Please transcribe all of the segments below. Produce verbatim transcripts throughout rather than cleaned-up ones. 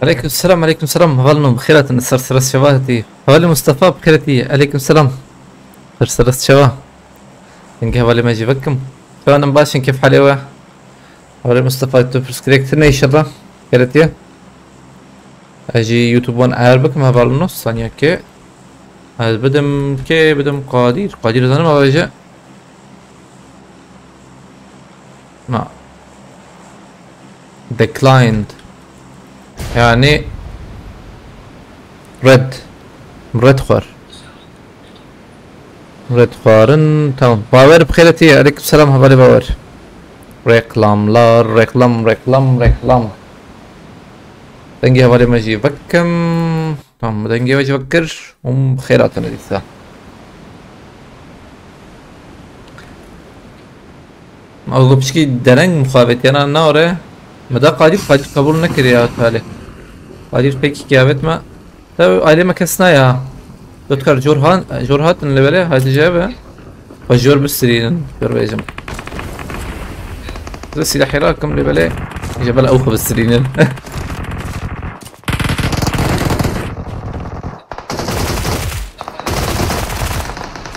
Aleyküm selam, aleyküm selam. Hevalno, bi xêr hatin, ser seres şeva hatî. Hevalê Mustafa, bi xêr hatî. Aleyküm selam. Ser seres şeva. Dengê hevalê me jî vekim. Şewanim baş in, kêf halê we. Hevalê Mustafa, tu pirsgirêk tune inşallah. Xêr hatiye. Ez jî YouTube wan ayar bikim, hevalno, saniyekê. Ez bidim kê, bidim Qadir. Qadir zanim avêje. Na. Declined. Yani red. Red xwar. Red xwarin. Tamam. Bawer bi xêr hatî. Aleyküm selam, hevalê Bawer. Reklamlar, reklam, reklam, reklam. Dengê hevalê me jî vekim. Tamam, dengê we jî vekir. Hûn bi xêr hatine dîsa. Ew piçkî dereng mixabetiyana nare. Me da Qadir, Qadir qebûl nekiriye ya talê. Qadir pek kiyavêt me. Tabi ailê me kes naya. Dotkar jor han, jor hatin lê belê, hadi jebe. Xwe jor bistirînin, jor bêjim. Zê silahê rakim lê belê. Jebel ew xwe bistirînin.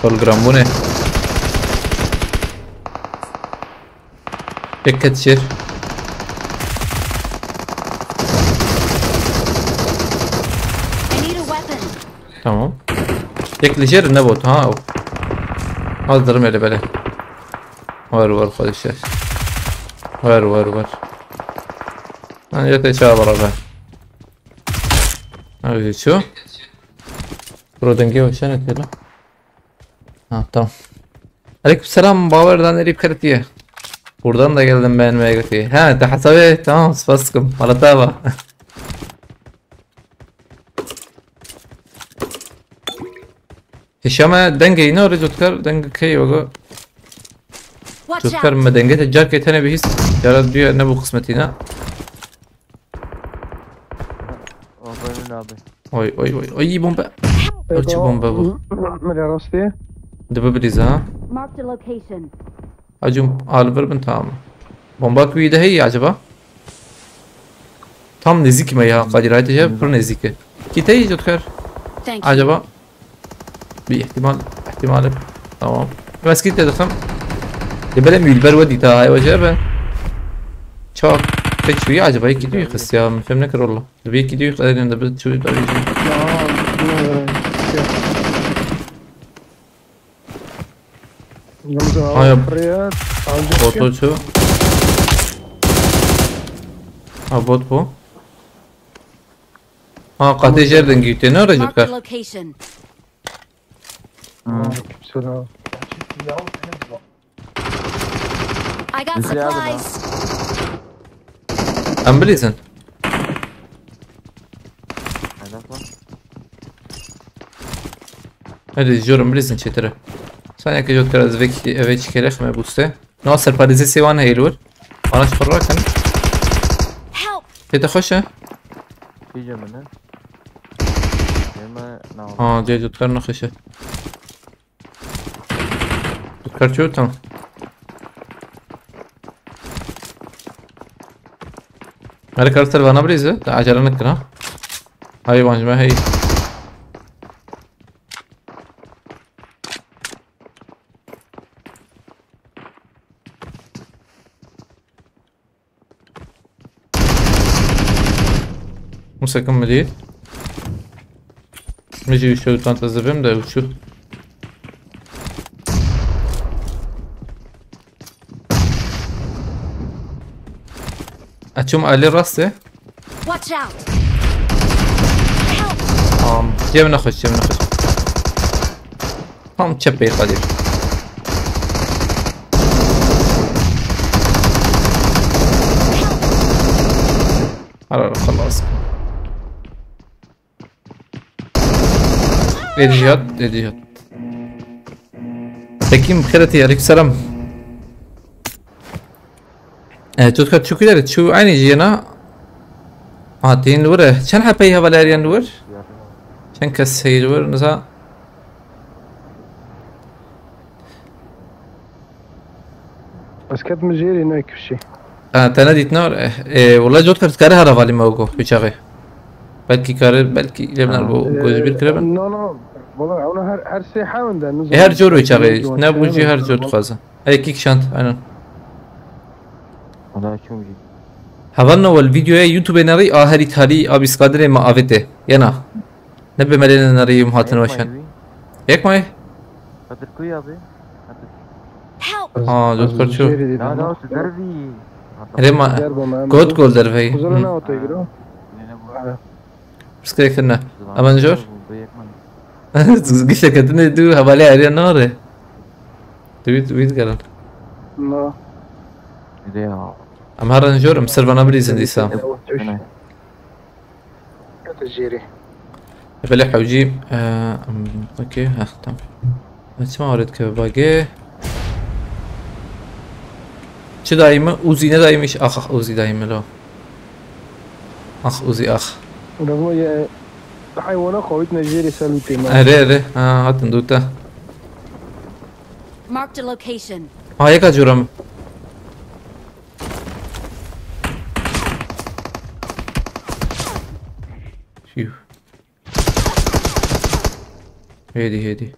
Holgram bûne. Yek ket jêr. I need a weapon. Tamam. Yek li jêr nebot ha. Hazırım hele bele. Var var kardeşler. Var var var. Lan yete çağa beraber. Abi şu. Bro denge hoşan eteli. Ha, tamam. Aleyküm selam, Bawer dan erip kertiye. Buradan da geldim beğenmeye götüye. Ha, te hesabı, tamam, spasikum. Malatava. Hişame denge yine oraya Cutkar, denge key ogo. Watch Cutkar out. Me denge te car ketene bir his. Yara diyor ne bu kısmetine. Aferin abi. Oy oy oy oy bomba. Ew çi bombe bû? Min rastî. Dibe bilîze ha. Marked a location. Acım alibir bin tamam. Bomba kuyu de hey acaba? Tam nezik mi ya Kadir? Haydi ya pır nezik. Kitayı Cutkar. Thank you. Acaba? Bir ihtimal, ihtimal. Tamam. Meskit dedim. Ya böyle mülber ve dita ay hoca be. Çok pek şu ya acaba iki diyor kız ya. Mifem ne kırıldı. Bir iki diyor kız elinde bir çuyu da bir. Aya. Botu çu. Ha bot bu. Ha qatê jer dengî tê ne Recep Marked a kar. Location. Aleykümselam. I got Bizi yardım supplies. Em bilîzin. Hedef var. Hadi jor em bilîzin çetire. Sen yakı jot kar ez vek eve çikerek me buste. No serparêzê sêwan heye li wir. Araç xwe rakin. Help! Pê te xweş e? Pîje min e. Ême nava. Ha, cê Cutkar nexweş e. Cutkar çi tam? Her kar ser vana birîze. Te acele nekin ha. Hayvan jime hey. Musa kim mi dît? Min jî wî şew tan te zivim de û çû. Açım Ali rastı. Watch out! Help! Tamam. Cem ne koş, Cem ne koş. Tam çepê Kadir. Ara ara xelas. Êdî hat, êdî hat. Tekin bi xêretî, aleyküm selam. E, tu dikar çi ku derê, çi eynî jiyê na? Ha, tên li wir e. Çend hepeyî hevaleriyan li wir? Çend kes heyî li wir, niza? Ez ketim jêrê, ne kifşî. E, te nedît ne? E, e, wala cot kar, dikare hera valî me go, bir çaxê. Belkî kare, belkî lê biner bu Ee, goji bir kireben. No, no. Valla ona her, her şey hawinde. E, her cor wê çaxê, ne bu jî her cor dixwaze. Ey, kîk şand, aynen. Ona kim jî? Hevalno wel videoya YouTube nerî a herî talî a bîskadirê me avête. Yena. Ne be melê nerî yum hatin weşan. Yek may? Kadir kuy abi? Help! Ha, dört parço. La la, tu dervî. Rema. Derbo me. Kot gol dervey. Kuzana ne otoy giro? Piskirek ne? Aman jor. Gişe ketine du havale ayrı nare. Duit duit galan. No. Ama her jor, em ser vana bilîzin dîsa. Kete jêrê. Belê hewcî, e, em, okey, heh, tamam. Çima waret ke bagê? Çi dayî mi? Uzî ne dayî mi? Ax, ax, Uzî dayî mi lo? Ax, Uzî, ax. Remo ye, heywana xawitne jêrê ser lûtê me. Erê, erê. Ha, hatin dûta. Marked a location. Ha, yeka cûra min. Phew. Hêdî, hêdî.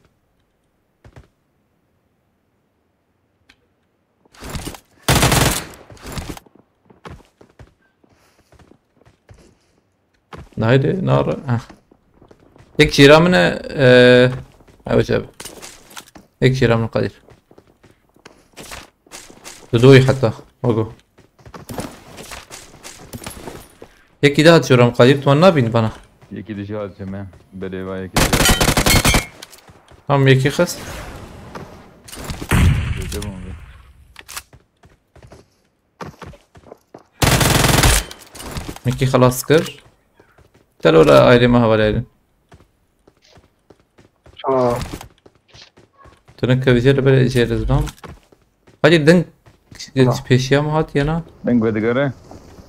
Naydi, nar. Heh. Tek çîra min e, e, ew çe. Tek çîra min Kadir. Dudoy hatta. Ogo. Yekî daha atıyorum Kadir, tu nabîn bana. Yekî dişi atacağım ya. Bedava yekî dişi atacağım. Tamam, yekî xist. Dedim abi. Yekî xelas kir. Tel ora ayrı mı havale edin? Aa. Tene kevje le bere jere zidam. Hadi deng. Tamam. Peşiya mı hat yana? Deng ve digere.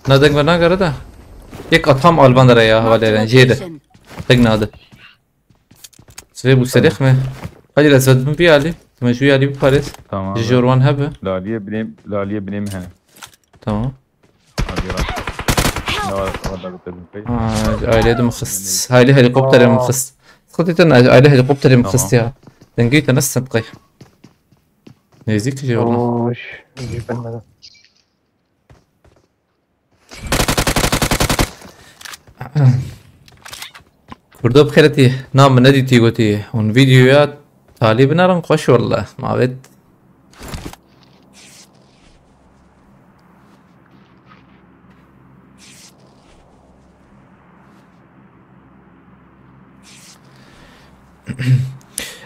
Na deng ve na gare da. Yek atam alban dere ya havale edin. Jere. Deng nadı. Sivê bû serê xime. Hadi ez vedibim vî alî. Tu me jû alî biparêz. Tamam. Ji jorwan hebe. Laliye binêm, laliye binêm hene. Tamam. Hadi ra. Ne var, orada bitirdim pek. Ha, aileye de mi xist? Aile helikoptere mi xist? Sıkıntı yok, aile helikoptere mi xist ya? Dengê te nasıl sen qey? Nêzîk ji jorwan. Oş. Bilmeden. Kurdo bi xêretî, na min nedîtî gotî, hûn vîdyoya talî binerin xweş welle, ma vêt.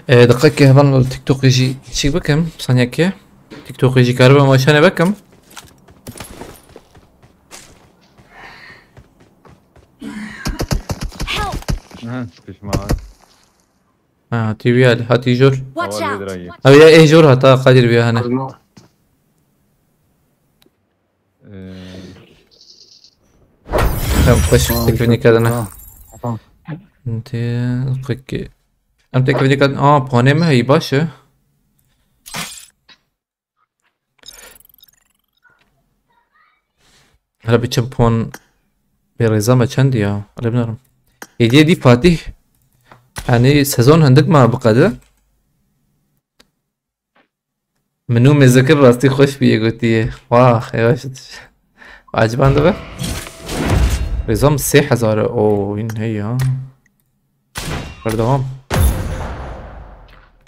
E, diqekê hevan li TikTokê jî çî bikim, saniyekê. TikTokê jî karibe ma şane bikim. Help! Aha, sıkışma var. Ha, T V al, hati jor. Watch out! Abi ya, e jor hata Kadir bir hani. Ee, Tamam, koş, Aa, tekvini çok kadına. Tamam. Peki. Em tekvini kadın. Aa, puanê mi heyî baş e. Hele biçim puan bê rêza me çend ya? Hele binêrim. Hêdî hêdî Fatih. Yanî sezon hindik me biqede. Min û mêzikir rastî xweş bûye gotiye. Wah, yavaş. Aciban dibe. Rêza min sê hezar e. Oo, hîn hey ya. Berdewam.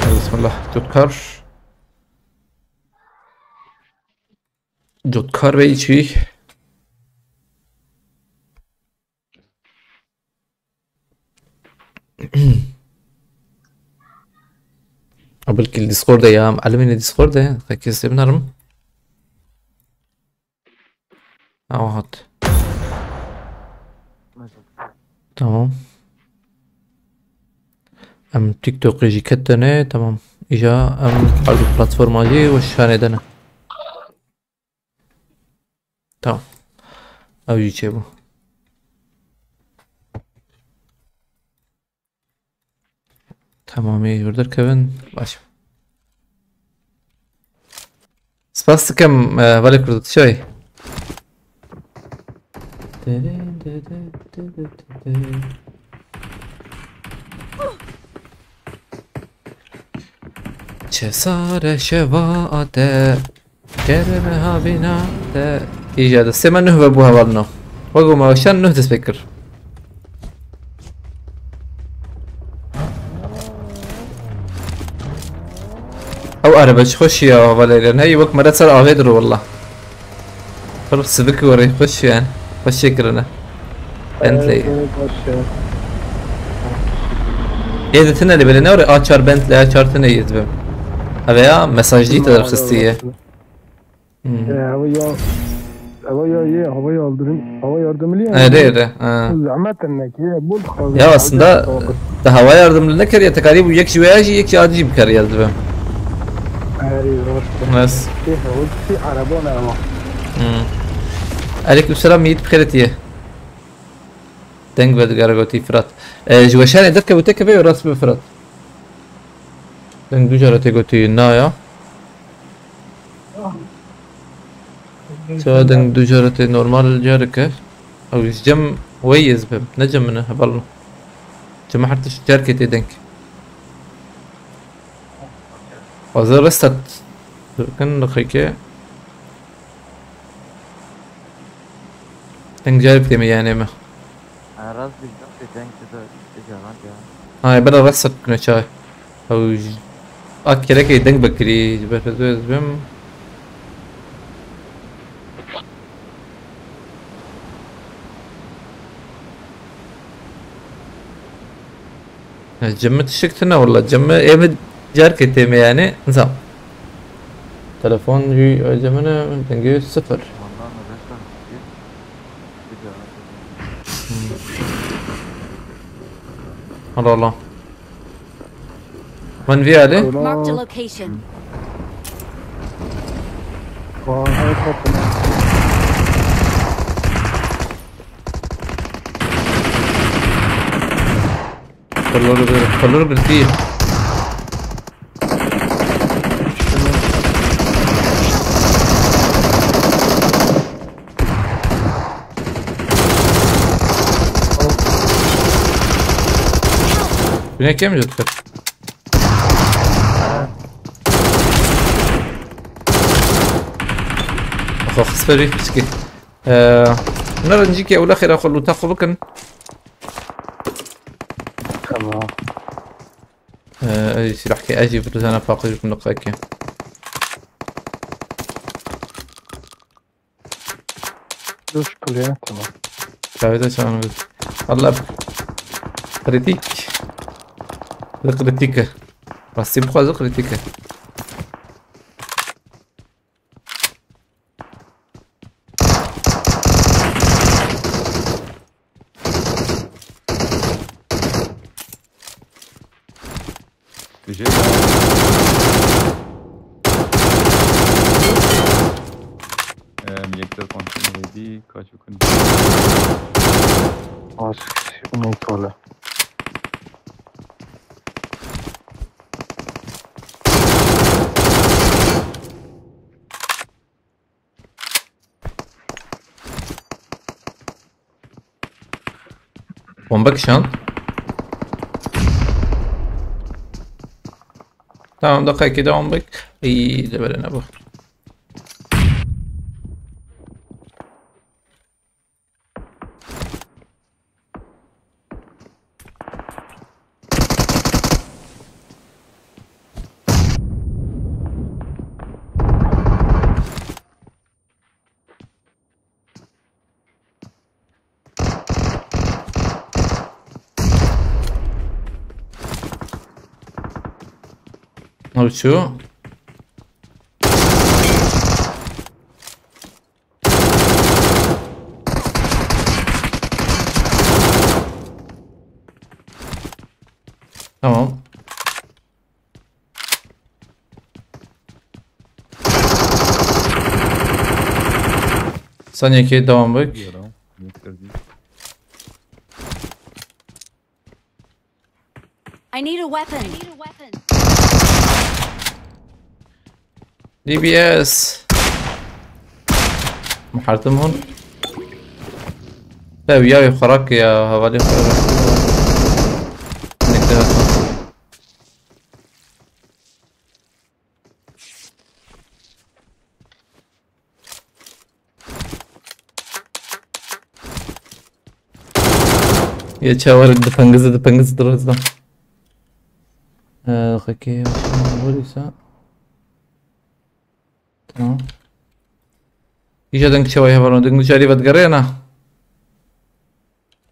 Bismillah. Cotkar. Cotkar ve içi. Belkî li Discord'e ya, em elimîne Discord'e, qe kesê binêrim. Awa hat. Tamam. Em TikTokê jî ketine, tamam. Îja em her du platforma jî weş şanê de ne. Tamam. Ew jî çêbû. Tamamê ji wir derkevin. Baş. Spas dikim, e, hevalê Kurdo, tu çawa yî? Çesare şeva ate. Kereme havîna te. Îja destê me nuh ve bû hevalino. Wek û me weşan nuh dest pê kir. Ew erebe çi xweşî ya hevalêrên. Hey wek mere ser avê diro walla. Pir sivik û rêxweş yani. Xweşiyê kirine. Bentley. Ee, baş ya. Ê di tine lê belê ne orê A çar Bentley A çar tine yê dibim. Eve ya mesaj dî te derxistiye. Hmm. Ee, hava ya, hava ya ye, hava yardırım, hava yardımı ya. Erê erê. Ha. Zahmet ne ki, bol xazin. Ya aslında da hava yardımı ne keriye tekarî bu yek ji veya jî yek ji adî jî bikeriye dibim. Erê rast. Nas. Ê, hava ki araba ne ama. Hmm. Aleyküm selam Yiğit, bixêr hatiye. Deng vedigere gotî Firat. E, ji weşanê derkeve û têkeve û rast bi Firat. Deng du cara tê gotî na ya. Çawa deng du cara tê normal careke. Ew ji cem wê yê ez bim. Ne cem min e, heval min. Cem her tişt carkê tê deng. Xwazir rest hat. Kin lixêke. Deng carek tê me yanê me. Ha, rast dî, rast dî, deng tê de, tê caran ya. Ha, bera rast hat kine çay. Ew ji, a kerekê deng bekirî, ji ber ez bim. Ya, cem min tişik tune walla. Cem min ê min carkê tê me yani. Nizam. Telefon jî cem min e, dengê sifir. Vallahi mi resmen bir, bir daha. Hmm. Allah Allah. Min vî alî? Marked a location. Vay, helikopter. Kolor bir, kolor girtî. Güne kem yoktu. Oho, xisperî piçkî. Ee, Hûn rincîkê ewle xêra xwe lûta xwe bikin. Tamam. Ee, ez jî silahkê, ez jî vuruzana paqij bikim liqekê. Dur kuleye, tamam. Çavê de çawan bir. Allah. Kritik. Li kritik e. Rastî bixwaze kritik e. Em, yek de kontrol edî, kaç bakın. Az, ne kale. Bomba kişan. Tamam, dakika iki devam bek. İyi de böyle ne bu? Uçuyor. Tamam. Saniyekê devam bik. Biliyorum. Yeter değil. I need a weapon. D B S. Muhartim hon. Ev ya xwe rake ya hevalê xwe. Neke hata. Ye çawer di pengiz di pengiz dirozda. Ee, xeke başa weri sa. Tamam. Îja deng çawa hevalon deng carî ve digerê na.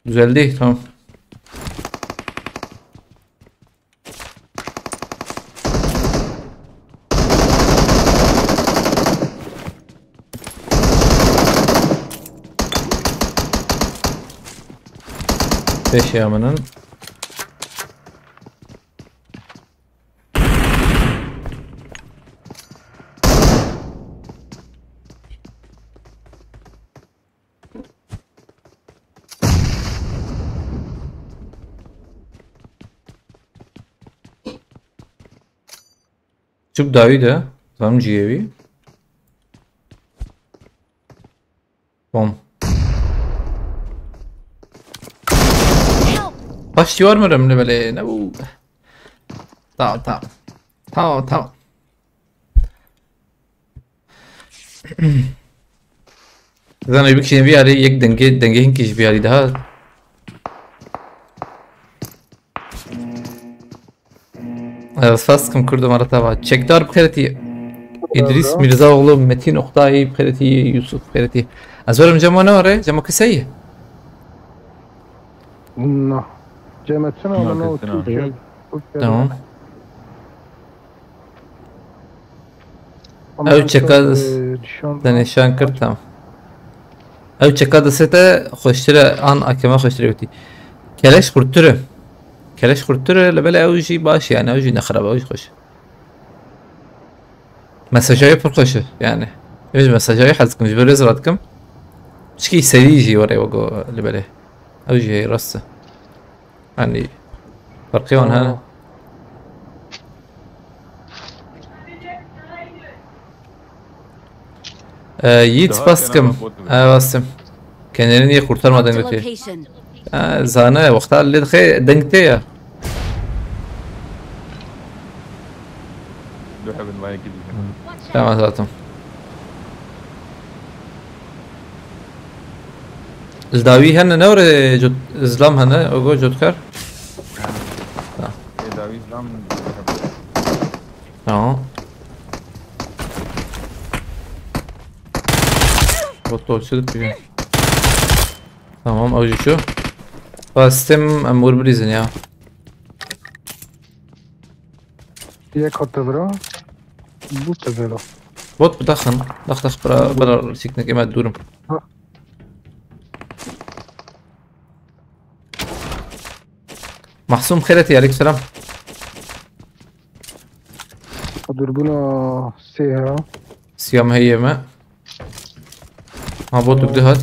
Düzeldi, tamam. Beş ya bunun. Çi bi dawî de? Tam ciyê wî. Bom. Paş ciwar mirim li belê. Ne bu? Tamam, tamam. Tamam, tamam. Zana bir kişinin bir araya yek denge, denge hin kişi bir araya daha. Ez fas dikim Kurdo mara tava. Çekdar bi xêretî. Îdrîs Mîrzaoğlu, Metin Oktay bi xêretî, Yusuf bi xêretî. Ez werim cema ne were? Cema kiseyî? Na. Cema çi ne? Na, na, kesina. Türkçe. Türkçe. Tamam. Ama ew çeka, e, dişan te nîşan kir, tamam. Ew çeka destê te xweştir e, an akema xweştir e witî. Keleş xurttir e. Keleş xurttir e, li belê ew jî baş e, yani ew jî ne xirab e, ew jî xweş e. Mesajayê pir xweş e, yani. Ew jî mesajayê hez dikim, ji bo rêz radikim. Çikî serî jî were wego li belê. Ew jî heye, rast e. Hani, ferqê wan hene. Aa. Ee, Yiğit, daha baskim. Kenara bot mu? Ee, bastim. Kenarını niye kurtarmadın götü? Marked a location. Ee, zane, wexta lê dixê deng tê ya. Duhe bin vayekî dî. Tamam, zaten. Li dawî hene ne were cot-, zlam hene, ogo cotkar. Ha. Ê dawî zlam. Tamam. Bot dolçu dikiliyor. Tamam, avcı şu. Bastım, em vur bilizin ya. Yek hatta bira. Bu tezelo. Bot bi daxin. Dax dax bira, bira siknek ema durum. Ha. Mahsum xêretî, aleyküm selam. Durbuna sê ha. Siyam heye me. Ha, bot dugdi hat.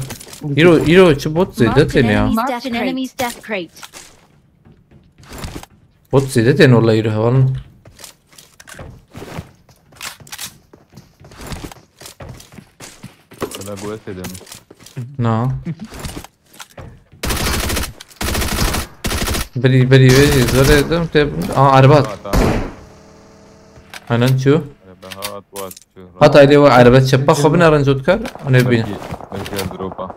Îro, îro çi bot zêde tên ya. Marked an enemy's death crate. Bot zêde tên wallahî îro hevalin. Wala bu ese demiş. Na. Beri, beri, beri, zor edem te. Aa, araba. Tamam, tamam. Aynen çu. Araba hat, hat, çu. Hat aile ve araba çepa xo binarin cotkar. Ane bine. Belki, belki airdrop'a.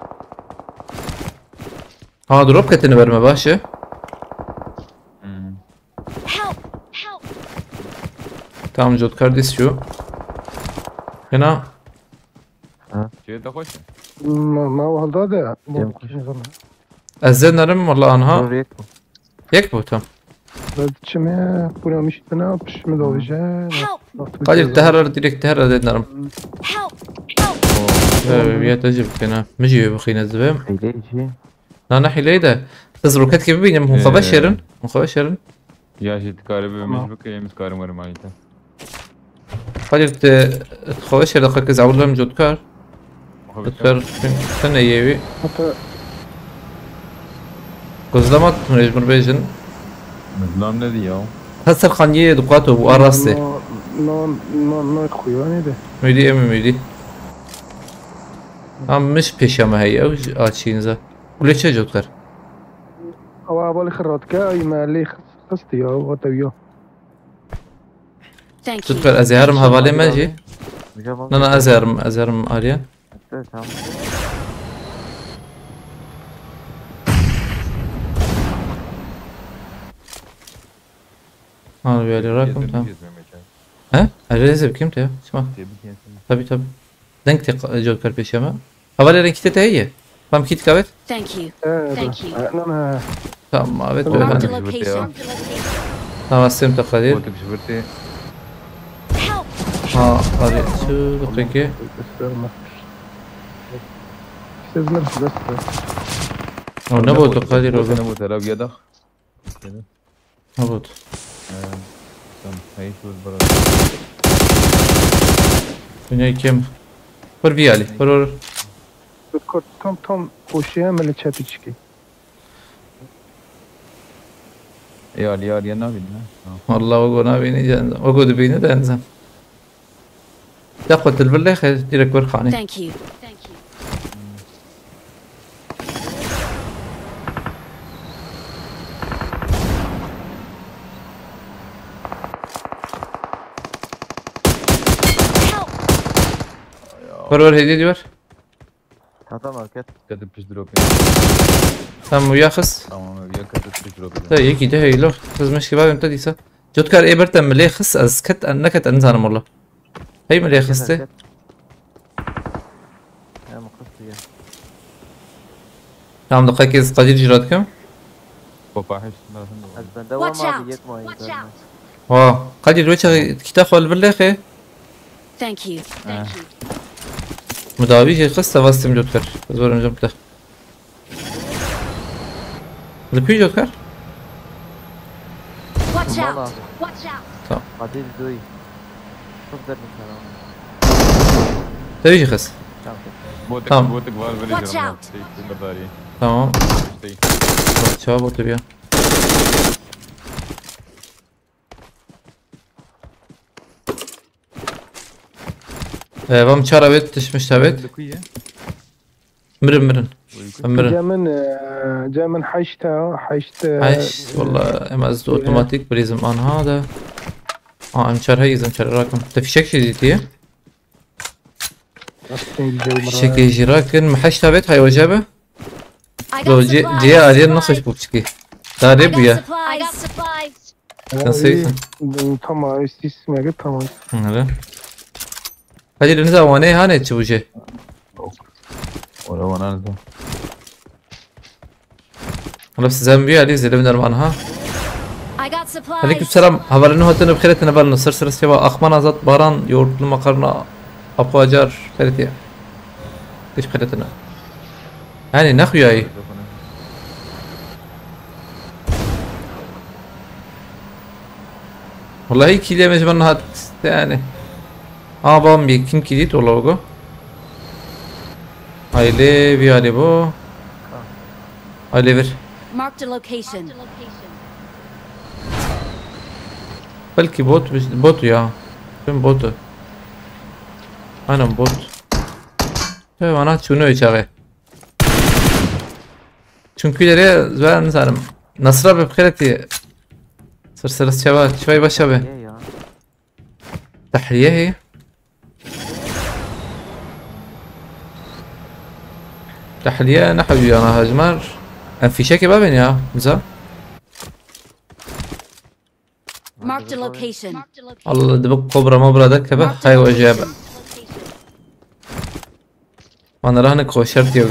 Ha, drop ketini verme başı. Hmm. Help! Help! Tamam, cotkar dis şu. Fena. Ha? Çê te xweş e? Ma, ma wahda de. Cem xweş. Ez zê nerim valla anha. Dur, yek bu. Yek bu, tamam. Ben çime, buna miştine, pişme de olacak. Help! Hadi te herar direkt te herar zê nerim. Help! Help! Ee, ya te jib kena. Mi jî bixîne zibim. Xeylê jî. Na, ne hîleyê de. Siz roketkê bibînin, hûn xwe veşêrin. Ee. Hûn xwe veşêrin. Ya jî dikare bibe, tamam, min jî bike, em dikarin werin malî te. Xwedî te, xwe veşêr, deqeke ez ewil bim cotkar. Xwe veşêr. Cotkar, sen, sen ê yê wî. Hata. Gozlama mecbur bêjin. Gozlam ne diye o? Her ser xaniyê dixwat û bu arastê. No, no, no, no, xuyanê de. Müdî, em müdî. Am miş pêşa me heye, ew ji açîn ze. Kulê çi Cotkar? Ew hevalê xwe radike, ay me lê xist ya, we tewiya. Thank you. Cotkar, ez ê herim hevalê me jî. Na, na, ez ê herim, ez ê herim Arya. Evet, tamam. Ha, bir yere rakim, tamam. He? Erê ez ê bikêm te ya. Çima? Tabii, tabii. Deng te Cotkar pêşiya me. Hevalê rengî te heye. Tam kî dikavêt? Thank you. Thank you. Nana. Tamam, evet, evet. Marked a location. Tamam, sêm te Kadir. Botuk ji vir tê. Help! Ha, Kadir, şu dakika. Gösterme. Sezler beste. O ne bu Kadir o? Ne bu telav yadak. Ne bu? Tam hayır dur bro. Dünya kim? Vur bir ali. Vur vur. Kurt tam tam koşuya mele çepiçki. Ya ya ya ne bileyim ha. Vallahi o gona beni can. O godu beni de enzem. Ya qetil villê xêr direkt wer xanê. Thank you. Thank you. Help! Wer wer hediye diyor. Hata market. Dedim pis drop. Tam uya xis. Tamam abi ya kadar pis drop. Te yekî de heylo. Xizmiş ki babim te dîsa. Cotkar ê ber te milê xis ez ket neket ez nizanim walla. Hey milê xistê. Hem kıstı ya. Tamam, dikkat et, Kadir cürat kim? Kopahiş lazım. Ez bende var Watch mı abi out! yek mi ayı Watch zaten? Out! Ha, Kadir, weça kita xol bir lexe. Thank you. Thank you. Müdavi şey kız tavastim Cotkar. Zor önce bir de. Lüpü Cotkar? Watch Tamam out! Abi. Watch out! Hadi bir duy. Çok derdim sana. Tabii ki kız. Tamam. Botek, Tamam. Botek var böyle Watch canım. Out! Şey, kırmadari. Tamam. Şey. Bak, çabuk otur ya. Ee, vam çara bet, düşmüş tabet. Lukuye. Mirin, mirin. Em mirin. Cemin, e, cemin heşta, heşt. e, Heşt, valla, em ez otomatik brizim anha da. Aa, em çar heyiz, em çar rakım. Te fişek şey diye. Nasıl güzel bir Fişek jî rakin. Mi heşt tabet hay ocabe. I Do got ce, supplies! ce aliye ne hoş bu fişki. Dare bu ya. I got supplies! Ha, Nasıl iyi. iyisin? Bu tamam, üst üstüne git, tamam. Hı. Hadi denize wane hane çi bu şey. Ora wana da. Hala size mi bir ali zelim derman ha. I got supplies! Aleyküm selam. Havalini hatını bixêretine balını. Sır sırası cevap. Akman azat baran yoğurtlu makarna. Apo acar. Xêretiye. Hiç bixêretine. Yani ne xuyayı? Vallahi kiliye mecbur hat yani. Aa, babam bir kim kilidi o logo? Aile bir aile bu. Aile bir. Marked a location. Belki bot, bot ya. Tüm botu. Aynen bot. Tabii bana çunu içeri. Çünkü ileri ben sanırım. Nasra bir kredi. Sır sırası çava, çavay başa be. Ye ya. Tahliye he. Tahliye ne yapıyor ana hacmar? En fişek ya ben ya. Bize. Marked a location. Allah, de bu kobra mobra da kebe hay o jebe. Bana rahne koşar diyor.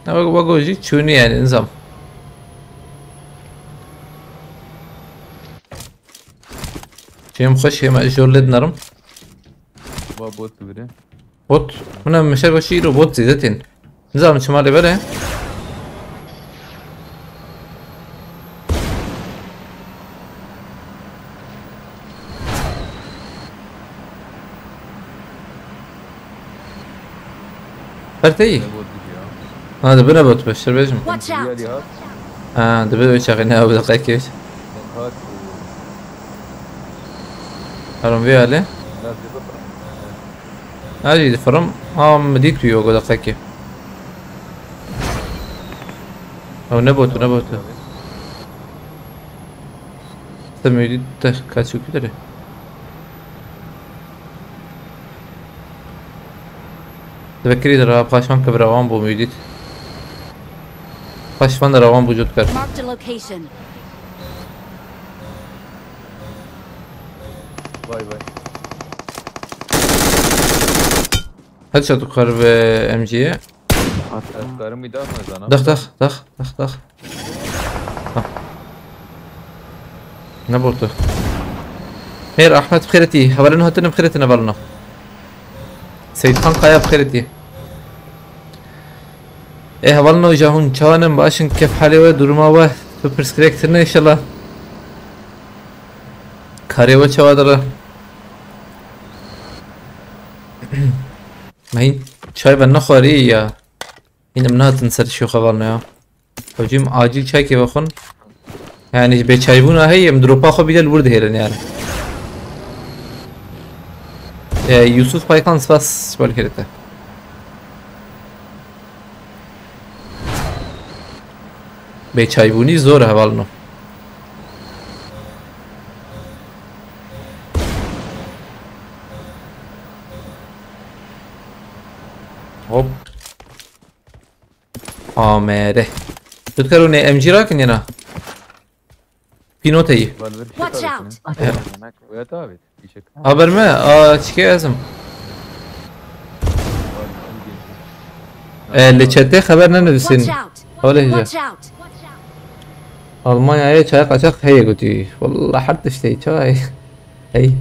Ne bak bak o jî çûnî yani nizam. Çêm xweş hêma jor lê dinarim. Va bot bire. Bot. Min em mişer goşî îro bot zêde tên. Nizanim çima lê bere. Perteyî. Ha, dibine bot beştir bêjim. Watch out! Ha, dibe wê çaxê ne ew deqekê. Heron vê alê. Hadi bıkırım. Hadi difirim. Aa, min dît wî wego deqekê. Ew ne botu, ne botu. Te min dît te kaçı kudere. Dibekirî de rav xweş van kevira wan bû min dît. Xweş van de rawan bû cot kar. Marked a location. Vay vay. Headshot kar ve M G'ye. Attım. Karim bir daha mı zana? Dax, dax, dax, dax, dax. Ha. Ne bortu? Her Ahmet bixêretî. Hevalino hatine bixêretine valino. Seyithan Kaya bixêretî. Ê hevalino ja hûn çawa ne, baş in, kef halê we, duruma we, tu pirsgirêk tune inşallah. Karê we çawa dere? Me hîn çay ve nexwarî ya. Hîn em nehatin ser şoxa valino ya. Hocam acil çaykê vexwin. Yani bêçaybûna heye, em dropa xwe bîne li wir dihêlin yani. E, Yusuf Paykan spas ji bo li kirî te. Bêçaybûnî zor e hevalino. Hop. A M R. Tu dikar hûn ê M G rakin ya na? Pînoteyî. Watch out! Weta abi. Haber me? A, çike ezim. E, li çetê xeber nenivîsîn. Watch out! Öyle hece. Watch out! Almanya'ya çay kaçak heye gotî. Wallah her tiştê çay. Hey.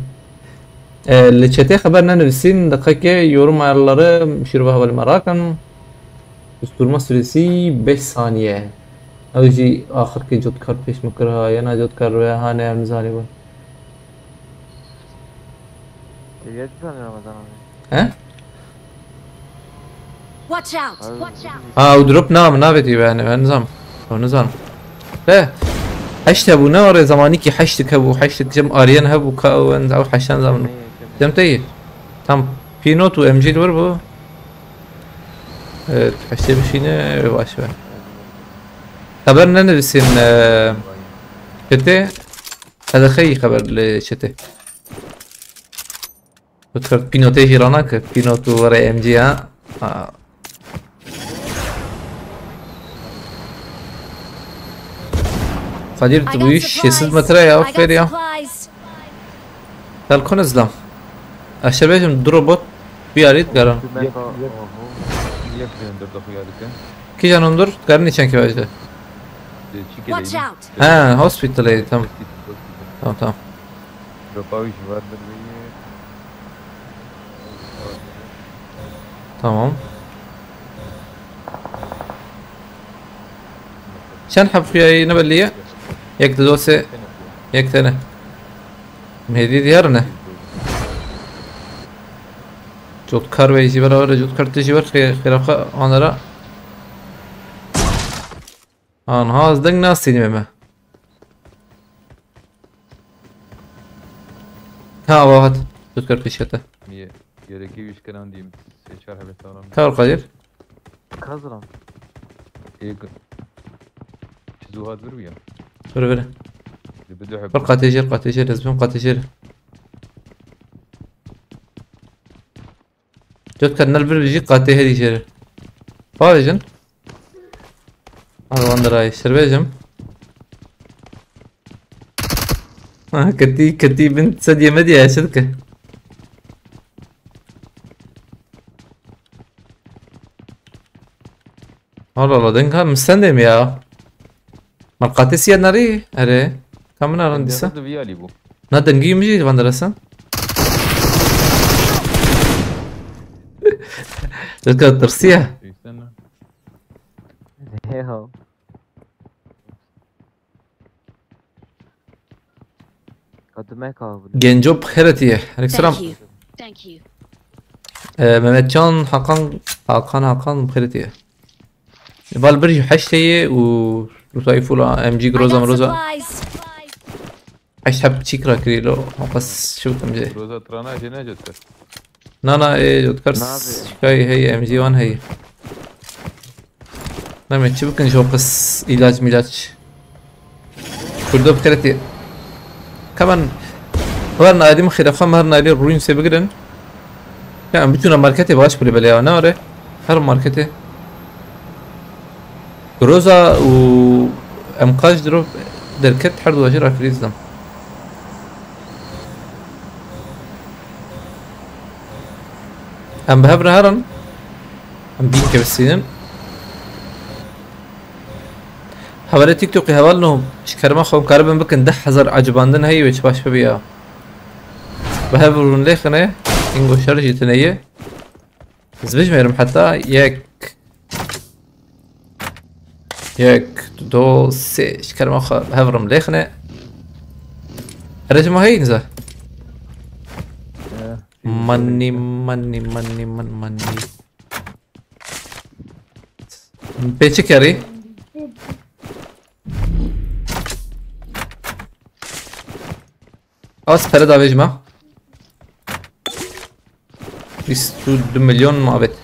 E, li çetê xeber nenivîsîn, deqekê yorum ayarları şîrove hevalî me rakin. Susturma süresi beş saniye. Ew jî axirkê cotkar pêş min kir ha, yena cotkar ve hane em nizanî bûn. Seviye dizanî Ramazan abi. He? Watch out! Watch out! Ha, ew drop na, min navêtî be, yani, ben nizam. Ew nizam. He. Heşt hebû, ne orê zamanî ki heştik hebû, heştik cem ariyen hebû, ka ew, en, ew heştan zaman. Cem te yî. Tam P not û M G li wir bû. Evet, heştê bişîne, baş be. Xeber nenivîsîn, e, çetê. Qedexeyî xeber li çetê. Dikir pînotê jî rana ki, pînot û were M G ha. Ha. Kadir, tu bûyî şêst sed metre ya, fêr ya. Gel kon izlam. Aşağı bêjim, du robot, bir arit garan. Yek, yek, yek jin dur da xuya dike. Kîjan hundir, garin içen ki vajde. Watch out! He, hospital'e, tamam. Hospital, hospital. Tamam, tamam. Ropawi ji var bir. Tamam. Çend heb xuyayi ne belli ye? Yek de dose. Yek tane. Mehdi diyar ne? Cotkar ve jî beraber cotkar te jî wer xê-, xêraxa anara. Anha ez deng nastînim me. Ha, ava hat. Cotkar pêşkete. Niye? Gerekli üç kere diyeyim. Seçer hele tamam. Kar Kadir. Kazram. Ê, çi zu hat vir ya? Vir vir. Li bidu heb. Bir qatê jêr, qatê jêr, ez bim qatê jêr. Dört kat nel bir jî qatê herî jêr. Pavêjin. Arwan diray, şirbêjim. Ha, ketî, ketî bin sediye mediye şirke. Allah Allah, deng ha, min sendê mi ya? Malqatê siya nerî? Erê. Ka min aran dîsa. Dengê xwe di vî alî bû. Na dengî min jî van derasan. Dika tirsiya. Heho. Kadime ka. Genco bixêretiye. Aleyküm selam. Thank you. Thank you. Ee, Mehmetcan Hakan, Hakan, Hakan bixêretiye. Val bir heşteye û Rutayfula M G Groza Mroza. Heşt heb çîk rakirî lo. Qas çi bikim jê. Roza trana jê necot kir. Na, na, ê, cotkar. Nabe. Şikayê heye, M G one heye. Neme, çi bikin ji o qis îlac mîlac. Kurdo bi xêretî. Hemen herin ailî min xêre xwe, herin ailî rûyîn sê bigirin. Ya em biçûna marketê baş bile bele ya, ne are? Her marketê. Groza û M K ji diro derket, her du jî rakirî zidam. Em bi hev re herin. Em bîn kevistînin. Hevalê TikTokê heval no, ji kerema xwe em karibin bikin deh hezar ecibandin heye wê çi baş bibe ya. Bi hev rûn lê xine, îngo şer jî tune ye. Ez bijmêrim heta yek. Yek, du, sê, ji kerema xwe bi hev rim lê xine. Here ji me heyî niza. Eh, Money, money, money, money, money. Pê çi kerî? Az pere davê ji me. Bîst û du milyon mabet.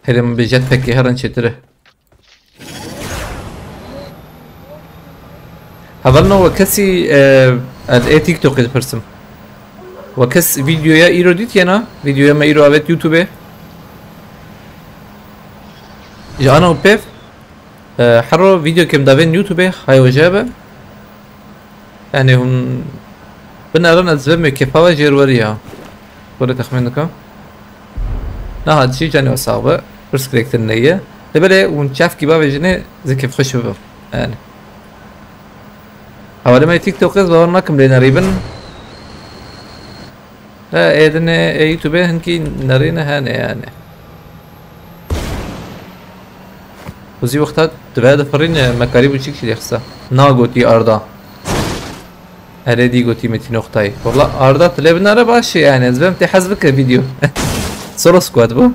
Herê min bi jetpackê herin çêtir e. Hevalno we kesî, e, ez ê TikTokê dipirsim. We kes vîdeoya îro dîtiye na? Vîdeoya me îro avêt YouTubeê. Ji ana û pêv, e, hero vîdeoke min davên YouTubeê, hay we jê be. Yani hûn binerin, ez vê me kefa we jêr werî ya. Were texmîn dikim. Niha çi canê we sax be. Pirs girêktir neye. Lê belê hûn çavkî bavêjinê zê kêfxweş bibim. Yani. Hevalê me TikTokê ez bawer nakim lê nerîbin. He, êdinê ê YouTube hinkî nerîne hene yani. Xwezî wexta dibe difirîne me karî bû çîk jî lê xista. Na gotî Arda. Erê dî gotî Metîn Oktay. Walla Arda tu lê binere baş e yani. Ez bêm tê hez bike vîdeo. Soros Squad bu.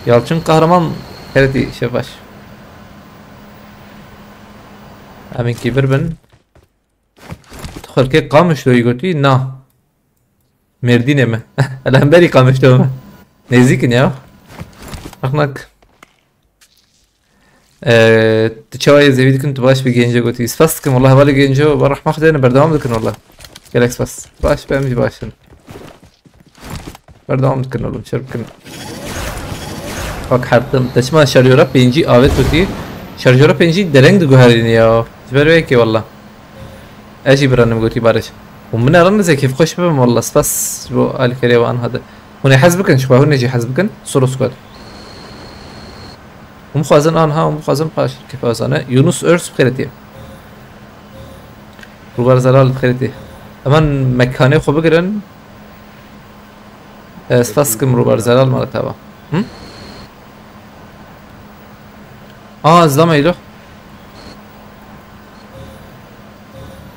Yalçın Kahraman. Xêretî şev baş. Em hinkî vir bin. Tu xelkê Qamişloyî gotî? Na. Mêrdînê me. Li hemberî Qamişlo me. Nêzîk in ya. Rexnak. Ee, tu çawa yê zevî dikin, tu baş bi Genco gotî. Spas dikim, wallah hevalê Genco, we rehma Xwedê ne, berdewam dikin wallah. Gelek spas. Baş be, em jî baş in. Berdewam dikin oğlum, şer bikin. Bak hertim. Te çima şarjora pêncî avêt gotî? Şarjora pêncî dereng diguherîne ya. Ji ber wê yekê wallah. Ez jî biranim gotî Barış. Û min eran zê kêfxweş bibim wallah. Spas ji bo alîkariya we anha de. Hûn ê hez bikin, ji xwe hûn ê jî hez bikin. Solo squad. Hûn bixwazin anha, hûn bixwazin paş. Kêfa zane. Yunus Örs bi xêretî. Rubar Zelal bi xêretî. Hemen mekanê xwe bigirin. Ez spas dikim Rubar Zelal mala te va. Hı? Aa, zama îlo.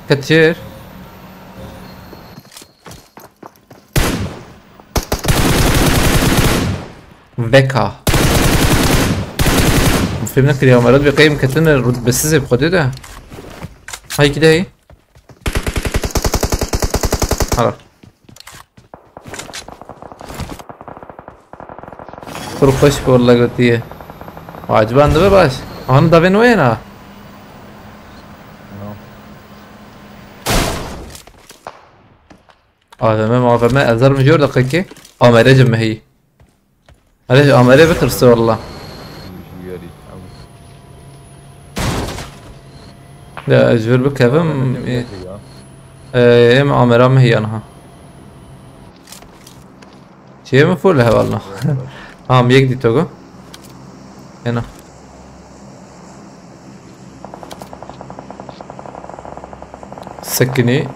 Ket çêr. Veka. Fêm nekiriya me re dibê qey em ketine rutbesizê bi xwedê de. Hay ki dey. Hala. Kur xweş bi walla gotiye. Aciban dibe baş. Anı davên wê na. A V M, A V M, ez herim jor deqekê. Amere cim heyî. Hele ji amere bitirse walla. Ya, ez vir bikevim. Ê, ê, em amera me heye niha. Çiye mi full hevalna? Ha, em yek dîto go. Ena. Sekinî.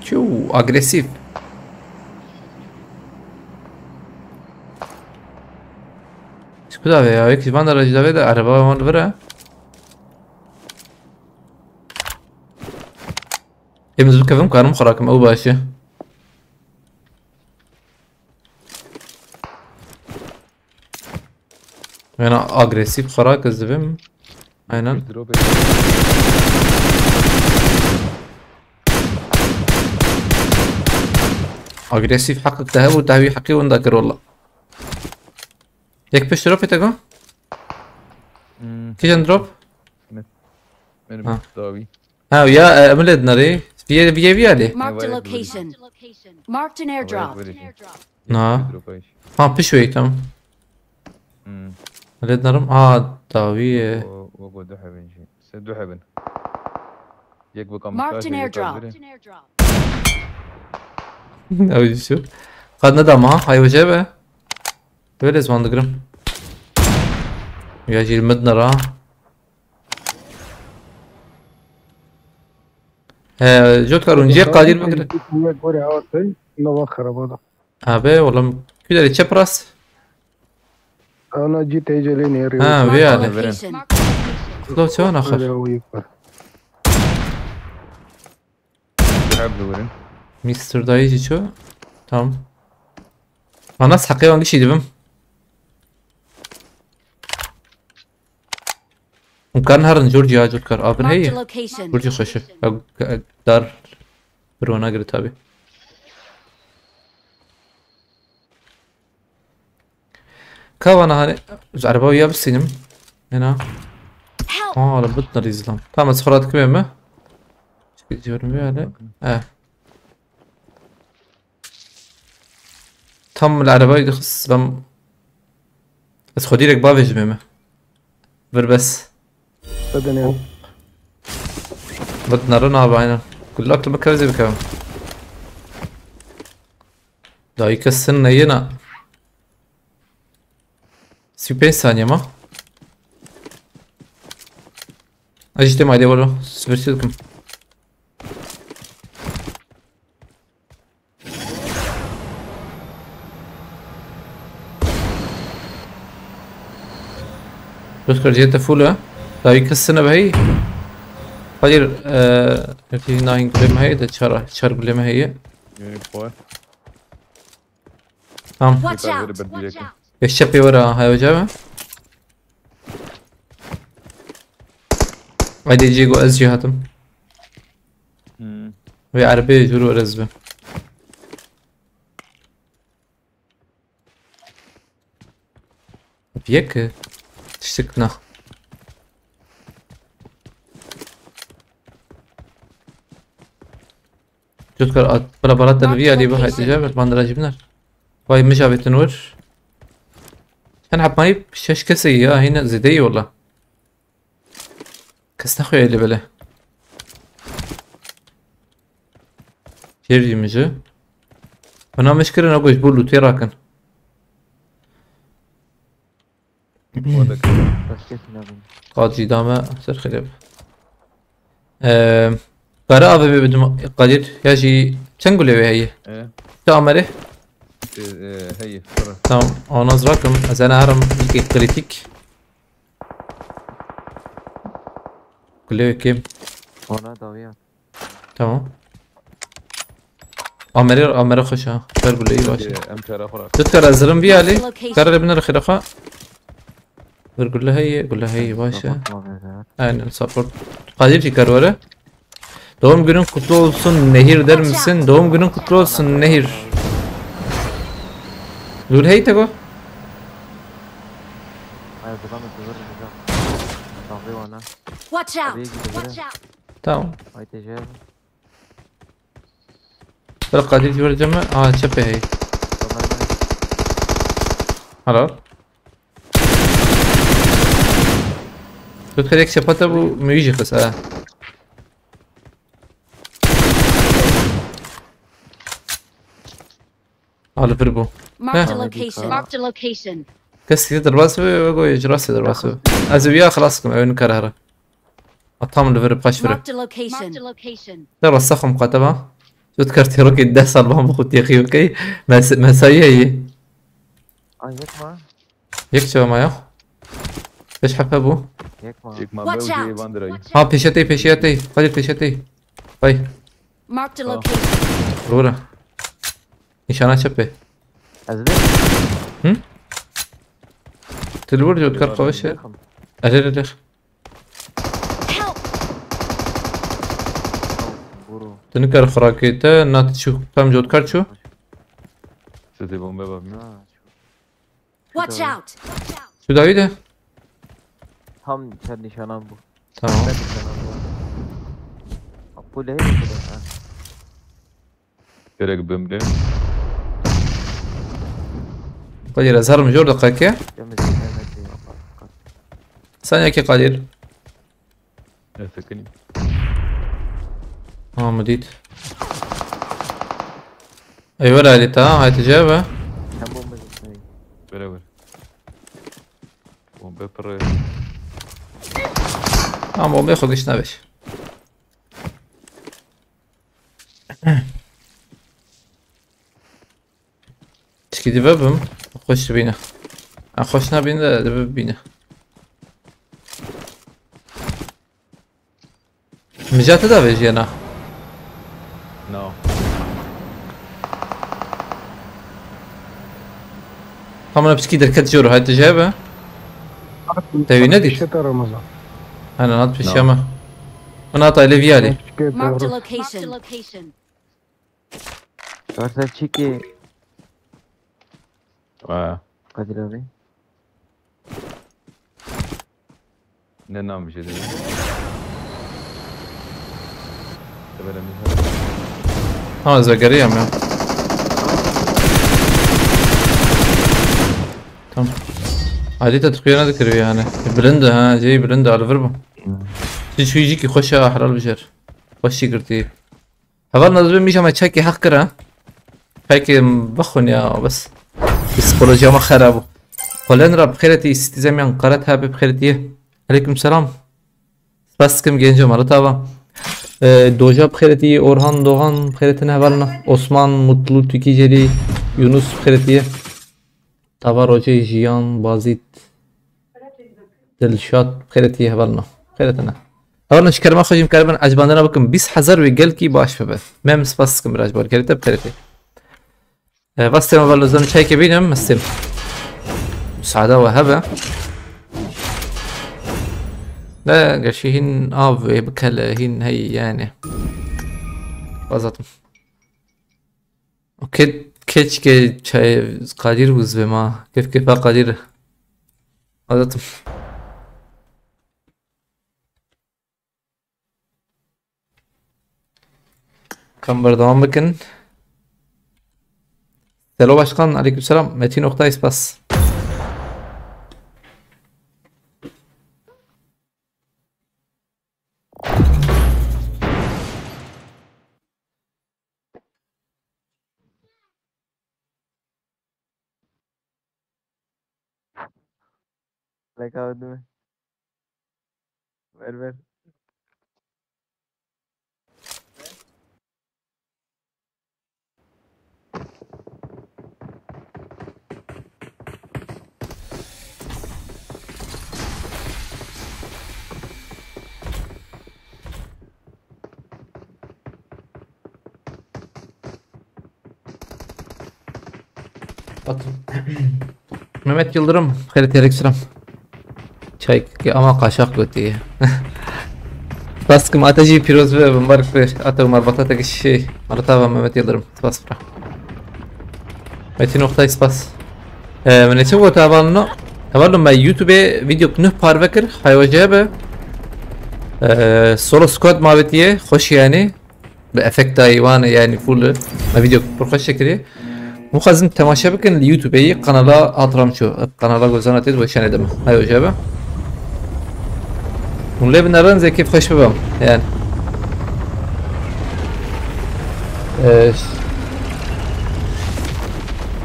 Çû agresîf. Ji ku davê ya? Yek ji van de re ji davê de ereba wan li vir e. Êm ez bikevim karim xwe rakim, ew baş e. Wena agresîf xwe rak ez dibim. Aynen. Agresîf heqek te hebû, te wî heqî winda kir walla. Yek pişt drop te go? Hmm. Kîjan drop? Benim Ha. Dawî. Ha ya, e, em lê dinarê. Viye, viye, viye lê. Marked a Havaya location. Marked an Havaya airdrop. Verişim. Na. Drop ayış. Ha, pişt wê, tamam. Hmm. Lê dinarim. Ha, dawî ye. O, o, o, du hebin jî. Se du hebin. Yek bi kamişka Marked an jî, yek airdrop. Ew jî şu. Qad nedama ha, hay wece be. Böyle zwan digirim. Ya jî min dinara. He, Jotkar, hûn cihê Qadir bigire. Yek gore hawa te, nava xeraba da. Abi, oğlum, güzel, çep rast. Ana cî teycelê nêrê. Ha, Marked vê a hale. Location. Lo çawa naxir? Öyle o yek var. Her duvarın. Mister Dayıcı ço. Tamam. Ana sakı hangi şey dibim? Hûn karin herin George ya, Jotkar. Abin Marked a heye. Location. George xweşe. Ew, e, dar bir wana giri tabi. Ka vana hani, ez araba ya bisînim. Hena. Help! Aa, araba tına izlam. Tamam, ez xora dikime mi? Çıkıyorum bir hale. Bakın. Eh. Tam li erebayê dixist, lan ez xwedî rek bavêjimê me. Vir bes. Bedene. Hop. Bit nere nabe aynen. Gullak li bikeve zê bikevim. Dayî kes sin neyena. Sî û pênc saniye ma. Ez jî têm aydê welo. Sibirçî dikim. Rüzgar cihete full ha. Daha bir kısını be hey. Hayır, eee, hepsi nine gule mi hey de çara, çar gule mi hey. Yürü boy. Tamam. Watch out! Watch out! Eşçe pê were ha, hay hoca mı? Haydi Cigo, ez jî hatim. Hmm. Wê erebeyê jûr were ez bi. Yek tiştik na. Jotkar at, bala bala te li vî alî bihaytî je, bandira jî biner. Vay, min jî avêtin wir. Çend heb mayî? Şeş kesê ya, hîne zêde yî wela. Kes nexuye li bele. Jêr jî min ji. Bina min ji kirin, ew ji bo lûtê rakin. Qat jî dame ser xêrê be. Eee, kare A V M bidim Kadir, ya jî çend gulê wê heye? E? Çi amere? E, e, heye, pir e. Tamam, ona ez rakim, ez ena herim yekê kritik. Gulê wê kêm. Ona dawiya. Tamam. Amere, amere xweş ha. Her guleyî baş e. Em çare xwe rakin. Tu dikare zirin vî alî. Kare re binere xêra xwe. Bir gule heye, gule heye baş e. Support mı verir? Aynen, support. Kadir jî kar were. Doğum günün kutlu olsun Nehir der misin? Doğum günün kutlu olsun Nehir. Lûr hey te go. Ay, buradan da döverim hocam. Dalga bana. Watch out! Watch out! Tamam. Ay, tecrübe. Bir Kadir jî vereceğim mi? Aa, çepê hey. Helal. Dikkat et, çepata bu müyücü kız ha. Al bir bu. Marked a location. Marked a location. Kes ki derbas ve ve goy icrası derbas ve. Ez ya xelas kim, evin kararı. Atam li vir paş vire. Marked a location. Marked a location. Ya rasta xum kataba. Jot kartê rokê deh sal ban bixu têxî bikey. Mes-, mesai heye. Ay, yek ma. Yek çawa ma ya? Beş hepe bu. Yek ma. Yek ma. Watch out! Van dirayî. Ha, pêşe tey, pêşe tey. Hadi pêşe tey. Vay. Marked a location. Rora. Nîşana çepê. Ez de. Hı? Tu li wir Jotkar qawişe. Erê, erê, erê. Tu nikar xurakê te, na tu çû, tam cotkar çû. Sizi bombe bak na. Watch out! Şu dawî de. Tam ser nişanan bu. Tamam. Ser nişanan bu. Bak, bu lehim mi bu? Ha. Gerek bimde. Kadir, ez herim jor deqeke. Sen yekê Kadir. Ez sekinî. Ha, min dît. Ey, were Alî ta, hayte cebe. Hem bombe zıplayın. Beraber. Bombe pırı. Ha, bombe xwe giş navêj. Çikî dibe bim. Xweş dibîne. Ha, xweş nabîne de dibe bibîne. Mijate da vejiyena. No. Tamam, piskî derket jor, hayte jebe. Tevî nedît. Şete Ramazan. Hene, hat pişiya me. Min hata ele viyalî. Marked a location. Varsa çiki. Ha. Kadir abi. Ne nam bir şey dedi. Tebele mi? Ha, ez vegeriyam ya. Tamam. Alî te tuqiyana dikiriyor yani. Bilind ha, ceyî bilind, alivir bu. Hiç hijî ki xweş ya, helal bijer. Xweşî girtî. Heval nazibê mîja me çekê heq kira. Peki bixwin ya bes. Psikolojiya me xera bû. Xwelen ra bixêretî, Citizen yan qaret habe bixêretî. Aleyküm selam. Spas dikim genco, mala tava. Ee, Doja bixêretî, Orhan Doğan bixêretine hevalina. Osman Mutlu, Tükî Celî, Yunus bixêretî. Tava rojê Jiyan, Bazît, Dilşad bixêretî hevalina. Bixêretine. Hevalina, ji kerema xwe jî em karibin ecbandina bikim. Bîst hezar wê gelkî baş bibe. Mem spas dikim biraj, barkerê te bixêretî. E, vastê me valo zon çayke bînim, mestêm. Müsaade we hebe. Ne, gerçi hîn av wê bikele, hîn hey yani. Bazatim. O ke-, keşke çay Kadir buz be ma. Kef kefa Kadir. Bazatim. Kan berdewam bikin. Selo Başkan, aleykümselam. Metin Oktay, spas. Leka ödeme. Ver, ver. Bak. Mehmet Yıldırım, xêr te, aleyküm selam. Çay ama kaşak gotiye. Baskım ata jî pîroz be, mimbark be. Ata Umar Batat'taki şey. Malatava Mehmet Yıldırım. Spas bira. Metin Oktay, spas. Ee, min neçe got hevalno? Hevalno, me YouTube'ê video nuh parve kir. Haywaje be. Ee, solo squad mavetiye. Hoş yani. Bi efekta wan, yani full. Me video pir xweş çekirî. Hûn xwezin temaşe bikin li YouTube'ê, kanala Atramço. Kanala gozana tê weşanê dime. Hay hoca be. Hûn lê binerin, zê kêf xweş bibim. Yani. Ee,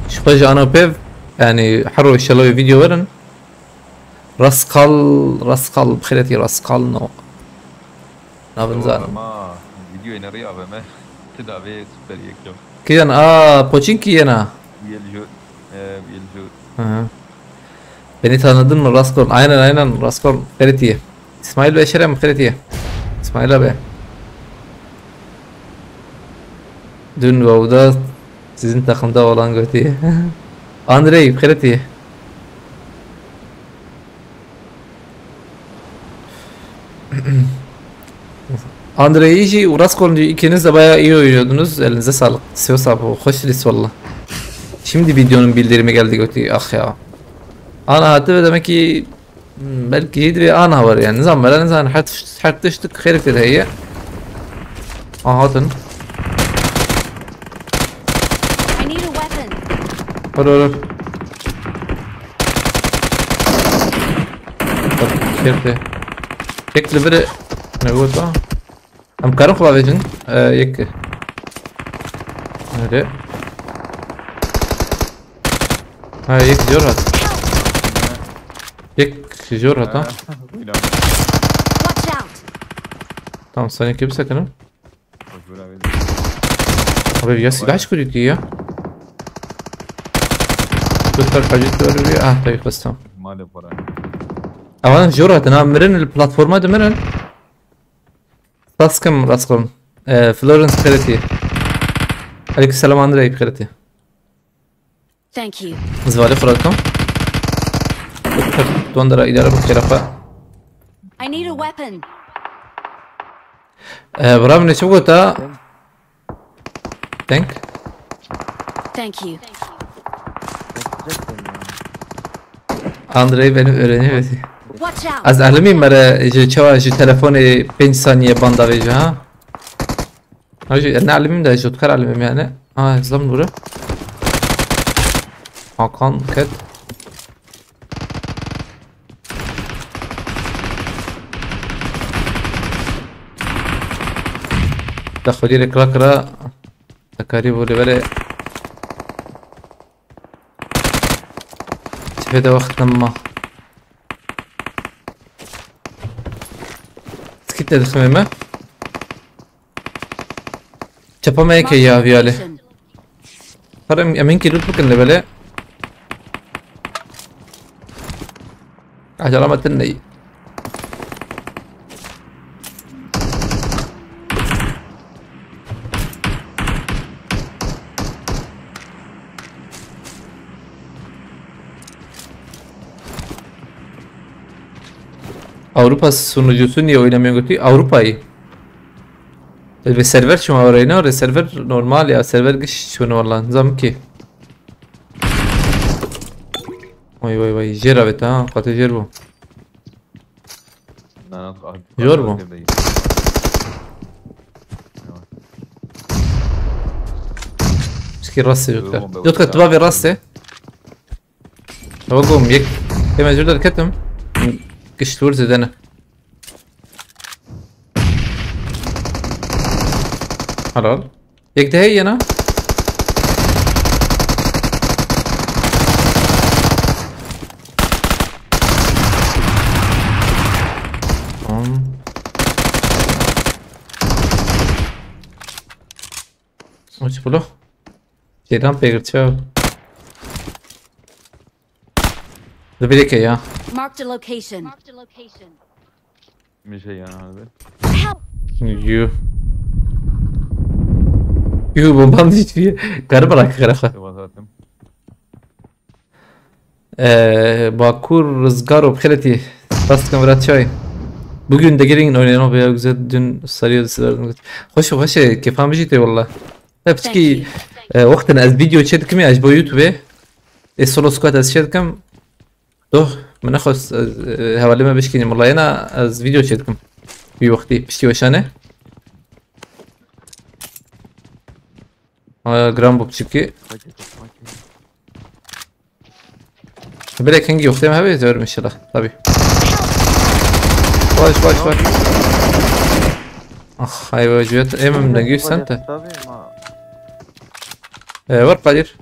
ji xwe ji ana pêv, yani her roj inşallah wê video werin. Raskal, Raskal, bixêretî Raskal no. Navin zanim. Ama videoyê ne rê aveme. Ti davê süper yek yok. Kiyan a Poçinki yena. Yeljo. E, Yeljo. Hı hı. Beni tanıdın mı Raskol? Aynen, aynen, Raskol. Xêretiye. İsmail Beşerem xêretiye. İsmail abi. Dün Vav'da sizin takımda olan götü. Andrei xêretiye. Andrei jî û Raskol'un jî, ikiniz de bayağı iyi oynuyordunuz. Elinize sağlık. Siyo sağ ol. Hoş geldiniz valla. Şimdi videonun bildirimi geldi, götü. Ah ya. Ana hatı ve demek ki, hmm, belki yedi ve ana var yani. Nizam veren nizam her, her tiştik xêrek de heye. Aha hatın. I need a weapon. Hadi hadi. Bak, şerti. Tek li biri ne bu da? Em karin xwe bavêjin. Ee, yek. Hadi. Ha, yek jor hat. Yek jor hat ha. Buyurun. Watch out! Tamam, sen yekê bisekinim. Bak, buyurun abi. Abi ya silah şkürütü ya. Göster kaçı var bir. Ah, tabii kıstım. Mali para. Ama jor hat ha, mirin platforma de mirin. Taskim, Raskol'un. Ee, Florence Kreti. Aleykümselam Andrei Kreti. Thank you. Zivali xwe dikim. Dondera îdare bike xwe. I need a weapon. Ee, bira min çi gota? Thank. Thank you. Andrei benim öğrenim. Watch out! Ez elimî mere ji çawa ji telefonê pênc saniye banda vêje ha? Ha, jî ne elimîm de, ji dikar elimîm yani. Ha, zam nuru. Hakan ket. Da xwedî re kira kira. Tekarî bû li belê. Çi fêde wext nema. Skit de dixime me. Çapa me yekê ya viyale. Her em, em hinkî loot bikin li belê. Acele me tin ney. Avrupa sunucusu niye oynamıyor götü? Avrupa'yı. Ve server çima orayına? Oraya server normal ya. Server giş şunu valla. Zam ki. Vay vay vay. Jer evet ha. Katı jer bu. Jor bu. Pişkî rastê Jotka. Jotka, tu bavê rastê. Ewa gom yek. Hemen jor derketim. Gişt vur zedene. Helal. Yek daha yena. Tamam. Aç bunu. Şeyden pegirtiyor. Dur bir dakika ya. Marked a location. Bir şey yani abi. Help! Yuh. Yuh, bombanın hiçbir garip alaka karafa. Tamam zaten. Ee, Bakur Rızgaro, xeletî. Rast kamera çay. Bugün de gelin oynayalım veya güzel, dün sarıyordu sizlerden. Hoş hoş, kefam jî tê valla. Hep ki e, wextin ez video çêdikim ya ji bo YouTube. E, solo squad ez çêdikim. Doh, min nexwest ez, e, hevalê me bişkînim. Wala yena ez video çêdikim. Wî wextî piştî weşanê. Aya, gram bu piçikî. Belê kengî yoxtê me hebe, zor inşallah. Tabii. Baş, baş, baş. Ah, hay be, cüet. Em, em, dengî sente. E, var Kadir.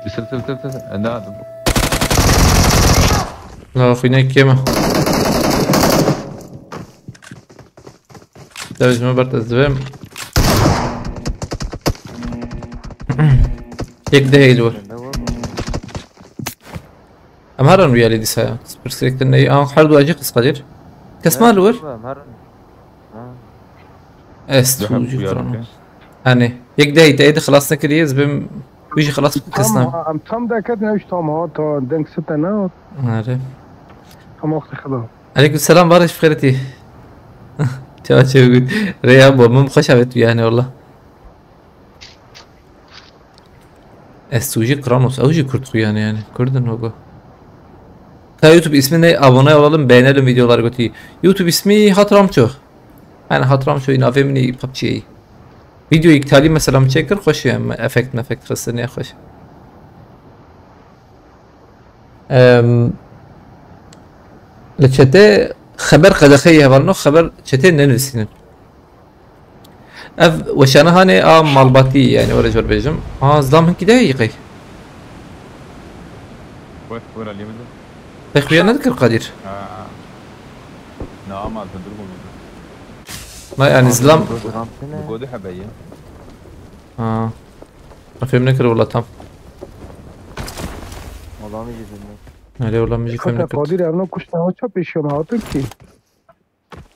Bitir, bitir, bitir, bitir. E, ne adım? La, xwînek kême. Dev ji me bert ez divêm. Yek de heyl wir. Em herin wî alî dîsa ya. Pirsgirêk din neyê. An her du acî qis Kadir. Kes ma li wir? Em herin. Ha. Ez tu jî kran. Hani yek de heyt, êdî xilas nekiriye, ez bim wî jî xilas bikir, kes tam ne. Ha, em tam deketin, ew tam ha, ta deng site ne. Are. Tam wextê xida. Aleyküm selam, barış xêretî. Çawa çew gud. Rêya bo, min xweş avêt tu yani, wallah. Ez tu jî Kranos, ew jî Kurd xuyane yani. Kurdin hogo. Ka YouTube ismi ne? Abone olalım, beğenelim videoları gotî. YouTube ismi Hat Ramço. Yani Hat Ramço navê min ê PUBG'yê. Video iptalî mesela min çêkir, xweş e, em efekt mefekt xistin ya xweş. Em, li çete xeber qedexeyê hevalno, xeber çetê nenivîsînin. Ev weşana hanê a malbatî, yani were jor bêjim. Ha, zilam hinkî de heyî qey. Wek were lê min de. Pek xuya nedikir Kadir. Ha. Na, ama dur bu. Ma yani zilam. Bu godi hebe ye. Ha. Fêm nekir wala tam. Adamı yüzünden. Hele wala min jî fêm nekir. Kadir evno kuştan o çöp işiyor mu hatun ki?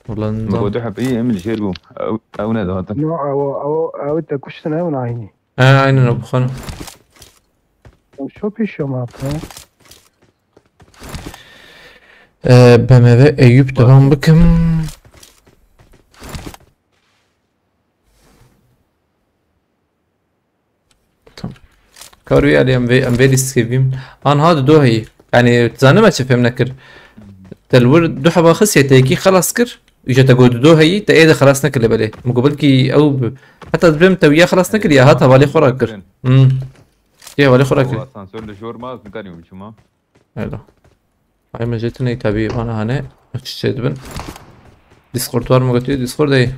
Wala nizam. Min got du heb î, em li jêr bû. Ew, ew nedihatin. No, ew, ew, ew te kuştin ew nayînî. He, aynen o, bu xanım. Ew şo pêşiyo me hate. Ee, B M W Eyüp devam bikim. Tamam. Kar wî alî em vê, em vê lîstikê bîm. Anha di do heyî. Yani, zanim me çi fêm nekir. Te li wir du heba xisiye, te yekî xelas kir. Îja te got di do heyî, te ê de xelas nekir lê belê. Min got belkî ew bi. Heta dibêm te wiya xelas nekir ya, hat hevalê xwe ra kir. Hmm. Yê hevalê xwe ra kir. Asansör li jor ma, ez nikarî biçim ha. Elo. Ay, me jê tunê tabî vana hane. Çi çê dibin? Discord var mı götü? Discord ey.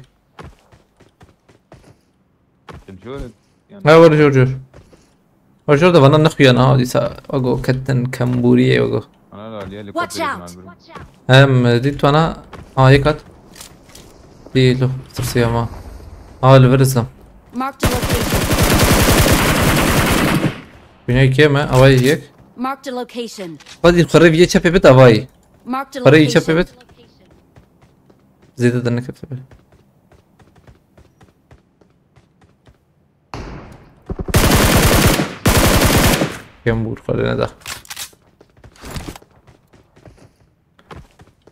Jor, yani. Ha, var jor jor. Var jor da vana nexuyan ha, dîsa ago ketin kembûriyê ago. Ana la, liye li Watch out! Hem, e, dît vana, ha, yek at. Dî lo, tirsiya ma. Ha, li vir izam. Marked a location. Binayê kê me, avayî yek. Marked a location. Hadi xerê viyê çepê bit avayî. Marked a location. Xerê çepê bit. Zêde de nekefte be. Kembûr xerê neda.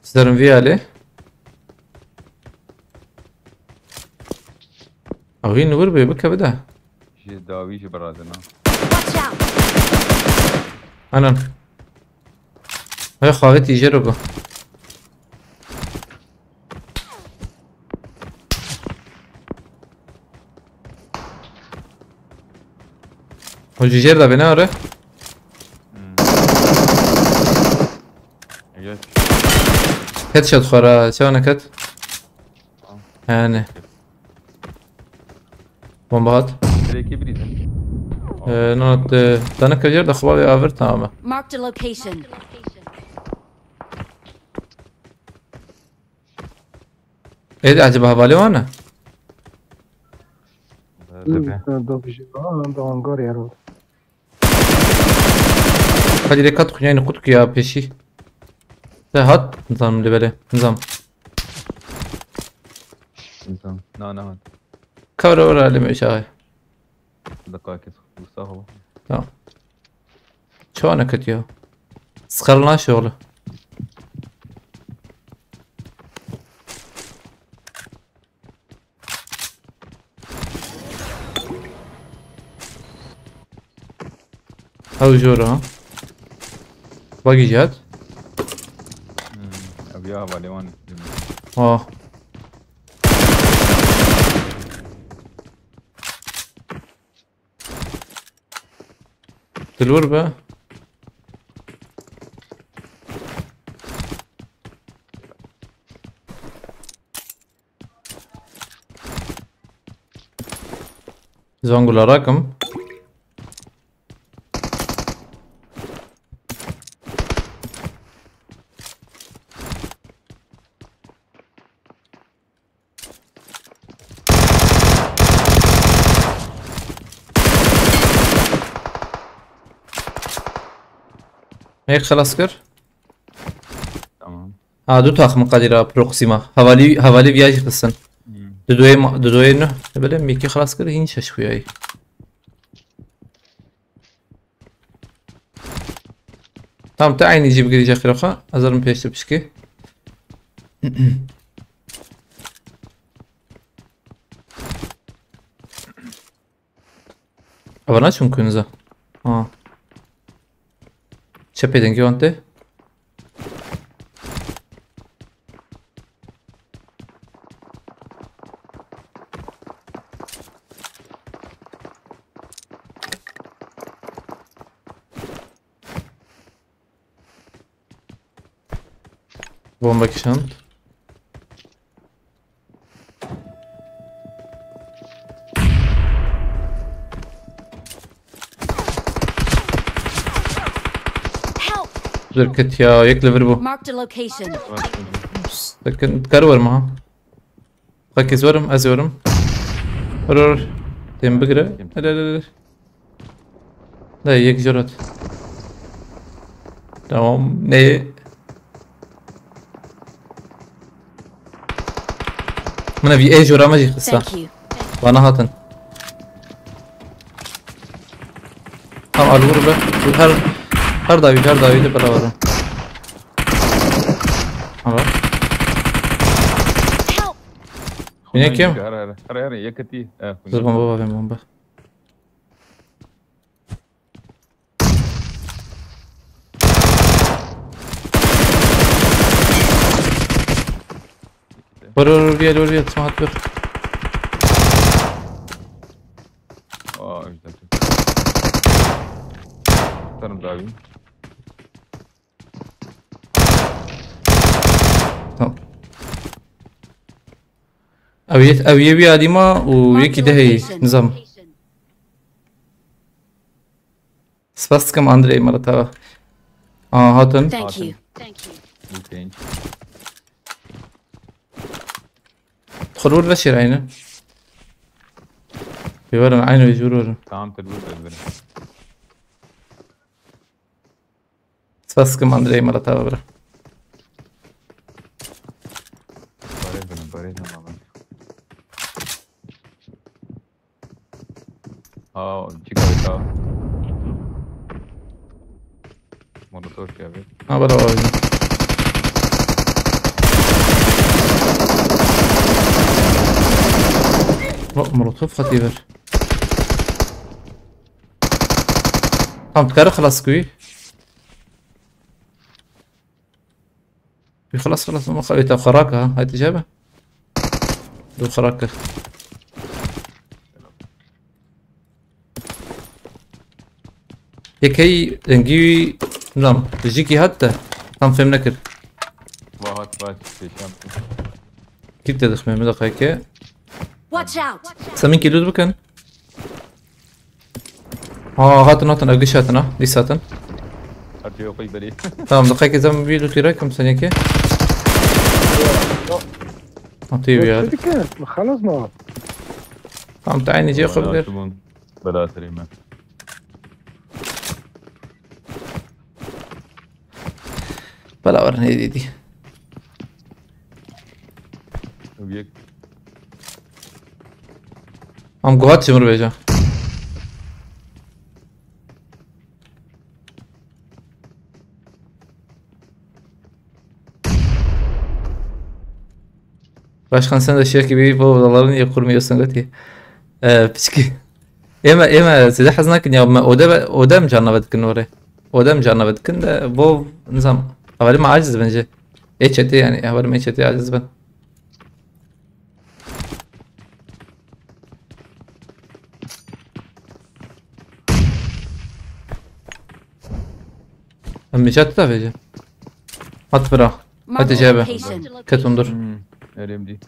Sizerim vî alê. Avî nûr bê bike bide. Ji dawî ji biradin ha. Watch out! Anan. Hay xavê tîjero bu. O ji jêr de bê, ne are? Hmm. Geç. Headshot xwara, çawa neket? Tamam. Yani. Bomba hat. Direkt bir izin. Ee, no, te, dana ke jêr de xwara aver, tamam. Marked a location. Ê, acaba hevalê wan e? Dibe. Hı, hı, da bir şey var, da hangar yer oldu. Hadi rekat kunyayını kutku ya peşi. Te hat, nizam li belê, nizam. Nizam. Na, na, hat. Kavra ora lime şahay. Dakika kes. Mustafa. Tamam. Çawa neket ya? Sıkarılan şey oğlu. Ew jor e. Bagî jî hat. Hmm, ev ya hevalê wan. Ha. Dilwir be. Zangula rakim. Yek xelas kir. Tamam. Ha, du taxim Kadir a Proxima. Havali, havali viyajî xistin. Hmm. Didoyê ma-, didoyê ne? Böyle mîkî xelas kir, hîn şeş xuyayî. Tamam, te aynı jî bigirî jexira xwe. Ez herim pêş te pişkî. Eva naçûn ku niza. Ha. Çepê dengê wan tê. Bomba kişand. Help! Dur kit ya, yek li vir bû. Marked a location. Dur kit, kar werim ha. Bak ez werim, ez werim. Dur, dur. Têm bigire. Hele, hele, hele. Da yek jor hat. Tamam. Ne? Min ev ê jora me jî xista. Thank you. Bana hatin. Tam alur be. Her, her davi, her davi de bela var. Ama. Help! Yine kim? Her, her, her, her, yeketi. Eh, Siz bomba bakın, bomba. Vur, vur, vur, bir el, vur, bir el, smoke at, vur. Aa, güzel. Tutarım daha bir. Tamam. Ev yê, ev yê wî alî ma û yekî de heyî, nizam. Spas dikim Andrey, mala te ava. Aa, hatin. Thank you. Thank you. Bû pênc. Xurur ve şêr aynı. Pêvarin aynı ve jûr verin. Tamam, tir bû, tir bû. Spas dikim Andrey, mala te ava bira. Parêz bine, parêz bine, mala. Aa, çi kavga? Molotof ya bir. Ha, bala var. Bak, molotof hatiye ver. Tam dikare xelas kuy. Wî xelas, xelas, ama xwe, wê te xwe rake, ha. Haydi cebe. Du xwe rake. Yekey dengî wî, nizanim, dijikî hat te. Tam fêm nekir. Va hat, va hat, pêşan. Kit te dixme, min de qayke. Watch out! Semîn kî lût bikin. Ha, hatin, hatin, ev giş hatin ha. Dîs hatin. Her şey yok, berî. Tamam, diqekê zem bir lûtî rekim senekê. Ha, tê wî yar. Dedik ya, xelas ma. Tamam, te aynı cihê xwe bidir. Bela serê me. Bela werin hêdî dî. Ev yek. Am guhat çimir beja. Başkan, sen de şey gibi bu odaların ya kurmuyorsun, götü. Ee, piçki. Ême, ême, zêde hez nakin ya, me ode, ode em carna vedikin orê. Ode em carna vedikin de, bo, nizam, hevalê me aciz bence. Ê çetê yani, hevalê me ê çetê aciz bin. Em micat da vece. At bira. Hadi cebe. Ketum dur. Hmm, elim değil.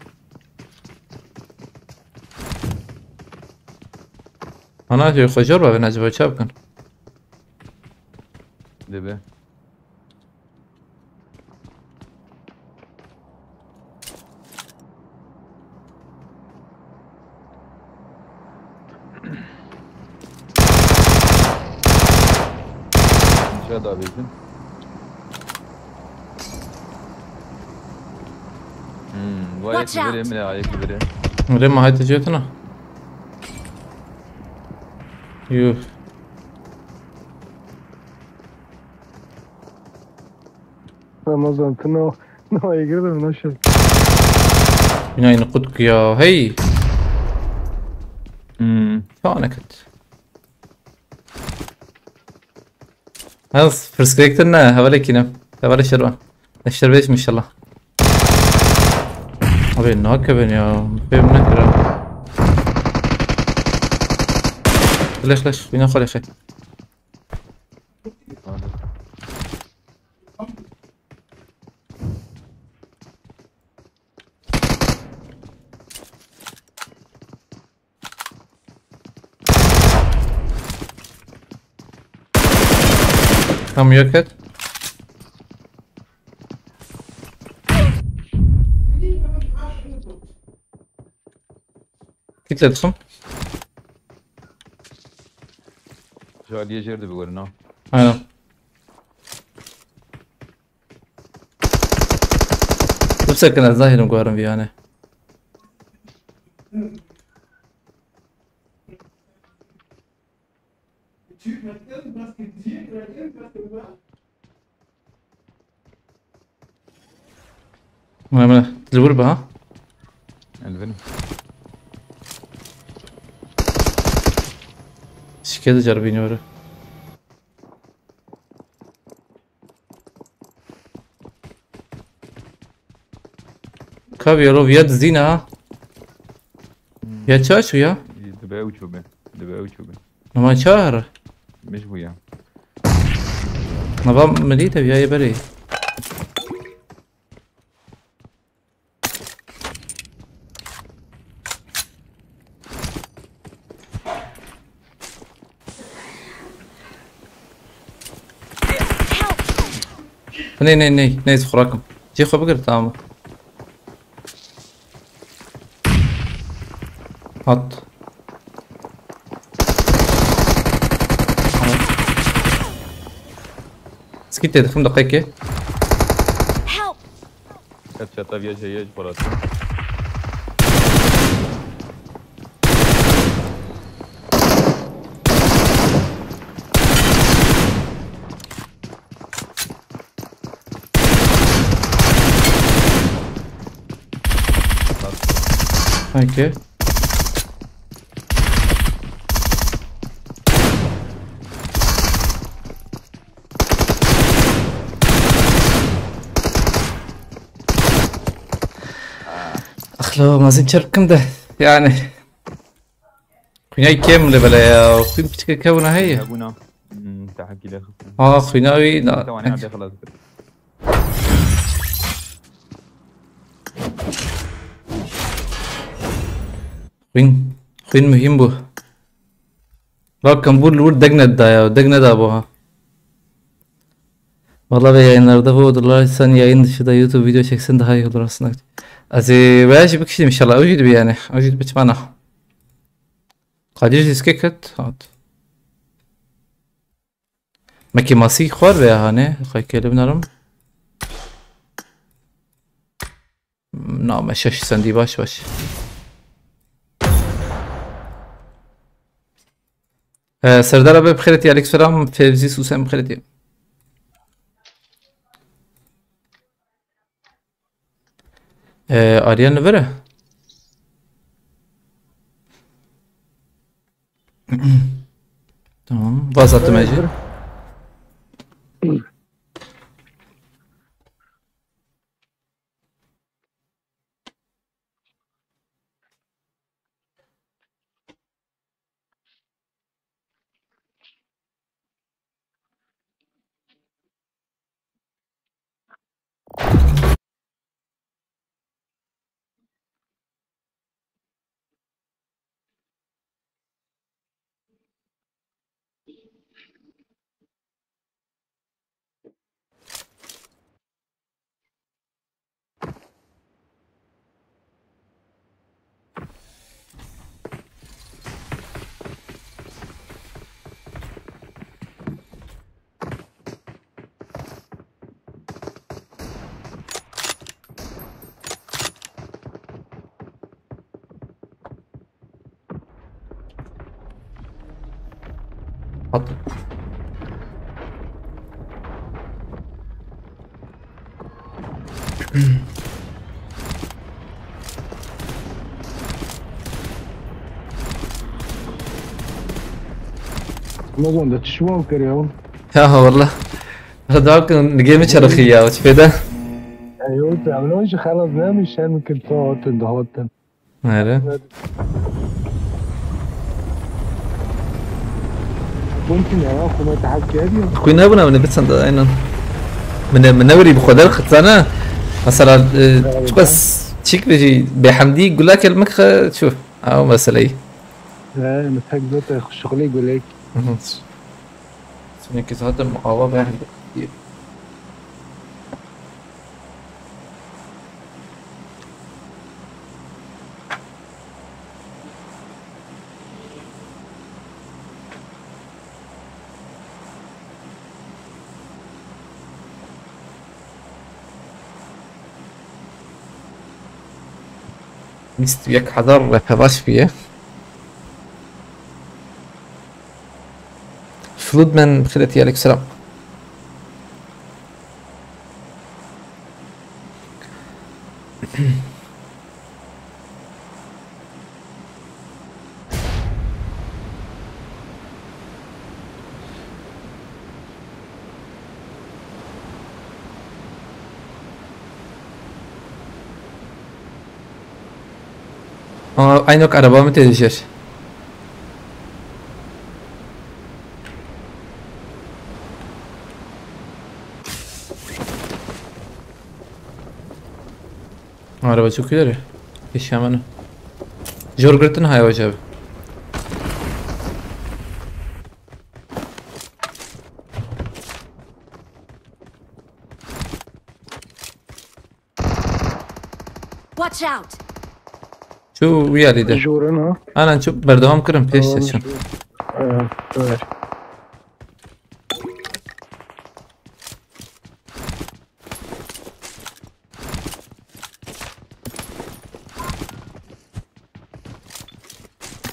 Ana diyor, xocor bavên acaba çav bikin. Dibe. Aşağı da bir gün. Hmm, vay. Watch out. Vereyim ya, ayak vereyim. Rema, haydi cetine. Yuh. Ramazan, tu nav Ay, girdim lan şey. Binayê niqut ku ya. Hey! Hmm. Çawa neket? Ez pirsgirêktir ne, hevalekî ne. Hevalê şervan. Leşter bêjim inşallah. Abi nakevin ya. Fêm nekira. Leş leş. Bina xwe leşe. Tam yok et. Git Letsum. Şu Ali'ye jerde bir verin ha. Aynen. Dur sakın, ez zahirim guarım bir yani. Mına mına. Dil vur bana. Elvin. Şikayet car biniyorum. Kavi yalo viya dizîna ha. Hmm. Ya çaş ya? Dibe ew çûbe. Dibe ew çûbe. Nama çar? Mij bû ya. Nava milî te viya ye berê. Ney ney ney ney xurakim. Cê xwe bigir tamam. Hat. Skit dedim dakika. Help! Headshot aviye şey hiç parası. Okey. Axlo mazin çerkim de yani. Xwînayî kêm li bele ya. Xwîn piçike kewna heye. Hebûna. Hmm, te hekî lê xistin. Ha, xwîna wî na. Te wanê erdê xilas kir. Xwîn. Xwîn muhîm bû. Bak, kembûr li wir deg nedida ya. Deg nedabû ha. Valla ve yayınlarda bu odalar sen yayın dışında YouTube video çeksen daha iyi olur aslında. Ez ê veya jî bikişînim inşallah. Ew jî dibe yani. Ew jî dibe çima na. Kadir diske ket. Hat. Mekî masî xwar veya hane. Xay kêlim narim. Na me şeş sendî baş baş. Ee, Serdar abi bixêretî, aleykum selam. Fevzi Susen bixêretî. Ee, Aryan li vir e? Tamam. Vaz attım Ece. At. Ramazan de çi şivan kiriye? Ya ha, wallah. Dua kin, nigê min çerixî ya, çi fêde? Eyo, te emno ji xelas nemiş, hem kin to hatin, dihatin. Nere? Mumkin ya, xwe me tehekkediyor. Xwî nebûna, min biçend, aynen. Min, min newerî bi xwe derxistana. Mesela, e, Evet. çiqas çîk bêjî, bêhemdî gulak el min xe çû. Ew meseleyî. He, min tek gote, xwe şixulî gulek. Mhm. Sinekî zaten ava bêhemdî. Bîst û yek hezar repe baş bûye. Floodman, xêrê te, aleyküm selam. Aa, Aynok, araba min tê dijêr. Araba çok ileri. Eşya min. Jor girtin hay hocam. Watch out! Çû wî alî de. Jorin ha. Anan çû berdewam kirin pêş Tamam, seçin. şu- Evet, evet.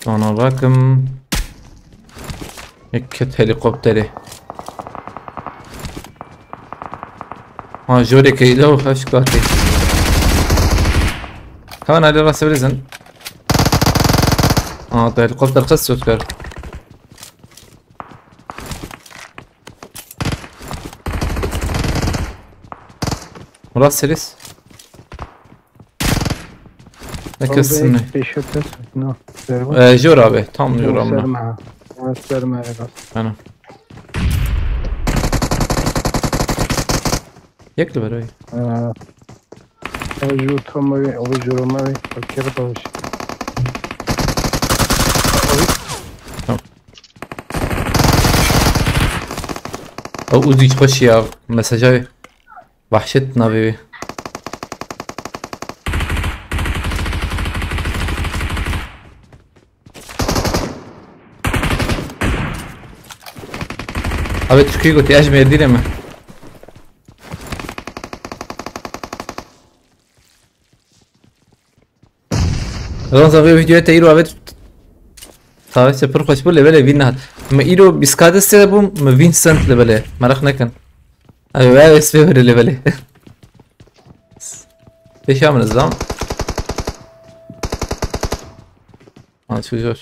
Ana bakım. Yek ket helikopteri. Ha, jore keylo kaç kati. Tamam, hadi rasa bilirsin. Aa, da helikopter kız söz kar. Murat Seris. Ne Tamam, kesin ben mi? Teşekkür. No, servo. Ee, jor abi, tam jor abi. Serme. Serme, evet. Aynen. Yek li ber, oy. Ee, o jor tam oy, o jor ma oy. Fakir baş. Tamam. O Uzi hiç hoş ya. Mesajı. Vahşet navê wê. Abi Türkiye gotiye, ez ji Mêrdînê me. Ramazan, vê videoya te îro avêt. Tavê te pir xweş bû, lê belê vîn nehat. Me îro bîst K destê de bûm, me vîn sent lê belê. Meraq nekin. Ew, ew, ez pê were lê belê. Pêşa min zam. Ha, çû zor.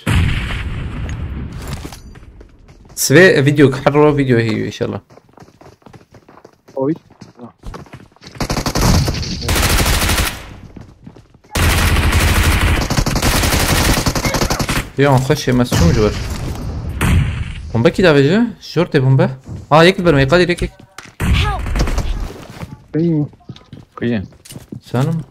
Sibê video, her ro video heye înşallah. Oy. Yan xweşê me çûm ji wir. Bombe kî davêje? Jor tê bombe. Ha, yek li ber me, Qadir, yek, yek. Help! Ey. Kuye. Senim.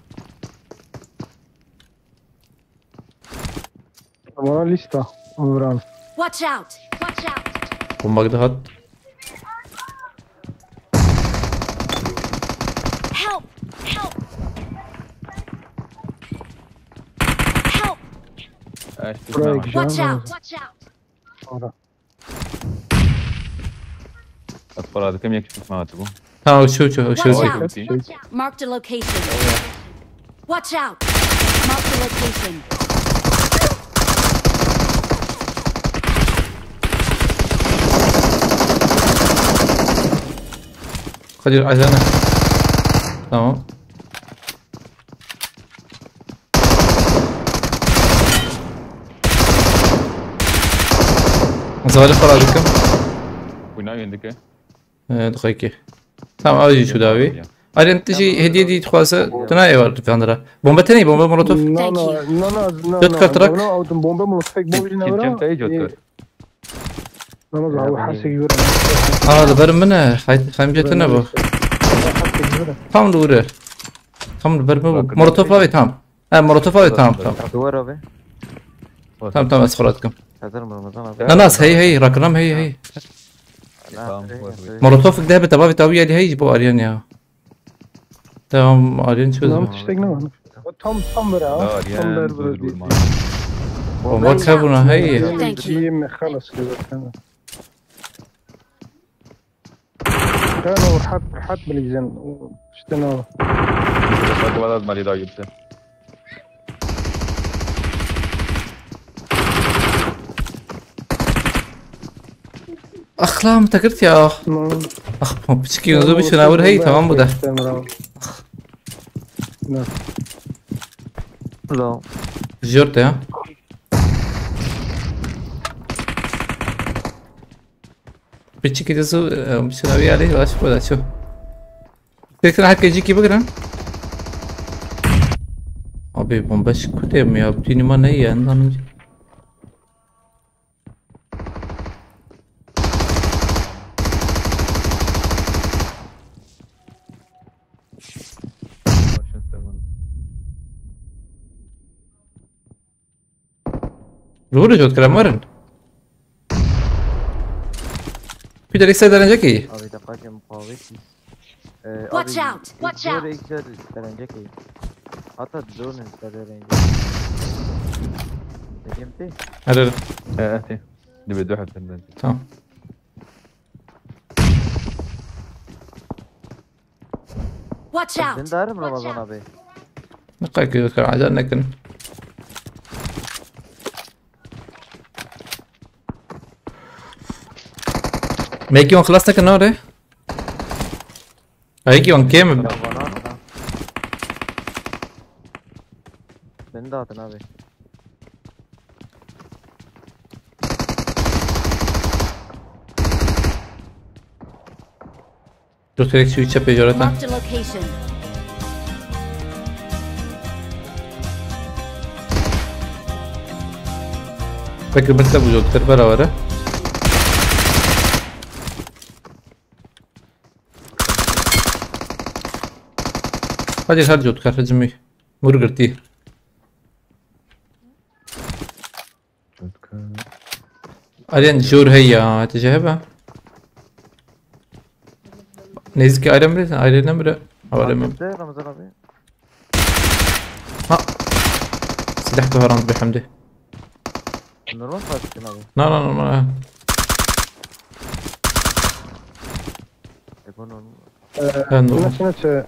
Tamam, lista. Vuran. Watch out! Watch out! Bomba gidiyor hat. Help! Help! Help! Buraya gideceğim. Watch out! Watch out! Orada. Bak, para dikim, yek çift manatı bu. Ha, o şu, şu, o şu, Watch şu. Out! Marked a location. Watch out! Marked a location. Kadir, acele. Tamam. Zali xwe radikim. Wî nayên dike. Ee, dixekî. Tamam, ew jî çû dawî. Aryan, tu jî hediye dî dixwaze, tu nayê war dikandira. Bombe tenê, bombe molotof. Na, na, na, na, na, Dört na, kat rak. Bombe, bombe, molotof, bombe, Kim, kim, kim, teyê cot kir? Namaz abi, hasek yürü. Aa, li ber min e. Hay-, xemcê tune bu. Tam li wir e. Tam li ber min bu. Molotof abi, tam. He, molotof abi, tam, tam. Duvar abi. Tam, tam, ez xwe radikim. Hazır mı Ramazan abi? Na, nas, hey, hey, rakiram, hey, hey. Tamam, hey, koy, hey, koy. Molotof de bi tevavî tawî yelî hey ji bo Aryan ya. Tamam, Aryan çözdüm. Tamam, tiştek ne var? Tam, tam bir ha. Tam bir bir. Bomba kebuna, hey. Thank you. İyi mi? Halas ki zaten. Tamam, rahat, rahat bileceğim. İşte ne o? Bak, bana da Maria daha gitti. Ax, la min te girt ya. Tamam. Ax, piçikî, hûn zû biçin awir hey, tamam bu de. Tamam. Jor te ya. Piçikî de zû, e, biçin awî alê, baş bu de çû. Tekrar herkes cîkî bigirin. Abi, bombeş kutê mi ya? Bütün iman ne ya? Endan önce. Ruhunu jot kiram warin. Peter, îse derencekî. Abi, deqakê muqawît. Ee, Watch abi, out! Watch out! Zor îse derencekî. Hatta drone îse derencekî. Dedim ti? Hadi, hadi. Ee, eti. Dibe du hepten ben. Tamam. Watch out! Dindarım Ramazan abi. Ne kadar kötü, acele nekin. Mekî wan xilas nekin, ne re? Ayekî wan kêm. Beni dağıtın abi. Dur, direkt şu içe pejorata. Marked a location. Peki, mesela bu yol, beraber. Hadi, hadi, Jotkar, hadi mi? Mur girtî. Jotkar. Aryan jor hey ya, hadi cehebe. Neyse ki Aryan bile, Aryan bile. Aryan bile. Ramazan abi. Ha. Silah da haram bir hamdi. Normal fatin abi. Na, na, normal, ha. E, bu normal. Ee, Ben de bu oldum. Nasıl, nasıl?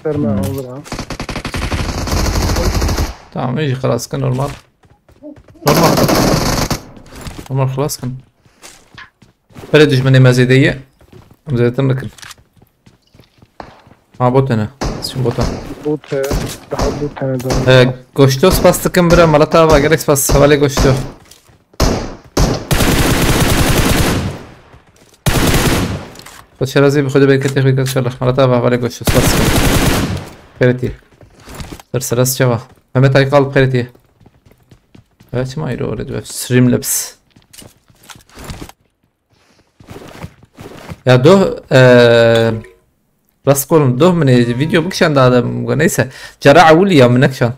Serme Hmm. olur ha. Tamam, iyi, xelas kin, normal. Normal. Normal, xelas kin. Pere dijminê me zêde ye. Em zêdetir nikin. Ha, bot hene. Çim bota. Bot heye. Daha bot hene daha. Ee, goşto spas dikim bira, malata ava, gelek spas. Hevalê goşto. Xwe şerazî bi xwe de bereket tevfîk inşallah. Malata ava, hevalê goşto spas dikim. Xeretî. Ser seras çava. Mehmet Aykal xeretî. Evet, çima îro öyle diyor. Streamlabs. Ya doh, eee, rast kolum, doh min ê video bikişand da, neyse. Cara ewil ya min nekişand.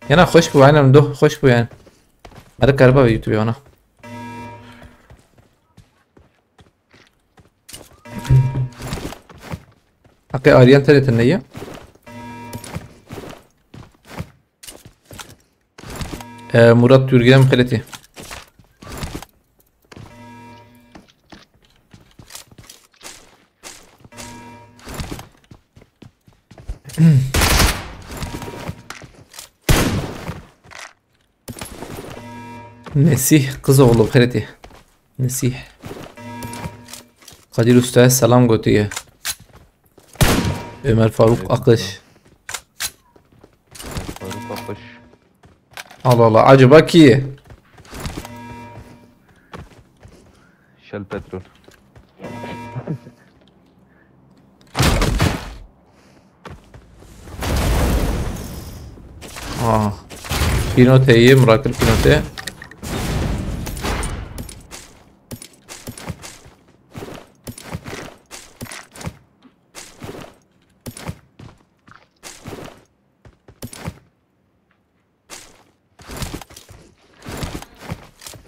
Yana xweş bû, aynen, doh xweş bû yani. Ara kariba ve YouTube yana. Aqê Aryan tenê tune ye. Ee, Murat Türgen xeletî. Nesîh Qizoğlu xeletî. Nesîh. Kadir Usta'ya selam gotiye. Ömer Faruk Akış. Faruk Akış. Allah Allah, acaba ki? El petrol. Ah. Pînoteyê, mirakir pînotê.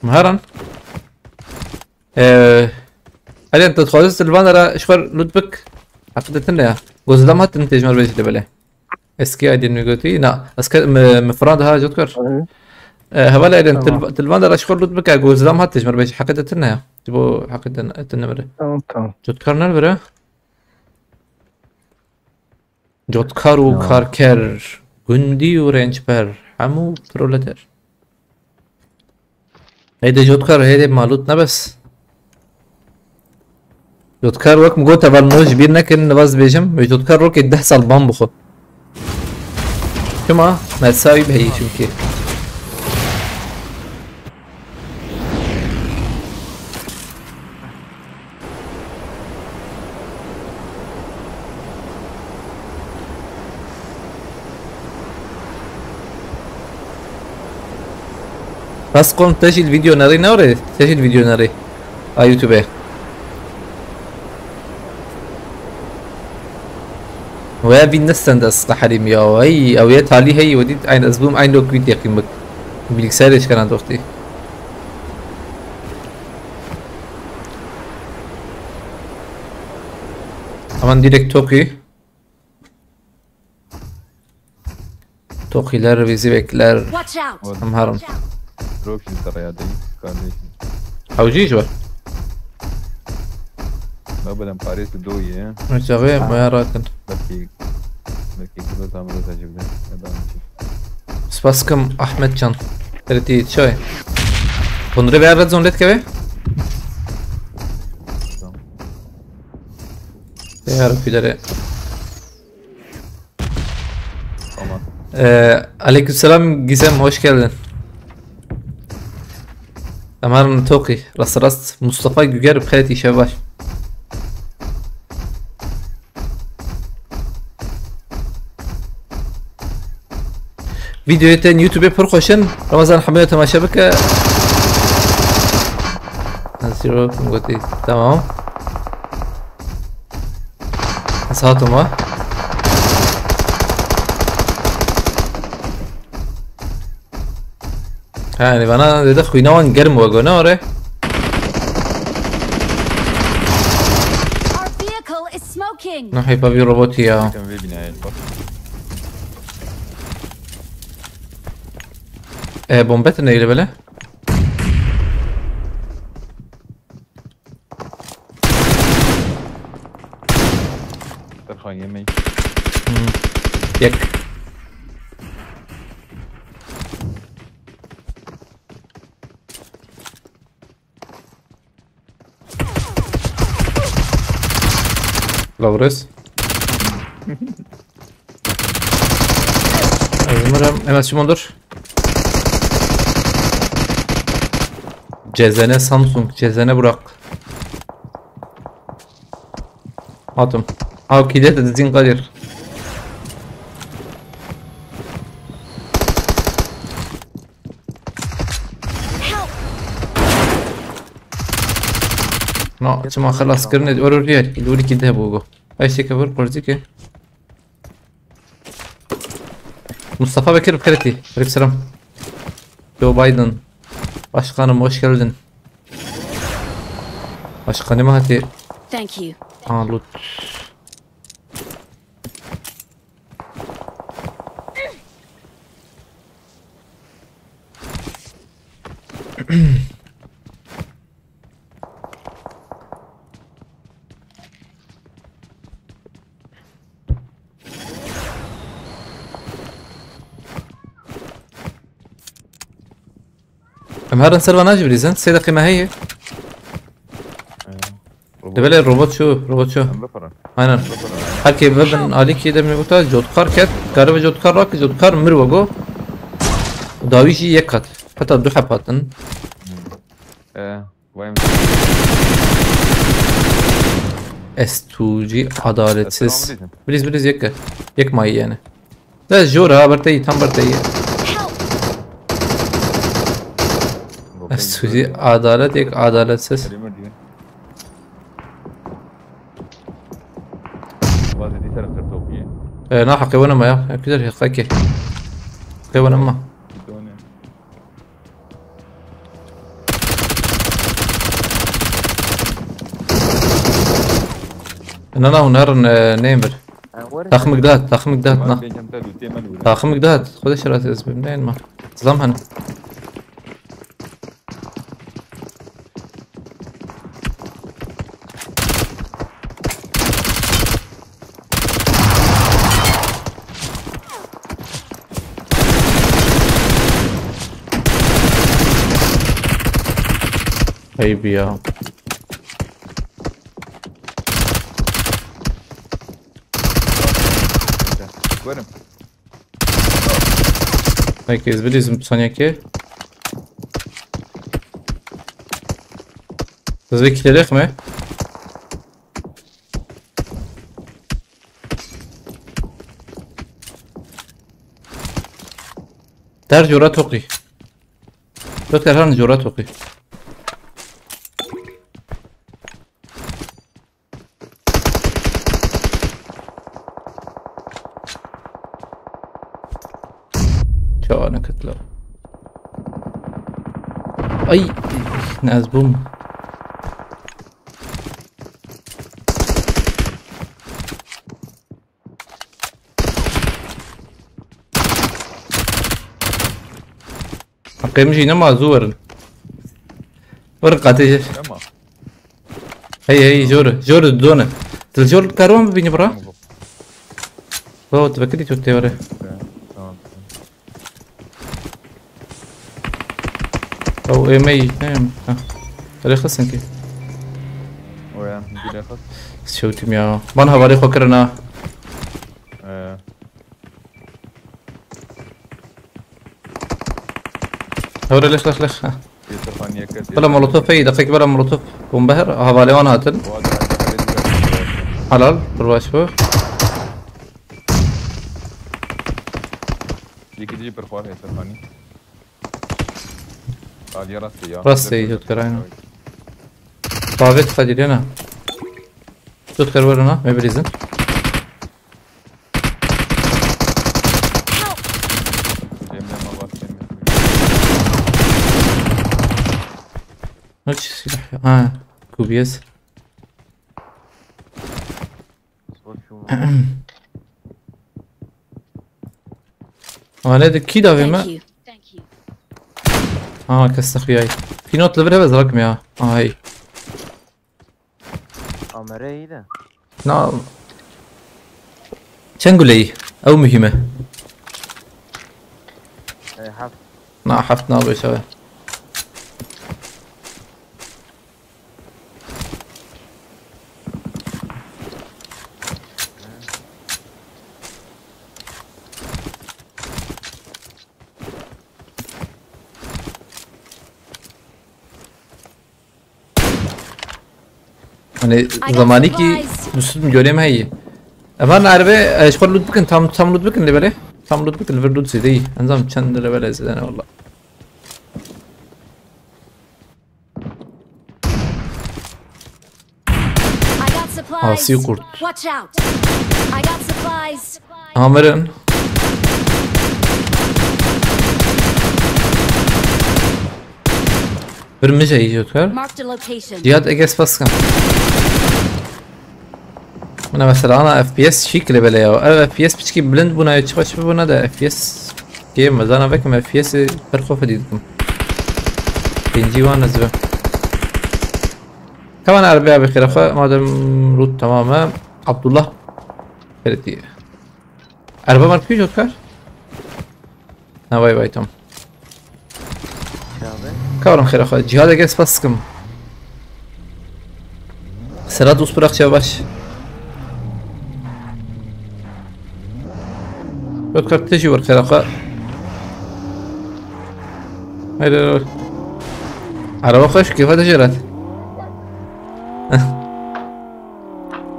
Miheran. Ee, Alen, tu dixwazî tu li van dera ji xwe loot bik? Heqîqetên ne ya. Gozlam hatin têjmar bêjî de belê. Eski aydin mi gotî? Na, esker mi, mi firan daha jotkar. Ee, heval Alen, tu li van dera ji xwe loot bike, gozlam hat têjmar bêjî. Heqîqetên ne ya. Ji bo heqîqetên nemire. Tamam, tamam. Jotkar ne bire? Cotkar û karker, gundî û rênçber, hemû proleter. Hêdê cotkar, hêdê malût nebes. Cotkar wek min got, heval, ji bîr nekin, nivaz dibêjim, wê cotkar rokê deh sal ban bixwe. Çima? Mersa wî bi heyî çimkî. Bas kom te jî li video nerî ne orê? Te jî li video nerî. A YouTube. Wê vî ne stend ez qeherîm ya. Ey, ew yê talî heyî, we dît, eyn ez bûm, eyn lok wî teqîm bik. Bilgisayarê şikena doxtî. Aman direkt tokî. Tokîler, vîzîvekler. Watch out! Em herin. Drop jî te raya deyî, kardeşim. Ew jî ji we? Ne bileyim, parêz do ye. Neyse, wê me rakin. Belki, belki kilo tam roza jibde. Ya da bir şey. Spas kim Ahmet Can. Erti çay. Bunları bir red zone let keve. Tamam. Yar pidere. Tamam. Ee, aleykümselam Gizem, hoş geldin. Aman Toki, rast rast Mustafa Güger, xeyret, işe baş. Videoyê te YouTube pir xweş in. Ramazan hemûya temaşe bike. Ez zero gotî. Tamam. Ez hatim ha. Ha, yani bana dedi xwîna wan germ we gona ore. Our vehicle is smoking. Ne heyfa bir robot ya. Bakın bir binaya bak. E, bombe tine ile böyle. Serkan yemeği. Hmm. Yek. Lawrence. Ezmirem, hemen Simon dur. Cezene Samsung, cezene Burak. Atom. Av kide de dizin kadir. No, çima xelas kirine, oro riyer, iluri ki de bu. Ay şey kabul, politiki. Mustafa Bekir Kreti. Aleykümselam. Joe Biden. Başkanım, hoş geldin. Başkanım hadi. Thank you. Aa, loot. Em herin ser vana jî birîzin. Sê deqî me heye. Ee, robot. Dibele robot şu, robot şu. Em bifirin. Aynen. Bifirin. Herkê bibin alîkî de min gota, cotkar ket, karibe cotkar rak, cotkar mir wego. Dawî jî yek kat. Heta du heb hatin. Ee, vay mı? Estûcî adaletsiz. Estûcî. Bilîz, bilîz, yek e. Yek mayî yani. De jor ha, berteyî, tam berteyî. Estûcî adalet, yek adaletsiz. Ee, na heqê wana ma ya. Ya kuder heqê. Heqê wana ma. Na, na, hûn herin, e, neyên vir. Taximik dat, taximik dat, na. Taximik dat. Xwedê şerasê ez bim, neyên ma. Zam hene. Hey bir ya. Werim. Peki, ez bilîzim saniyekê. Ez vê kilêrê xime. Der jora toqî. Doktor han jora toqî. Çawa neketila. Ay, ne ez bûm. Heqê min jî nema, zû werin. Werin qatê jê. Nema. Hey, hey, jor, jor done. Dil jor karwan bibînî bira. Tamam, bu. Baba, tu vekirî tu tê were. Tamam. Ew ê me yî, ne yê me. Ha. Erê xistin kî. Oya, gule xist. Şewtîm ya. Van hevalê xwe kirin ha. Ee. Hewre leş, leş, leş. Ha. Yeter xaniyeke. Bela molotof hey, deqek bela molotof. Bombe her, hevalê wan hatin. Helal, bir baş bu. Yekî dî jî pir xwar heye ser xanî. Aliyê rastê ya. Rastê, Dur, dur, dur. Aynen. Davet xedî lêne. Dot kar were na, me bilîzin. Cemre ma bak, Cemre. Ne çi silah ya? Ha, Q B S. Sor şu. Ane de kî davê me? Thank you. Ha, kes nexuyayî. Pînot li vir heve zirak me ya. Ay. Amere iyi de. Na. Çend gule yî? Ew muhîm e. E, heft. Na, heft nabe şeve. Hani I got zamanî kî supplies. Muslim görem heye. Evan erbe, e, ji xwe loot bikin, tam, tam loot bikin lê belê. Tam loot bikin, li vir loot zêde yî. Encam çend lira belê zêde ne valla. I got supplies. Asi kurt. Watch out. I got supplies. Amirin. Bir mijeyî jot kar. Marked a location. Cihat, ege spas kim. Min mesela ana F P S şîkle bele ya. Ev F P S piçkî bilind bûna ya, çiqa çi bûna de F P S. Kê mezana vekim F P S per xwe fedî dikim. Pêncî wan ez ve. Hemen arabaya bir kere xwe, madem loot tamam e. Abdullah. Ferdi. Araba var, pî jot kar. Na, vay vay, tamam. Abi. Kavrım xêra xwe. Cihada gel spas sıkım. Serhat Uspırak Çevbaş. Yok, kar tecî var xêra xwe. Haydi, haydi, haydi. Araba xweş, kêfa te jêrat.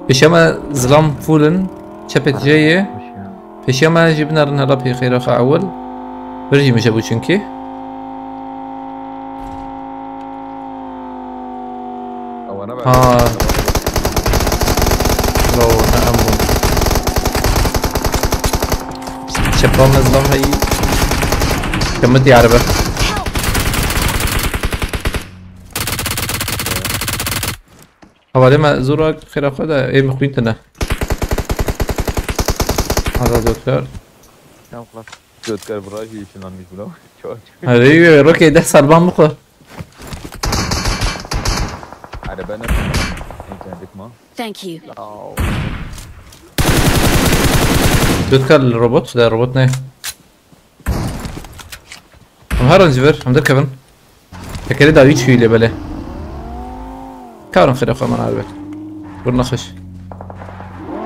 Pêşiya me zilam full in. Çepê tijê ye. Pêşiya me jî binerin hela pê xêra xwe ewil. Vir jî min jebû çunkî. Ewana be. Ha. Lo, ne em bûn. Çepa me zilam heyî. Kemit yar be. Hevalê me zora xêra xwe de ê min xwîn tine. Azad Jotkar. Tam xlas. Jotkar virajî ışınlanmış bro. Çok. Herê rokê deh serban bixwe. Araba ne? Enkendik ma. Thank you. Jotkar li robot de robot ne? Em herin ji vir, em derkevin. Tekerê dawî çûyî lê belê. Karin xêrê xwe man erbe. Gur nexweş.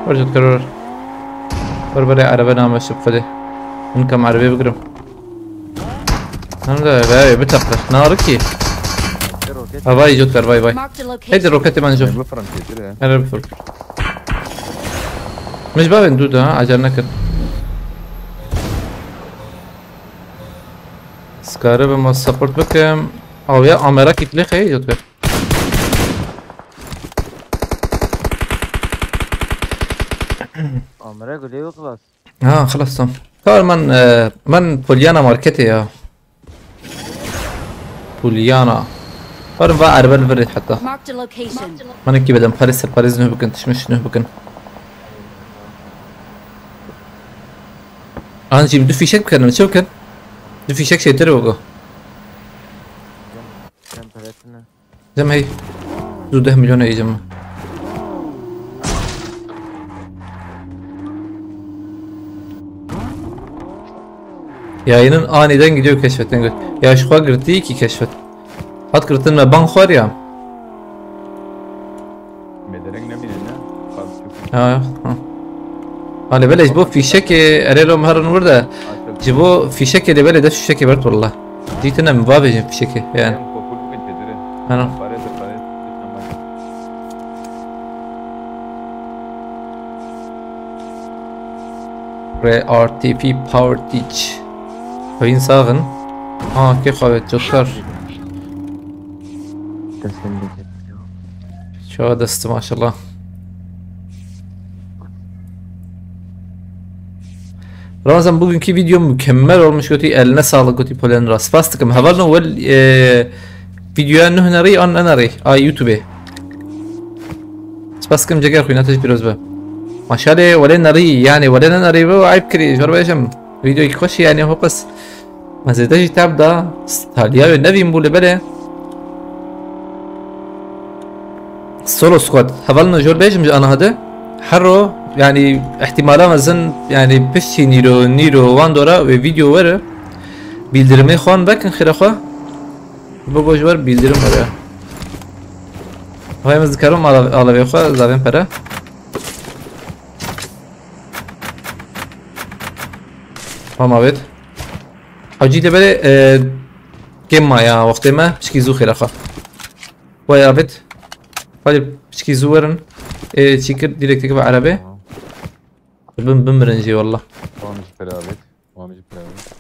Wer Jotkar wer. Wer berê erebe name şib xwedê. Min kam erebê bigirim. Hem de veyê biteqir. Narikî. Havayî Jotkar vay vay. Marked a location. Heydi roketê man jov. Bifirm kêtir e. Here bifirm. Min ji bavên dû da, acele nekin. Skaribim ez support bikim. Awiya amera kitlê xeyê Jotkar. Amera gulê xilas. Ha, xilas tam. Kar man, e, man Pollyanna marketê ya. Pollyanna. Kar va erbe li vir heta. Marked a location. Man ki bedem parê ser parê nuh bikin, tişmiş nuh bikin. An jî du fîşek bikin, çi bikin? Du fîşek şeytir o. Sen paretine. Dem hey. Du deh milyon êcim. Yayının aniden gidiyor keşfetten gö-, ya şu kadar girdi ki keşfet. Hat girtin me ban xwar ya. Medereng nemîne ne? Kalk. Ha, ha. Hale belê ji bo fîşekê erê lo miherin wir de. Ji bo fîşekê lê belê de fîşekê bert walla. Dîtine min bavêjin fîşekê yani. Kopul bugün tedire. Ana. Pare de pare. R R T P Power Teach. Oyun sağın. Aa, kek evet, Jotkar. Teslim edecek. Çoğu destı maşallah. Ramazan, bugünkü video mükemmel olmuş, götü eline sağlık, götü polen rast. Spas dikim. Hevalno wel, e, videoya nuh nerî an enerî a YouTube. Spas dikim ceger xwîna te ji pîroz be. Maşalê welê nerî yani welê ne nerî be ayıp kirî jor bêjim. Video ki xweş yani hoqis. Me zêde jî tab da, staliya wê nevîn bû li belê. Solo squad. Hevalno jor bêjim ji ana hade. Hero, yani ihtimala mezin, yani piştî nîro, nîro wan dora wê video were. Bildirimê xwan vekin xêra xwe. Bo goj wer bildirim were. Vay ez dikarim ala-, alavê xwe zavên pere. Tamam evet. Hacî de belê, e, kêm maya wextê me, pişkî zû xêra xwe. Way avêt. Hadi pişkî zû werin. E, çîkir direkt teke ve erebe. Tamam. Bin, bimirin jî walla. Tamam jî pere avêt. Tamam jî pere avêt.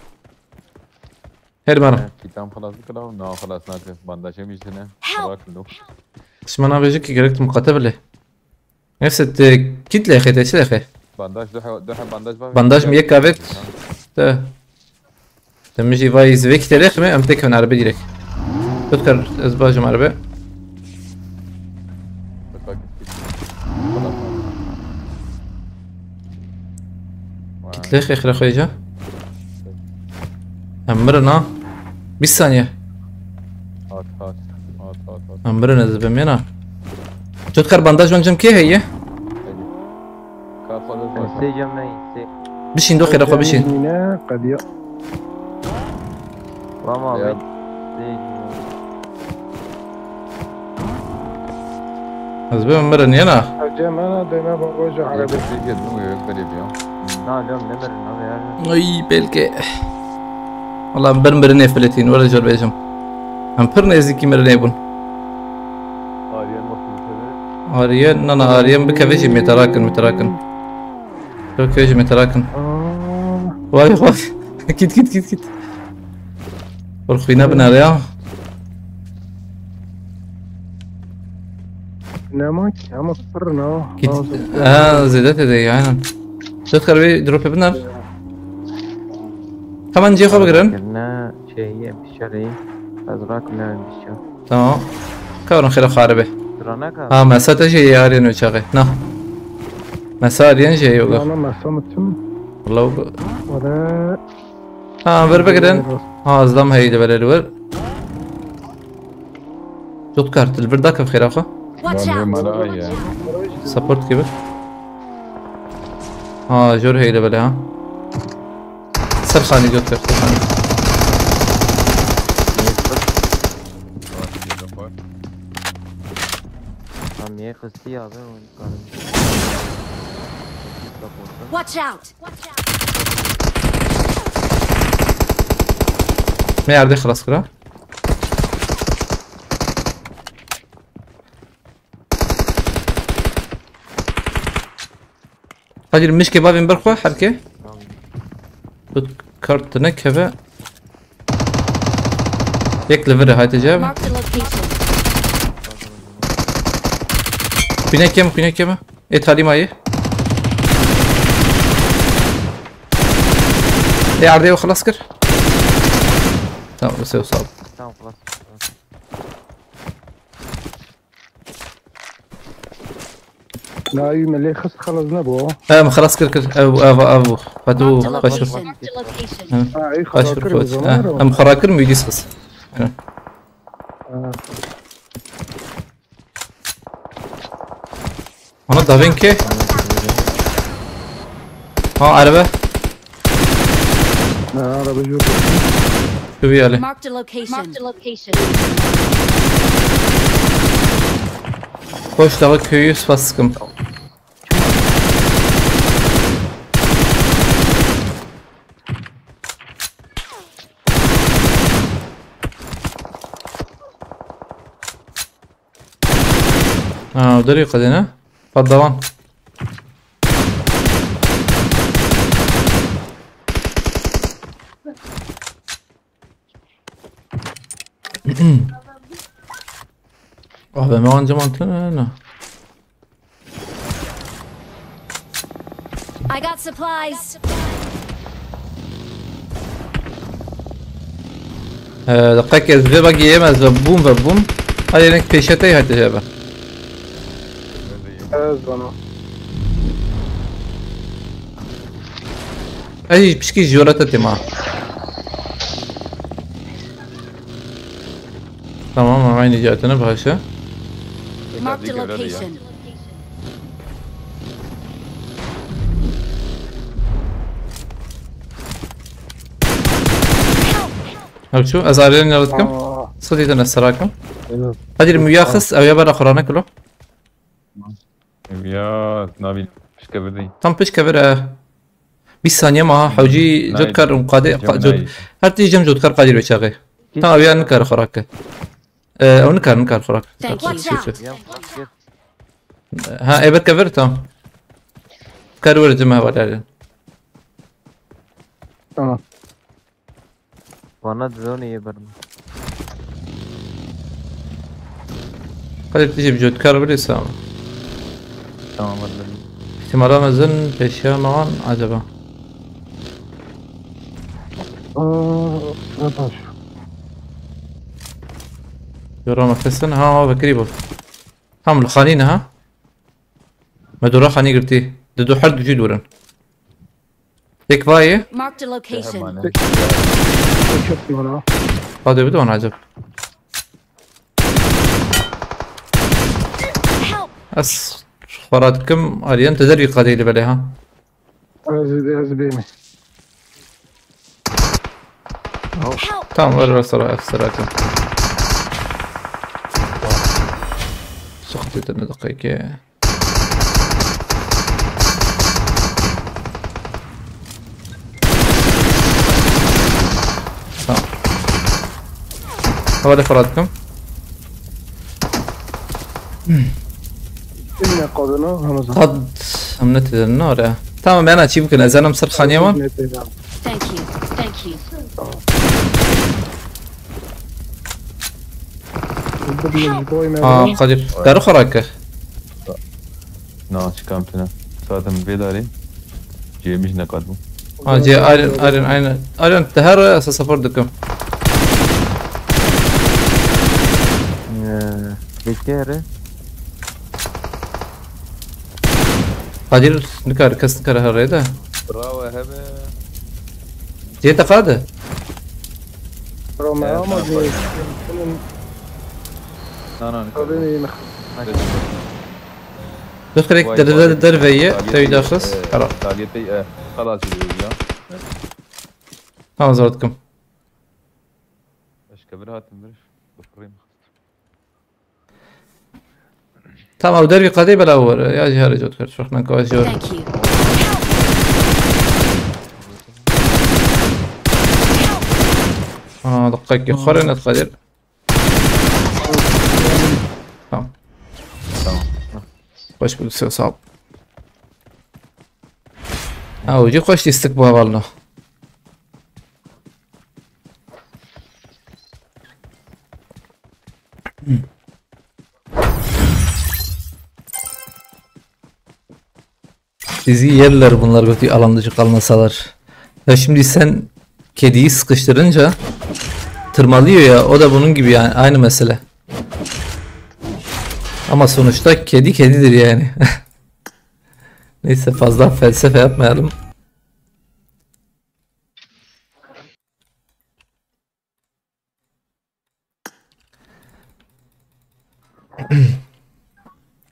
Her bana. Kitam xelas bikira, na xelas nake. Bandajê min jî ne. Help! Bırak lo. Şima navêje ki gerek tu muqate bile. Nefse te kit lexê te çi lexê? Bandaj, du he-, du he bandaj var. Bandaj mı yek avêt? Te. Te min jî vay zivê kî te lexê me, em têkevin erebe direk. Jotkar ez bajim erebe. Bak, bak, git, git. Kit lexê xire xwe ca. Em mirin ha. Bîst saniye. Hat, hat. Hat, hat, hat. Em mirin ez bimêna. Jotkar bandaj wan cem kê heye? Ka xwe de Ez sê cem me, sê. Bişîn doxê de xwe bişîn. Mîne qediya. Tamam. Ya. Sê cem. Ez bim mirin yena. Cem ana deme baba ji Arabê. Hadi bir şey geldi mi? Yok, böyle bir ya. Na, lom ne mirin abi ya. Ay belki. Valla bir mirinê filetîn, were jor bêjim. Em pir nêzîkî mirinê bûn. Ariyen bakın tabii. Ariye, na, na, Ariye bikeve jî mêterakin, mêterakin. Bikeve jî mêterakin. Vay, vay. Git, git, git, git. Ol xwîne binere ya. Nema ki, ama pir ne. Git. Ha, zêde tê de, aynen. Dört kar bir drop'e biner. Hemen cihê xwe bigirin. Ne, şey, em şerî. Ez rakim ne, em şerî. Tamam. Ka werin xêra xwe erebe. Tura neka. Ha, mesa te jî yarên wê çaxê. Na. Mesa ariyên jî heye. Ana mesa mi tim. Wala. Wala. Ha, vir bigirin. Ha, ez dam heyî li vir, li vir. Jotkar, tu li vir dakev xêra xwe. Watch out! Support gibi. Ha, jor heyî li vir ha. Ser xanî Jotkar, ser xanî. Tam yê xistiya be, hûn karin. Watch out! Me erdê xilas kira. Hacî mişkê bavên ber xwe herkê. Tamam. Tu kart tu nekeve. Yek li vir e, hayte cevap. Marked a location. Xwînek yeme, xwînek yeme. Ê talî mayê. Ê erdê xelas kir. Tamam, wise sağ ol. Tamam, xelas. Nayî me lê xist xelas nebû. Em xelas kir kir. Ev, ev, ev bû. Hadi bû. Marked a location. Marked a location. Ha, ey, xelas kir, xelas kir. Em xelas kir mi dîs xist. Ha. Ana davên kê? Ha, araba. Ha, araba jû. Şu bir yali. Marked a location. Marked a location. Hoş dağı köyü spas sıkım. Ha, o derê qedêne. Pat devam. Abi, me anca mantı ne? I got supplies. Ee, deqek ez vê bagiyê me, ez ve bûm ve bûm. Ay, yenek pêşe te hate jebe. Ez bana. Ay, pişkî jora te tema. Tamam, ama aynı cihetine başa. Marked a location. Ew çû, ez arênin yaratkim. Aa. Sıdî de neserakim. Aynen. Hadi muya xist, ew ya bera xurane kilo. Ya, navî pişke bidî. Tam pişke vir e. Bîst saniye ma ha, hewcî Nayê. Cotkar û qadê, Cem qa-, cot-, nayê. Her tişt cem cotkar qadî wê çaxê. Ta ew ya nikare xurake. Ee, ew nikar, nikar xurake. Thank you. Watch out. Cem, bak, gir. Ha, ê berke vir, tamam. Kar were cem hevalê. Tamam. Bana drone yê birme. Hadi tişê bi cotkar birê sağ. Tamam, hadi. İhtimala mezin peşiya me wan acaba. Aa, ne baş. Yorama kesin. Ha, ha, vekirî bû. Tam li xanî ne ha? Me dora xanî girtî. Di du her du jî dûr in. Yek vayê. Marked a location. Hemane. Çektim ona. Hadi bir de ona acaba. Help! Ez xwe radikim, Aryan, te dervî qadê li belê ha. Ez, ez bême. Help! Tamam, ver, ver, sonra, sonra, sonra. Sıkıntı etme dakika. Tamam. Havale fırlattık. Hmm. Ne kadına Ramazan. Qad em netêdin nare. Tamam, bena çî bikin, ez enim ser xaniya wan. Ne teyda. Thank you. Thank you. Bildim boy Ha, mevla. Kadir. Daru xorake. Na, çi kam tine. Zaten vê darê. Cêmiş ne kadbû. Ha, cê aynen, aynen, aynen. Aynen, te her esas support dikim. Bekere. Kadir nikar, kes nikar her rêde. Bravo hebe. Cê te qade. Roma ama Evet, cê. Na na ne Kadın iyi mi? Dixirek derve ye, tey daxist. Ara. Tagê pey e, xelas ediyor ya. Tamam, zor dikim. Başka bir hatim bir. Bıkırayım. Tamam, dervî qedê bela were. Ya jî herê cot kir. Çok nan kavaş jor. Thank you. Aa, dakika ki. Xore net Kadir. Tamam. Tamam. Hoş bulduk, sağ ol. Ha, ucu hoş istik bu havalno. Bizi yerler bunlar, götü alan dışı kalmasalar. Ya şimdi sen kediyi sıkıştırınca tırmalıyor ya, o da bunun gibi yani, aynı mesele. Ama sonuçta kedi kedidir yani. Neyse, fazla felsefe yapmayalım.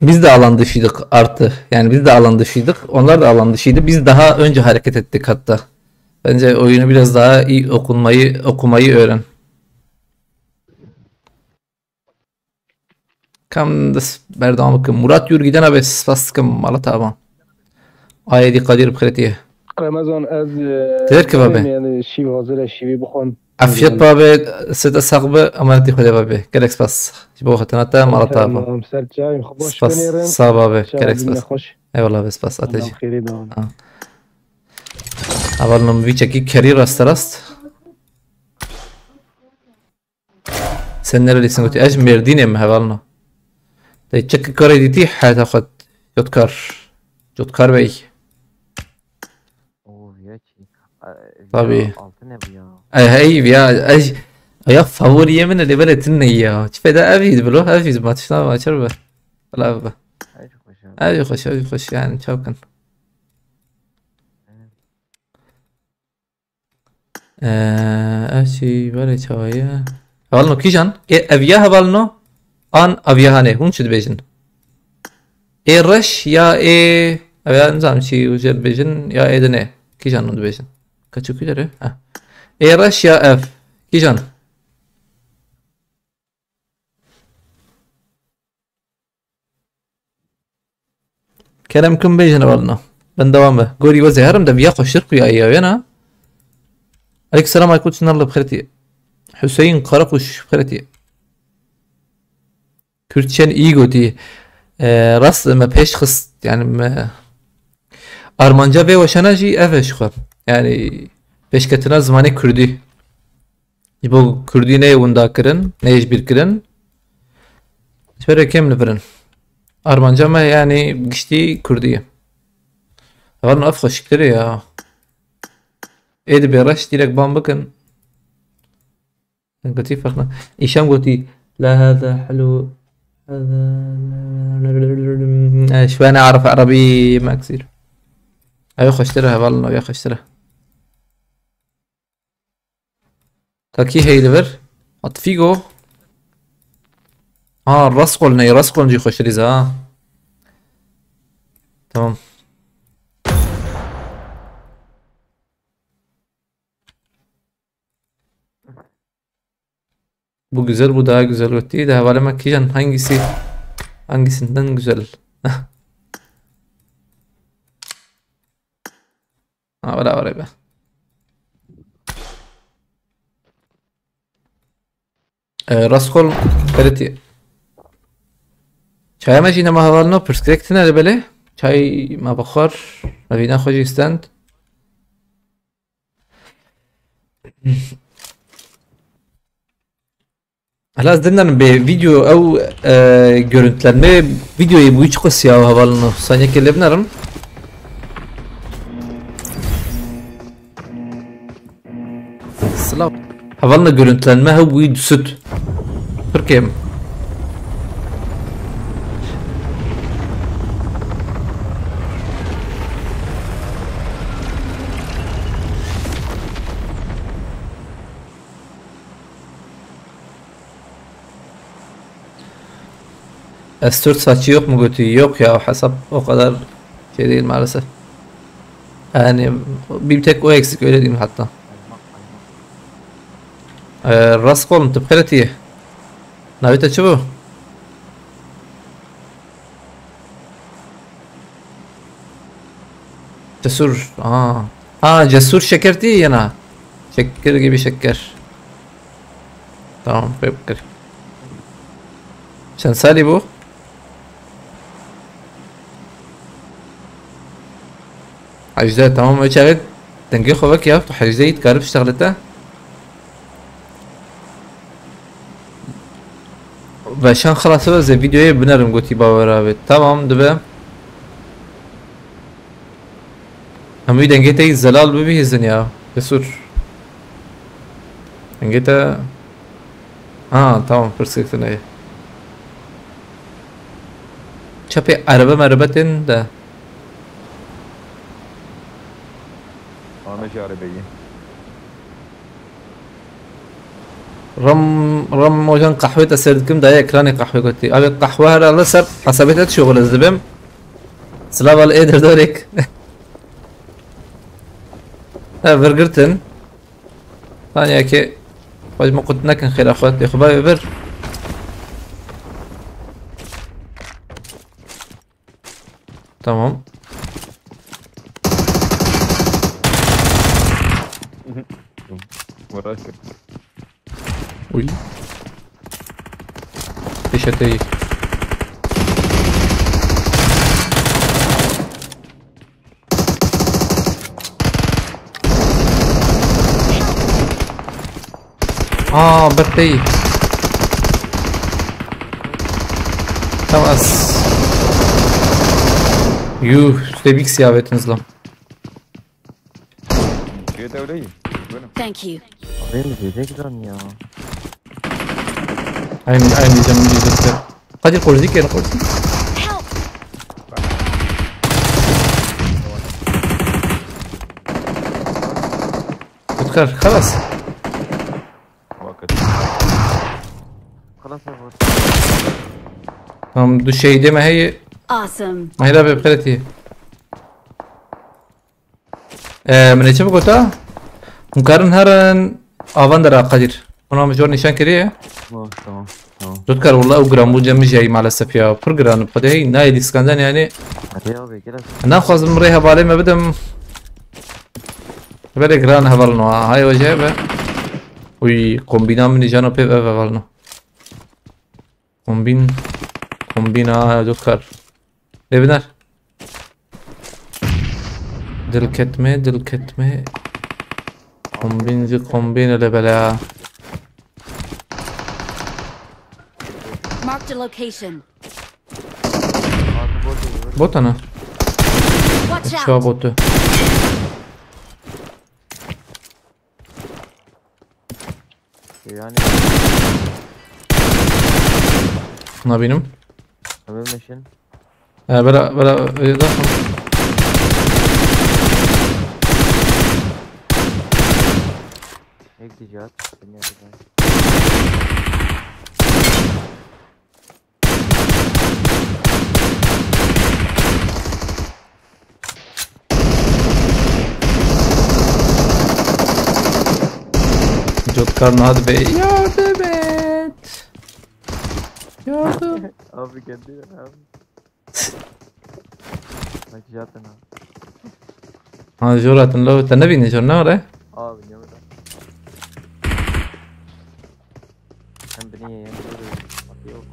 Biz de alan dışıydık artı. Yani biz de alan dışıydık. Onlar da alan dışıydı. Biz daha önce hareket ettik hatta. Bence oyunu biraz daha iyi okunmayı, okumayı öğren. Kam dest berdam bikim. Murat Yur gidene be, spas dikim, mala taban. Ayê dî Kadir bi xêr tî. Ramazan ez e, Têr ki babe. Yani şîv hazir e, şîvî bixwin. Afiyet babe, sede sax be, emanetî Xwedê babe. Gelek spas. Ji bo xetina te, mala taban. Tamam, ser çayım. Xwe baş Spas, binêrin. sağ babe, Çay gelek bîne spas. xweş. Eyvallah be, spas, Ateci. Xêrê dawan. Hevalno min vî çekî kerî raste rast. Sen nerelisin gotî? Ez ji Mêrdînê me, hevalno. Te çekî karê dîtî heta xwe, cotkar. Cotkar bey. Oo ya ki. Tabii. Altı ne bu ya? Ay hey ya, ay. Ya favoriyê min e, lê belê tune ya. Çi feda ev yî bilo, ev yî ma tişna ma çer be. Bela ev be. Her şey hoş abi. Ev yî xweş, ev yî xweş yani çaw kin. Ee, ev çî belê çawa ye? Hevalno kîjan? Ê ev ya hevalno? An ev ya hanê? Hûn çi dibêjin? Ê reş ya ê, ev ya nizam çi û jê dibêjin ya ê dinê? Kîjan hûn dibêjin? Kaçı kî dere? Ha. Ê reş ya ev? Kîjan? Kerem kim bêjin hevalno. Ben devam be. Gorî we zêherim de viya xweştir xuya ya wena. Aleyküm selam, Aykut Çınarlı bi xêr tî. Hüseyin Karakuş bi xêr tî. Kürtçen iyi gotî. Ee, rast me pêş xist, yani me armanca vê weşana jî ev e ji xwe. Yani pêşketina zimanê kurdî. Ji bo kurdî neyê winda kirin, neyê ji bîr kirin. Ji ber kêm li vir in. Armanca me yani giştî kurdî ye. Hevalno ev xweşiktir e ya. Ê dibê reş direkt ban bikin. Gotî ferqna. Îşem gotî. La hada helu. Hada. Eş ve ne arif arabi maksir. Ev xweştir e, hevalno, ev xweştir e. Takî hey li vir. Atfigo. Ha, Raskol ne, Raskol jî xweştir e ha. Tamam. Bu güzel, bu daha güzel. Ötüyü de havale makyajın hangisi, hangisinden güzel? Ha, wala wala be. Ee, Raskol Ferit'i. Çaya me jî nema hevalino, pirsgirêk tune li belê. Çay me bixwar, me vîna xwe jî stend. Hala ez dinlerim bê video ew, e, görüntülenme videoyê bûyî çi qisiya hevalino. Saniyekê lê binerim. Silav. Hevalna görüntülenme hew bûyî süt. Pir kêm. Estor saçı yok mu götü? Yok ya, hesap o kadar şey değil maalesef. Yani bir tek o eksik, öyle diyeyim hatta. Ee, rast kolun tıpkırı tiye. Navita çi bu? Cesur. Aa. Ha, Cesur şeker diye yana. Şeker gibi şeker. Tamam, pek. Çend salî bû? Hejdeh, tamam, ew çaxê dengê xwe veke ya, tu hejdeh yî dikarib ştexlete. Veşan xelas be, ez ê videoyê binerim, gotî bawer avêt. Tamam, dibe. Hemû dengê te yî zelal bibihîzin ya. Cesur. Dengê te... Ha, tamam, pirsgirêk tune ye. Çepê erebe merebe tên de. Ame jî erebeyî. Ram, Ram ojan qehwê te sêr dikim, daye ekranê qehwê gotî. Abi qehwe herhalde ser hesabê te şoxil ez dibim. Silav al ê derdorek. Ha, virgirtin. Saniyekê. Xwaj me qut nekin xêra xwe. Tê xwe bavê vir. Tamam. Uğraşır. Uy. Pêşeteyî. Aa, berteyî. Tamam, ez. Yuh, üstte bir kişi ya, Betin Islam. Thank you. Abi mi diyecek lan ya? Aynı, aynı canım diyecekler. Kadir, korzi kere korzi. Help! Utkar, halas. Vakit. Halas abi. Tamam, du şey deme hey. Awesome. Mahira be preti. Ee, min ê çi bigota? Hûn karin herin avan dera Kadir. Ona min jor nîşan kiriye. Tamam, tamam, tamam. Zot kar, wala ew giranbûn cem min jî heyî maalesef ya. Pir giran in, xwedê hey nayê dîskandan yani. Hadi abi, gel. Naxwazim rê hevalê me bidim. Belê giran hevalin wa. Hay wece be. Uy, kombîna min î cano pê ev hevalin. Kombîn. Kombîna zot kar. Lê biner. Dilketme, dilketme. Kombîn jî kombîn e lê bela. Marked a location. Bot ana. Watch out! Çawa botu? Yani. Nabînim. Abi meşin. Ee, bera, bera, e, da. Ek ticaret. Bilmiyorum. Cotkar Nadir Bey, yardım et. Yardım. Abi geldi abi. Bak zaten abi. Ha, jor hatin lo, te nebîne jor ne ore? Abi ne ore? Hem beni yiyeyim. Yok.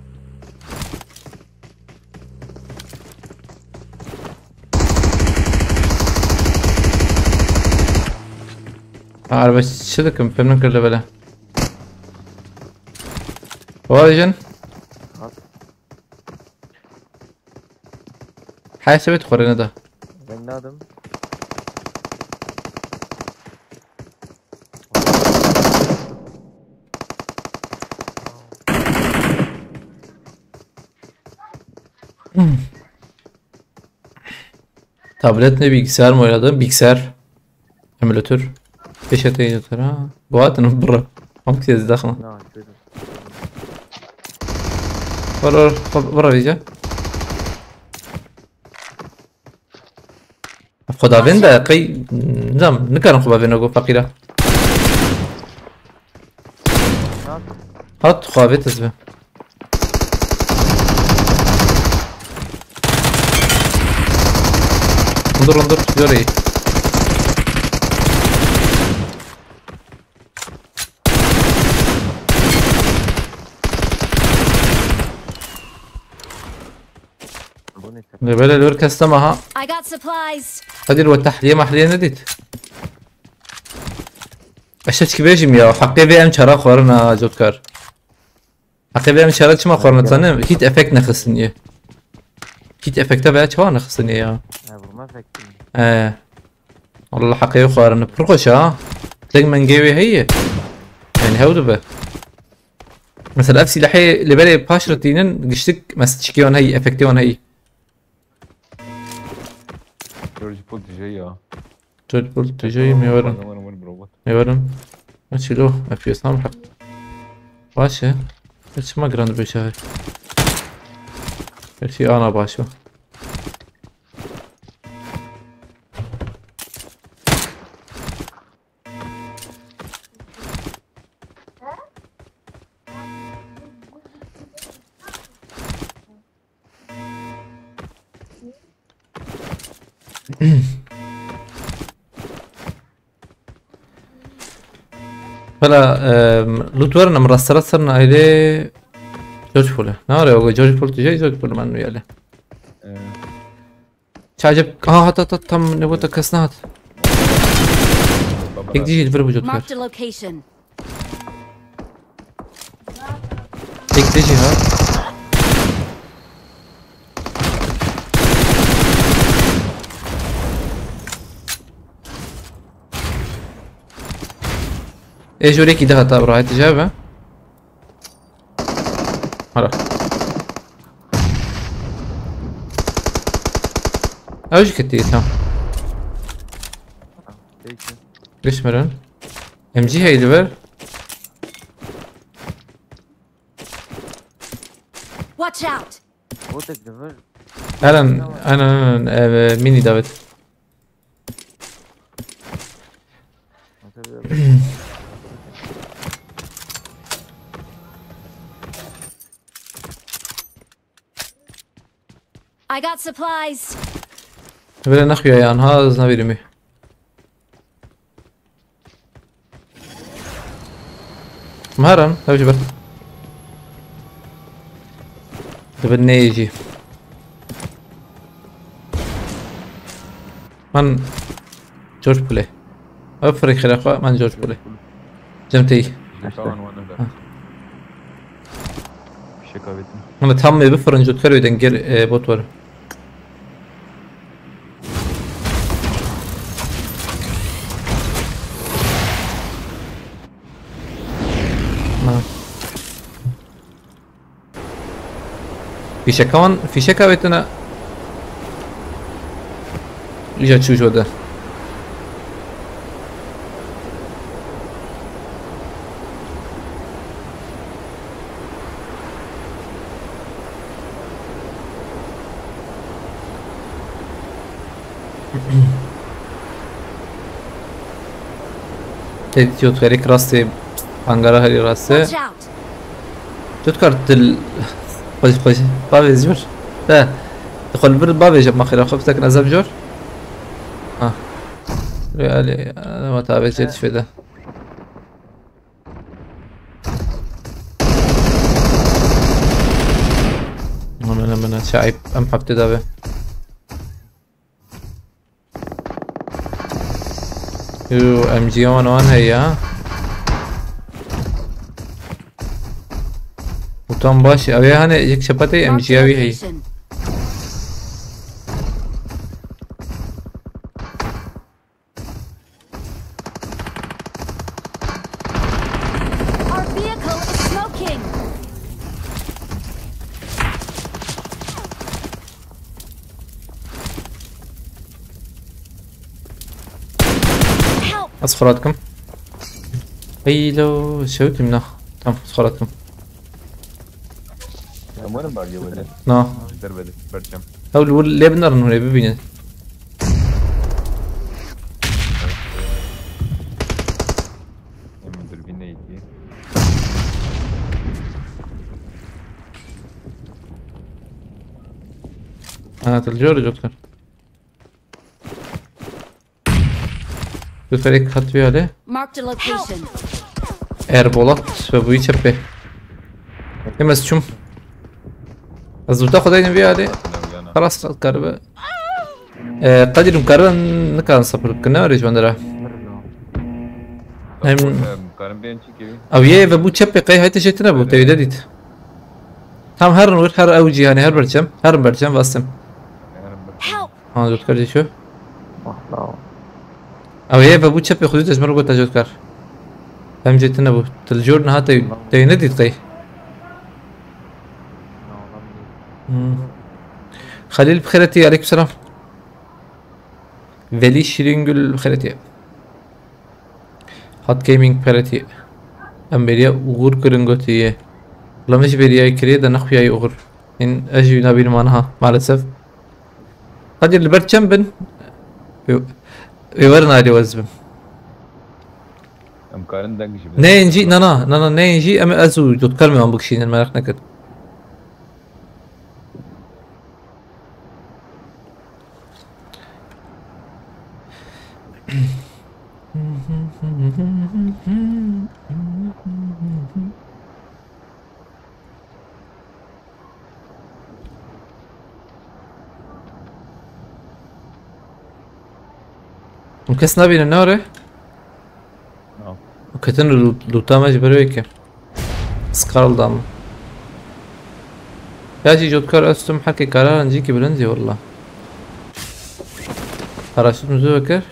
Ha, araba çi dikim? Fêm nekir levele. Wa jin. Hat. Hay sebet xorene da. Ben ne adım? Tablet mi, bilgisayar mı oynadın? Bilgisayar. Emülatör. Beş atayı yeter ha. Bu atın bro. Am kez daxma. Na, çözüm. Var var var var iyice. Xwedavên de qey nizam nikarin xwe bavêne go feqîra. Hat xwe avê tizbe. Hundur hundur jorê. Lê belê li wir kes nema ha. I got supplies. Hadi we tehliyê mehliyê nedît. Ez çi bêjim ya, heqê vê em çara xwarin ha, cotkar. Heqê vê em çara çima xwarin tanê? Heat effect nexistiniye. Heat effecta veya çawa nexistiniye ya? Ha, vurma effecti. He. Allah heqê xwarin. Pir xweş ha. Deng mengê wê heye. Yani hew dibe. Mesela ev silahê li berê paş re tînin giştik mes çikê wan heyî, efektê wan heyî. George Bull dije ya. George Bull dije ya, mi werin. Win, win, win, bro, what? Mi werin. Maçî lo, F P S nam hep. Baş e. Hiç ma grand bir şey. Her şey ana başı. Bela, em, loot werin em rastera ser aile George Bull'e. Ne arıyor o George Bull diyecek, George Bull ben üyeli. Ee, Çacep, aha, hat, hat, hat, tam ne bu da kasına hat. Baba. Tek değil, bir bu Marked a location. Tek değil ha. E, jüre ki daha tabra, hadi cevap. Hala. Ew jî ketî tam. Peki. Geç Meren. M G heydi ver. Watch out! Botek de ver. Eren, aynen, aynen, ev, mini David. I got supplies. Bire nexuya yan ha, ez navirimi. Maran, ew ji ber. Dibin neyê jî. Man George Bull'ê. Ev firê xêra xwe, man George Bull'ê. Cem tey. Fişeka wan wan nebe. Ha. Fişeka vetin. Mana tam me bifirin, cotkar wê dengê, e, bot were. Na. Fîşeka wan, fîşeka wê tune. Îja çû ji we de. Tê dîtî û xêrê rastê, hangara herî rastê. Watch out! Tu dikar til xwe, xwe bavêz jor. He. Tu xwe li vir bavêje, ma xêra xwe bisekin ez em jor. Ha. Lê elê, ma ta vêz jê dişvê de. Aman, aman, çi eyb, em heftê de be. Yo, M G wan wan heye ha. Û tam baş, ew ê hane yek çepetê M G wî heye. Our vehicle is smoking. Help! Ez xwe radikim. Ey lo, şewtim na. Tamam, ez xwe radikim. Umarım bölge böyle. Na. Derbede. Berçem. Ew li wir lê binerin hûn ê bibînin. Emin dürbünle ilgili. Ha, tu li cor cot kir. Tu ferek hat vê alê. Marked a location. Erbolat ve bu çepê. Hem ez çûm. Ez zuta xwe daynim vê alê. Xelas karibe. Ee, Kadir, em karin nikarin sapir bikin, ne were ji van dera. Hem Karim ben çekeyim. Ew yê ve bu çepê qey hayte jê tine bû, tevî de dît. Tam herin wir, her ew cîhanê, her berçem, herin berçem vastim. Help! Ha, dot kar jê şu. Wah la. Ew yê ve bu çepê xwe dît, ez min re got te jot kar. Hem jê tine bû. Tu li jor niha te, te nedît qey. Hmm. Xelîl bi xêretî, aleyküm selam. Velî Şirîngül bi xêretî. Hot Gaming bi xêretî. Em bêriya uğur kirin gotiye. Wela min jî bêriyayê kiriye de nexuyaye uğur. Hîn ez jî nabînim aniha, maalesef. Hadi li ber çend bin? Wê, wê werin alî ez bim. Em karin deng ji bin. Ne yên jî, na na, na na, ne yên jî em ez û Cotkar me wan bikişînin, meraq nekin. Hûn kes nabînin, ne were? No. Ketin lu-, luta me ji ber wê ke. Skarl dam. Ya jî Cotkar, ez tim hekê kararan cîkî bilind jî walla. Paraşüt min zû vekir.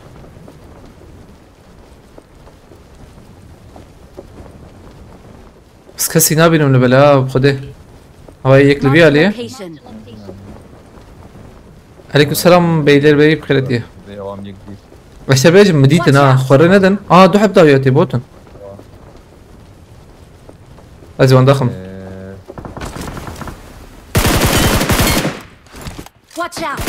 Biz kesî nabînim li bela, bi Xwedê. Havayê yek li vî alî ye. Location. Aleyküm selam beyler bey, bi xêretî. Devam yek değil. Beşte bêjim, min dîtin ha, xwe rê nedin. Aa, du heb dawiya tê botin. Ez wan daxim. Ee, Watch out!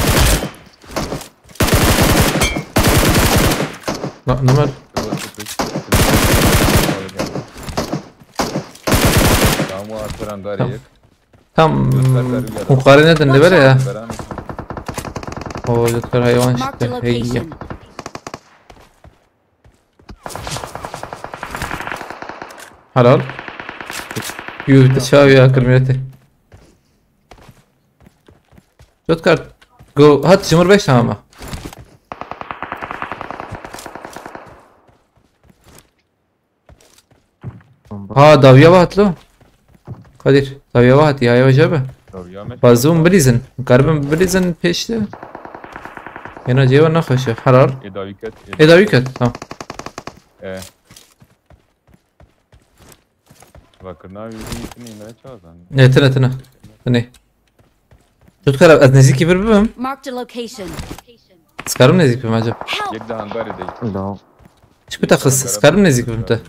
Na, numar. Tamam, o arkadan gari yek. Tam hûn qarê nedin li ber e ya. O Cotkar hayvan Marked a çıktı. Hey. Location. Helal. Yuh, te çav ya kirmiyete. Cotkar. Go, hat, jimir beş tamam. Ha, dawiya ve hat lo. Kadir, dawiya ve hat ya, ya, ya be. Tabii ya, Ahmet. Bazım bilizin. Karbim bilizin peşte. Yine cevap ne hoşu. Harar. Ê dawî ket. E, dawi ket. Tamam. E. Bakır ne yapıyorsun? Yitini yine çağırsan. Ne, tine, tine. Ne? Cotkar, ez nêzîkî vir bibim. Marked a location. Sikarim nêzîk bibim acaba. Help! Yek de hangarê de. Lo. Çi bitaxis, sikarim nêzîk bibim te.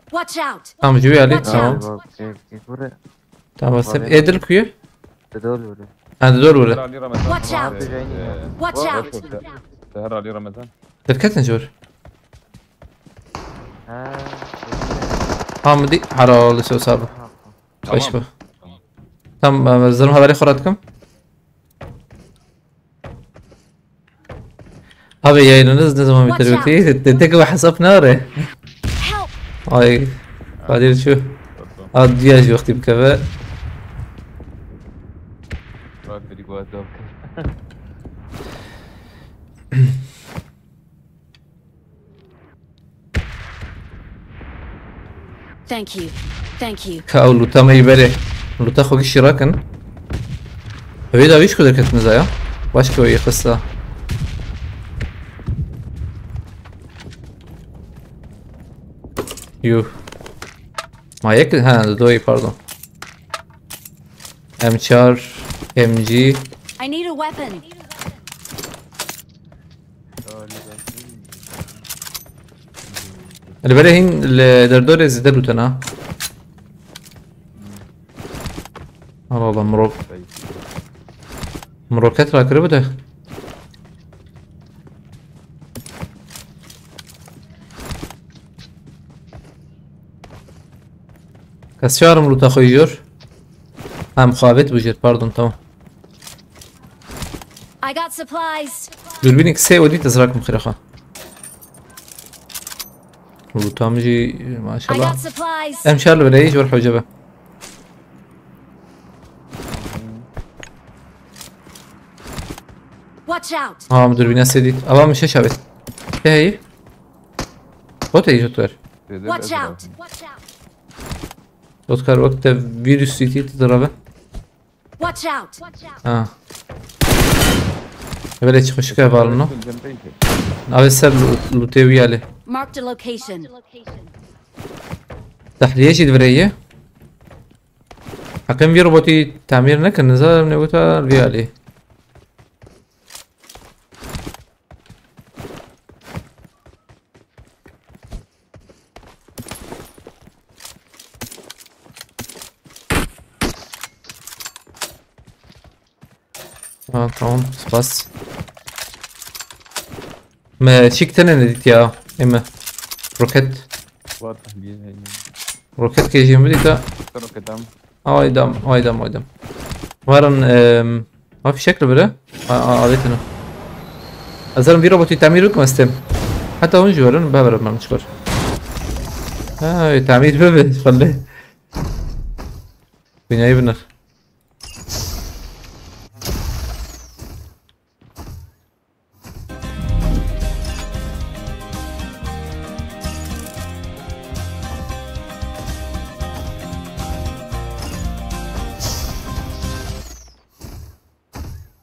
Watch out! Tamam, cüvî alî, Watch tamam. out! Bak, e, e, vure. Tamam, sen edil kuyu. Te dol vure. Ha, dor vure. Seher Ali Ramazan. Watch out! Ee, Watch out! Seher Ali Ramazan. Derketin jor. Ha. Hamdi, haral, söz abi. Hoş bu. Tamam. Tamam, e, zırh haberi xorat kim? Abi yayınınız ne zaman biter? Watch out. Bekleyin. Te tek ve hesap ne ara? Help! Ay. Kadir şu. Ad diğer bir vakti bir kafe. Bak, biri guaz yok. Thank you. Thank you. Ka ew luta me yî berê. Luta xwe gişî rakin. Hewê da wî ji ku derketin za ya. Baş ke wê yê xista. Yuh. Ma yek, ha, doyê, pardon. M çar, M G. I need a weapon. Li berê hîn li derdorê zêde lûtena. Allah Allah, mirok. Miroket rakiribû de. Kes çarim lûta xwe jor. Em xavêt bû jêr, pardon, tamam. I got supplies. Dûrbînek sê û dît ez rakim xira xwe. Lûta min jî I maşallah. Got supplies. Em şer li bireyî ji wir hewce be. Watch out. Ha, min dûrbîna sê dît. Ava min şeş avêt. Te heyî? Bot heyî ji tu ver. Watch out. Otkar wek te vîrus sîtî tu dirabe. Watch out. Ha. Belê çi xweşik hevalino. Avê ser lûtê wî alê. Marked a location. Tahliye jî divireye. Heqên vî robotî tamîr nekin, nizanim ne wita vî alî. Ha, tamam, spas. Me çik tene nedît ya, eme. Roket. Var tahliye heye. Roket kejî min dîta. Roket am. Aydam, aydam, aydam. Varan, em, ha fişek li bire. A, a, avêtine. Ez herim vî robotî tamîr bikim ez têm. Heta hûn jî werin, be werin, ben çikar. Ha, tamîr bibe, xelê. Binayê binir.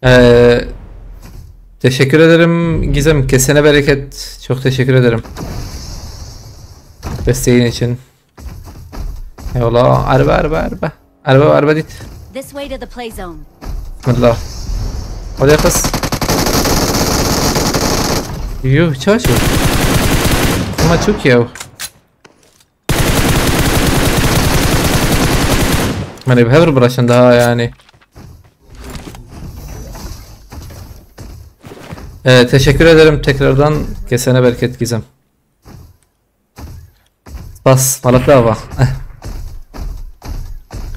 Ee, teşekkür ederim Gizem. Kesene bereket. Çok teşekkür ederim. Desteğin için. Eyvallah. Araba, araba, araba. Araba, araba dit. This way to the play zone. Bismillah. Hadi kız. Yuh, çaşı. Ama çok ya. Hani bir hever bırakın daha yani. Ee, teşekkür ederim tekrardan. Kesene bereket Gizem. Spas, malata ava.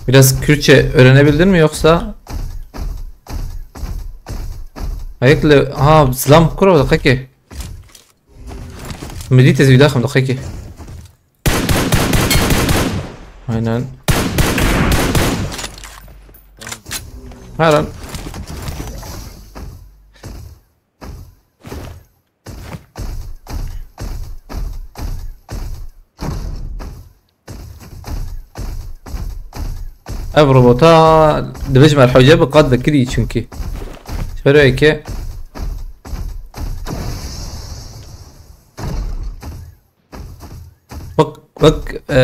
Biraz Kürtçe öğrenebildin mi yoksa? Ayaklı, ha, zlam kuro da kaki. Medite züydahım da kaki. Aynen. Her an. Ev robota dibêjim erhewce bi qat vekirî çunkî. Şereke. Wek, wek, e,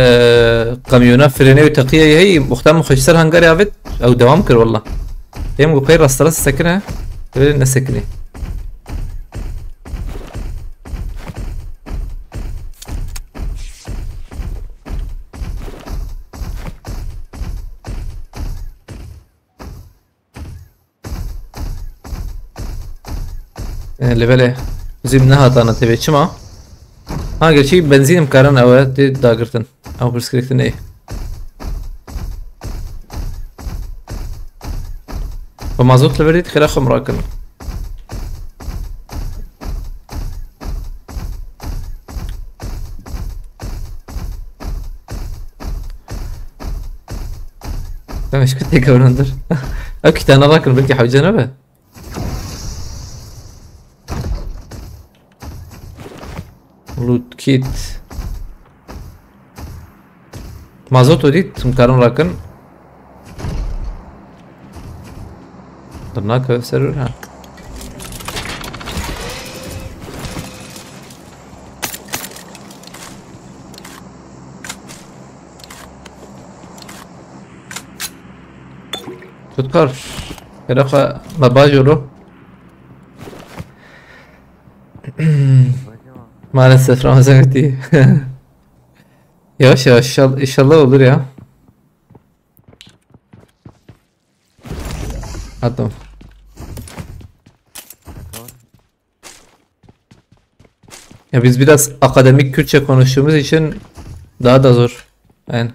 kamyona frênê û teqiyeyê heyî, muxtem xwe ji ser hangarê avêt, ew dewam kir wela. Êm ku pey rasterast sekine, wê nesekinê. E, lê belê, zîm nehatana tevê çima? Ha, gerçî benzînim karin ew e, tê dagirtin. Ew pirsgirêk tune ye. Bi mazot li vir dît xêra xwe min rakin. Demek ki tek evrendir. Ew kitana rakin belki hewce nebe. Loot kit. Mazot dît, hûn karin rakin. Dur nake server ha. Tutkar. Kere xwe me bajolo. Maalesef Ramazan gitti. Yavaş yavaş inşallah, inşallah olur ya. Adam. Ya biz biraz akademik Kürtçe konuştuğumuz için daha da zor. Yani.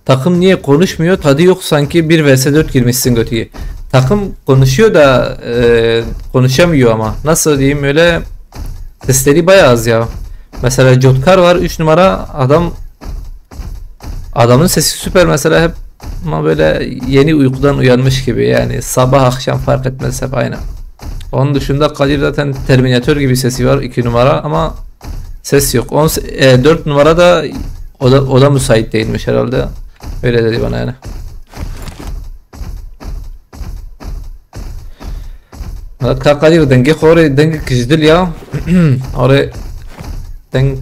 Takım niye konuşmuyor? Tadı yok sanki, bir vs dört girmişsin götüye. Takım konuşuyor da e, konuşamıyor ama. Nasıl diyeyim, öyle sesleri bayağı az ya. Mesela Cotkar var, üç numara adam. Adamın sesi süper mesela, hep ama böyle yeni uykudan uyanmış gibi, yani sabah akşam fark etmez, hep aynı. Onun dışında Kadir zaten Terminator gibi sesi var, iki numara, ama ses yok. On, e, dört numara da o da, o da müsait değilmiş herhalde. Öyle dedi bana yani. Murat Kadir dengê xorê deng kişdil ya. Orê deng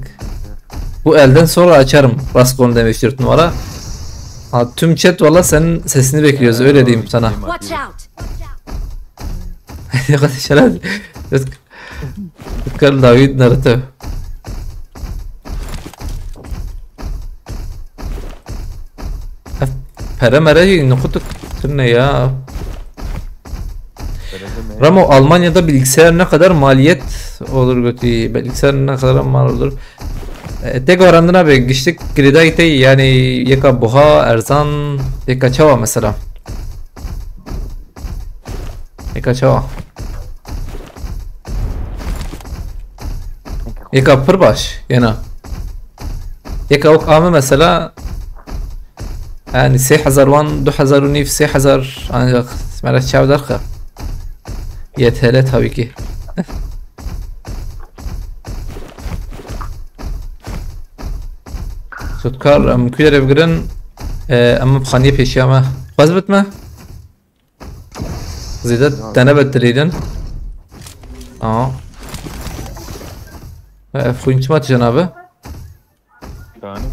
bu elden sonra açarım. Raskon demiş dört numara. Ha, tüm chat valla senin sesini bekliyoruz, öyle diyeyim sana. Watch out! Şeref. Kal David Naruto. Pere mere jî nukutuk tune ya. Ramo, Almanya'da bilgisayar ne kadar maliyet olur götü? Bilgisayar ne kadar mal olur? E, tek varandına be giştik gridayte, yani yeka buha, erzan, yeka çawa mesela? Yeka çawa? Yeka pir baş, yena. Yeka ok ame mesela, yani sê hezar wan, du hezar û nîv, sê hezar, ancak mera çav derxe. Y T L tabii ki. Sotkar, em ku yere bigirin, e, em bi xaniyê pêşiya me. Xwez bitme? Zêde te nebetilîdin. Aa. E, ev xwîn çima tije nabe? Yani.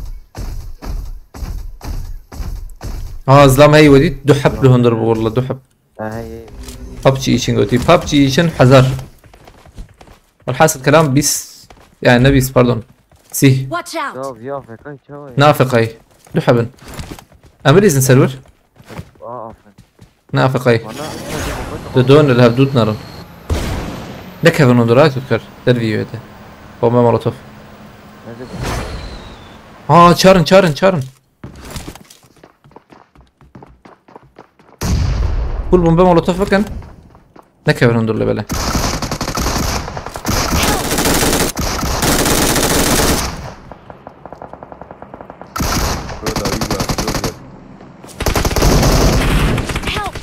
Aa, zlam hey wedî, du heb li hundir bi walla, du heb. Hey. PUBG için gotî. PUBG için hazır. Velhasil kelam bîst, yani ne bîst, pardon. Sih. Watch out! Ya, ya, fekay çawa ya? Na fekay. Du hebin. Emir izin server. Aa, aferin. Na fekay. Bana, hadi baba, Du don li hev dût narin. Ne kevin ondur ha, Tutkar. Derviye de. Bomba molotof. Hadi baba. Aa, çağırın, çağırın, çağırın. Full bombe molotof bakın. Ne kevin ondur le böyle. Şurada iyi var, şurada. Help!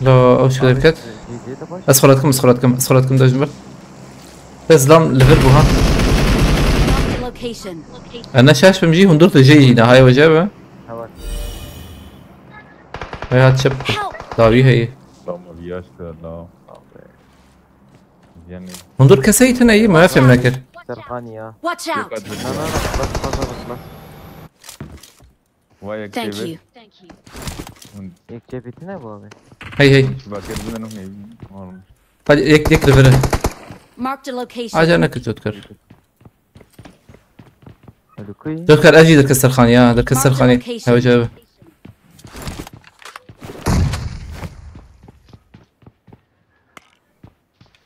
La, hoş geldin. Ez xwe dikim, ez xwe dikim, ez xwe dikim, dajin ber. Ez lam li vir bû ha. Marked a location. Ana şaş bim jî hundur tu jî yine, hay hoca be. Heval. Hay hat çep. Help! Dawî heye. Tamam, bir yaş kadar daha. Abi. Yani. Hundur keseyî tune yî, me fêm nekir. Serxanî ya. Watch out! Yok, hadi. Na, na, na, bak, bak, bak, bak. Vay, Thank ekşi you. Hûn Yek cebetine bu abi. Hey, hey. Şu bakır bundan ne? Oğlum. Hadi ek, ek revere. Marked a location. Acar ne kir Cotkar? Hadi kuy. Cotkar, ev jî derke serxanî ya, derke Marked a serxanî. Location. Hewe cebe.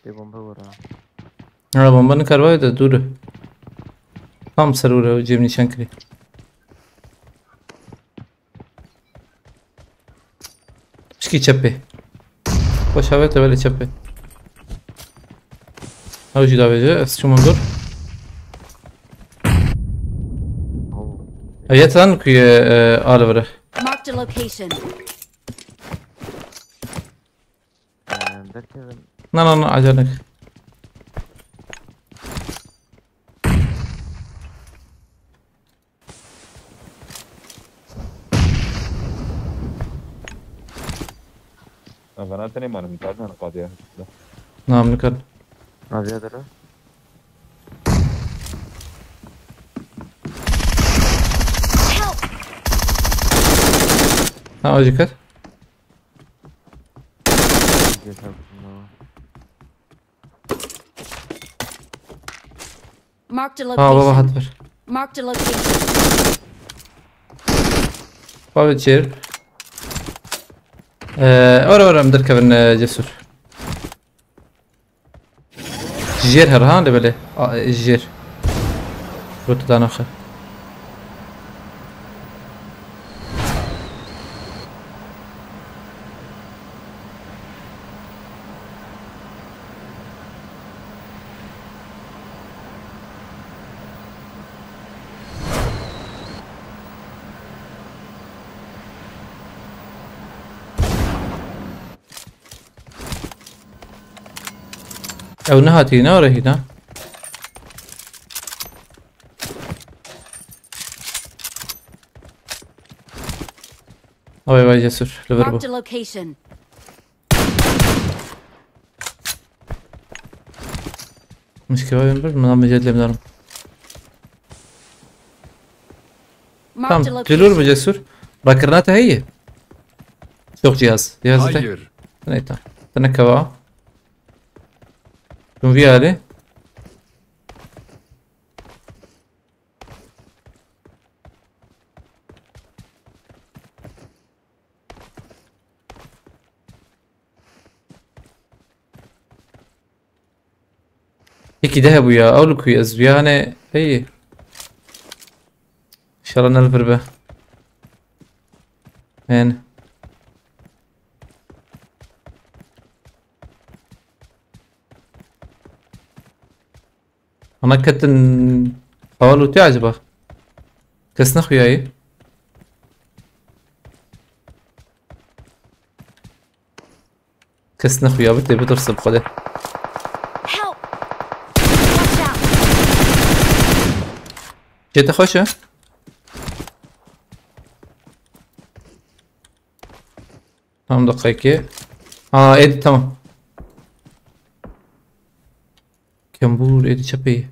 Pê bombe were. Ha, bomba nikar vay de dûr e. Tam ser were, cem nîşan kirî. Pişkî çepê. Baş havete böyle çepê. Ew jî davêje, ez çûm hundur. Ev yet lan ku ye, e, a li vir e. Marked a location. Derkevin. Na na na, acele. Evana tenê manim, kar ne qadiya. Nam nikar. Naviya dere. Ha, acı kar. Yeter bunlar. Marked a Ha, baba location. hat ver. Marked a location. Baba çer. Ee, ora ora em derkevin, e, Cesur. Jêr her ha, lebelê. A, e, jêr. Gotu danaxe. Ew nehatî, ne rehî ne? Vay vay Cesur, li vir bû. Marked a location. Mişkila ben bir, buna mücadele ederim. Marked a Tamam, geliyor mu location. Cesur? Bakırına te heye. Çok cihaz. Cihazı te. Hayır. Ne tamam. Sana kava. Şunu bir hali. Peki de bu ya. Avlu kuyu ez yani. Hey. İnşallah ne bir be. Yani. Ana ketin havalu te acaba? Kes ne xuyayı? Kes ne xuya bi te bitirsin xwede. Help! Watch out! Jete xweş e? Tamam, dakika iki. Ha, edi tamam. Kembur edi çepê.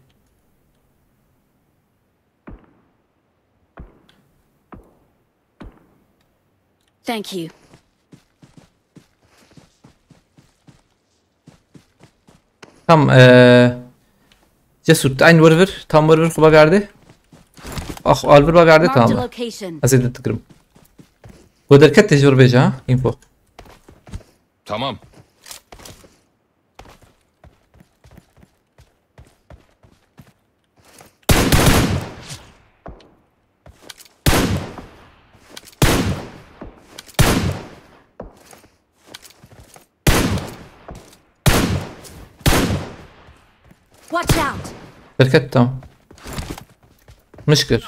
Thank you. Tam eee Cesur, aynı vur vur. Tam vur vur, kuba geldi. Ah, al vur, geldi Marked a tamam. Location. Hazır tıkırım. Bu derket tecrübe beca ha. Info. Tamam. Watch out! Derket tam. Mişkir.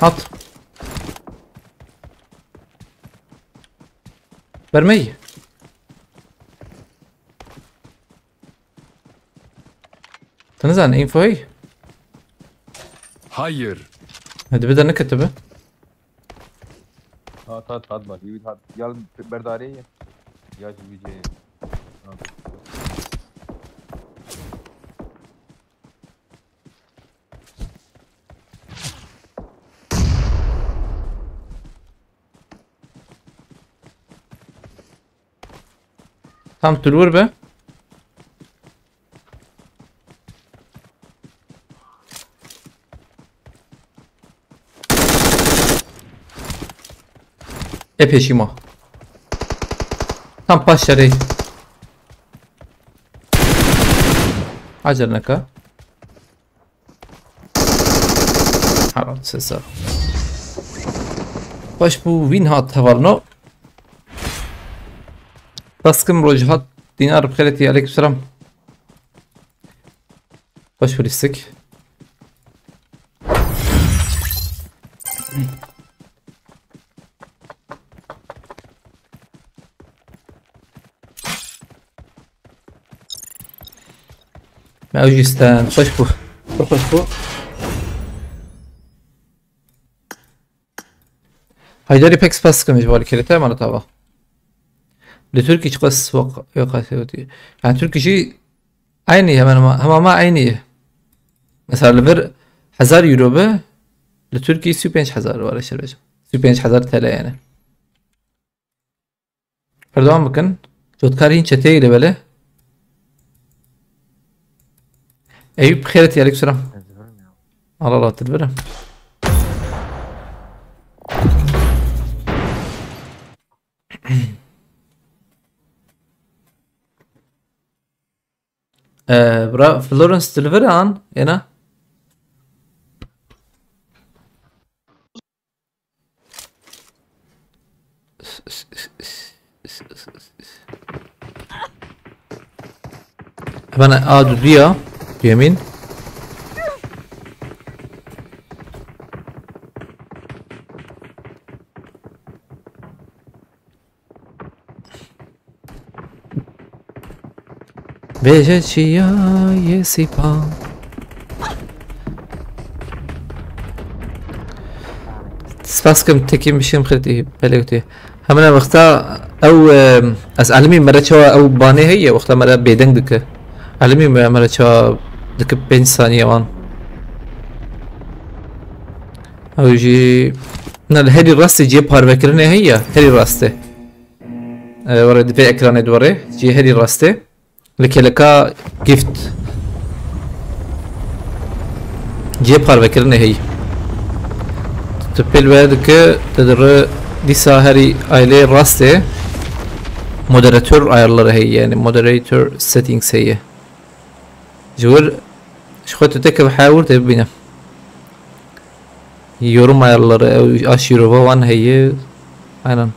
At. Vermeyi. Tanızan infoyu. Hayır. Hadi bir de ne kötü be. Hat hat hat bak. Yürü hat. Gel berdareye. Ya şimdi bir şey. Tam tu li wir be. E pêşî ma. Tam paş şerê. Acele neke. Haram sesa. Baş bu win hat hevalno. Taskim roj hat dinar bi xêretî, aleyküm selam. Baş bu listik. Ew jî stand. Xweş bû. Pir xweş bû. Heydarî pek spas dikim ji bo alîkariyê te, mala te ava. Li Tirkî çiqas waq-, waqasê wetî. Yani Tirkî jî eynî hemen hema, hema ma eynî ye. Mesela li vir hezar euro be, li Tirkî sî û pênc hezar were şer bêjim. Sî û pênc hezar T L yani. Berdewam bikin. Cotkar hîn çeteyê li belê. Eyüp xêret, aleyküm selam. Allah Allah, tu dibirim. Ee, bra Florence, tu li vir an, êna? Hemen a duduya. Yemin. Bêje çiyayê sîpa. Spas kim, tekî bişînim xirtî, belê witî. Hemine wexta ew, e, ez elimî mere çawa ew banê heye, wexta mere bêdeng dike. Elimî me-, mere çawa dike pênc saniye wan. Ew jî, ne, li herî rastê cihê parvekirinê heye, herî rastê. E, were di vê ekranê di were, cihê herî rastê. Li kêleka gift. Cihê parvekirinê heye. Tu pêl wê dike, tu dire dîsa herî ailê rastê. Moderator ayarları heye, yani moderator settings heye. Ji wir, ji xwe tu teke bi heya wir tê bibîne. Yorum ayarları, ew a şîrova wan heye. Aynen.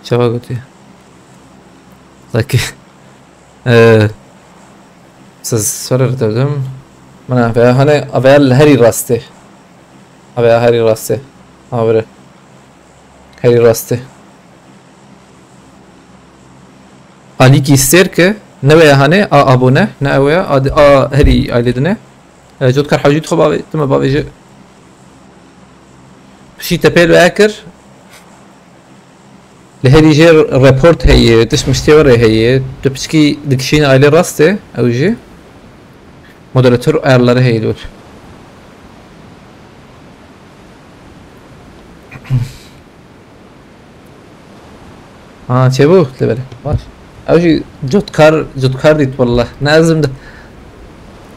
Çawa gotiye? Zaki. Ee, siz sorar dedim. Mana veya hani veya li herî rastê. Veya herî rastê. Ha, bire. Herî rastê. Alîkî sêr ke ne veya hani a abone, ne ew ya, a, a herî ailê dine. E, Cotkar hewcî dixwe bavê, tu me bavêje. Pişî te pêl veya kir. Li herî jê report heye, tişt miştê were heye. Tu piçkî dikişîne ailê rastê, ew jî. Moderator ayarları heye dor. Ha, çêbû, lê belê. Baş. Ew jî Cotkar, Cotkar dît wallah. Ne ez dim de.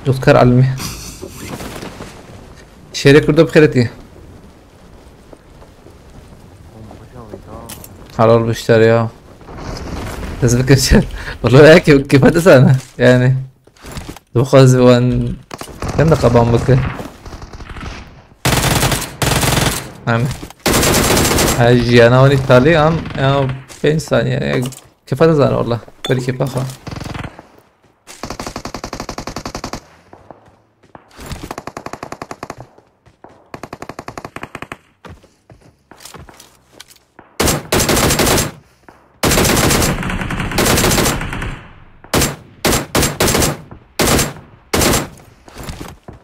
Cotkar elmî. Şêrê Kurdo bi xêretî. Halal bişter ya. Ez bikir çer. Wallah ya ki, kêfa dizane. Yani. Dixwaz wan çend deqa ban bike. Em. Ha, jiyana wan îtalî am ya pênc saniye. Ya, kêfa dizane wallah. Berî kêfa xwe.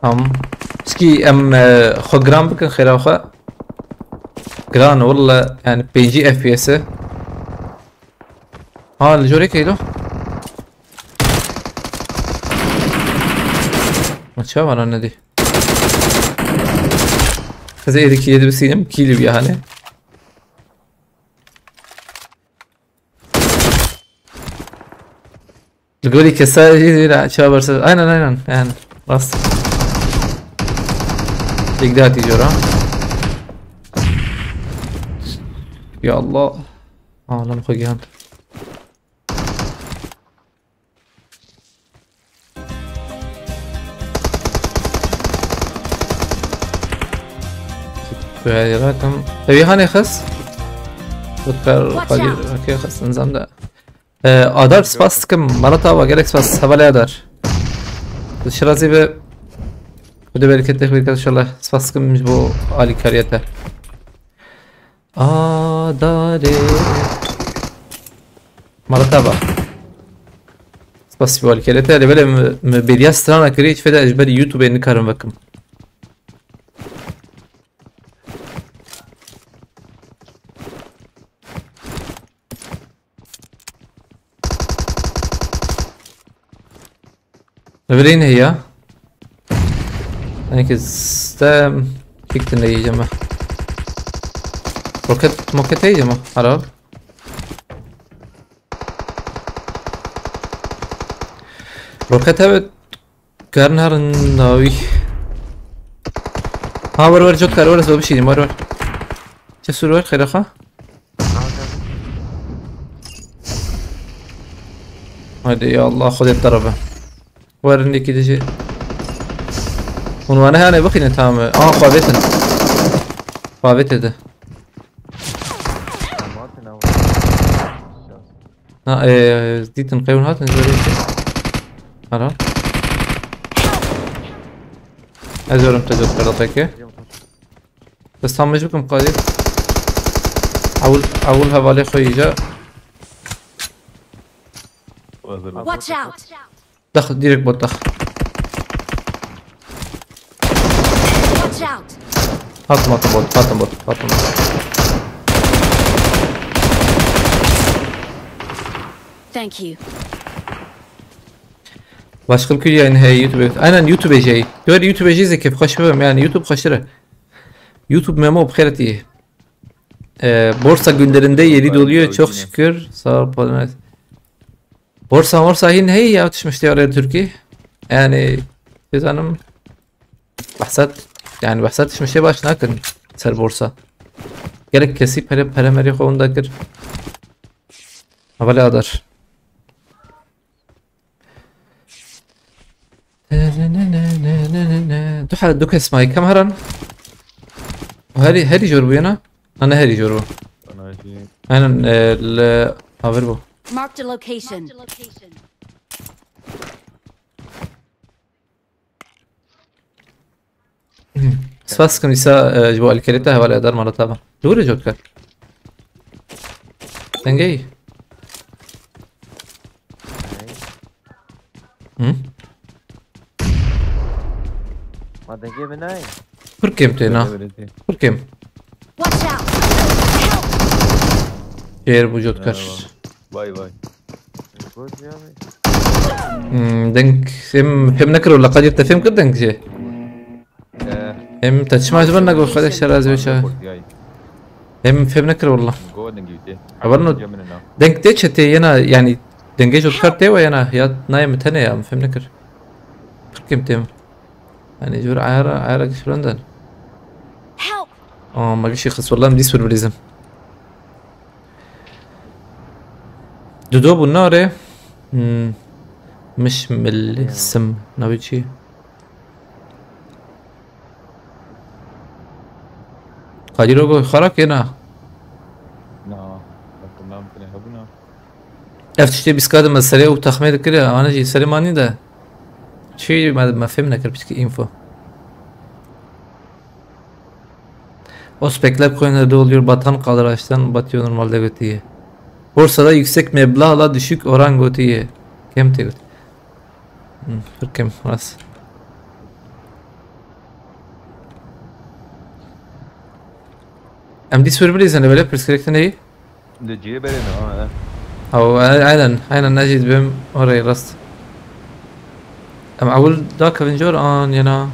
Tamam. Çikî em, e, xwe giran bikin xêra xwe. Giran e, walla, yani pêncî F P S e. Ha, li jorê keydo. Ma çawa bana nedî? Ez êdî kî yedi bisînim, kî li biya hani. Li gorî kesa jî wî re çawa berse. Aynen, aynen. Yani, rast. Tek daha tijora. Ya Allah. Alem xwe gihand. Kuya yaratam. Evi hane xas? Bukar xali, okey, xas nizam da. Ee, Adar, spas dikim. Manata wa, gelek spas. Hevalê Adar. Şirazî be. Kude bereket, bereket inşallah. Spas dikim ji bo alîkariyê te. Adarê. Mala te va. Festival kerete, hele belê mi, mi bêriya strana kirî, hiç feda ez ji ber YouTube nikarim vekim. Levelê ne ya? Enke stem. Fiktin de yiyeceğim ben. Roket, moket yiyeceğim o. Harap. Roket evet. Karın harın dawi. Ha, var var, çok kar var, zor bir şey diyeyim, var var. Cesur var, xêra xwe. Hadi ya Allah, Xwedê te re be. Werin yekî dijî. Hûn wane hene bixînin tamam. Aa, xwe vêtin. Xwe vêtê de. Matin ama. Ha, e, dîtin qewn hatin, zor bir şey. Ara. Ez werim te cot kerde peki. Bes tam mecbur kim qadî. Ewil, ewil hevalê xwe yî ca. Watch out! Dax, direkt bot dax. Watch out! Hatim, hatim bot, hatim bot, hatim bot. Thank you. Başka bir yayın hey YouTube. Aynen YouTube şey. Gör YouTube şey zekef hoş bibim yani YouTube hoşları. YouTube Memo bxêret iyi. Ee, borsa günlerinde yeri doluyor çok şükür. Sağ ol Polonet. Borsa morsa hin hey ya tişmiştê oraya Türkiye. Yani siz hanım bahset yani bahset tişmiştê baş nakin ser borsa. Gerek kesî pere pere merî xwe hunda kir. Hevalê Adar. Tu ha du kes may kam heran. Herî herî jor bûye na? Na ne herî jor bû. Aynen e, li haver bû. Marked a location. Spas dikim îsa e, ji bo alîkariyê te hevalê dar mala te be. Dûr e cot kar. Dengê yî. Hı? Ma dengê min nayê. Pir kêm tê na. Pir kêm. Watch out! Help! Şêr bû cot kar. Vay vay. Hmm, deng em fêm nekir wala Kadir te fêm kir deng jê. Em te çima ji ber negot xwedê şer ez wê çaxê. Em fêm nekir wala. Hevalno deng tê çetê yena yani dengê ji kar tê we yena ya nayê min tenê ya em fêm nekir. Pir kêm tê min. Yani jor ayara ayara giş filan den. Help! Aa, ma gişî xist wala em dîs bir bilîzim. Dudo bû nare. Hmm. Miş milsim. Navê çi? Kadir Ogo xarak yena. Na. Bakın ben bile hebuna. Ev tiştê bîskadin me serê û texmê dikir ya. Ana jî serê manî de. Çi me, me fêm nekir piçkî info. O spekler coin'e doluyor, batan kalır açtan batıyor normalde götüye. Borsada yüksek meblağla düşük oran götüye. Kem te götü. Hmm, pir kem rast. Em dî sur bilîzin böyle pirsgirêk tune yî. Li cihê berê ne, ha, e. Aw, e, aynen, aynen, Necîd, bim orayê rast. Em ewil dakevin jor an yena?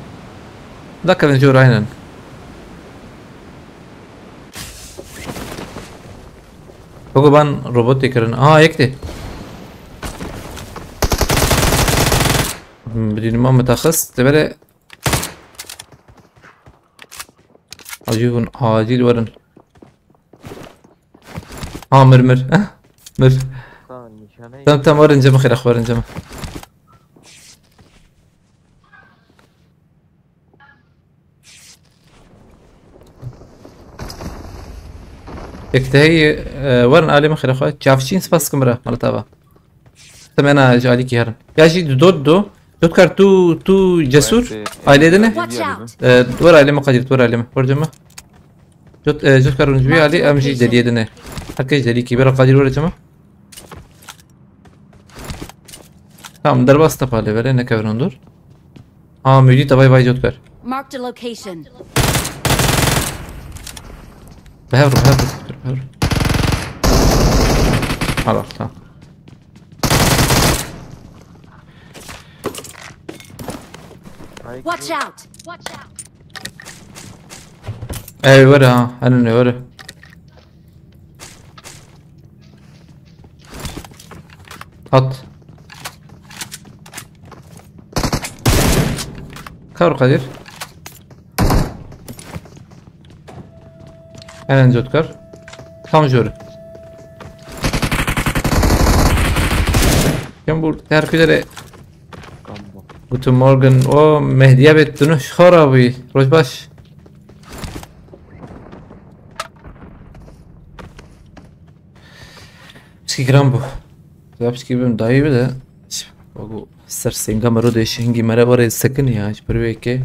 Dakevin jor, aynen. Bego ban robotê kirin. Aa, yek tê. Hmm, bidînim ma metaxis, te bere. Acil hûn, acil werin. Ha, mir, mir. Eh, mir. Tamam, tamam, werin cem, xêra xwe werin cem. Yek te heyî, e, werin alê min xêra xwe. Çavçîn spas dikim bira, mala te ava. Temena ji alîkî herin. Ya jî dido, dido. Cotkar tu, tu cesur. Ailê din e? Watch out! E, wer ailê me Kadir, wer ailê me. Wer cema. Cot, e, cotkar hûn ji vê alî, em jî deliyê din e. Herkes delîkî. Bera Kadir wer cema. Tamam, derbas tepa lê verê, nekevin hundur. Aa, Mûdî tevayî vay cotkar. Marked a location. Bi hev rû, bi hev rû, bi hev rû. Helal, tamam. Watch out! Ey, were ha, henin were. At. Kar Kadir. Hemen cotkar. Tam jor. Kim bu? Terpilere. Guten Morgen. O Mehdiye bet dünüş harabi. Rojbaş. Piskî giran bû. Ya piskî bim dayî bide. Wekî ser sênga mero dêşî hingî mere were sekin ya. Ji ber wê yekê.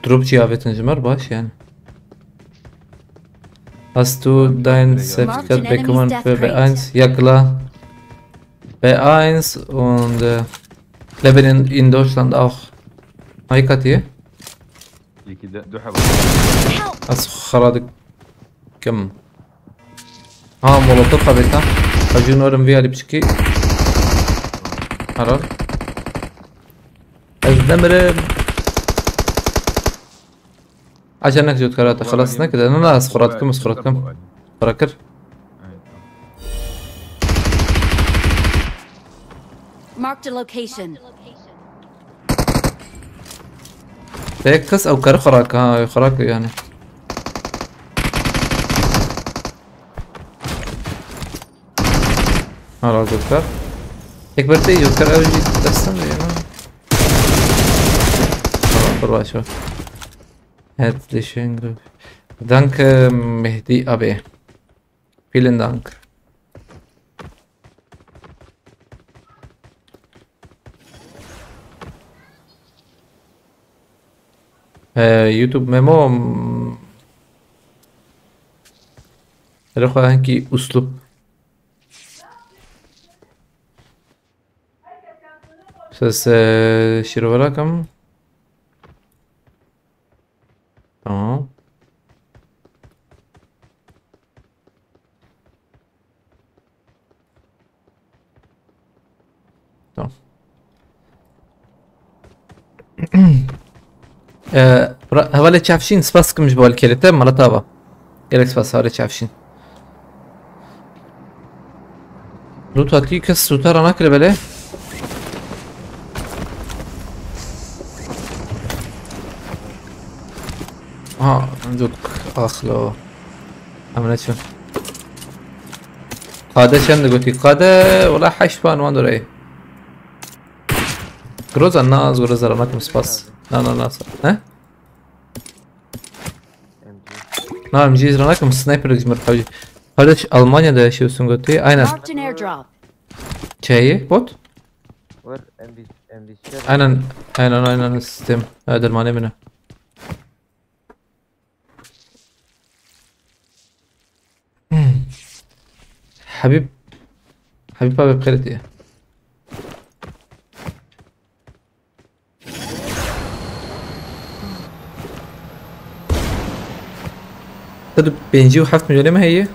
Drop jî avêtin ji me re baş yani. Hast du dein Zertifikat bekommen für B eins? Ja, klar. B eins und, äh, leben in, in Deutschland auch. Ay katiye? Yekî de du heba. Ez xera dikim. Ha, molotof xebêta. Hacî norim vî alî piçikî. Helal. Ez nemirim. Aca nek cotkara te xelas nekirde. Na, na, ez xura dikim, ez xura dikim. Xura kir. Marked a location. Tek kes ew kari xura ka, ha, xura ka yani. Hala cotkar. Tek berte cotkar ew jî destin de yani. Tamam, dur baş o. Herzlichen Glück. Danke, Mehdi abi. Vielen Dank. Ee, YouTube Memo, mm, Rexwe hinkî uslub. Ses, e, şîrovera kim? Tamam. Tamam. Ee, ra-, hevalê Çavşîn, spas dikim ji bo alîkariyê te, mala te ava. Gelek spas hevalê Çavşîn. Loot hatî, kes loota ranakire belê. Ha, duk, axlo. Em neçin. Qade çend gotî? Qade, wela heşt ban wan doreyê. Groza, na, ez groza ranakim, spas. Na, na, na, sa-, he? M G. Na, M G ranakim, sniper ji mir hewcî. Kardeş, Almanya'da yaşıyorsun gotî. Aynen. Marked an airdrop. Çeyi, bot? Var M V, M V. Aynen, aynen, aynen, sistem. Ha, dermanê min e. Hmm. Habib. Habib abi, bi xêr tê. Sed û pêncî û heft milyonê me heye.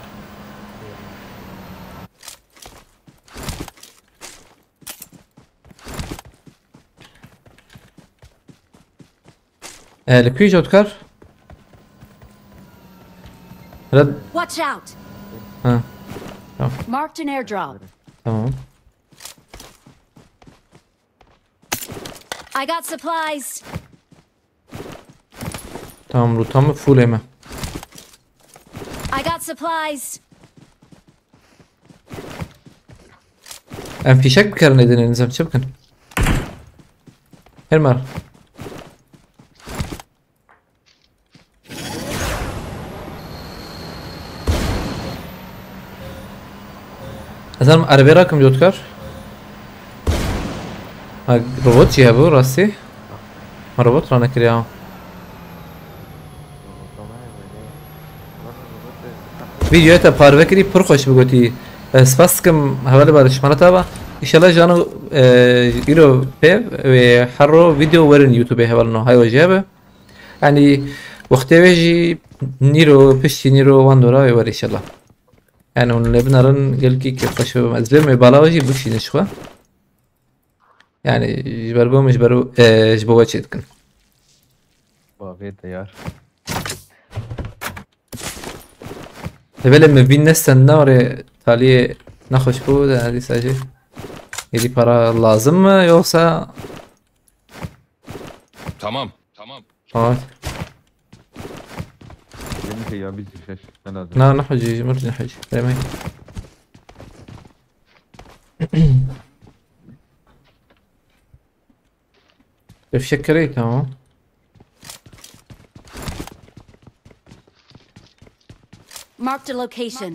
E, li ku jî dikar? Red. Watch out! Ha. Tamam. Marked an airdrop. Tamam. I got supplies. Tamam, rotamı full eme. I got supplies. Em fişek bikerin edin elinize, çi bikin? Her mar. Ez em erebê rakim cotkar. Ha, robot jî hebû rastî. Ma robot ranekiriya. Vîdeoya te parve kirî, pir xweş bi gotî. E, spas dikim hevalê Barış, mala te ava. Înşallah jano, e, îro pê wê her ro vîdeo werin YouTube-ê hevalino. Hay we jê be. Yanî wextê wê jî nîro, piştî nîro wan dora wê wer înşallah. Yanî hûn lê binerin, gelkî kêfxweş bibim. Ez bêm wê bala we jî bikişînim ji xwe. Yanî ji ber bo min, ji ber, e, ji bo we çê dikin. Bavê te yar. Lê belê min vîn nestend, ne orê taliyê nexweş bû de, dîsa jî. Êdî para lazim mi yoksa? Tamam, tamam. Tamam. Benim şey ya, biz bir şey. Ne lazım? Na, nexwecî, ji min re nexwecî. Demê. Fişek kirê, tamam. Marked a location.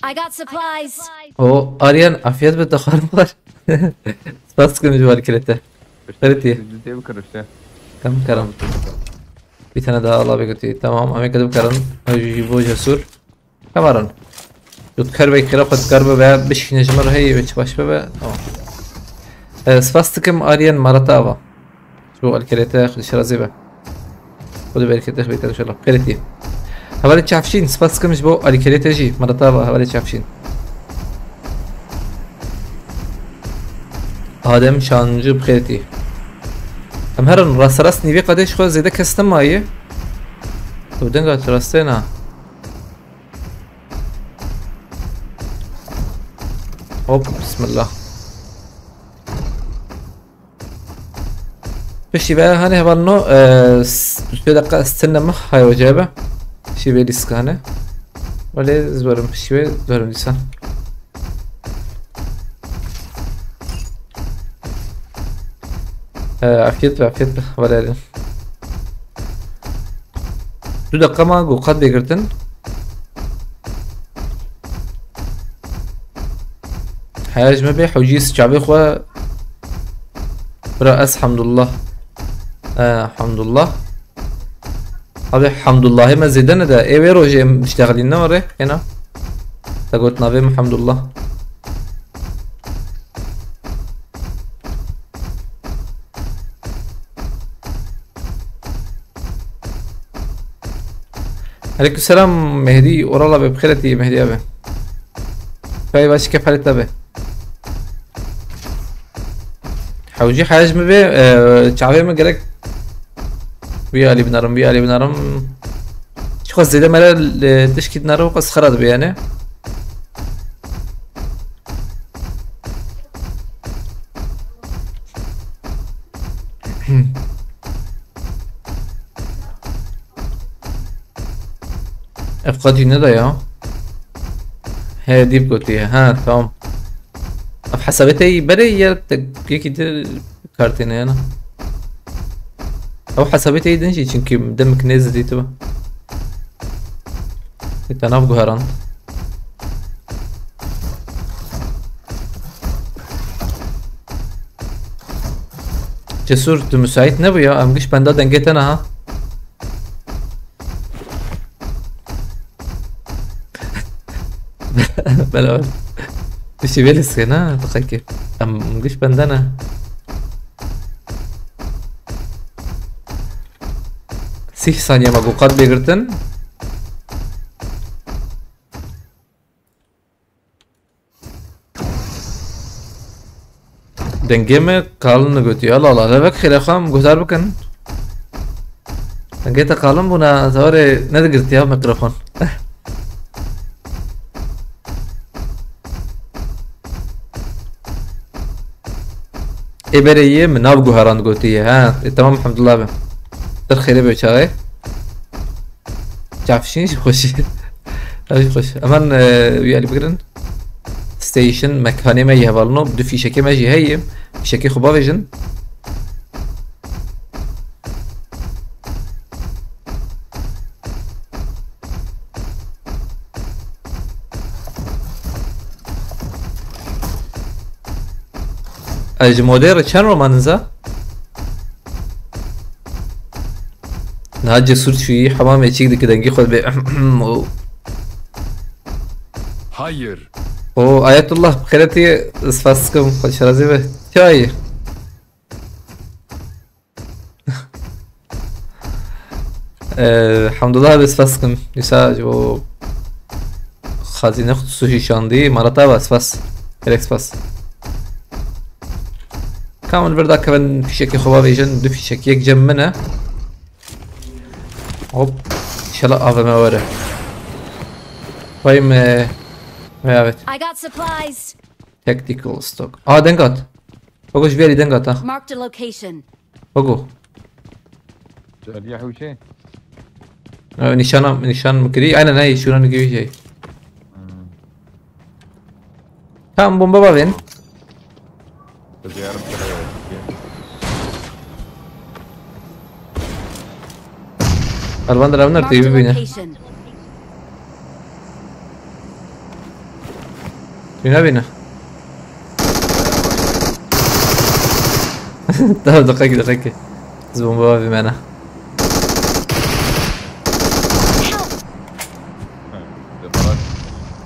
I got supplies. O, Aryan, afiyet be, te xwarin var. Spas dikim ji alîkirê te. Xêrê te ye. Dê bikirim işte. Kam karam. Bir tane daha ala bigotî. Tamam, em ê kedi bikarin. Ew jî ji bo Cesur. Kamaran. Tu dikar be kira xwe dikar be veya bişkîne ji min re heye ve çi baş be be. Tamam. E, spas dikim Aryan, mala te ava. Ji bo alîkirê te, Xwedê şirazê be. Xwedê bereketê xwe bête inşallah. Xêrê te ye. Hevalê Çavşîn, spas dikim ji bo alîkirê te jî. Mala te ava hevalê Çavşîn. Adem Şancı, bi xêrê te ye. Em herin rasterast nîvê qadê ji xwe zêde kes nemaye. Tu denga tu rastê na. Hop, bismillah. Piştî ve hane hevalno, e, s-, sê deqa stinne mi hay ocabe. Şî vê lîskane. Wele zorim piştî ve zorim dîsa. E, afiyet be, afiyet be, hevalê. Du deqa ma go qad bêgirtin. Heya ji me bê hewcî çavê xwe. Bira ez Hamdullah. E, Hamdullah. Abi Hamdullahê me zêde ne de. Ê wê rojê em iştexlîn ne orê. Êna. Te got navê min Hamdullah. Aleykümselam Mehdi, orala be, bi xêr hatî Mehdi abi. Çay baş, kefalê te be. Hewcî hej mi be, e, çavê mi gerek. Wî alî binarim, wî alî binarim. Çiqas zêde mere, e, tişkî dinare û qas xira dibe yani. Ev qadî ne da ya? He, dîv gotiye. Ha, tamam. Ev hesabê te yî berê ya te yekî dir kartê ne yana? Ew hesabê te yî din jî, çünkü demik nêz dîtiba. Te nav guherand. Cesur, tu müsait nebû ya? Em giş benda dengê te ne ha? Bela. Tu şî vê lîskê ne? Diqekê. Em giş benda ne? Sîh saniye me ku qad bêgirtin. Dengê me kalin gotiye. Allah Allah, levek xêre xwe em guhdar bikin. Dengê te kalin bûna, te warê nedigirtiya mikrofon. Ê berê yê min nav guherand gotiye. Ha, ê, tamam, elhamdulillah be. Dir xêrê be çaxê. Çavşîn jî xweş e. Ev jî xweş. Hemen, e, wî alî bigirin. Station, mekanê me yê hevalino. Du fîşekê me jî heye. Fîşekê xwe bavêjin. Ez ji modê re çend roman niza? Niha Cesur çûyî hemamê çîk dike, dengê xwe dibê. Hayır. O Ayetullah xêretî, spas dikim, xweş razî be. Çayî. Ee, Hamdullah be, spas dikim. Dîsa ji bo xazîne qutusu jî şandî. Marata be, spas. Gelek spas. Ka min vir da kevin fîşekê xwe bavêjin. Du fîşek, yek cem min e. Hop. İnşallah A V M were. Vay me. Vay evet. I got supplies. Tactical stock. Aa, deng hat. Bak, ji vêrî deng hat ha. Marked a location. Bak o. Aliye Huşê. Ee, nîşana, nîşan mi kirî? Aynen, hey, şuna mi kirî şey. Tamam, bomba bavên. Diziyarim sıraya. Elvan de revner Marked a teybi bine. Location. Bine bine. Tamam, dakika dakika. Biz bomba bavê me ne.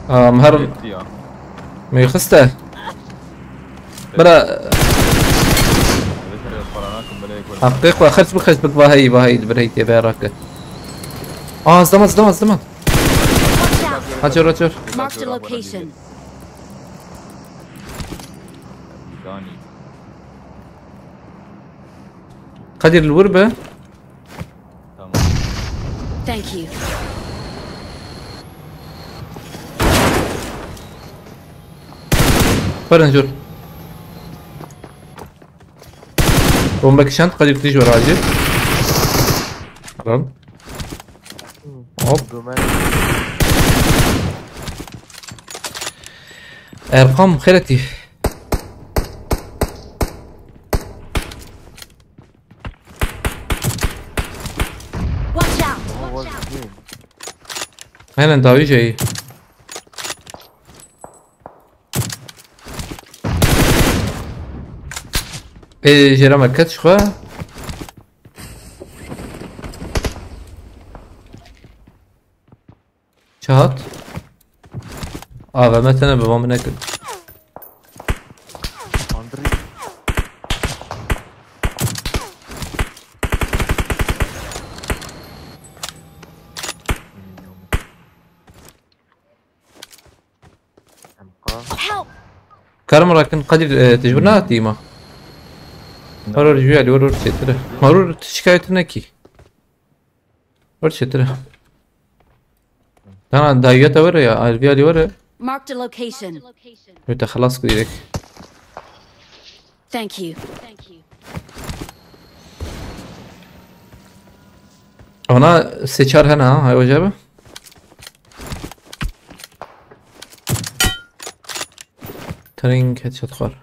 Aa, Meher. Meyxiste. Bira. Hakkı kwa, xerç bik, xerç bik, vahayî, vahayî, bir heytê be rakı. Aa, zdamat, zdamat, zdamat. Açır, açır. Marked a location. Dani. Kadir, li wir be. Tamam. Thank you. Pardon, jur. Bomba kişand, Kadir, tij var acil. Tamam. Hop. Dömer. Erkam, xêretî. Watch out! Ama var değil. Aynen, dawî jeyî. Ê, jêra me ket ji xwe. Çi hat? A V M tene bi van binekir. Andri. Em ka. Help! Karim rakin Kadir, e, tecrübe ne hatî ma? Maror jüyeli, vur vur çetire. Maror şikayetine ki. Vur çetire. Tamam, dayıya da var ya, Alvi Ali var ya. Marked a location. Öte halas direkt. Thank you. Ona seçer hene ha, hay hoca abi. Tring headshot var.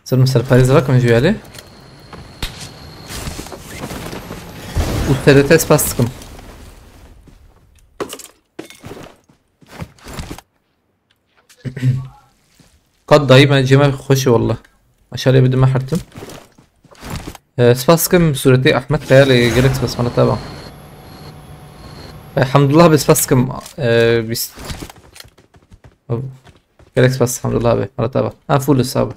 Sırım serpariz rakım jüyeli. Üstte de test bastım. Qat dayî me cême xweş e wallah. Aşağıya bir dime hertim. Ee, spas kim sureti Ahmet Kayali, gerek spas, mana taba. Ee, Hamdullah be, spas kim, ee, bist. Gerek spas Hamdullah be, mana taba. Ha, full hesabı.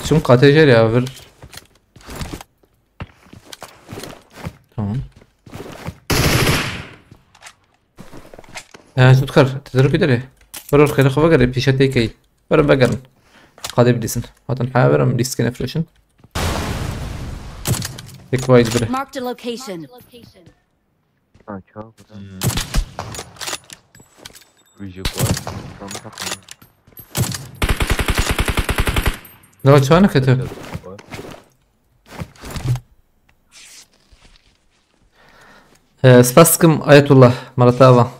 Şum K T J ya, vir. Tamam. Ya, Zulkar, tezerrü bir dere. Var, var, xêra xwe vegere, pîşe tê key. Verin vegerin. Qadê bilîsin. Hatin haya verin, lîstkê nefreşin. Tek vayız bire. Marked a location. Ha, çağı burada. Hmm. Vijik var. Tamam, tamam. Daha çağını kötü. Var. Ee, spas kim Ayetullah, Maratava.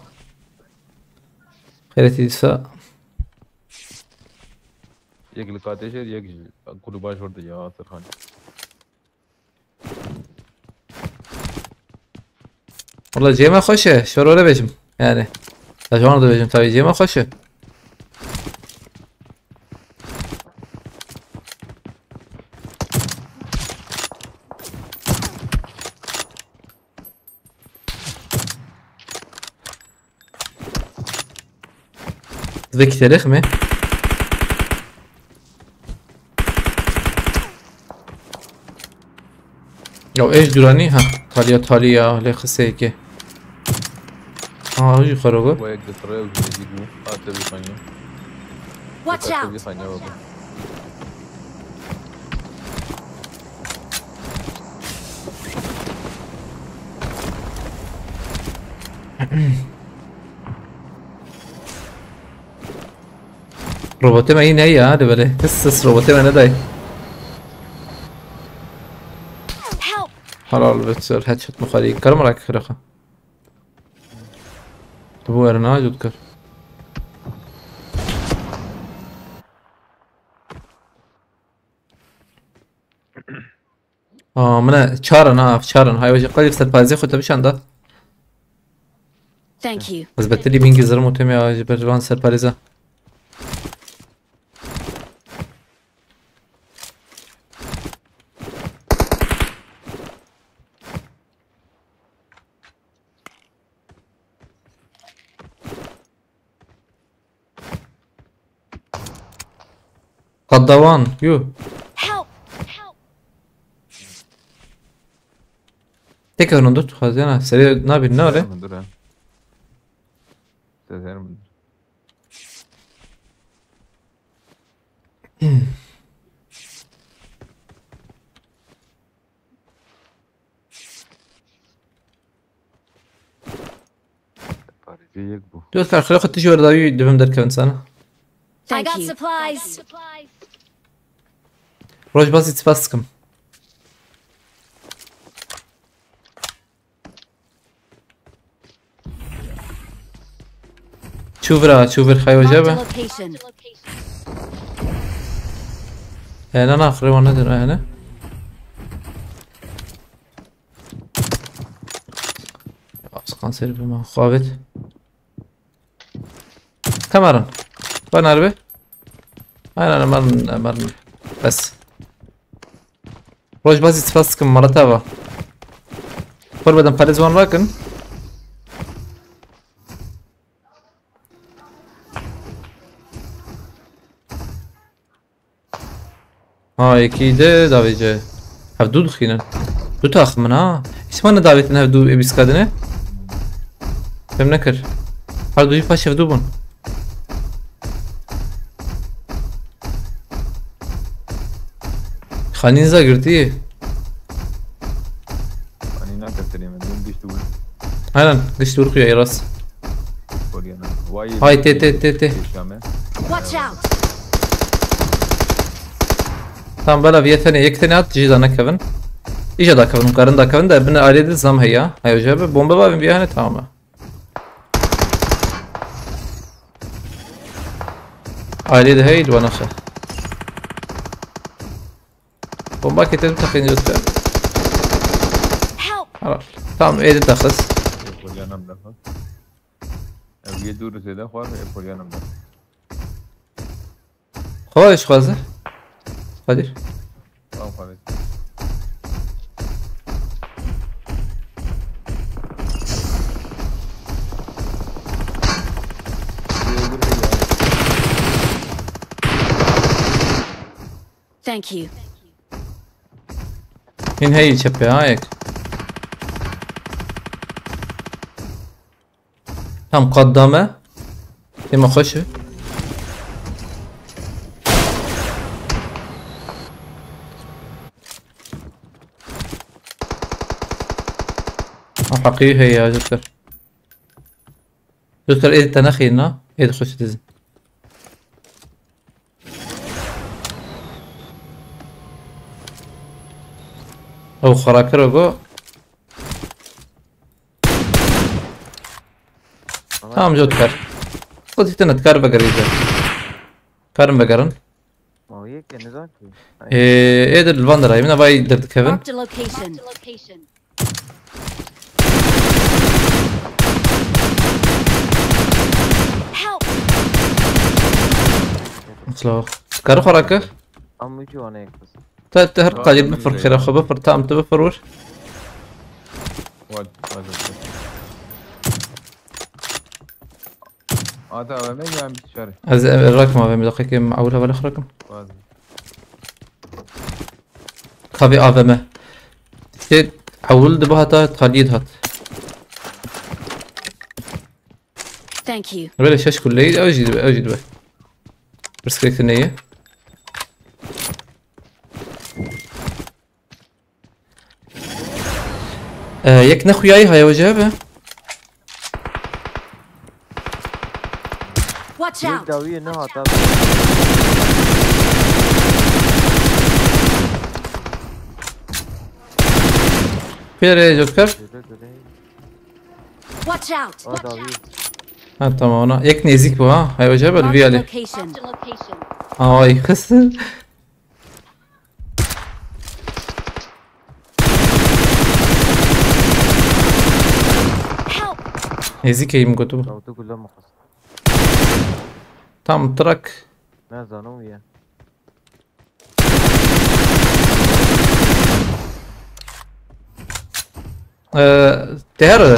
Xêretî dîsa. Yek li K T J, yek ji gruba jor de ya Serkan. Wala cêma xweş e, şorore bêjim. Yani. Ya ji wan dibêjim tabii, cêma xweş e. Divê kî têrêximê. Ya êş duranî ha. Taliya taliya lê xiseyekê. Ha, jî xerogo. Wa yek ditirê û nêzîk bû. Hate vî xanya. Watch out! Vî xanya bû. Robotê me yine ya, hadi böyle. Hıs hıs robotê me ne day. Help! Halal be ser headshot mixwarî. Karim rak xiraxa. Tu bu erna jut kar. Aa, mine çaran ha, çaran. Hay hoca, qalib serpazê xwe te bişanda. Thank you. Ez betilî bingî zirim û têmê ji ber van serparêza. Qadawan, yo. Help! Help! Tek onun dur, hazina. Seri nabin ne öyle? Dur ha. Sezer mi? Parêzê yek bû. Dostlar, xira xwe tijî were dawî dibim derkevin sana. I got supplies. Roj bazî spas dikim. Çû vira, çû vir xeyo jebe. Marked a location. He, na, na, xirê wan nedin, he, ne? Askan ser bir ma, xavit. Kameran. Bana harbi. Aynen, hemen, hemen. Bes. Roj bazî spas dikim, mala te ava. Xwe beden parêz wan rakin. Ha, yekî de davêce. Hevdû dixînin. Du tax min ha. Îsma ne davêtin hevdû ê bîskadine. Fêm nekir. Her du jî paş hevdû bûn. Xanîn za girtî. Xanîn nakirtinê min, min gişt wir. Aynen, gişt wir xuya rast. Koryana. Vay, Hay, tê, tê, tê, tê. Şame. Watch out! Tam bela viye tenê, yek tenê at, jî da nekevin. Îja da kevin, karin da kevin de, bin ailê de zam heya. Heyo jebe, bomba var, bir yani tamam. Ailê de hey, dua naxe. Bomba kete du teqin lütfen. Help! Helal. Tamam, êdî texis. Koryana min defa. Ev yê dûr zêde xwar, ê koryana min defa. Xwe dişixwaze. Kadir. Tamam, Xalid. Thank you. Hîn heyî çepê ha yek. Tam qat dame. Dema xweş e. Heqî heye ya, jiktir. Jiktir êdî te nexîrna, êdî xweş dizin. Ew xwe rakir û got. Tamam, jot kar. Xwe dîtin dikar vegerî de. Karin vegerin. Ma yek e, nizan ki. Ee, ê de li van derayê min, vay derdikevin. Marked a location. Help! Slow. Kar xwe rakir. Am wî jî wane yek bes. Te, te her Var qalî mı bifir, şey xêra ya? Xwe bifir, tam tu bifir wir. Var, var, var. Ata A V M yan bir dışarı. Ez, ez rakim A V M, daqîqekê min ewil hevalê xwe rakim. Bazı. Kavê A V M. Tê ewil dibe hata taliyê dihat. Thank you. Böyle şeş kulleyî, ew jî dibe, ew jî dibe. Pirsgirêk tune ye. Ee, yek ne xuyayî haya wece be. Watch Yek out! Dawiyê nehat abi. Pêre Joker. Göre göre. Watch out! O dawî. Ha, tamam, ona. Yek nêzîk bu ha. Haya wece be, Marked vî alî. Location. Ay, kız. Help! Nêzîkê min gotibo. Dawdi gule mixist. Tam trak. Ne zanim ye. Ee, te her.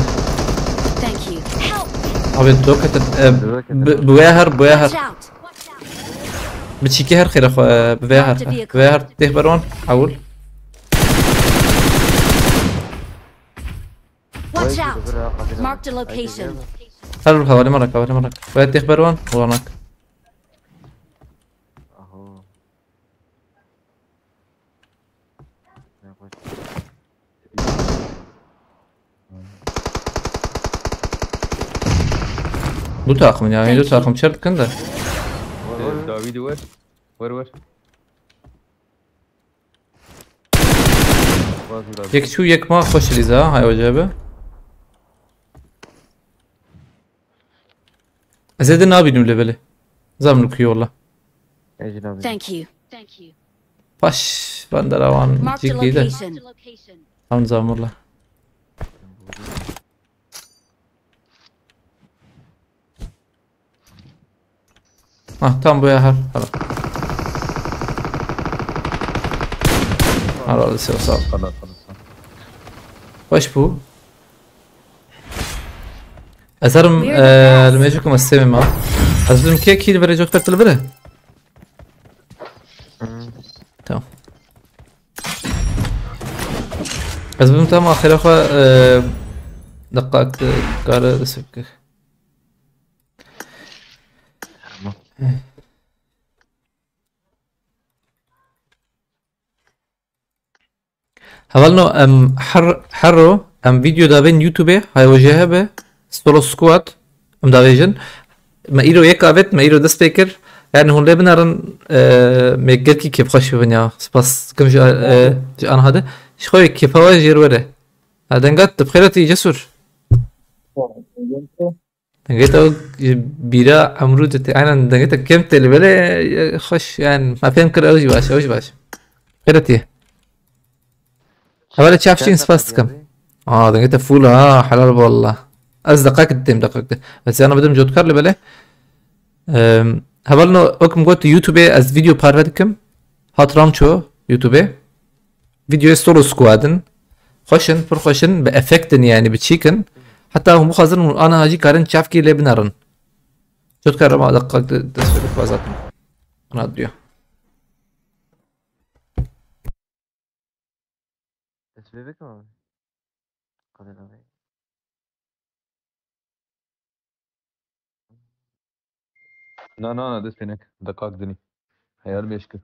Thank you. Help! Abi, tu ketin, e, Döve ketin. Bi, bi wê her, bi wê her. Watch out! Bi çîkê her xêre xwe, e, bi vê her. Marked a vehicle. Bi vê her têx berwan, ewil. Watch out! Marked a location. Her hevalê me rak, hevalê me rak. Bi vê têx berwan, ulanak. Aho. Du takım yani, du takım çer dikin de. Dawî de wer. Wer wer. Yek çû yek ma xweş lîza, hay o cebe. Ez ê de nabînim levelê. Zam li ku yola. Ecin abi. Thank you. Paş bandera wan Marked a cikî de. Location. Tam zamurla. Ah, tam bu ya her. Tamam. Herhalde sağ ol. Xelas, xelas. Baş bu. Ez herim, We're the eh, best. Li mêjû ku me sêmê ma. Ez bidim kê kî li virê cot pert li virê? Hmm. Tamam. Ez bidim tam axira xwe, eh, deqak, eh, kare dest pê bike. Tamam. Hevalno, em her, herro, em video davên YouTubeê, hay wejê hebe, Solo Squad, em davêjin. Me îro yek avêt, me îro dest pê kir. Yani hûn lê binerin, e, me gelkî kêfxweş bibin ya. Spas dikim ji, e, ji anha de. Ji xwe kêfa we jêr were. Ha, denga te bi xêr hatî Cesur. Dengê te ji bîra Emrû de tê. Aynen, dengê te kêm tê li belê, e, xweş, yani, me fêm kir, ew jî baş, ew jî baş. Xêr hatiye. Hevalê çav çîn, spas dikim. Aa, dengê te full ha, helal wallah. Ez deqek didêm, deqek de. Ez yana bidim cotkar li belê. Em, hevalno, wek min got, YouTubeê ez video parve dikim. Hat Ramço, YouTubeê. Videoyê Solo Squad in. Xweş in, pir xweş in, bi efekt in, yani bi çîk in. Heta hûn bixwazin, hûn aniha jî karin çavkê lê binerin. Cotkar, ema deqek de dest pê bike, ez hatim. Ana diyo. Dest pê bike abi. Kadir abi. Na, na, na, dest pê neke. Deqak dinî. Heyal mêşkir.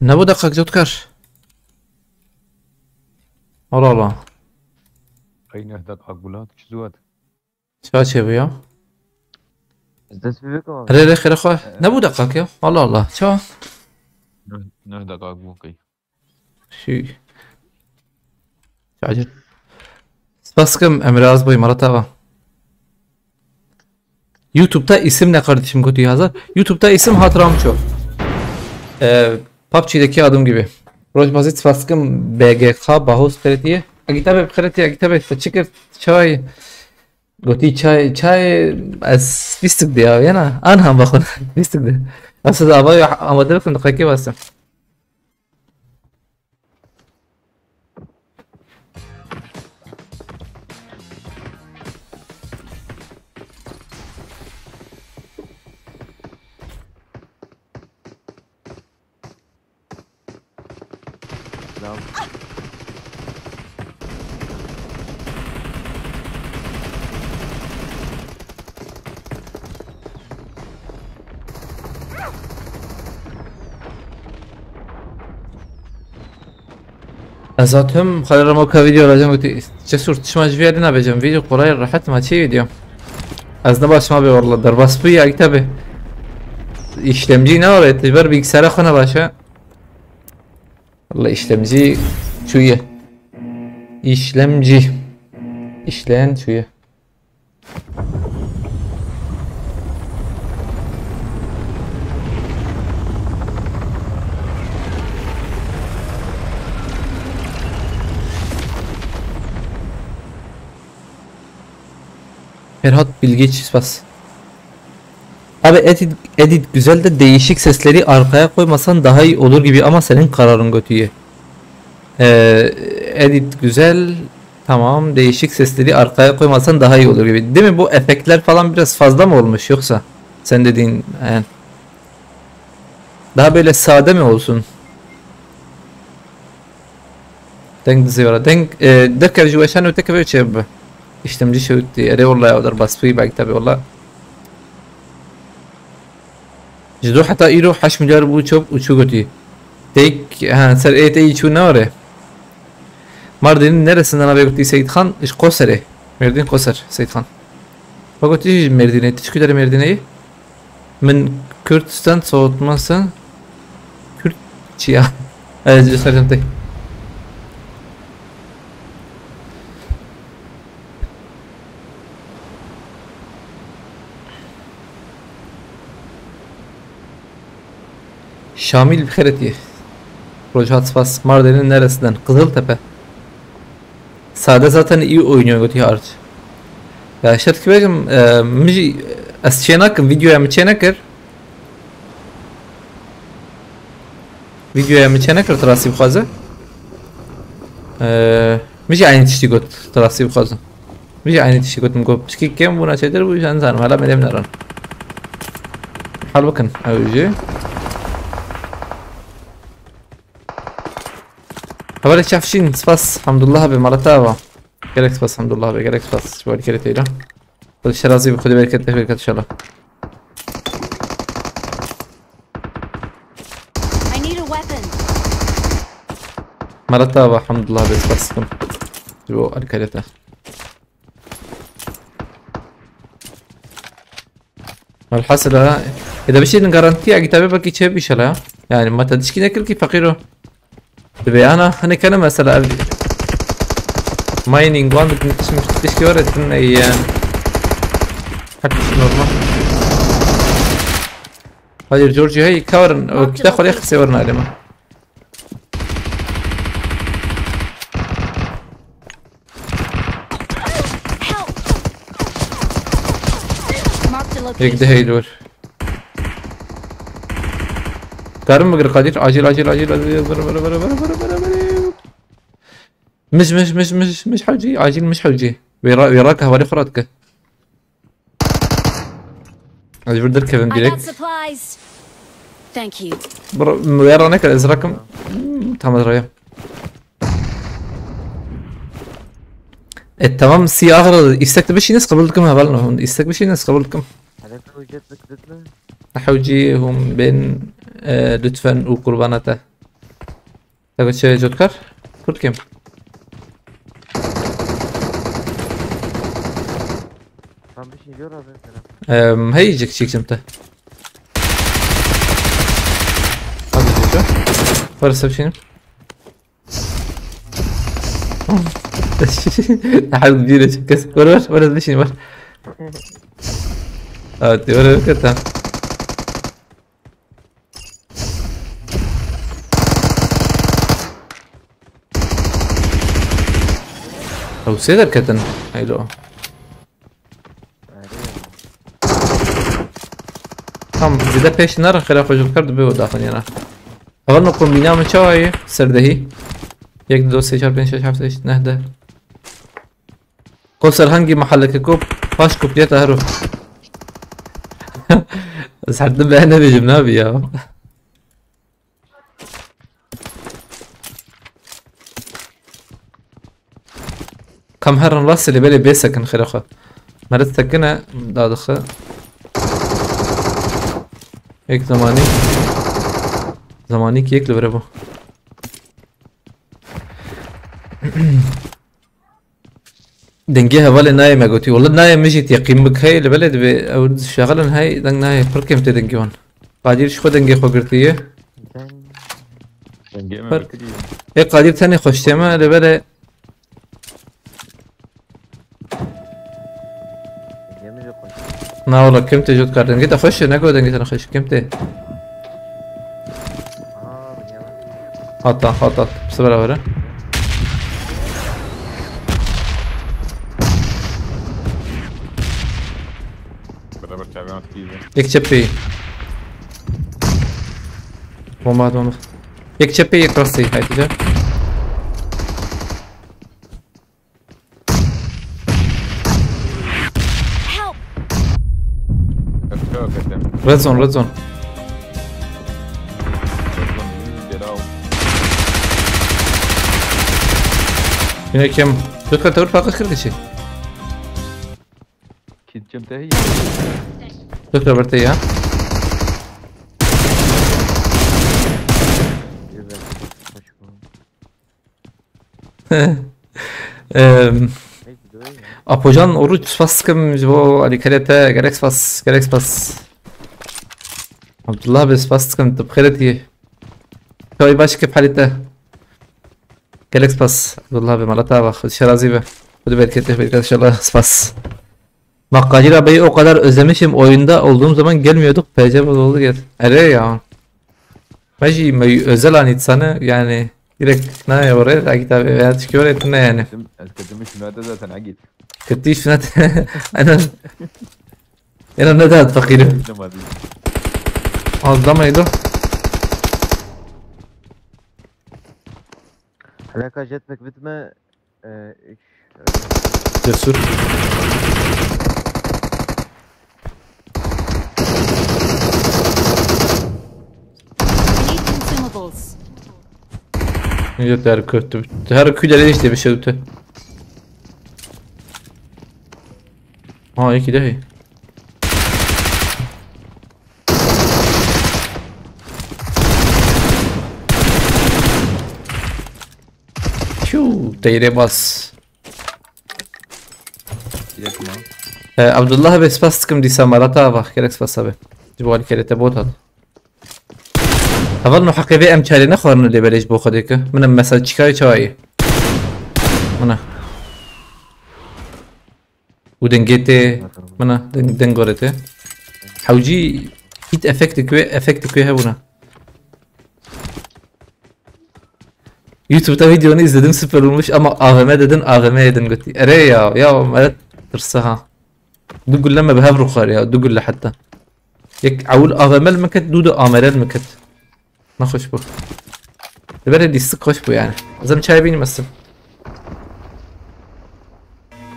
Nebû deqek cotkar. Allah Allah. Qey neh deqaq bû la, çi ziwet. Ça çêbû ya? Ez dest pê vêka. Rê rê xêre xwe. Nebû deqek ya. Allah Allah. Ça? Neh, neh deqaq bû qey. Şî. Çacir. Spas kim Emre Azboy Marat Ava. YouTube'da isim ne kardeşim, kötü yazar. YouTube'da isim Hat Ramço. Ee, PUBG'deki adım gibi. Roj Bazit Spas kim B G K Bahus Kretiye. Agitabe Kretiye, Agitabe Çıkır Çay. Goti çay, çay ez pistik diye ya na. Anham bakın pistik diye. Aslında ava ya ama da bakın dakika bastım. Ez hatim xwe re moka video alacağım gote. Cesur, tişma ji vî nabêjim. Video kolay, rehet ma çi video. Ez ne baş ma be valla. Derbas bû ya, tabi. İşlemci ne var? Etibar bilgisayara xwe ne başa. Valla işlemci çûye. İşlemci. İşleyen çûye. Ferhat Bilgiç, spas. Abi edit, edit güzel de değişik sesleri arkaya koymasan daha iyi olur gibi ama senin kararın götüye. Ee, edit güzel, tamam, değişik sesleri arkaya koymasan daha iyi olur gibi. Değil mi, bu efektler falan biraz fazla mı olmuş yoksa? Sen dediğin yani. Daha böyle sade mi olsun? Deng dizê were. Deng, e, derkev ji weşan û tekeve çê bibe. İşlemci şewitî. Erê wala ya, derbas bûyî belkî tabi wala. Ji do heta îro heşt milyar bû çop û çû gotî. Tek, ha, ser ê te yî çû ne were. Mardin'in neresinden abi gotî Seyit Xan? Ji Qoserê. Mêrdîn Qoser, Seyit Xan. Bak gotî ji Mêrdînê. Tu çi kuderê Mêrdînê yî? Min Kürtistan soğutmasın. Kürt çi ya? Evet, göstereceğim tek. Şamil bi xêr hatiye. Rojhat spas. Mardin'in neresinden? Kızıltepe. Sade zaten iyi oynuyor götü hariç. Ya işte ki benim, e, mi, ez çênakim, videoya mi çênekir. Videoya mi çênekir, tu rastî bixwaze. E, mi jî aynı tiştî got, tu rastî bixwaze. Mi jî aynı tiştî got, min got, pişkî kêm bûna çêtir bû, ji nizanim, hala me lêm neran. Hal bikin, ew jî. Hevalê çavşîn, spas, Hamdullah abi, mala te ava. Gelek spas, Hamdullah abi, gelek spas. Ji bo alîkerê te îra. Xwedê şerazî bi, Xwedê bereket, bereket inşallah. I need a weapon. Mala te ava, Hamdullah abi, spas dikim. Ji bo alîkerê te. Velhasil ha, ê de bişînin garantiya kitabê belkî çêbî şela. Yani ma te tişkî nekir ki feqîro. Dibe ana, hani kene mesela ev mining wan bitin tişkî, tişkî were din ey yani. Hep normal. Hayır, George, hey, coverin. O kita xwalê xisê werin alema. Help! Marked a Yek location. de hey dur. Karim bigir Kadir, acil, acil, acil, acil, vur, vur, vur. Mij, mij, mij, mij, mij hewcî, acil mij hewcî. Wê ra, wê ra kahvalê xwe radike. Ez vir derkevim I got direkt. Supplies. Thank you. Bro, wê ra nekir, ez rakim. Hmm, tamam, raya. E, tamam, siyah, istek de bir şey nasıl kabul ettim, heval, istek bir şey nasıl kabul ettim. Hedefler ücret bekletme. Hewcî hûn bên, e, lütfen û qurbana te. Te got çi cotkar? Kur kim? Tam bir şey gör abi, selam. Em, hey, cik, cik, cim te. Hadi, cik, cik. Var, sen şeyim. Hadi, bir, cik, kes. Var, var, var, bir şey var. Evet, var, evet, tamam. Ew sê derketin. Heylo. Tam zêde pêş nerin, xêra xwe ji kar dibe û daxin yana. Ewan kombîna min çawa ye? Serdehî. Yek, du, sê, çar, pênc, şeş, heft, heşt, neh, deh. Ko ser hangî mehaleke ko paş kopiyeta hero. Ez her tim be nebêjim, nabî ya. Kam herin rastê lê belê bê sekin xêra xwe. Meriv sekine dadixe. Yek zemanî. Zemanî ki yek li vir e bû. Dengê hevalê nayê me gotî. Wele nayê min jî teqîm bik hey, li belê divê ew şexilin hey, deng nayê. Pir kêm tê dengê wan. Qadir ji xwe dengê xwe girtiye. Deng. Dengê me Pir- girtiye. Ê Qadir tenê xweş tê me, li belê. Dengê min jî xweş. Na wala kêm tê jot kar. Dengê te xweş e, ne go dengê te xweş, kêm tê. Aa, dengê min. Hat, hat, hat. Pişt beraber e. Beraber çaviyan tî. Yek çepê. Bomba, bomba. Yek çepê, yek rastê. Haydi can. Help! Öpüyor hakikaten. Red zone, red zone. Red zone, iyi bir yere al. Yine kim? Dört kat tavır farkı kırdı şey. Gideceğim de iyi. Dört kat tavır ya. Em, Apojan Oruç, spas dikim ji bo alîkarê te, gelek spas, gelek spas. Abdullah be, spas dikim, tu bi xêr tî. Çawa yî, baş, kêf halê te. Gelek spas, Abdullah be, mala te ava, Xwedê şerazî be. Xwedê bereketê, bereketê inşallah, spas. Bak, Kadir abiyi o kadar özlemişim, oyunda olduğum zaman gelmiyorduk, P C bozuldu gel. Ere ya. Mejî me özel anît sane, yani direkt ne yore, akit abi veya çıkıyor etine yani. Dedim, ez dedim şuna da zaten akit. Kötü işine de, aynen. Ena ne daha fakirim. Dedim hadi. Aldamaydı. Alaka jetpack bitme. Ee, üç. Cesur. I need consumables. Ne diyor, her kötü. Her kötü işte bir şey öte. Ha, iyi ki de iyi. Çû, teyre bas. Yek mi? E, Abdullah be, spas dikim dîsa, mala te ava, gelek spas abi. Ji bo alîkarê te bot hat. Heval no heqê vê em çarê nexwarin lê belê ji bo Xwedê ke. Min em mesaj çikayê çawa yê. Min e. Û dengê tê, min e, deng, deng gorê tê. Hewcî hît efekt dikê, efekt dikê hebûna. YouTube'da videonu izledim, süper olmuş ama A V M dedin, A V M yedin götü. Ere ya, ya Meret, tırsa ha. Du gülle me bi hev ruxar ya, du gülle hatta. Yek ewil A V M li min ket, du de A M R li min ket. Nexweş bû. Li berê dîstik xweş bû yani. Ez em çay bînim, ez.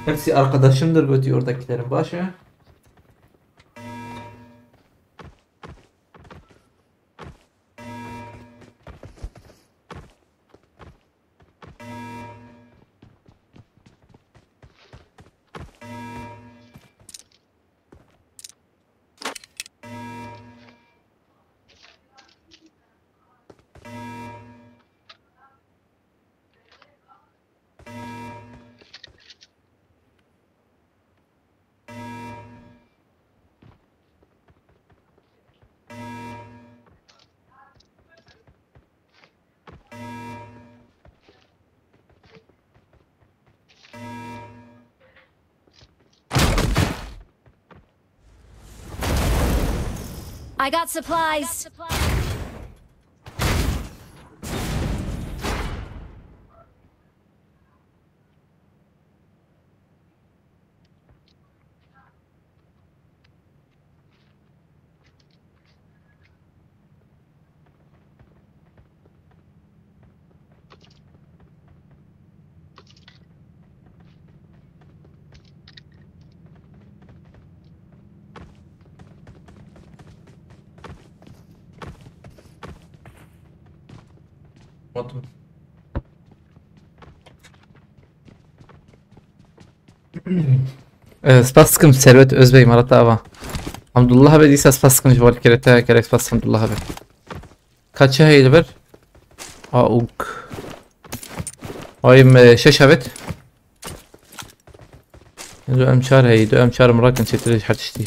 Hepsi arkadaşımdır götü oradakilerin, baş e. I got supplies. What? Ee, spas dikim Servet Özbey, Marat Ava. Hamdullah be dîsa spas dikim ji bo alîkirî te, gelek spas Hamdullah be. Kaçî heye li vir? A ûk. Ay me şeş evet. Du em çar heye, du em çar mirakin çêtir her tiştî.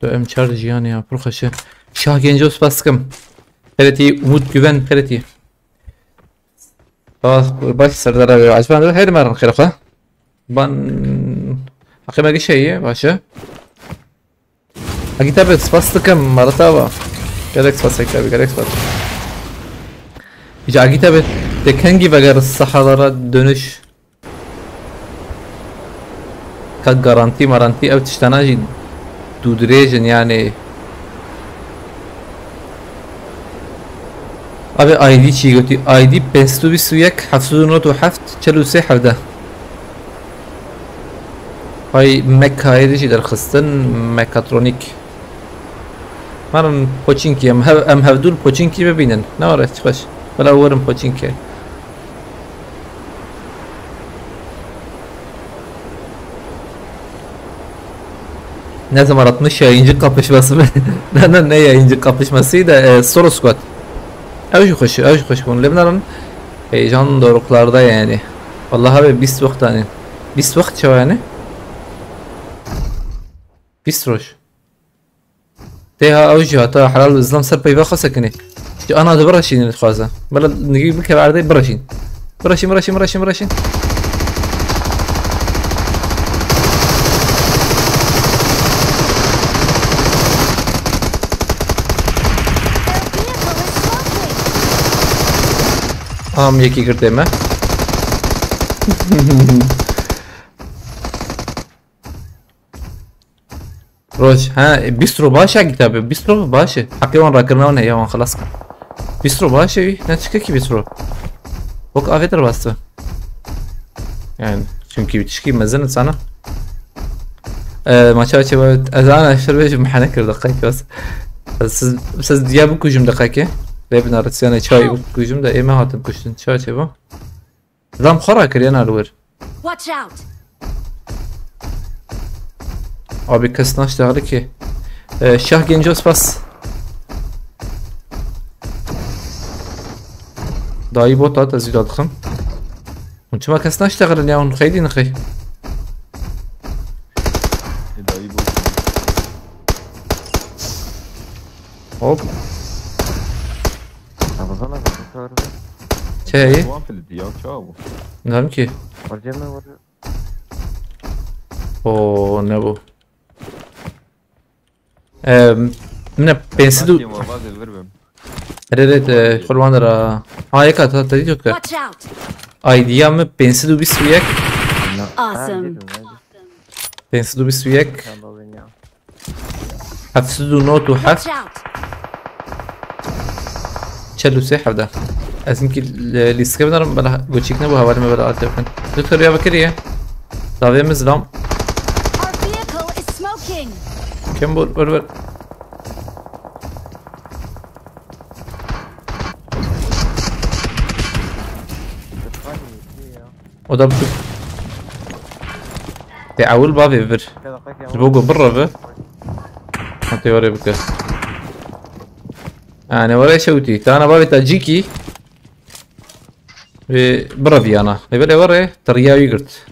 Du em çar jiyanê ya, pir xweş e. Şah Genco spas dikim. Xêretî, Umut Güven, xêretî. Baş, baş Serdar abi, Acban abi, her merin xêr xwe. Ban, heqê me giş heye, baş e. Agî tabi spas dikim, Marat Ava. Gelek spas, Agî tabi, gelek spas. Îca Agî tabi, te kengî veger sahalara dönüş. Ka garantî marantî ev tiştana jî dûdirêj in, yanî. Abi I D çi gotî? I D pênc sed û bîst û yek, heft sed û nod û heft, çel û sê, hevdeh. Ay Mekkayê de jî derxistin, Mekatronik. Marin Poçinkî, em hev-, em hevdû li Poçinkî bibînin. Ne were, çi xweş. Bela werin Poçinkî. Ne zaman altmış yayıncı kapışması mı? Ne, ne, ne yayıncı kapışması da, e, Soros Squad. Ew jî xweş, ew jî xweş bûn. Lê binarin heyecan doruklarda yani. Vallahi abi bîst wextanê. Bîst wext çawa yani? Bîst roj. Tê ha ew jî hata helal Îslam ser peyva xwe sekinê. Ji ana dibira şînê dixwaze. Bela nigî bike erdê bira şîn. Bira şîn, bira şîn, bira şîn, bira şîn. Am yekî girtê me. Roj, ha, e, bîst ro baş e, Agî tabi, bîst ro baş e. Heqê wan rakirina wan heye, wan xilas kir. Bîst ro baş e wî, ne çikekî bîst ro. Wek avê derbas dibe. Yani, çünkü wî tişkî mezin insana. E, maça çê we, ez ana şir bêjim, hene kir deqayek bas. Ez siz, siz diya bikujim deqayekê. Lê binaritiyane çay bikujim de, ê me hatin kuştin. Çay çê bu. Zam xwe rakiriye na li wir. Watch out! Abi kes naştexile ki. Ee, Şah Genco spas. Dayî bot hat ez jî dadixim. Hûn çima kes naştexilin ya, hûn xeylî nixey. Ê dayî bot. Hop. Ramazan abi, bu sefer de Çi heye? Wan filî ya, çawa bû? Nizanim ki. Warcem ne var? Oo, ne bu? Em, min e pênc sed û Nasıl var, vazgeç, ver ben. Rê rê te, kurban dera. Ha, yeka ta, ta dît yok. Watch out! Idea min pênc sed û bîst û yek. Awesome. Pênc sed û bîst û yek. Tamam, ben ya. Heft sed û nod û heft. Watch out! Çel û sê hevdeh. Ez hinkî li-, lîstike binerim, bela goçîk nebû, hevalê me bela alî te bikin. Doktor ya bikiriye. Davê min zilam. Our vehicle is smoking! Kim bor, bor, bor. O da biçûk. Tê ewil bavê vir. Ji bo ku bireve. Ha, tê were bike. Ane were şewtî. Tana bavê ta cîkî. Ve bireviyana. Lê belê were, teriya wî girt.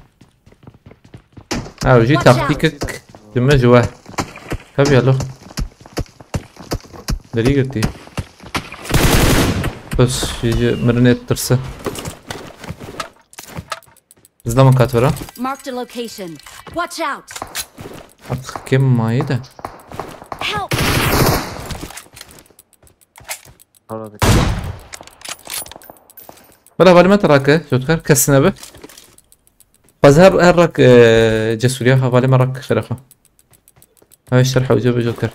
Ew jî Watch out! Taktîkek dime ji we. Tabii ya lo. Derî girtî. Bes jî ji mirinê tirse. Zilama kat vera. Marked a location. Watch out! Artık kim mayı da? Help! Para da. Bela hevalê me te rake, Jotkar, kes nebe. Xwez her, her rak, e, cesûriya hevalê me rak xêra xwe. Ev şer hewce be Jotkar.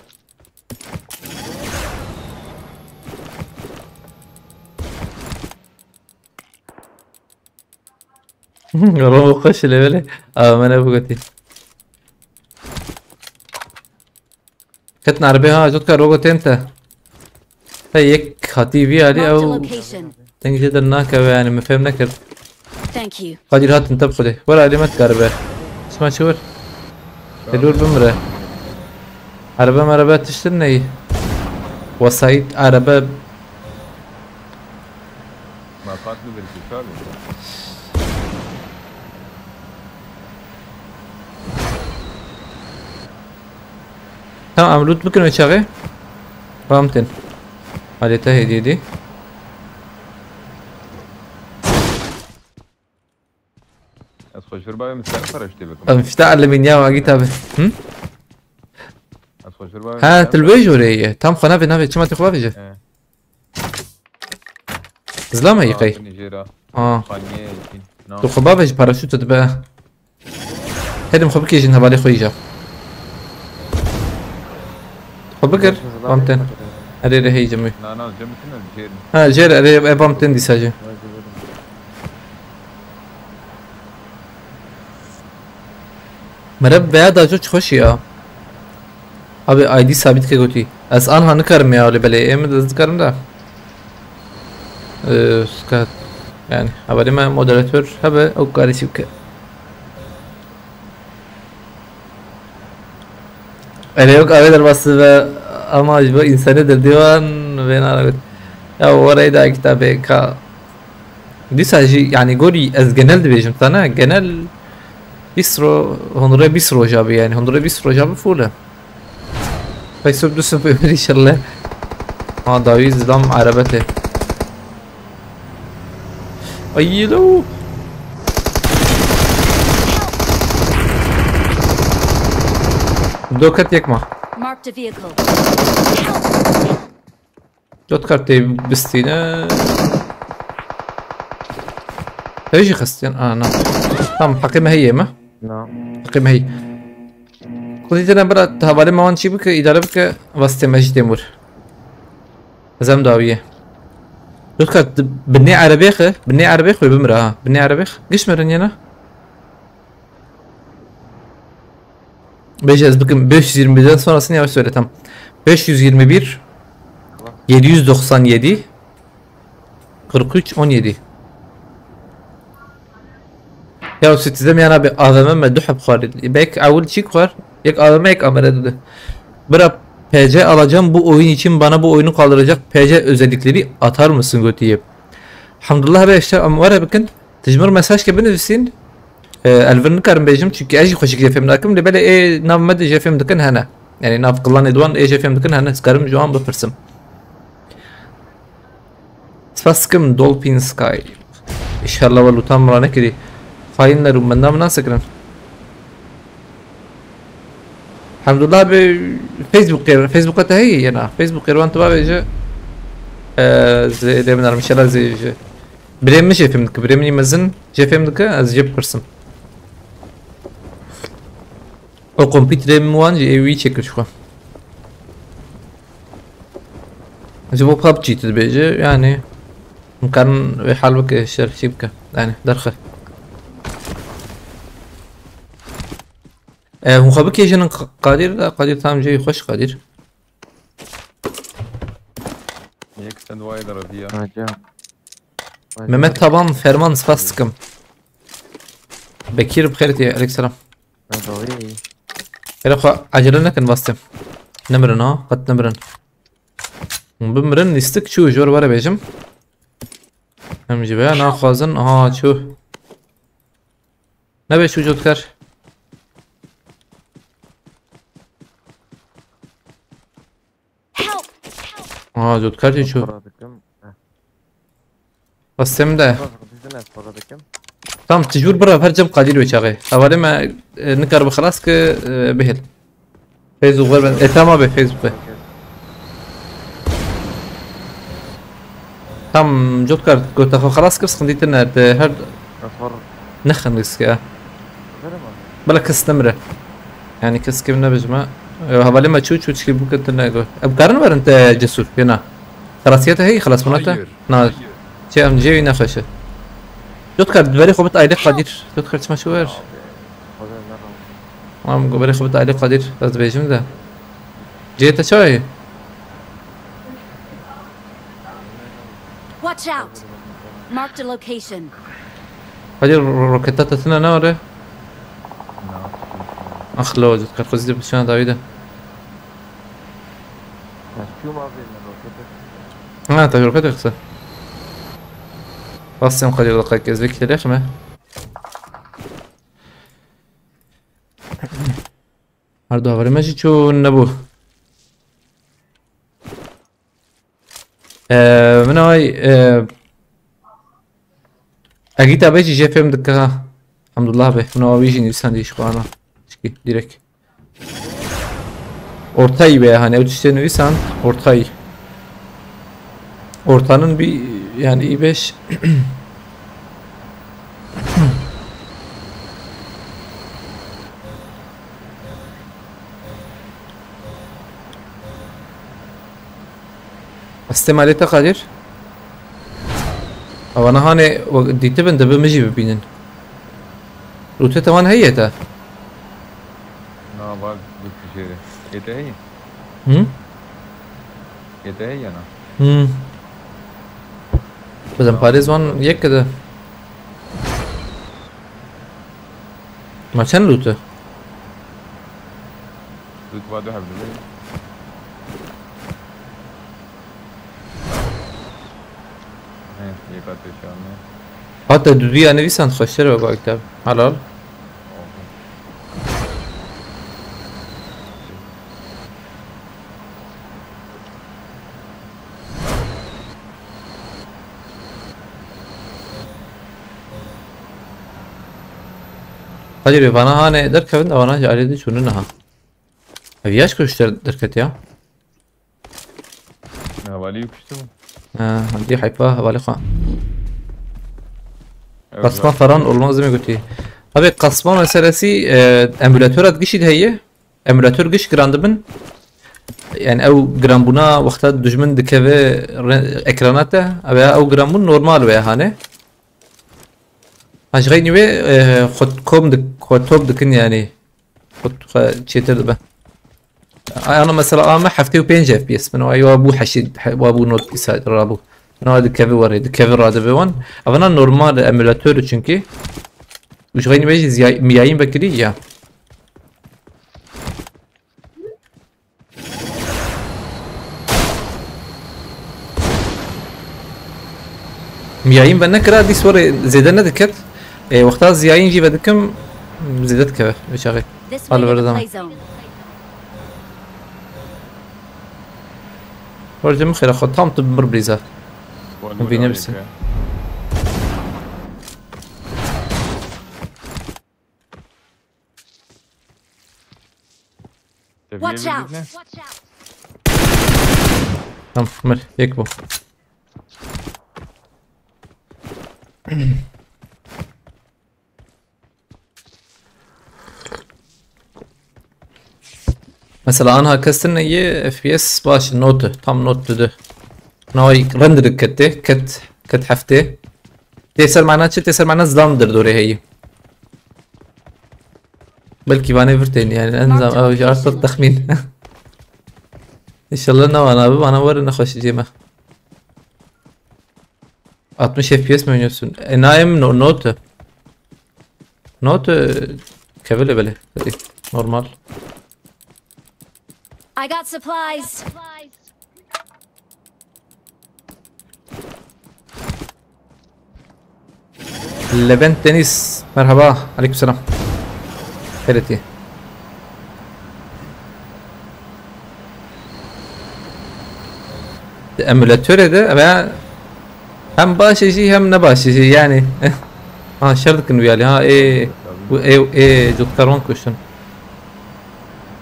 Robo xweş le belê. Aa, me ne bigotî. Ketin erebê ha, Jotkar, robo tên te. He, yek hatî vî alî. Marked a ew location. Deng jê dernakeve yani, min fêm nekir. Thank you. Qadîr hatin te bi xwedê. Were alî me dikaribe. Sima çi wir? Ê, dur bimire. Erebe merebe tiştin neyî. Wesayît erebe. Ma qat mi bir kuşar mı? Tamam, em loot bikin wê çaxê. Bam tên. Alê te hêdî dî. Ez xweşir bavê min ser paraşütê bikim. Em fîta alüminya wa gît abi. Hı? Ez xweşir bavê min Ha, ser tu li wê jûrê ye. Tam xwe navê, navê, çima tu xwe bavêje? He. Zilama yî qey. Aa, Aa. Xaniyê yî. No. Tu xwe bavêje, paraşût dibe. Hedim xwe bikêjin hevalê xwe îja. Xwe bikir, Zilama bam tên. Erê, erê, hey cemî. Na, na, cem bikin, ez jêrim. Ha, jêr, erê, e, bam tên dîsa jî. Mereb veya da çok hoş ya. Abi, I D sabit ke gotî. Ez anha nikarim ya, öyle belê. Em de nikarim da. Ee, skat. Yani, haberime moderatör hebe o karışık. Erê yok, avê derbasî ve ama ji bo însanê derdê wan vê nare got. Ya orayı da kitabê ka. Dîsa jî, yani, gorî ez genel dibêjim te ne, genel bîst ro-, hundirê bîst roja bi, yani, hundirê bîst roja bi full e. Pey sub du sub ömür inşallah. Ha, dawî zilam erebetê. Ay, lo. Doket yek ma. Marked a vehicle. Dot kar tê bistîne. Ew jî xistîn. Aa, na. Tamam, heqê me heye me. Na. Heqê me heye. Xwedî têne bira, tu hevalê me wan çî bike, îdare bike, vastê me jî têm wir. Ez em dawiye. Dot kar, binê erebê xe, binê erebê xwe bimire ha. Binê erebê xe. Giş mirin yena. Bêje ez bikim beş yüz yirmi birden sonrasını yavaş söyle, tamam. Beş yüz yirmi bir, yedi yüz doksan yedi, kırk üç, on yedi. Ya Citizen yana bir A V M me du heb xwarin. Bek awil çi xwar? Yek A V M, yek A M R dedi. Bira, P C alacağım bu oyun için, bana bu oyunu kaldıracak P C özellikleri atar mısın götüye? Hamdullah be, işte, em were bikin. Tu ji min re mesaj ke binivîsîn, e, ez li vir nikarim bêjim, çunkî ez jî xweşik jê fêm nakim, lê belê ê nav me de jê fêm dikin hene. Yani nav klanê di wan ê jê fêm dikin hene, ez karim ji wan bipirsim. Spas dikim Dolphin Sky. Înşallah we lûta min ranekirî. Xayinler û min nav nasekirin. Hemdullah bi Facebook qêr-, Facebook'a te heye yena. Facebook qêrwan tu bavêje. Ee, zê dê min armişela zê ji. Birê min jê fêm dike, birê min mezin jê fêm dike, ez jê bipirsim. O kompîterê min wan jî ê wî çêkir ji xwe. Ji bo PUBG tu dibêje, yani, hûn karin wê hal bike, şer çî bike, yani, derxe. E, hûn xwe bikêjinin Q-, Qadir, Qadir tam jê xweş Qadir. Yek sen dua eder diye. Hocam. Mehmet Taban, Ferman, spas dikim. Bekir, bi xêr tê, aleykselam. Dawî. Hele xwe acele nekin, vastê. Nemirin ha, qet nemirin. Hûn bimirin, lîstik çû, jor were bêjim. Em ji vêya naxwazin, aha, çû. Nebe çû, cotkar. Aha, cotkar jî çû. Para dikim. Heh. Bas, sem de. Bas, bizden ez para dikim. Tam tijûr bira, her cem Qadir wê çaxê. Hevalê me, e, nikar bi xilas ki, e, bihêl. Facebook ver ben. E, tamam be, Facebook be. Okey. Tam Cotkar, ku te xwe xelas kir, sıkıntı tine, te her Efor. Nexin riske. Verim abi. Bela kes nemire. Yani kes kim ne bijme. E, hevalê me çû, çû çikî bû ke tine go. Em karin werin te Cesur, yena. Xelasiyete hey, xelas bûna te? Hayır. Na. Hayır. Çi em cêwî nexweşe. Cotkar, berê xwe bit aile Qadir. Cotkar, çima şu wer? Abi, Xwedê ne razı. Tamam, go berê xwe bit aile Qadir. Ez dibêjim de. Cê te çawa ye? Watch out! Marked a location. Hadi ro-, ro-, roketa te tine ne ore? Na. Ax lo, Cotkar, xwe zî de bişana dawî de. Ez çûm abi, ne rokete. Ha, te rokete xise. Basem Qadir, daqek ez vekî te lêxime. Her du hevalê me jî çûn nebû. Ee, min ay, ee, Egîta be jî jê fêm dike ha. Hamdullah be. Min awa wî jî nivîsandî ji xwe ana. Çikî, direkt. Ortayî be yani. Ew tiştê nivîsan ortayî. Ortanın bir yani iyi beş. Hastê malê te Qadir? Avana hanê dîtibin dibe min jî bibînin. Rûtê te wan heye te? Na, var, bu kişi. Yeteği. Hı? Yeteği yana. Hı. Bizden parêz wan yek de. Ma çend lût e? Lût va du hevdî. He, yeka te şanê. Hatta duduya nivîsan xweştir be bak tabi. Halal. Hadi be, vana hane derkevin de vana jî alê dî çûne niha. Ev yaş kuştir derket ya. Hevalî kuştu mu? Ha, hadi haypa hevalî xwe. Evet, kasma var. Falan olmaz değil mi götü? Abi kasma meselesi, e, emülatöre gişî de heye. Emülatör giş giran dibin. Yani ew giranbûna wexta dijmin dikeve re-, ekrana te, ew ya ew giranbûn normal wê hane. Ha, ji xeynî wê, e, xwe kom dik-, xwe top dikin yani. Xwe, xwe çêtir dibe. Ay, ana mesela a me heftê û pênc F P S. Min ay wa bû heşt, he, wa bû not îsa rabû. Min wa dikeve warê, dikeve radibe wan. Evana normal emülatör çünkü. Û ji xeynî wê jî ziya-, miyayîn vekirî ya. Miyayîn ve nekira, dîs were zêde nediket. E, wexta ziyayîn jî ve dikim, zêde dikeve, vê çaxê. This way to the play zone. Hal verdan. Hocam xêra xwe tam tu bir brîza. Hûn bîne bisin. Watch out! Tamam, mir, yek bu. Mesela anha kestin ye F P S baş notu, tam not dedi. Nay render kete, ket, ket hefte. Tê ser mana çi? Tê ser mana zilam dir dorê heyî. Belkî vanê vir tên yani, en zam, ew ji arsa texmîn. İnşallah ne vana bi, vana were nexweş cême. Altmış F P S mi oynuyorsun? E, naim no, note. Note, kevele bele. Normal. I got supplies. Levent Deniz, merhaba. Aleykümselam. Xêr etî. Di emülatörê de ve hem baş e jî hem ne baş e jî yani. Ha, şer dikin wî alî ha, ê, ê, ê, cotkaron kuştin.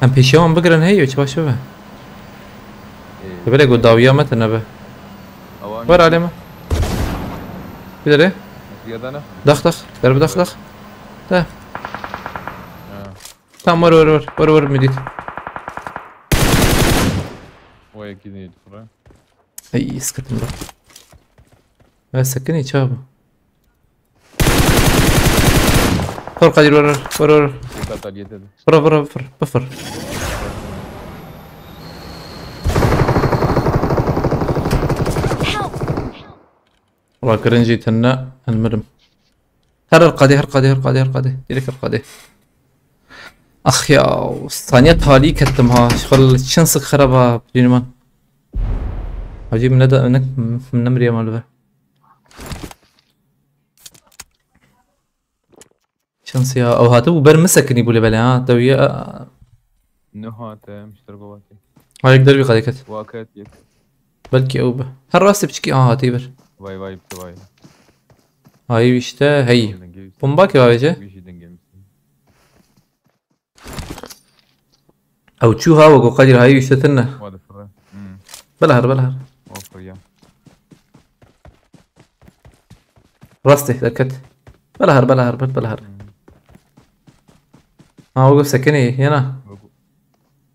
Em pêşiya wan bigirin hey, çi baş bibe. Ê. Belê ku dawiya me tune be. Awan Wer alê me. Bir yere. Yadana. Dak dak. Darbe dak dak. Da. Ha. Tamam, var var var. Var var, medit. O yekî neydi fıra? Ay, sıkıntım bak. Ve sakın hiç abi. Fır Kadir, var var. Var var. Dikkat al yetedi. Fır fır fır. Bıfır. Ulan kırıncı tenne elmedim. Her her qadê, her qadê, her qadê, her qadê. Direkt her qadê. Ax ya, saniye talî kettim ha. Xwal çend sik xerab ha, bilînim an. Hacî min ne da, ne, min nemiriye mal be. Şans ya, ew hatibû ber min sekinî bû lê belê ha. Te wiya. Ne hate, mişter govatê. Ha, yek dervî qadê ket. Waket yek. Belkî ew be. Her rastê piçkî, aha, hatî ber. Vay vay bitti vay. Hayî işte, hey. Dengê Bomba ki avece. Bir şey dengemiz. Ew çû ha, wego Kadir, hayî işte tine. Hadi fırra. Hmm. Bela her, bela her. O fırya. Rastê derket. Bela her, bela her, bela her. Hmm. Ha, wego sekinî, yena. Bak-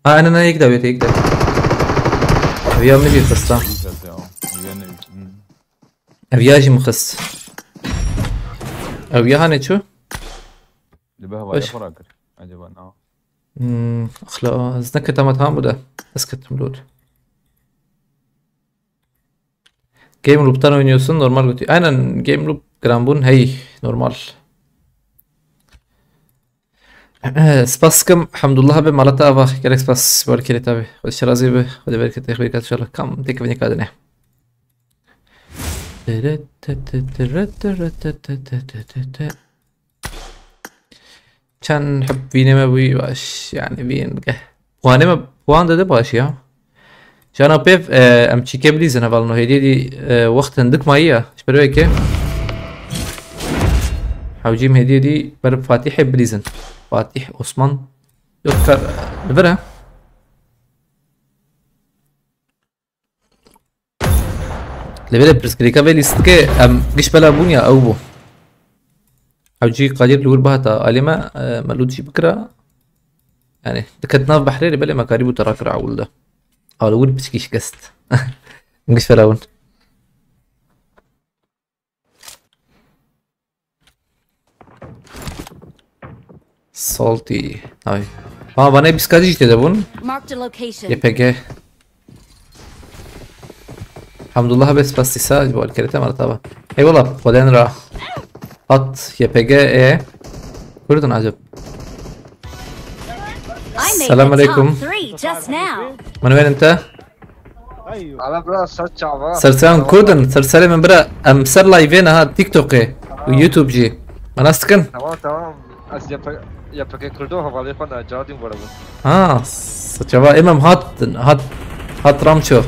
Ha, ne, ne, yek davet, yek davet. Ev ya min jî xista. İyi zaten o. Yani, hmm. Ev ya jî min xist. Ev ya hane çû? Li be Baş. havaya fırra kir. Acaba ne? Hmm, axla, ez neketim, tamam bu da. Ez ketim lod. Game Loop'tan oynuyorsun, normal götü. Aynen, Game Loop giranbûn, hey, normal. Spas dikim, Hemdullah abi, mala te ava, gelek spas, barkerê te abi. Xwedê şirazî bi, Xwedê bereketê xwe bikat inşallah. Kam têkevînê kadine. Çend heb vînê me bûyî baş, yani vîn ge. Puanê me, puan de de baş ya. Jana pêv, e, em çîkê bilîzin hevalno hêdî dî, e, wext hindik mayî ya. Ji ber wê yekê. Hewcîm hêdî dî ber Fatîhê bilîzin. Fatîh Osman. Yok kar, li vir e. Lê belê pirsgirêka vê lîstikê em giş bela bûn ya ew bû. Hewcî Kadir li wir bihata alê me, e, me lût jî bikira. Yani diket nav behrê lê belê me karîbû te rakira ewil de. A li wir piçkî şikest. Giş bela bûn. Salty. Ay. Ha, bana bir skadi işte de bun. Marked a location. Y P G. Hamdullah be spastisa bu alkerete martaba. Eyvallah. Koden ra. At Y P G e. Kurdun acaba. I made Selam the alaikum. Top three just now. Manu ente. Ala bira ser çava. Serseran Kurdun, serserê min bira, em ser live ne ha, TikTok'ê û YouTube jî. Me nas dikin? Tamam tamam. Ez Y P, Y P G Kurdo hevalê xwe ne, cardin were bû. Ha, s-, çava, ê me hat, hat, hat Ramço.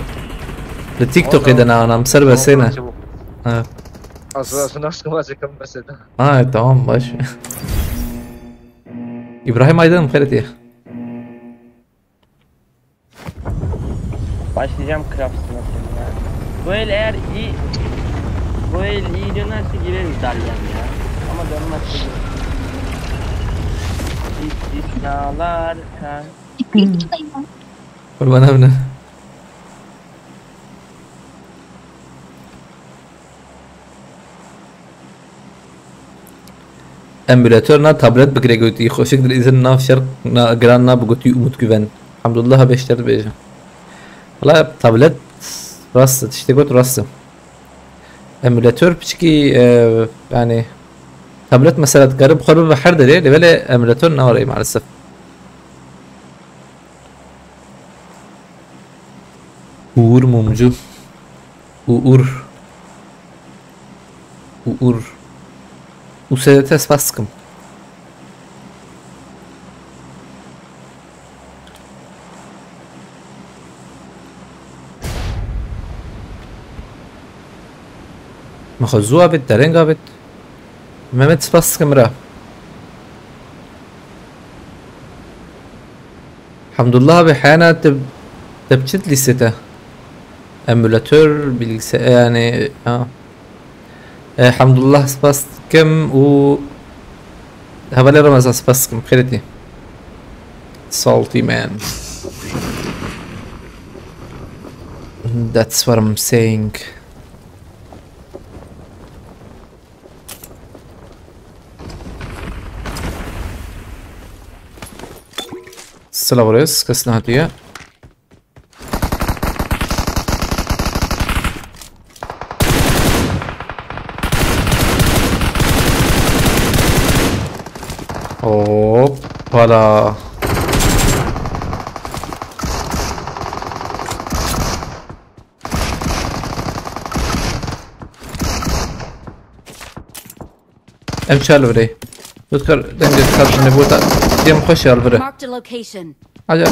Li TikTok'ê de ne, em ser besê ne. Ha. Ez, ez nas kim, ez kim besê de. Ha, tamam, baş. İbrahim Aydın, xêr diye. Başlayacağım craft sınıfını ya. Bu el eğer iyi, bu el iyi dönerse gireriz Dalyan ya. Ama dönmezse gireriz. İstisnalar. Ha. Kurban abine. Emulator na tablet bigire gotî. Xoşik dilîzin nav şerq na giran na bigotî Umut Güven. Hamdullah beşter dibêje. Valla tablet rast, tiştê got rast. Emulator piçkî, e, yani tablet mesela dikare bi xwe bibe her derê, lê belê emulator navere maalesef. Uğur Mumcu. Uğur. Uğur. Û S D T spas dikim. Me xwe zû avêt, dereng avêt. Mehmet spas dikim bira. Hamdullah abi, hena te, te bi çi lîsê te? Emulator, bilgisayar, yani, ha. Elhamdulillah, spas dikim û hevalê Remezan spas dikim. Xêretî. Salty man. That's what I'm saying. Silav rêz, kes nehatiye. Hoppala. Em çar li virê. Dikar dengê dikar ne bota. Dem xweş ya li virê. Marked a location. Acaba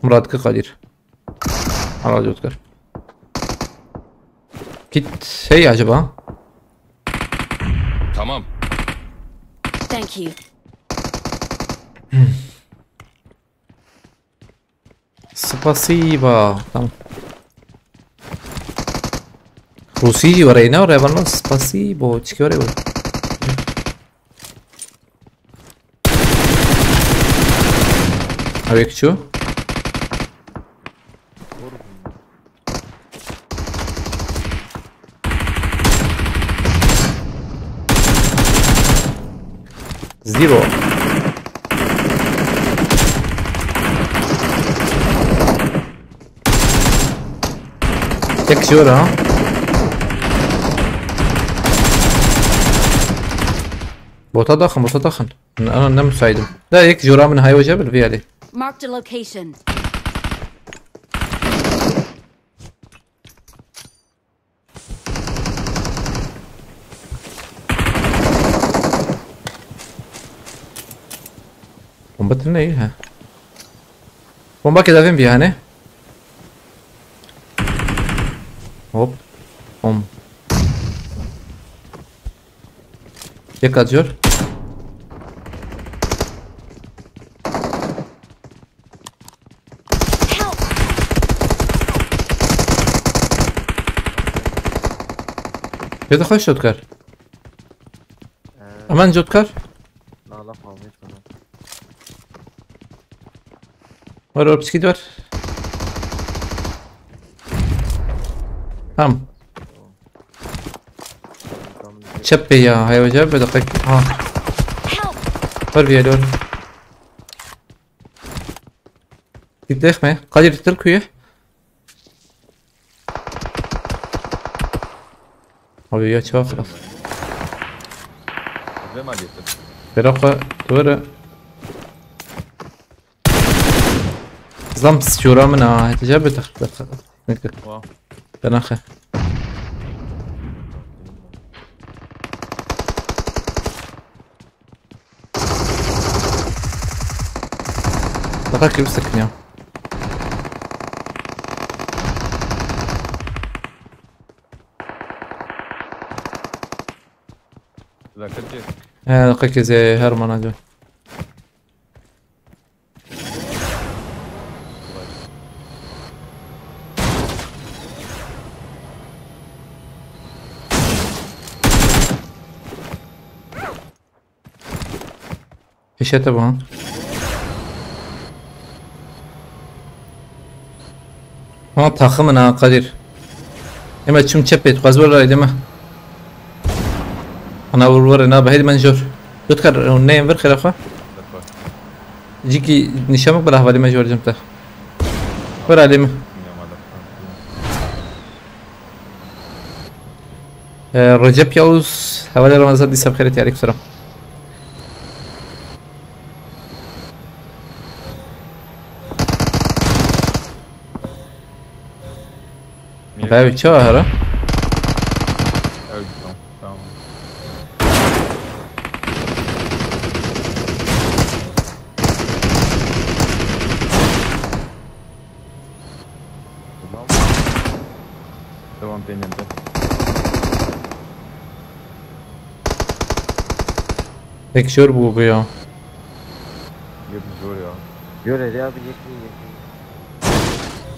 Murat ki Kadir. Hala dikar. Kit hey acaba? Tamam. Thank you. Спасибо. Tamam. Rusî jî were ne were bana спасибо. Çiki were were. Ew yek çû. Zero. Tek jor ha. Bota daxin, bota daxin. Ana ne müsaitim. Da yek jora min haywa jebir viyali. Marked a location. Bomba tune iyi ha. Bomba kedavim bir hani. Hop. Bom. Yek atıyor. Help! Pêde xweş şot kar. Ee, Aman şot kar. Nala kalmış bana. Var, var, biskit var. Tamam. Tamam. Çep ya, hayvaca bir dakika. Ha. Help! Var bir yerde var. Gittik mi? Kadir, gittik kuyu. Abi ya çok laf. Zema getir. Beraqa, doğru. Zam siçora min ha, hetice bir tık tık. Wow. Benaxe. Daha kim sıkmıyor? He, dakika keze her mana diyor. Pêşete bu ha. Ha, taxim in ha, Kadir. Ema çim çepê, tu qaz were raydê me. Ana vur vur na, behêd men jor. Dutkar, ne vir xêra xwe. Cîkî nîşamek bila hevalî me jor cim te. Vir alî me. Ee, Recep Yavuz, hevalê Ramazan dîsa bi xêrê, aleykum selam. Niye? Tabii, çawa hera? Evet, tamam, tamam. Devam peynirde. Tek şor bu, bu ya. Yek zor ya. Göre ya bir yek mi yek mi?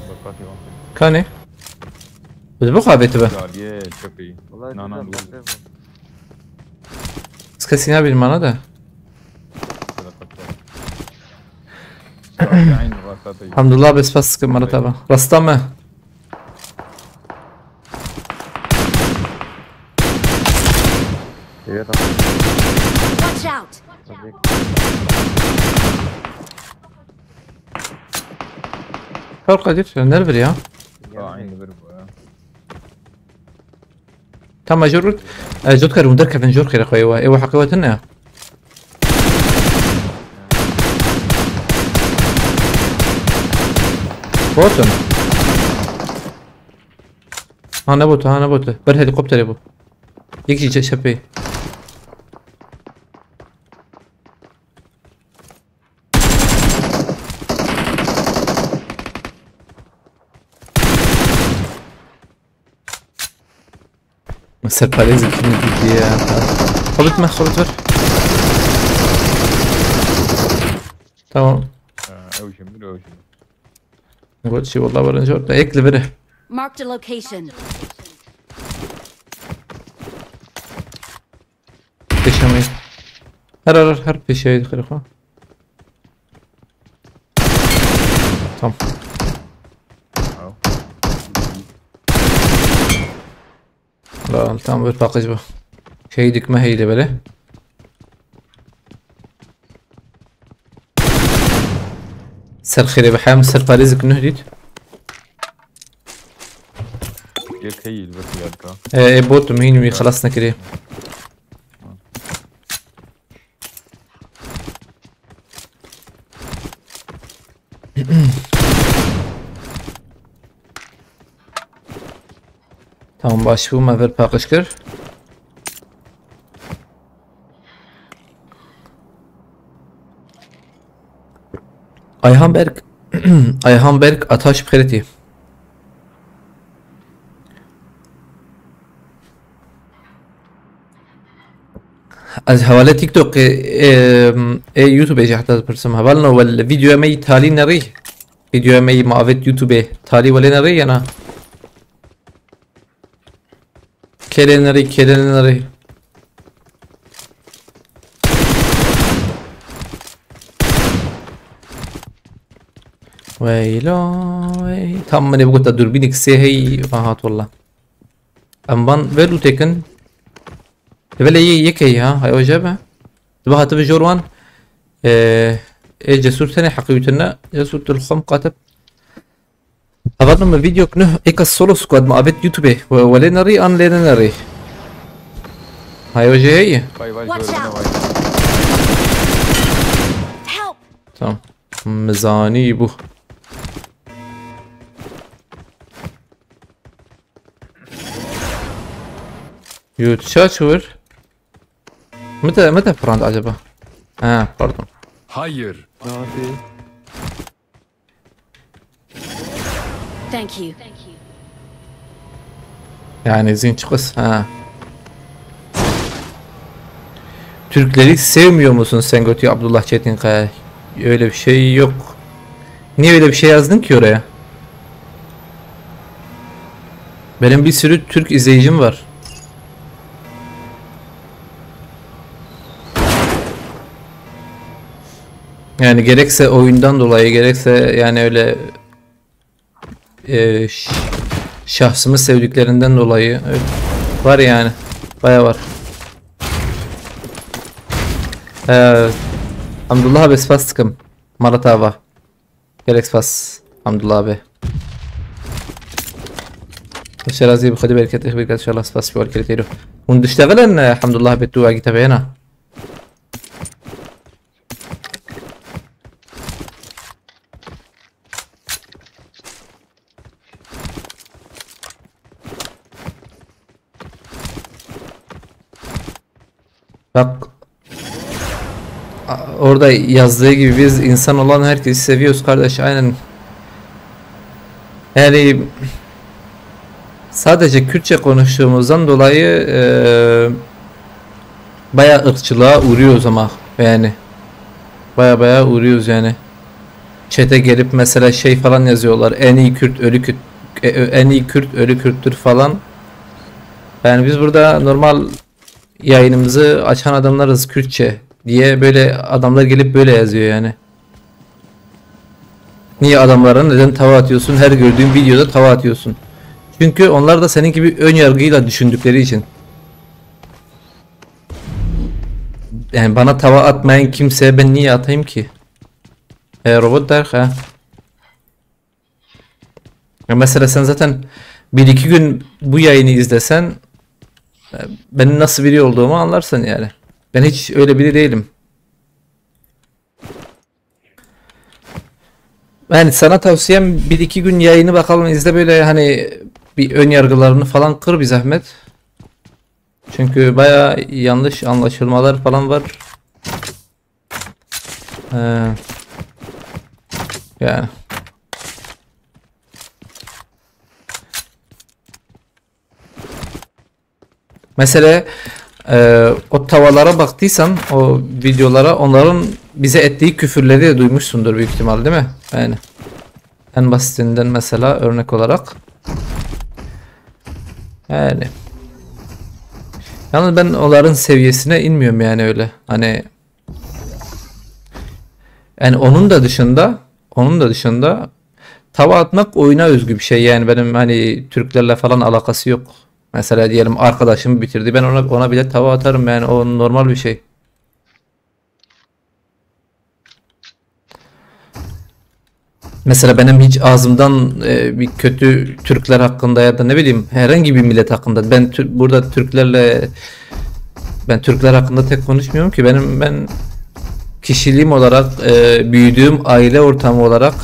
Bak, bak, devam peynir. Kane? Biz bu kaveti be. Ya, diye çok iyi. Vallahi Nanan güzel bu. Pasta bu. Sesî nabînim ana de. Elhamdulillah, bes bes kim mara taba. Rasta me. Evet. Watch out! Kar Kadir, nervir ya? Aynı bir bu ya. Tamam, jor. E, jot kar, hûn derkevin jor xêre xwe, ewa. Ewa heqê we tune ya. Botin. Ha, ne bot, ha, ne bot. Ber helikopterê bû. Yek jî çepê. Serparêzê kî ne dîtiye ya. Xwe bitme, xwe bitir. Tamam. Ha, ew jî min, ew jî min. Got jî, wallah, werin jor. Ek li vir e. Marked a location. Pêşemê. Her, her, her pêşeyê dixire xwe. Tamam. Tamam. Lan, tam bir paqij bu. Şey dikme heyle böyle. Ser xêrê bi hem ser parêzik nuh dît. Yek heyî li vir gelka. E, e, bot mîn wî xelas nekirî. Tamam, baş bû, me vir paqij kir. Ayhan Berk, Ayhan Berk Ataş Preti. Ez hewale TikTokê, ê, ê, YouTubeê jî heta dipirsim. Hevalno, wel, vîdeoya me yî talî nerî. Vîdeoya me yî ma avêt YouTubeê talî welê nerî ya na? Kê lê nerî, kê lê nerî. Weylo, wey. Tam min ê bigota dûrbînek sê hey, va hat walla. Em van vê lûtê kin. Vele yê yekê ya, hay o jebe. Dibe hatibi jor wan. Ee, ê cesur tenê heqî wî tune. Cesur tu li xwe miqatib. Hevalno, me vîdeok nuh êka solo squad me avêt YouTubeê. We, welê nerî an lê nenerî. Hay o jê heye. Vay vay. Watch out! Help! Tamam. Mizanî bû. Yû, tu ça çi wir? Min te, min te pirand acaba? Ha, pardon. Hayır. Thank you. Yani zîn çi qis, ha. Türkleri sevmiyor musun sen, götü Abdullah Çetinkaya? Öyle bir şey yok. Niye öyle bir şey yazdın ki oraya? Benim bir sürü Türk izleyicim var. Yani gerekse oyundan dolayı, gerekse yani öyle, e, ş-, şahsımı sevdiklerinden dolayı, evet, var yani. Baya var. Ee, Hamdullah abi, spas dikim. Marat abi. Gelek spas, Hamdullah abi. Şerazî bi xwedî bereket, êx bereket, inşallah spas bi bereket êro. Hûn diştevelin, e, Hamdullah abi, tu agî tebeyena. Bak, a-, orada yazdığı gibi biz insan olan herkesi seviyoruz kardeş, aynen. Yani sadece Kürtçe konuştuğumuzdan dolayı, e, bayağı ırkçılığa uğruyoruz ama yani. Baya baya uğruyoruz yani. Chat'e gelip mesela şey falan yazıyorlar. En iyi Kürt ölü Kürt, e, ö-, en iyi Kürt ölü Kürttür falan. Yani biz burada normal yayınımızı açan adamlarız Kürtçe diye böyle adamlar gelip böyle yazıyor yani. Niye adamlara neden tava atıyorsun? Her gördüğün videoda tava atıyorsun. Çünkü onlar da senin gibi ön yargıyla düşündükleri için. Yani bana tava atmayan kimseye ben niye atayım ki? E, robot der ha. Ya mesela sen zaten bir iki gün bu yayını izlesen, e, benim nasıl biri olduğumu anlarsın yani. Ben hiç öyle biri değilim. Yani sana tavsiyem bir iki gün yayını bakalım izle, böyle hani bir ön yargılarını falan kır bir zahmet. Çünkü baya yanlış anlaşılmalar falan var. Ee, yani. Mesela, e, o tavalara baktıysan, o videolara, onların bize ettiği küfürleri de duymuşsundur büyük ihtimal, değil mi? Yani en basitinden mesela örnek olarak. Yani. Yalnız ben onların seviyesine inmiyorum yani öyle. Hani yani onun da dışında, onun da dışında tava atmak oyuna özgü bir şey. Yani benim hani Türklerle falan alakası yok. Mesela diyelim arkadaşım bitirdi. Ben ona, ona bile tava atarım yani, o normal bir şey. Mesela benim hiç ağzımdan, e, bir kötü Türkler hakkında ya da ne bileyim herhangi bir millet hakkında, ben Tür- burada Türklerle, ben Türkler hakkında tek konuşmuyorum ki, benim, ben kişiliğim olarak, e, büyüdüğüm aile ortamı olarak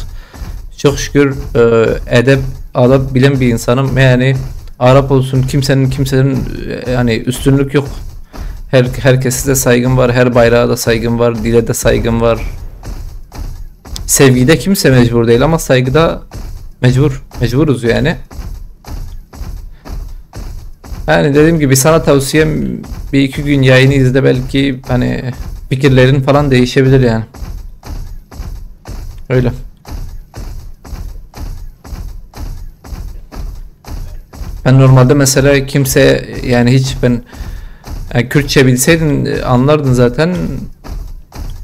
çok şükür, e, edep, adap bilen bir insanım. Yani Arap olsun, kimsenin, kimsenin, e, yani üstünlük yok. Her, herkese de saygım var, her bayrağa da saygım var, dile de saygım var. Sevgide kimse mecbur değil ama saygıda mecbur, mecburuz yani. Yani dediğim gibi sana tavsiyem bir iki gün yayını izle, belki hani fikirlerin falan değişebilir yani. Öyle. Ben normalde mesela kimse yani hiç ben, yani Kürtçe bilseydin, e, anlardın zaten.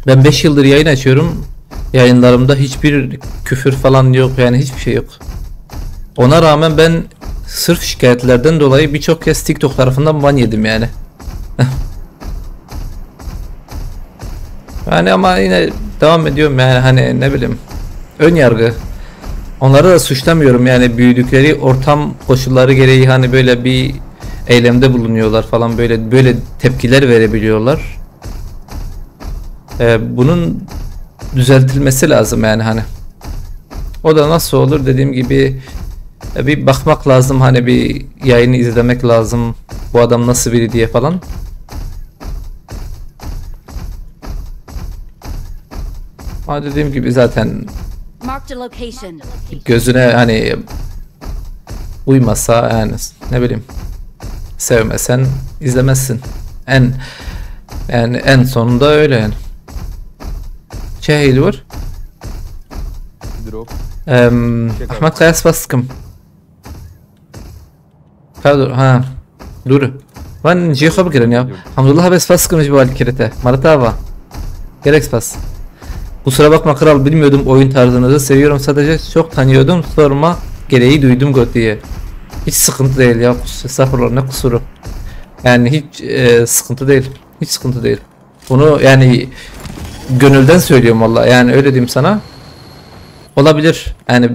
Ben beş yıldır yayın açıyorum. Yayınlarımda hiçbir küfür falan yok yani, hiçbir şey yok. Ona rağmen ben sırf şikayetlerden dolayı birçok kez TikTok tarafından ban yedim yani. Yani ama yine devam ediyorum yani, hani ne bileyim. Ön yargı. Onları da suçlamıyorum yani, büyüdükleri ortam koşulları gereği hani böyle bir eylemde bulunuyorlar falan, böyle böyle tepkiler verebiliyorlar. Ee, bunun düzeltilmesi lazım yani hani. O da nasıl olur, dediğim gibi, e, bir bakmak lazım, hani bir yayını izlemek lazım. Bu adam nasıl biri diye falan. Ama dediğim gibi zaten Marked a location. Gözüne hani uymasa yani, ne bileyim, sevmesen izlemezsin. En, yani en sonunda öyle yani. Şey, Hilur. Drop. Em, Ahmet Kaya, spas dikim. Ka dur, ha. Dur. Van cihê xwe bigirin ya. Yok. Hamdullah abi, spas dikim ji bo alîkirî te. Mara te ava. Gelek spas. Kusura bakma kral, bilmiyordum oyun tarzınızı. Seviyorum sadece, çok tanıyordum. Sorma gereği duydum, gotiye. Hiç sıkıntı değil ya. Kus-, estağfurullah, ne kusuru. Yani hiç, e, sıkıntı değil. Hiç sıkıntı değil. Bunu yani gönülden söylüyorum vallahi. Yani öyle diyeyim sana. Olabilir. Yani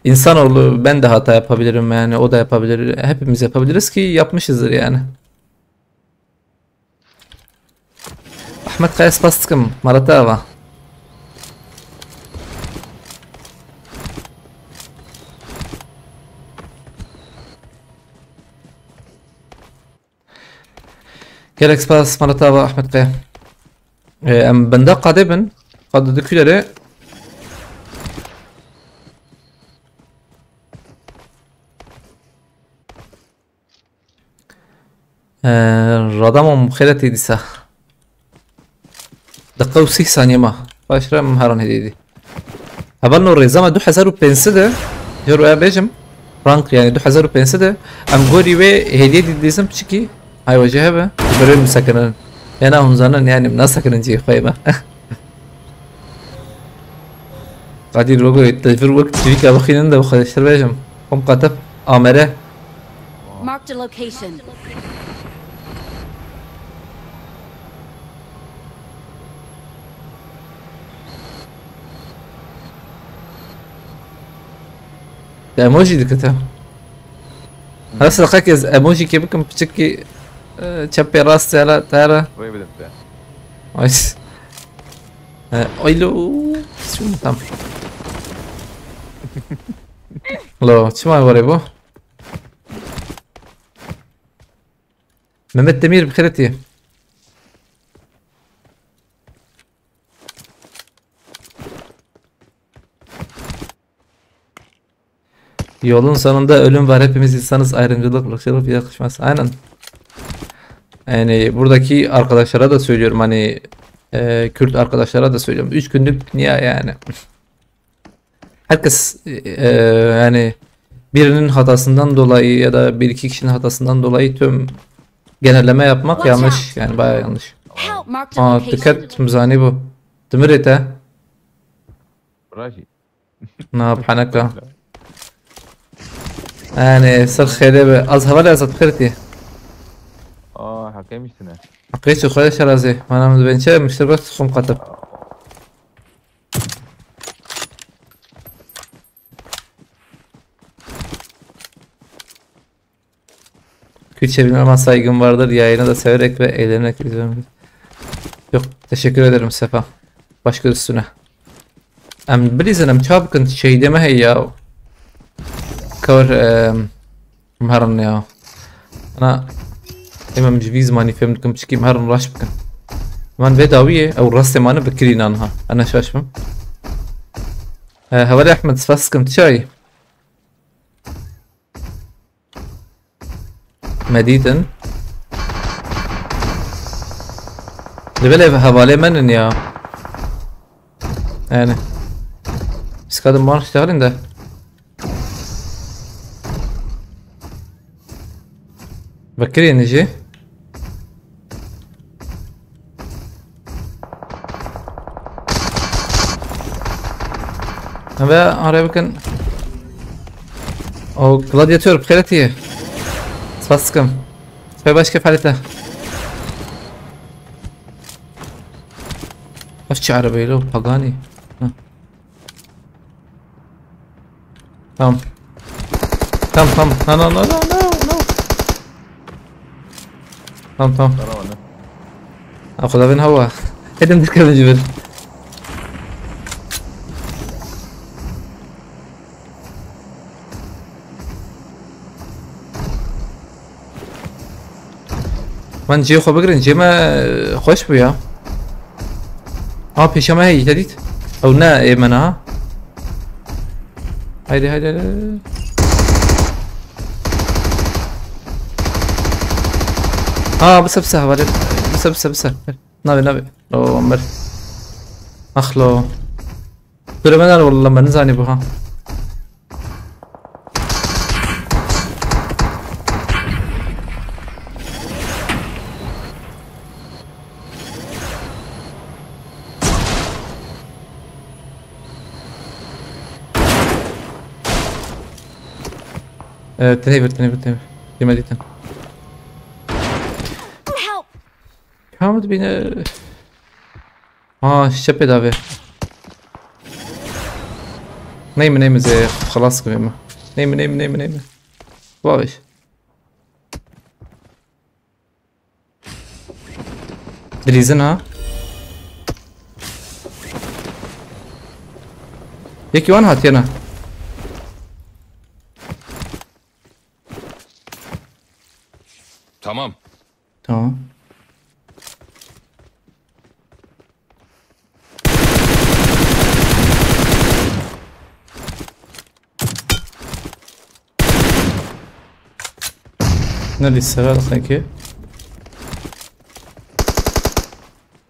insanoğlu, ben de hata yapabilirim yani, o da yapabilir. Hepimiz yapabiliriz ki yapmışızdır yani. Ahmet Kaya, spas dikim, Marat Ava. Gelek spas, Marat Ava, Ahmet Kaya. Ee, em benda qadê bin. Qadê di kulere. Ee, radamam xêretî dîsa. Deqa û sîh saniye ma. Baş re em heran hêdî dî. Heval no rêza me du hezar û pênc sed e. Jero e bêjim. Rank yani du hezar û pênc sed e. Em gorî wê hêdî dî dîzim piçikî. Hay wece hebe. Birê min sekinin. Yena hûn zanin, yani min nasekinin cihê xwe yê me. Qadî logoyê te vir wek çivîka bixînin de bi xwe ştir bêjim. Xwe qatib amere. Marked a location. Te emoji dikite. Her sıraqek ez emoji ke bikim piçikî, e, çepê rast yala tara. Buraya bir dakika. Ay. E, aylo. Şunu tam. Lo, çima var bu? Mehmet Demir, bi xêr hatî. Yolun sonunda ölüm var, hepimiz insanız, ayrımcılık, ırkçılık yakışmaz. Aynen. Yani buradaki arkadaşlara da söylüyorum, hani, e, Kürt arkadaşlara da söylüyorum. Üç günlük niye yani? Herkes, e, yani birinin hatasından dolayı ya da bir iki kişinin hatasından dolayı tüm genelleme yapmak yanlış. Yani bayağı yanlış. Help! Marked a location. Aa, dikkat mizani bu. Timir ete. Raji. Na, bhaneka. Yani, sir xêrê be. Az hevalê Azad xêrtî. Aa, heqê miştine. Heqê çi xwe şerazê. Mana min ben çe miştir bas xum qatib. Kürtçe bilmem ama saygım vardır. Yayını da severek ve eğlenerek izliyorum. Yok, teşekkür ederim Sefa. Baş göz üstüne. Em bilîzin em ça bikin, şey deme hey ya. Kawir, em, em herin ya. Ana, em em ji vî zimanî fêm dikim, çikî em herin raş bikin. Van vê dawiyê, ew rastê mane bikirî nan ha. Ana şaş bim. E, hevalê Ehmed, spas dikim, tu çayî? Me dîtin. Li belê hevalê me nin ya. Yani. Biz kadın var işte halinde. Vekirî nijî. Ve araya bakın. O gladiator, bi xêr hatî. Spas dikim. Spê baş kef halete. Ev çi erebeyle o Pagani? Hı. Tamam. Tamam, tamam. No, no, no, no, no, no. Tamam, tamam. Tamam, anne. Ha, Xuda bin hava. Hedim dikkat edin. Van cihê xwe bigirin, cihê me, e, xweş bû ya. Ha, pêşa me heye, te dît? Ew ne ê me ne ha. Haydi, haydi, haydi. Ha, bise, bise, hevalê. Bise, bise, bise. Navê, navê. O, Ömer. Axlo. Dure me dar, wallah, me nizanî bu ha. Ee, tenê bir, tenê bir, tenê bir. Yeme dîtin. Help! Kamit bine. Ha, şişe pê davê. Neyme, neyme, zê xelas kibê me. Neyme, neyme, neyme, neyme. Babiş. Dilîzin ha. Yekî wan hatiye ne. Tamam. Tamam. Ne lîsera sanki.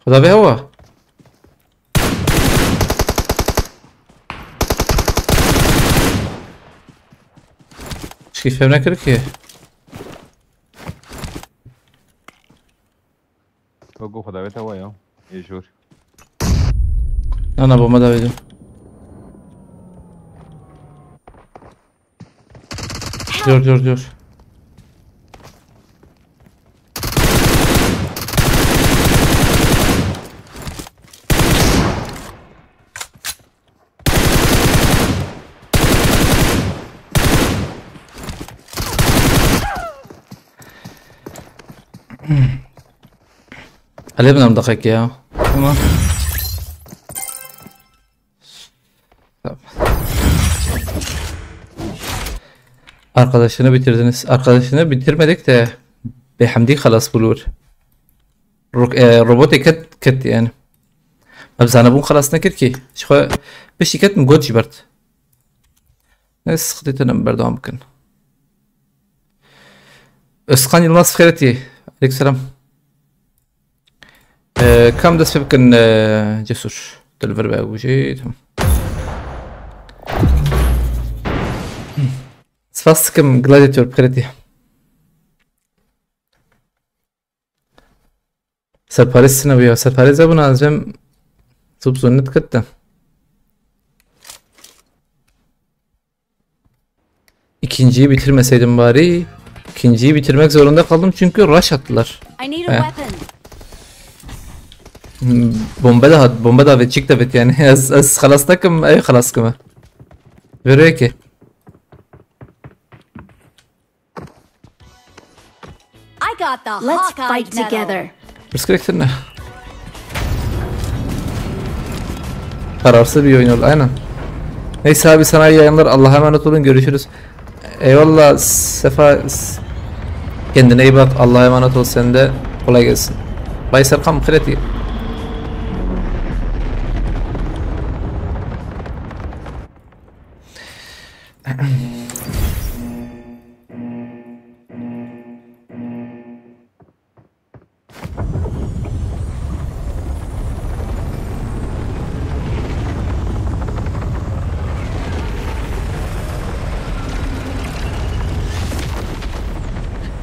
Xuda be hava. Şikî fevne kir ki. Go, go, xwe davête wa ya. Ê jor. Na, na, bomba davêjim. Dur, dur, dur. Alevle mi dakika ya? Tamam. Tamam. Arkadaşını bitirdiniz. Arkadaşını bitirmedik de Behemdî xelas bû li wir. Rok-, e, robotê ket, ket yani. Me bi zanebûn xelas nekir kî. Ji xwe piştî ket min got jî bert. Ne sıkıntı, berdewam bikin. Özkan Yılmaz, xêretî. Aleykümselam. Ee, kam dest pê bikin, ee, Cesur. Tu li vir be, ew jî, tamam. Spas dikim Gladiator, bi xêretî. Serparêz çi nebû ya? Serparêz hebûna, ez vêm zû bi zû nediket de. İkinciyi bitirmeseydim bari. İkinciyi bitirmek zorunda kaldım çünkü rush attılar. I need a He. weapon. Hmm, bombe de hat, bombe de vet, çık da vet yani. Ez, ez xelas nakim, ev xelas kime. Veriyor ki. I got the Let's Hawkeye fight medal. together. Pirsgirêk tune. Kararsız bir oyun oldu, aynen. Neyse abi, sana iyi yayınlar. Allah'a emanet olun. Görüşürüz. Eyvallah Sefa. S-, kendine iyi bak. Allah'a emanet ol sen de. Kolay gelsin. Bay Serkan, xêretî.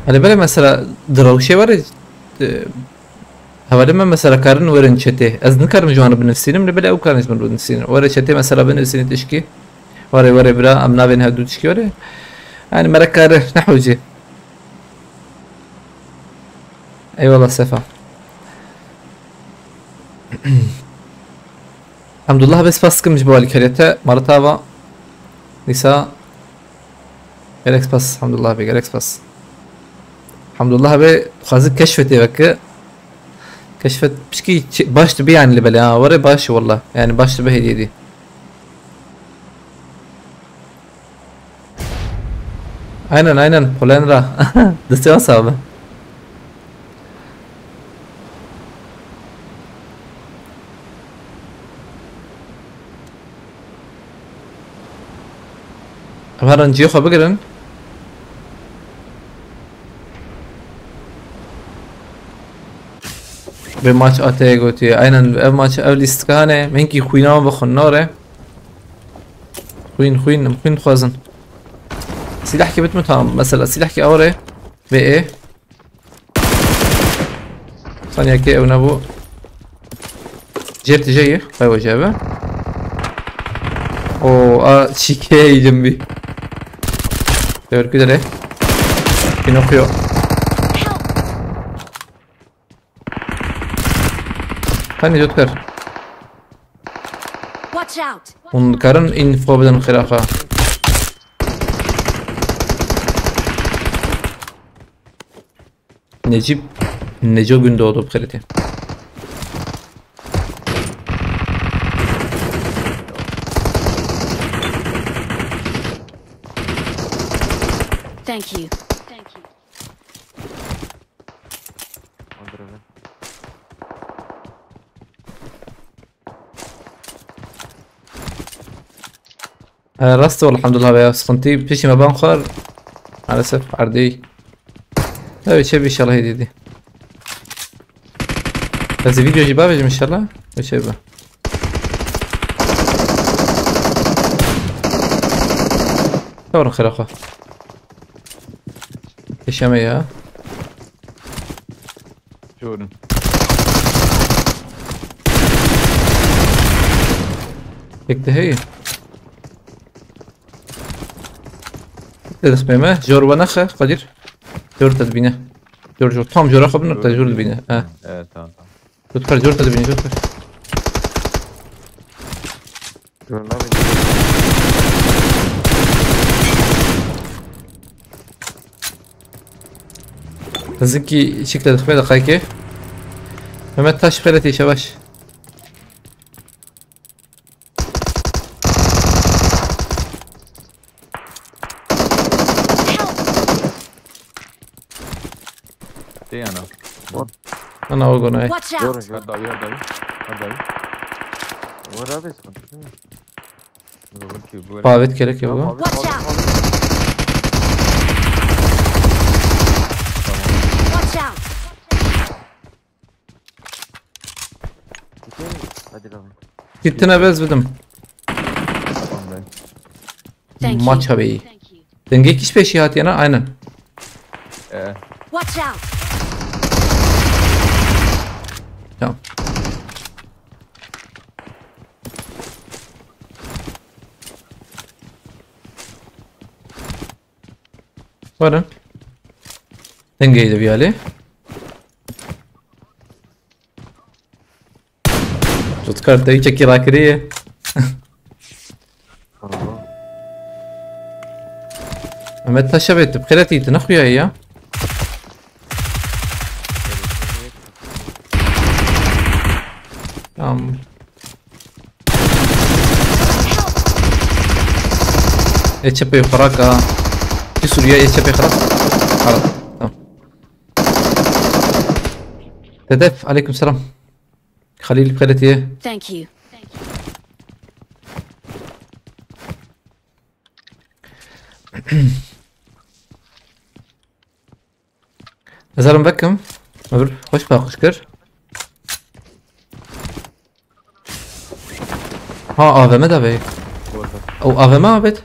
Hani böyle mesela drone şey var ya, e, hevalê me mesela karin werin çetê. Ez nikarim ji wan re binivîsînim, lê belê ew karin ji min re binivîsînin. Were çetê mesela binivîsînî tişkî. Were, were bira, em navên hev du tişkî were. Yani me re kare, ne hewcê. Eyvallah Sefa. Hamdullah, bes spas dikim ji bo alîkariya te, Maritava, Nîsa. Gelek spas, Hamdullah bê, gelek spas. Hamdullah bê, dixwaze keşfetê veke. Keşfet pişkî çi-, baş dibe yani li belê, ha, were baş e wallah. Yani baş dibe hêdî hêdî. Aynen, aynen. Polen ra. Destê wan sax be. Em herin cihê xwe bigirin. Vê maç A T gotiye. Aynen, ev maç, ev lîstika hene. Min hinkî xwîna wan bixwin, nare. Xwîn, xwîn, em xwîn dixwazin. Sîlehkî bit min tam. Mesela sîlehkî awre. Vê ê. Saniyekê ew nebû. Cêr tije yê, xwe wece be. O, a, çîkê yî cim bî. Dewr kudere. Pinokyo. Hani dot kar. Watch out! Hûn dikarin info bidin xêra xwe. Necip, Neco Gündoğdu, bi xêretê. Thank you. Thank you. Ee, rast ol, elhamdülillah be ya, sıkıntı, pişime ban xwar. Maalesef, erdî. Evet, şey, inşallah hediye. Ez video jî bavêjim inşallah. Şey be. Tamam, xêra xwe. Yaşama ya. Jordan. Tek de heye. Te dixmê me. Jor we nexe, Kadir. Jor te dibîne. Jor, jor. Tam jora xwe binir te jor dibîne. He. Evet, tamam, tamam. Jor te, jor te dibîne, jor te. Görünemiyor. Hizikî şikle dixmê de qayke. Mehmet taş xeletî şebaş. Tê yana. Ana o gonay. Watch out! Her dawi, her dawi. Her dawi. Where are they? Dur, dur, dur. Pavet gerek ya bu. Watch out! Tamam. Watch out! Hadi lan. Gittin ebez bidim. Tamam ben. Thank you. Maç abi. Thank you. Dengê kîş peşî hatiye ne? Aynen. Ee. Watch out! Tamam. Varın. Dengeydi bir hali. Rutkar te çekî rakiriye. Mehmet taşa ve tip xeletî tu nexuya ya. Tamam. Ê çepê xuraka. Ki Suriye ê çepê xurak. Xarak. Tamam. Dedef, aleyküm selam. Xalîl bi xêr hatiye. Thank you. Ez herim vekim. Öbür hoş paqij kir. Ha, A V M de be. Ew A V M abet.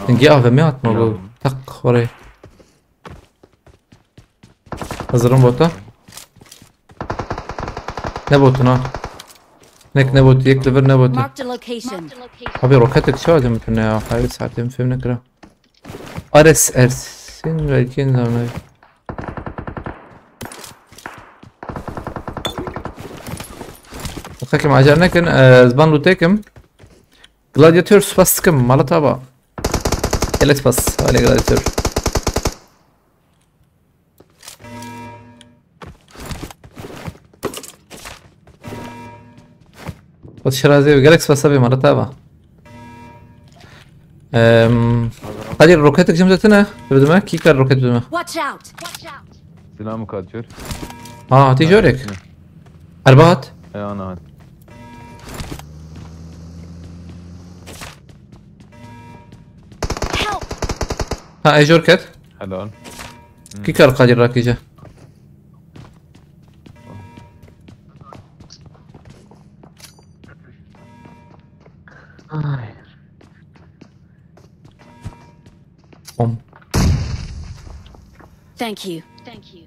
Dengê A V M hatma bu. Tak oraya. Hazırım bota. Ne botu na? Nek ne botu, yek li vir ne botu. Marked a location. Abi roketek çawa demek ne ya? Hayır, saatimi film ne kira. Ares Ersin belki ne zaman. Xekim acar nekin, e, zban lûtekim. Gladiator spas dikim, mala taba. Gelek spas, hale Gladiator. Xwedî şirazê gelek spasa bê mala tava. Em, Kadir roketek jim zetine. Bidime. Kî kar roket bidime? Watch out! Selam Kadir. Ha, hatî jorek. Erbat. E, ana hat. Help! Ha, e jor ket. Helal. Kî kar Kadir rakîje? Ay. Bom. Thank you. Thank you.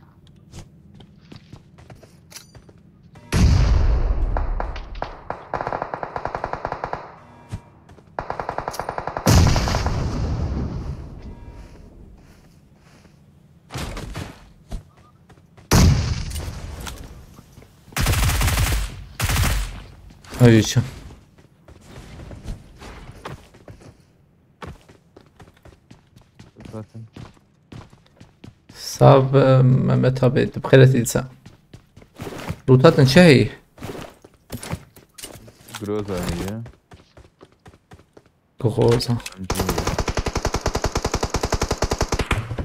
Ay, çi? Zaten. Sab, e, Mehmet abi, tu bi xêr hatî dîsa. Lûtatên çi heye? Groza heye. Groza.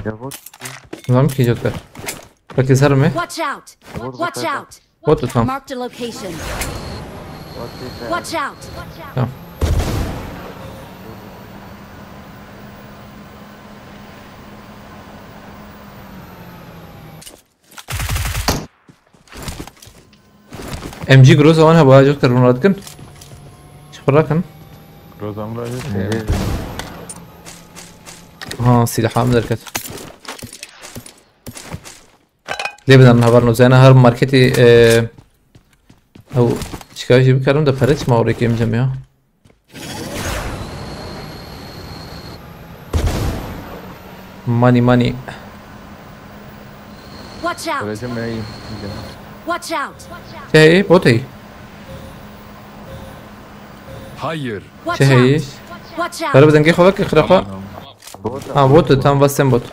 Yavuz. Zam ki Joker. Peki, ser mi? Watch out! Watch out! What the fuck? Marked a location. Watch out! Tamam. M G Groza wan hebû, ha, Joker, hûn radikin. Çi xwe rakin? Groza min radike. Ha, silaha min derket. Lê bidan heval nozena her marketî, e, ew Çika jî bikarim de pere çima orê kêm cem ya. Money, money. Watch out! Öleceğim ya, iyi. Watch out! Şey, bot hey. Hayır. Watch Şey. out! Watch out! Kare bir denge xwe vekir xirafa. Tamam. Ha, bot, tam vasten bot.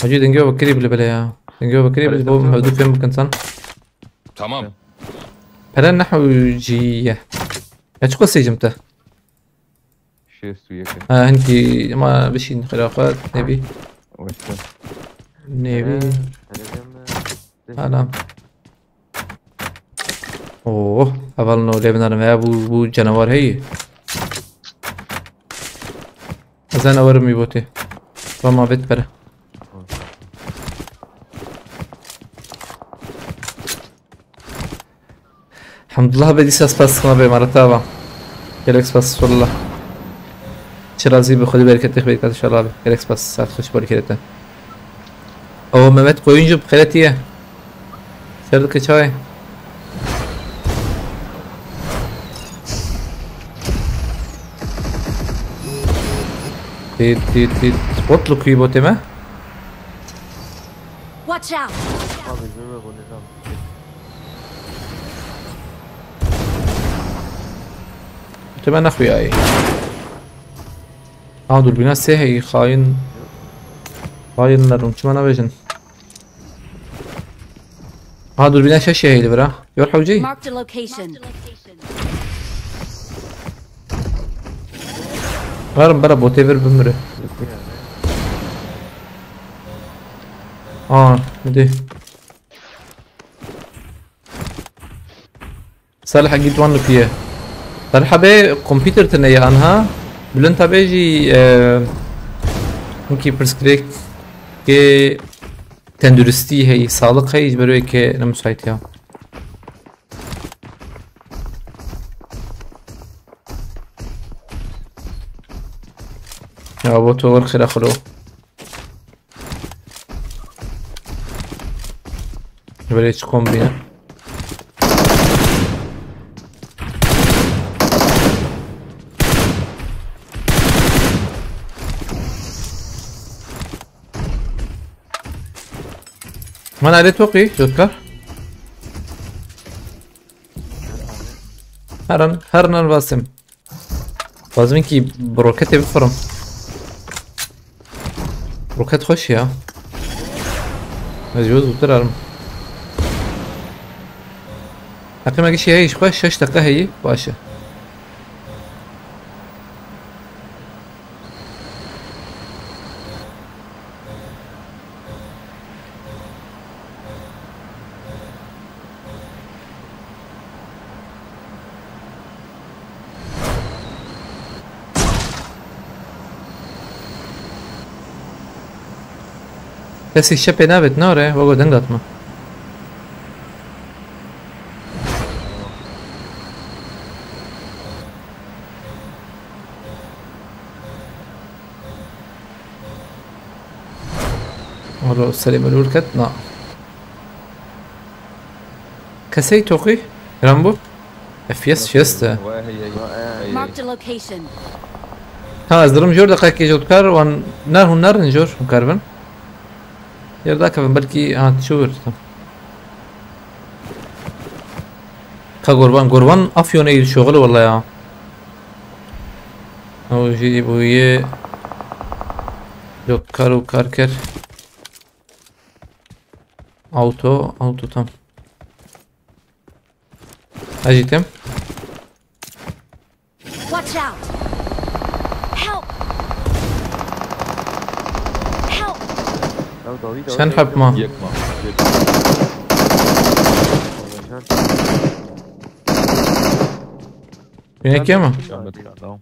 Hacı denge o bakiri bile bile ya. Denge o bakiri bile, bu hevdu film bakın sen. Tamam. Pere nehu ciye. Ya çok seçim te. Şêst û yek. Ha, hinkî ma bişîn xirafa nebî. Wekî. Nebî. Ee, hele deme. Hala. Oh, heval no lê binarim ya bu, bu canavar heyî. Ezan awarım bir bote. Tamam, bet pere. Elhamdulillah, be dîsa spas xwe be, mara tava. Gelek spas, wallah. Çi razî bi, Xwedê bereketê xwe bêkat inşallah be. Gelek spas, saet xweş, barî kerete. O Mehmet Koyuncu bi xêretiye. Ser dike çayê. Tit, tit, tit. Bot li kuyî botê me? Watch out! Abi, zor bak, o ne zaman? Te me nexuyayî. Ha, durbîna sê heyî, xayîn. Xayînler, hûn çima nabêjin? Ha, durbîna şeş heyî li vir a. Yor hewceyî. Marked a location. Karim bera botê vir bimire. Aa, hadi. Salih Agit wan li kuye. Salih be kompîter tine ye anha. Bülent abi jî, e, hinkî pirsgirêkê tenduristî heyî, sağlık heyî, ji ber wê ke ne müsait ya. Ya bo to were xêra xwilo. Böyle hiç kombine. Mana le toqî, Jotkar. Her an, her an vasim. Lazim ki bi roketê bifirim. Roket xweş ya. Ez ji we zûtir herim. Heqî me gişî heyî ji xwe şeş deqe heyî, baş e. Kesî şepê nabêt, nare, wego deng datma. Walo serê min lûr ket, na. Kesey toqî? Rambo? F P S şêst e. Marked a location. Ha, ez dirim jor deqekê jor dikar, wan ner hûn nerin jor, hûn karibin. Yer dakevin, belkî, ha, çi wir. Ka Gurban, Gurban Afyon ey şoxil wala ya. O jî bûye jor dikar û kar kir. Auto, auto tam. Acıdım. Watch out! Help! Help! Sen hep mi? Yekma. Yine ki mi? Tamam.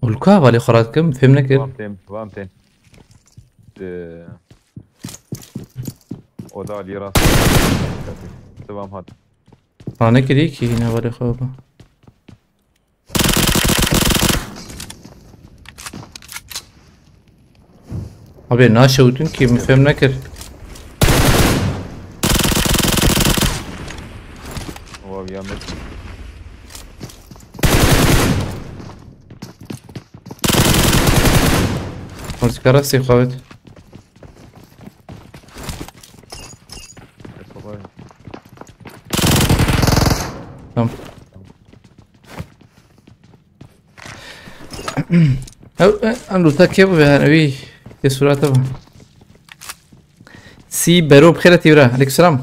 Ol Ka hevalê xwe rast kim, fêm nekir. Vam tên, vam tên. Ee, o da alî rast. Devam hat. Ha, nekirî ki yine hevalê xwe bû. Abi naşewtin ki, min fêm nekir. Wow, ya me. Muzika rastî xwe bit. Tamam. Ew, e, em lûta kê bû ve her wî tê surata bû. Sî Bero bi xêr hatî bira. Aleykümselam.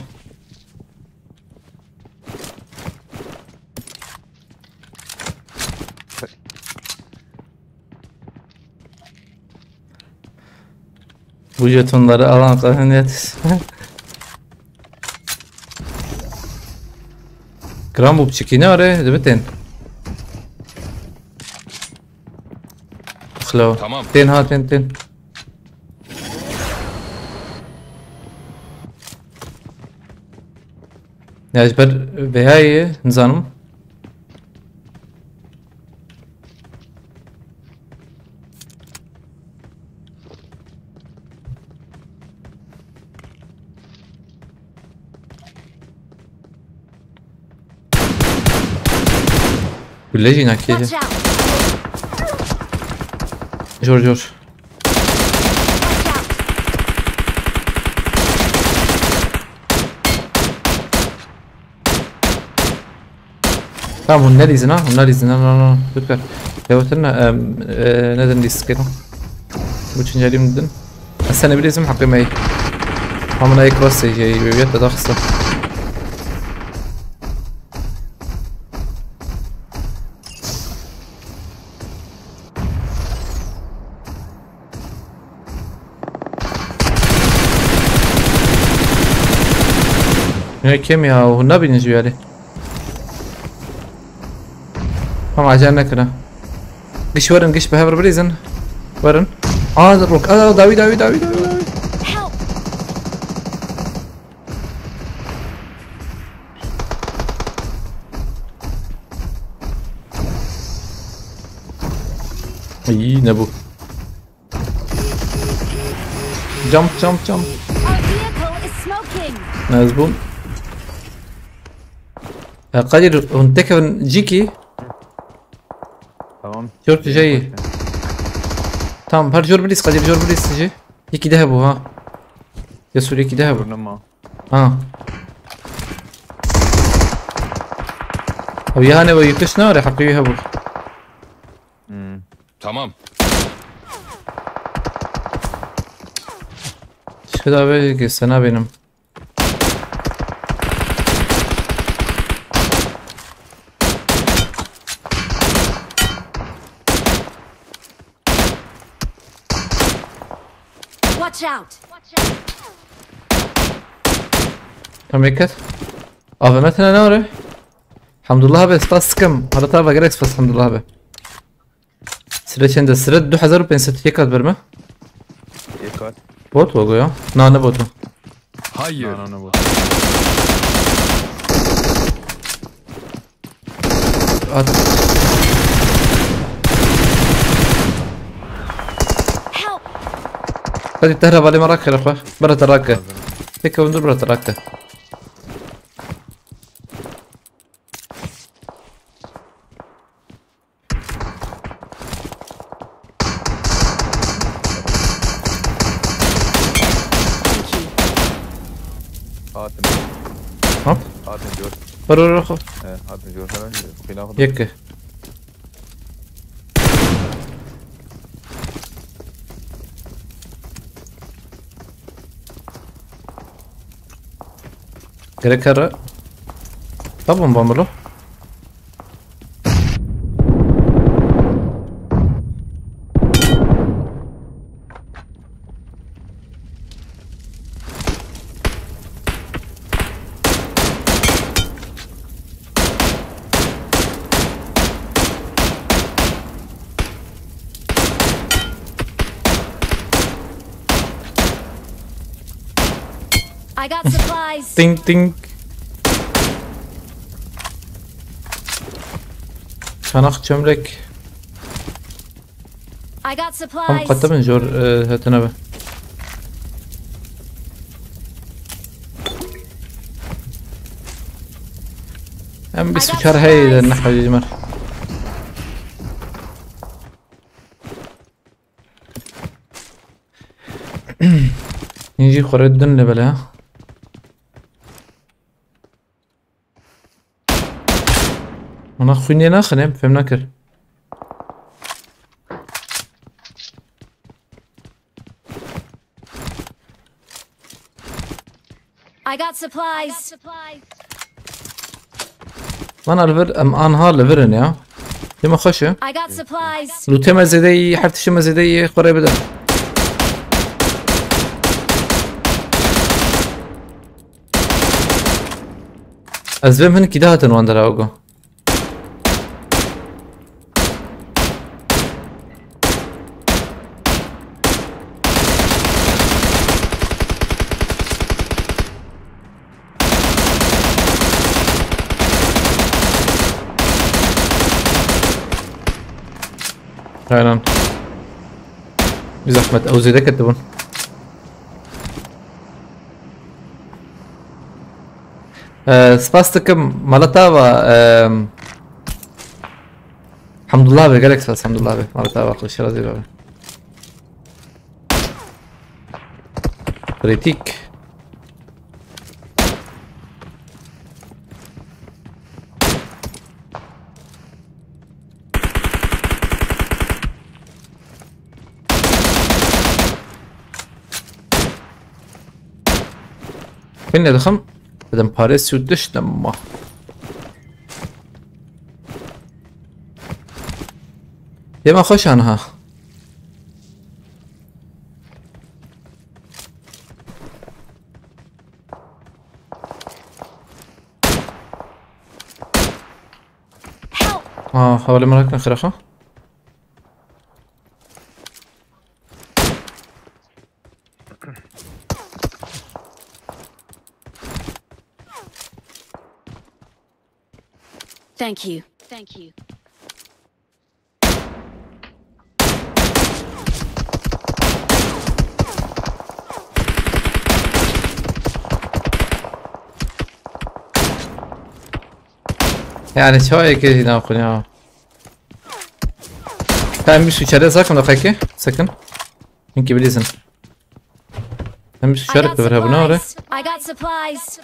Bu jetonları alan kazanacağız. Gram bu çikine are, değil mi ten? Xlo. Tamam. Ten ha, ten, ten. Ya ji ber vêya ye, nizanim. Gule jî nakê. Watch out! Jor, jor. Watch out! Tamam, hûn nelîzin ha, hûn nelîzin, no, no, no, lütfen. Lewtir ne, em, e, nedin lîstikê no. Bu çincelî min din. Ez seni bilîzim, heqê me yî. Hamına yek rastê jê yî, wê te daxiste. Ne kêm ya, hûn nabînin ji wî alî. Tamam, acele nekire. Giş werin, giş bi hev re bilîzin. Werin. Aa, rok. Aa, dawî, dawî, dawî, dawî, dawî. Help! Ay, ne bu? Jump, jump, jump. Our vehicle is smoking. Ez bûm. Ya Kadir, hûn tekevin cîkî? Tamam. Jor tu jeyî. Tamam, her jor bilîz, Kadir, jor bilîz tu jî. Yekî de hebû ha. Ya Sûriyekî de hebû. Burnuma. Ha. Ew yehane we yitiş nare, heqî wî hebû. Hmm. Tamam. Şurada be, sana benim. Watch out! Tamam, dikkat. A V M tane ne var ya? Hamdullah abi, spas sıkım. Hala tarafa gerek spas Hamdullah abi. Süre çende süre du hezar û pênc sed yek kat verme. Yek kat. Bot logo ya. Na, ne botu? Hayır. Na, na, ne botu? At. Help! Hadi tehra vali merak kere xwe. Bira te rake. Tek ew dur bira te rake. Thank you. Hatim. Hop. Hatim gör. Dur, dur, dur. He, hatim gör. Hemen xîna xwe. Yek. Gerek here. Tamam, bamilo. I got supplies. Ting ting. Çanak çömlek. I got supplies. Tam qete min jor, e, hetine be. Em bîst û çar heye de ne hewce cimer. Hîn jî xwe rê din lê bele. Ana xwînê naxin, em fêm nakir. I got supplies. Mana li vir, em anha li vir in ya. Dema xweş e. I got supplies. Lûtê me zêde yî, her tiştê me zêde yî, xwe rê bidin. Ez vêm hinkî de hatin wan dera ogo. Aynen. Bir zahmet, ew zêde ketibûn. Ee, spas dikim, mala te ava, ee, Hamdullah abi, gelek spas, Hamdullah abi. Mala te ava, xweşî razî be. Kritik. Pin ne dixim? Dedim parê sûdiş nema. Dema xweş aniha. Help! Aa, hevalê min rakin xiraxa. Thank you. Thank you. Yani çawa yekê jî naxwin ya. Em bîst û çar zakim daxeke. Sekin. Hinki bilîzin. Em bîst û çar bi vir hebûne ore. I got supplies.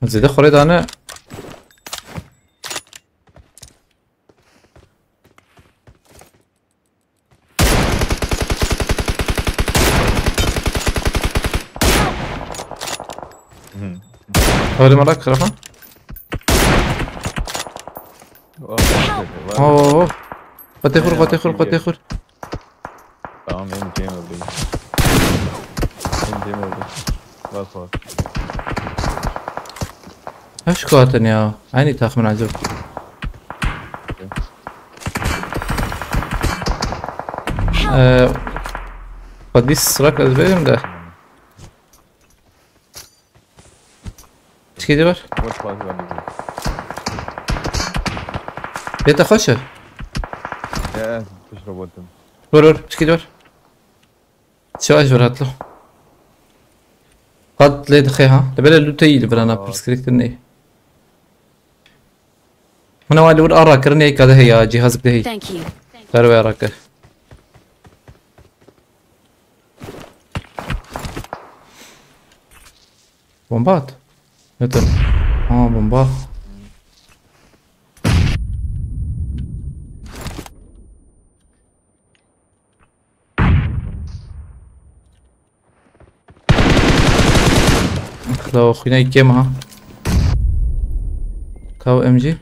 Zêde xorê dane. Öyle malak kırafan. Oh, oh, oh. Fatih kur, Fatih kur, Fatih kur. Tamam, benim şeyim öldü. Benim şeyim öldü. Bak, bak. Heş katin ya. Aynı takımın acaba. Ee, Padis sırak ezberim de. Çikê dê ber. Boş fazla bir. Bê te xweş e? Ya, pişt robotum. Vur, vur, çikê dê ber. Çawa ji vir hatlo. Qat lê dixe ha. Li bere lûteyî li virana pirsgirêk din neyê. Hûn ewayî li wir a rakirinê ka de heye, cîhazek de heye. Thank you. Ber wê rakir. Bomba at. Ne tür? Ha, bomba. Xila xwînayî kêm ha. Kaw M G.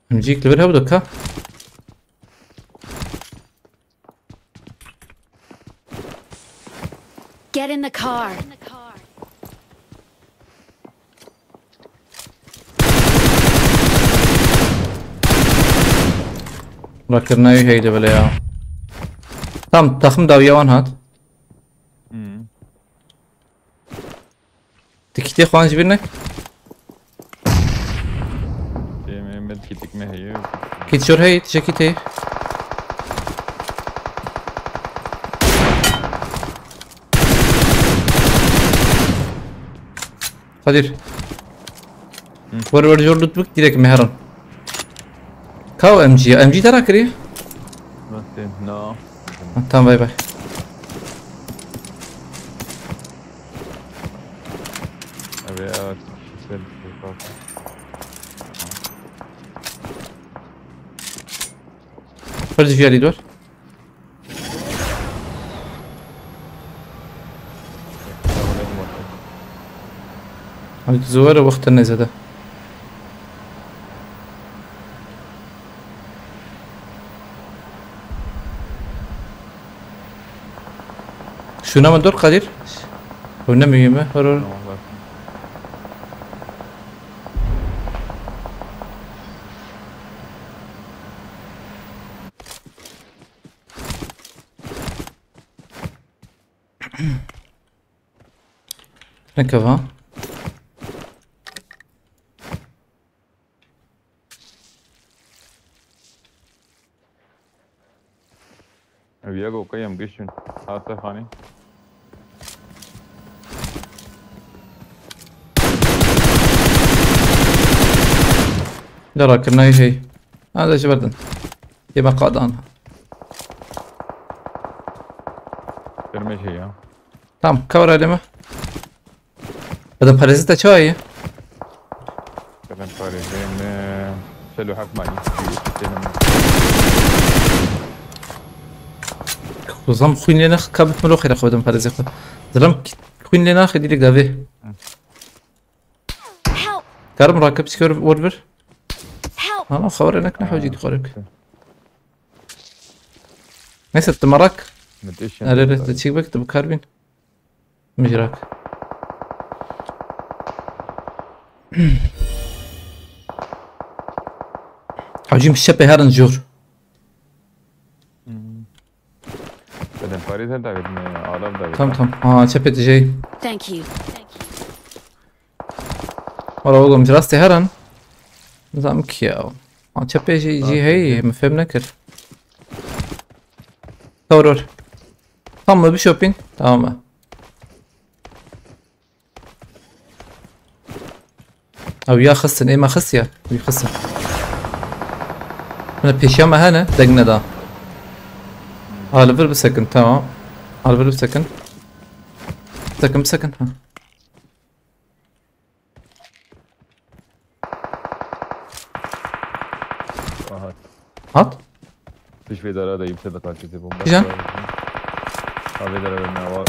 M G li vir hebû ka. Get in the car. Rakirina wî heyde bile ya. Tam taxim dawiya wan hat. Hmm. Ti kitê xwan ji bîr nek? Ê, me, me kitêk me heye. Kit jor hey, tişekî tê. Kadir. Hı. Wer wer jor loot bik, direkt me herin. Ka o M G ya? M G te ra kiriye? Nasıl? No. Ha, tamam, bay bay. Abi ya, sen Hadi jiyarî dor. Hadi zor e, wexte ne zede. Şuna mı dur Kadir? Bu ne mühim mi? Hor hor. Tamam, bak. Ne kava? Ev yek o kayem gişin. Hate xanî. Dara kirina hey. Ha, da ji berdin. Yê me qadan. Kirme şey ya. Tamam, cover aleme. Adam parazit açıyor ya. Adam parazit mi? Şelo hak mani. Kuzam xwîn lê nax, kabit milo xêra xwe bidim parêzê xwe. Dilim xwîn lê naxê, dîlek davê. Help! Karim rakip çıkıyor, vur bir. Help! Ana, xabar enek ne hewcî dixwarik. Neyse, tu merak. Müthiş. Arere, tu çek bak, tu bu karbin. Mijrak. Hacim şepe herin jor. Hmm. Zaten Paris her davet mi? Arap davet. Tamam, tamam. Ha, çepê dijey. Thank you. Wala oğlum, rastê herin. Nizam ki ya. Ha, çepê jî, jî hey, mi fem nekir. Tamam, vur, vur. Tam mı bir shopping? Tamam mı? Ew ya xistin, ê me xist ya. Wî xistin. Hine pêşiya me hene, deng neda. Ha, li vir bisekin, tamam. Ha, li vir bisekin. Bisekin, bisekin, ha. Aha. Hat? Piş vê dara da yimse da kaçtı bomba. Güzel. Ha, vê dara da ne var?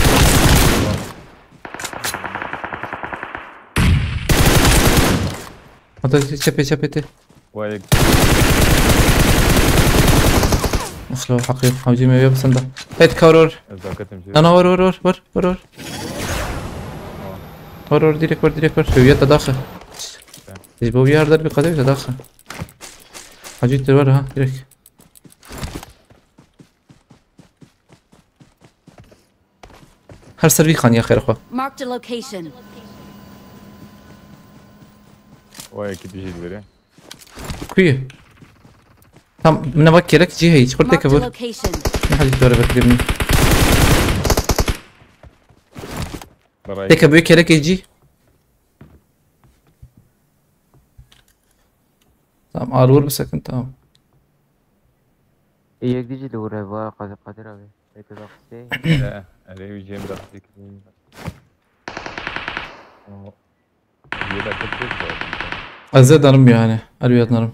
Hatta çepê, çepê te. Vay. Ax, lo, haqî, hawcî me ya bisenda. Evet, kar or. Zaketim şey. Ana, vur, vur, vur, vur, vur, vur. Vur, vur, direkt vur, direkt vur. Hüviyet de daxil. Biz bu bir yerde bir kadar da daxil. Hacı var ha, direkt. Her ser vî xaniya xêr xwe. Marked a location. Vay, ekî dijî li verê. Kuyu. Tam, min eva kerek cî heyî, çikur teke Marked a vur. Location. Ne hacî dore bekle min. Baray. Teke bu kerek cî. Tamam, ağır vur bu sakın, tamam. Yek dijî li wir e, va Qadir, Qadir abi. Ê, tu daxistê? Ere, ere, wî jê min daxistê kirî. O, yê de kir kir de. Ez zê darim yani, elbiyat narim.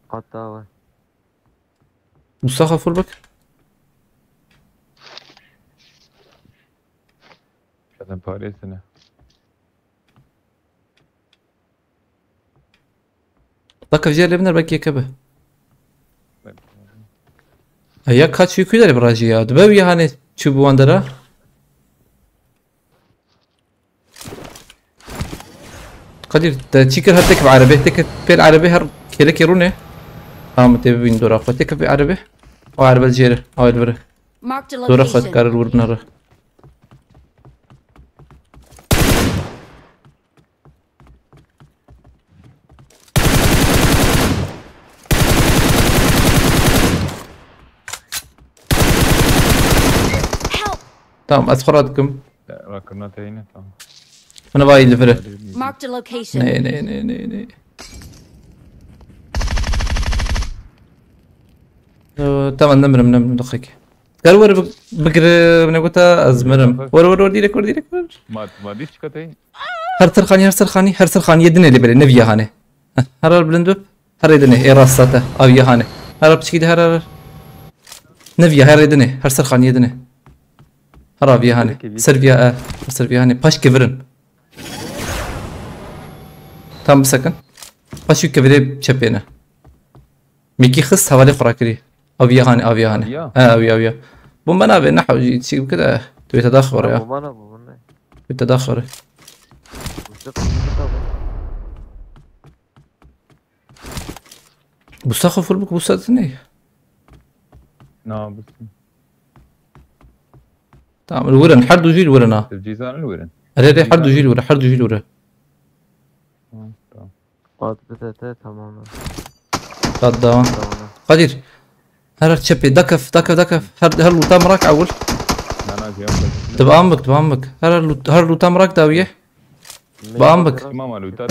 Hatta var. Mustafa full bak. Zaten parasını. Bak, evciye lebner belki yeke bi. E, ya kaç yükü der bir acı ya. Dibê ya hani çubuğu andara. Kadir, te çikir her tek bir arabe, tek bir arabe her kelek yerune. Tamam, te bin dora. Tek bir arabe. O erbet jêre, o elvire. Marked a Dora xwe location. Dikare wir binere. Help! Tamam, ez xwe radikim. Rakirina te yine, tamam. Min vayî li vir e. Marked a location. Ne, ne, ne, ne, ne. Ee, tamam, nemirim, nemirim, daxik. Kar were bi-, bigire, ne gota, ez mirim. Were, were, were, direk, were, direk, were. Ma, ma dî çika te? Her ser xanî, her ser xanî, her ser xanî, yê dinê lê belê, neviya hane. Heh, her her bilind bib. Herê dinê, ê rasta te. Aviya hane. Her piçkî de her her. Neviya herê dinê. Her ser xaniyê dinê. Her aviya hane. Peki, bir Ser viya e. Her ser viya hane. Paş kevirin. Tam bisekin. Paş û kevirê çepê ne. Mîkî xist hevalê xwe rakirî. Aviya hane, aviya hane. Aviya? He, aviya, aviya. Bomba nabe, ne hewcî, çî bikir, eh. Tu bê te daxore ya. Bomba ne, bomba ne. Tu bê te daxore. Buse, buse, buse. Busa xwe full bik, busa tu ne? Na, busa. Tamam, li wirin, her du jî li wirin ha. Siz cîzan li wirin. Erê, erê, her du jî li wirin, her du jî li wirin. Tamam, tamam. Qat bide te, tamam. Qat devam. Tamam. Kadir. Her çepê, dakef, dakef, dakef. Her, her luta mirak ewil. Na, na, cem. Devam bik, devam bik. Her, her lut-, her luta mirak dawiye. Bam bik. Tamam, lûta.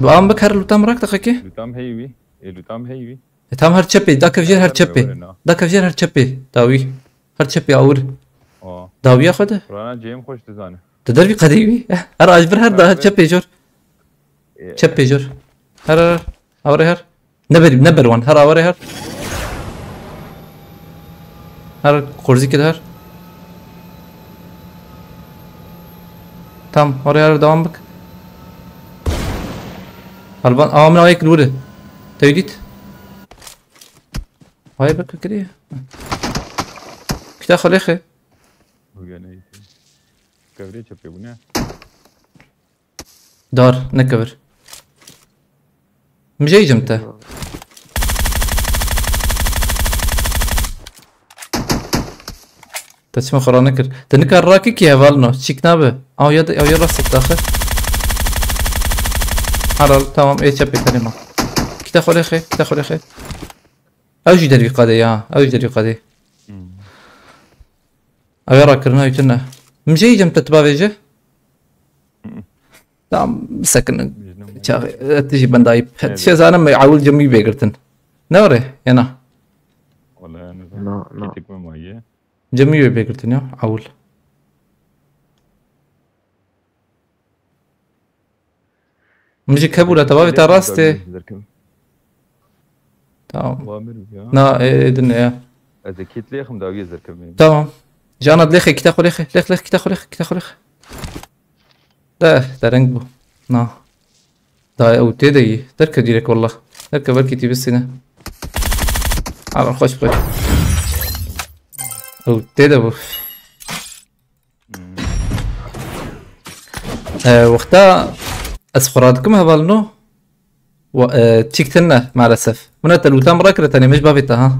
Bam bik, her lûta mirak daxekê. Lûtam heyî wî. E, lûtam heyî wî. E, tam her çepê. Dakev jêr her çepê. Dakev jêr her çepê. Dawî. Her çepê awir. Dawiya xwe de. Rana cêm xweş dizane. Di dervî qedî wî. Her ajbir her da her çepê jor. E, Çepê jor. Her her. Awirê her. Neber, neber wan. Her awirê her. Her korzîkê de her. Tam, oraya her devam bik. Alban, awa min awa yek li wir e. Te wî dît? Vay bik kiriye. Kita xwe lêxe. Bugün eğitim. Kevre çöpüyor bu ne? Dar, nekevir. Mijeycim te. Te çima xwe ranekir? Te nikar rakî ki hevalno. Çîk nabe. Aw ya, aw ya rast daxil. Haral, tamam, ê çepê tenê ma. Kita xwe lê xê, kita xwe lê xê. Ew jî dervî qadê ya. Ew jî dervî qadê. Hmm. Ew ê rakirina wî tune. Min jê yî cem te tu bavêje? Hı. Tamam, bisekinin. Çaxê, e, tu jî bendayî. Evet. Şêzanim ewil cem wî bê girtin. Ne orê? Yena. Wala yani. No, no. Kitik mi maye? Cem wî bê girtin ya, ewil. Min jî kebûla tevavê te rast e. Tamam. Wa mir ya. Na, e, e, din e ya. Ez ê kit lêxim dawiyê zirkirmê. Tamam. Jana dilêxê, kita xwe lêxê. Lêx, lêx, kita xwe lêx, kita xwe lêx. De, dereng bû. Na. Da ew tê de yî. Derke direk wallah. Derke belkî tî bisîne. Ala xweş bû. Ew tê de bû. Hmm. E, wexta ez xwe radikim hevalino. Wa-, e, çîk tune maalesef. Min e te lûta min rakire tenê min ji bavê te ha.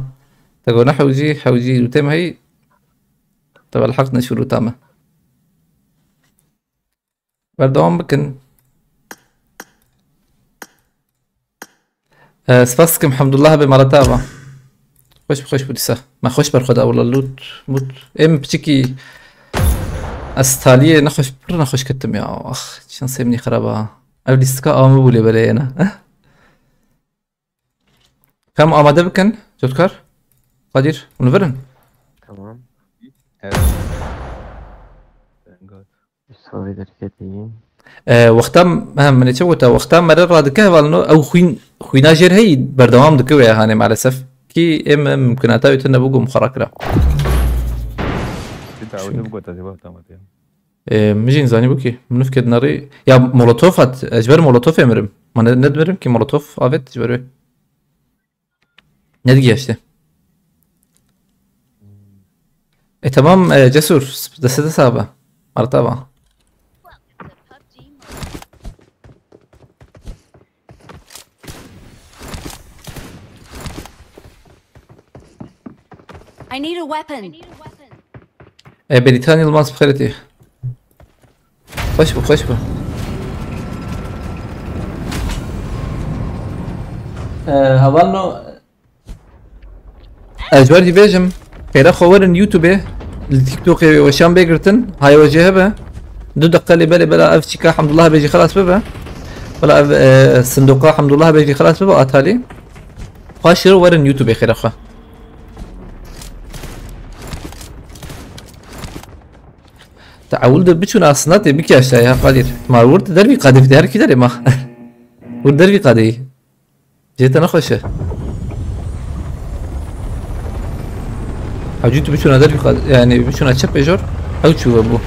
Te got ne hewcî, hewcî lûtê min heyî. Te belheq ne şu lûta min. Berdewam bikin. E, spas dikim, Hemdullah be mala te ava. Xweş bi xweş bû dîsa. Me xweş berxwe da wila lût, mût. Ê min piçikî ez taliyê nexweş, pir nexweş ketim ya. Ax, şansê min xerab a. Ev lîstika a min bû lê belê yena. Eh? Kam amade bikin, Cotkar? Kadir, hûn li vir in? Tamam. Evet. Thank God. Sorry derketî. E, wexta, he, min ê çi gota? Wexta mere radike hevalino, ew xwîn, xwîna jêr heyî berdewam dike wê hanê maalesef. Kî ê me mimkunata wê tune bû ku min xwe rakira. Ti dawetê bigota, cevap tamam ya. E, min jî nizanî bû kî. Min nifkê dinarî. Ya molotof hat, ez ji ber molotofê mirim. Ma ne, nedimirim kî molotof avêt ji ber wê. Nedigiyaşte. E, tamam, e, Cesur, deste dest abi. Artava. I need a weapon. E, Beritan Yılmaz, bi xêr hatî. Xweş bû, xweş bû. E, hevalno, ez ji ber jî bêjim, xêra xwe werin YouTube-ê, li TikTokê weşan bê girtin, hay we jê hebe. Du deqe lê belê bela ev çîka Hamdullah bê jî xelas bibe. Bela ev, e, sindoqa Hamdullah bê jî xelas bibe, Atalî. Paşê werin YouTube-ê xêra xwe. Te ewil de biçûn aslında tê bikî aşağıya Kadir. Ma wir de dervî qadê, her kî derê ma. Wir dervî qadê. Cê te nexweş e. Hewcî tu biçûna dervî qadê, yani biçûna çep ê jor. Ew çû we bû.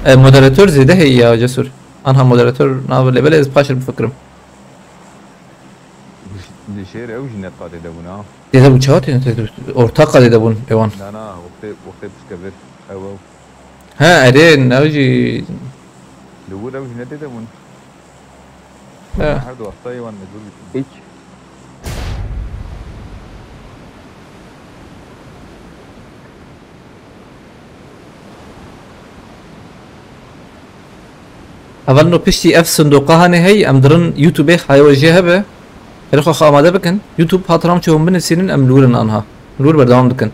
E, moderator zêde heye ya Cesur. Anha moderator nave lê belê ez paşê bifikirim. Li şêr ew jî net qadê de bûn ha. Tê de bûn çawa tê de? Orta qadê de bûn êwan. Na na, wextê wextê pişke vir. Ew ew. Ha, erê, ew jî. Li wir ew jî netê de bûn. Ha. Her du wexta êwan mecbûr bikin. Hiç. Hevalno piştî ev sindoqa hanê hey, em dirin YouTube-ê, haya we jê hebe. Xêrê xwe xwe amade bikin. YouTube hat Ramço hûn binivîsînin, em li wir in anha. Li wir berdewam dikin.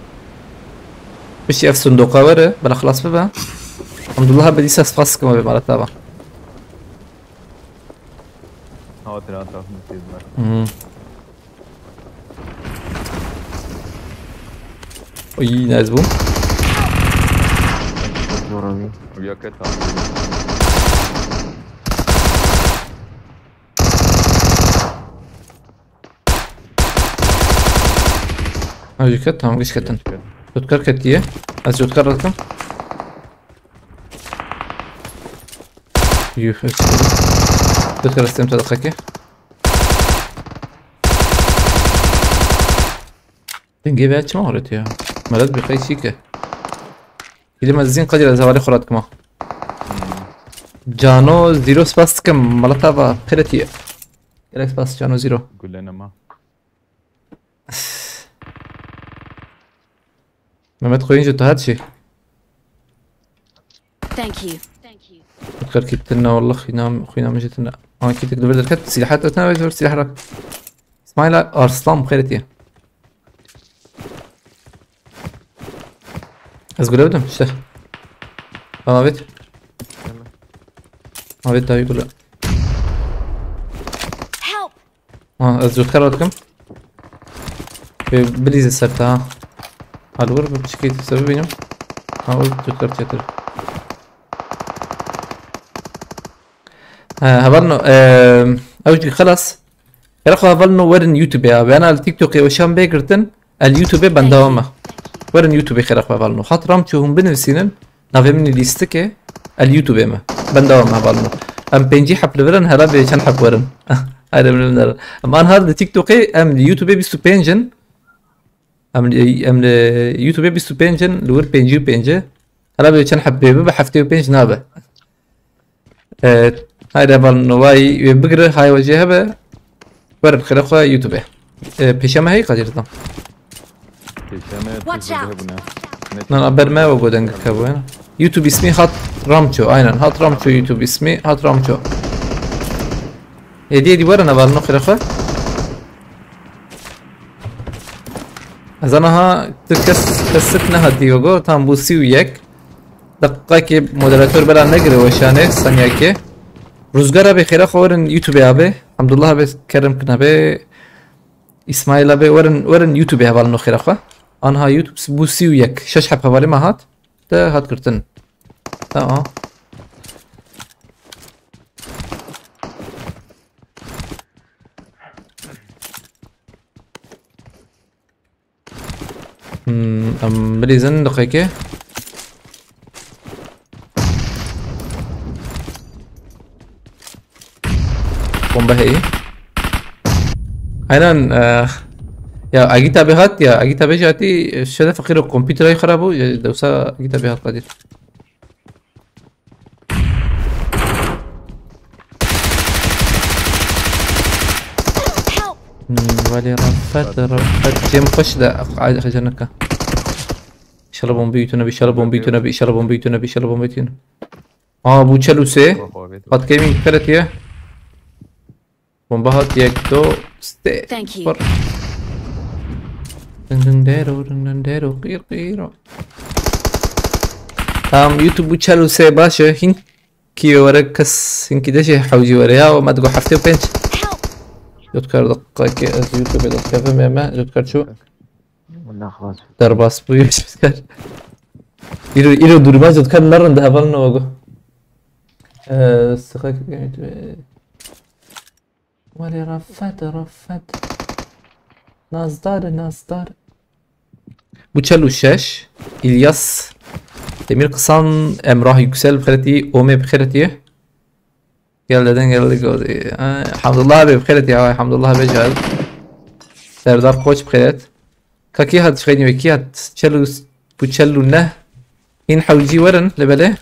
Piştî ev sindoqa were, bela xilas bibe. Elhamdulillah be dîsa spas dikim wê maleta be. Hawa tira tarafını sevdiler. Hmm. Ay, nice bû. Zor abi. Ya ket abi. Ha, jû ket, tamam, giş ketin. Jotkar ketiye. Ez jotkar dikim. Yuh, ez jotkar istem te diqekê. Dengê be çima horetiya? Melet bi qey çîke. Kilim ez zîn qadî ez hevalê xwe re dikima. Cano zîro spas dikim, maleta va qiretiye. Gerek spas Cano zîro. Gulene ma. Mehmet Koyuncu, tu hat jî. Thank you. Dikkat gittin ne, wallah xwîna, xwîna min jê tune. An kî tek li vir derket, silaha te tune, ver silah rak. İsmail Arslan, bi xêr hatiye. Ez gule bidim, işte. Tamam, evet. Tamam, evet, daha iyi gule. Help! Ha, ez zûtkar dikim. Bi-, bilîze ser te ha. Hal vur, bi piçekê te sebebînim. Ha, vur, zûtkar çetir. Ha, hevalno, eee, ew jî xelas. Xêra xwe hevalno werin YouTube ya. Bena li TikTokê weşan bê girtin. El YouTube bendewam me. Werin YouTube xêra xwe hevalno. Hat Ramço hûn binivîsînin. Navê min lîstikê, el YouTube me. Bendewam me hevalno. Em pêncî heb li vir in, hela bê çend heb werin. Hayre min nerin. Em anha li TikTokê, em li YouTubeê bîst û pênc in. Em li, em li YouTubeê bîst û pênc in, li wir pêncî û pênc e. Hela bê çend heb bê bibe, heftê û pênc nabe. E, hayre hevalno, wayî wê bigire, hay we jê hebe. Werin xêra xwe YouTubeê. E, pêşe me heyî Kadir tam. Pêşe me Watch pêşe out. Hebûne. Na, na, ber me ve godeng kebû, ya. YouTube ismi Hat Ramço, aynen. Hat Ramço YouTube ismi, Hat Ramço. Hediye di werin hevalno xêra xwe. Ez ana ha tu kes, kesik nehatî yogo, tam bû sî û yek. Deqekê moderator bela negire weşanê, saniyekê. Rûzgar abi xêra xwe werin YouTube abi. Hamdullah abi kerem kin abi. İsmail abi werin, werin YouTube hevalno xêra xwe. Anha YouTube bû sî û yek. Şeş heb hevalê me hat. Te hat girtin. Tamam. Hmm, em bilîzin diqekê. Bombe heyî. Aynen, e, ya Agita bi hat ya, Agita bi jati, e, şede fakir o kompütera xera bu, ya dewsa Agita bi hat Kadir. Help! Hmm, Welê Rafet, Rafet. Cem xweş de, xeceneka. İnşallah bombayı ütüne bir, inşallah bombayı ütüne bir, inşallah bombayı ütüne bir, inşallah bombayı ütüne. Aa, bu çeluse. Pat gaming keretiye. Bomba hat yek, do, ste. Thank you. Dın dın dero, dın dın dero, qîr qîro. Tamam, YouTube bu çeluse baş e. Hinkî were kes, hinkî de şey hewcî were ya, me digo heftê û pênc. Help! Jotkar diqekê ez YouTube'ê dikevim ême, Jotkar çû. Min nexwest. Derbas bû Jotkar. Îro, îro durma Jotkar nerin de heval ne ogo. Ee, sıkak. Wale Rafet, Rafet. Nazdar, Nazdar. Bu çel û şeş. İlyas. Demir Kısan, Emrah Yüksel, bi xêretî, Ome bi xêretî. Gel dedin, geldi, geldi. Ha, Hamdullah abi bi xêretî, ya, Hamdullah abi cahil. Serdar Koç bi xêret. Ka kî hat ji xeynî wê, kî hat? Çel û s-, bu çel û neh. Hîn hewcî werin li belê.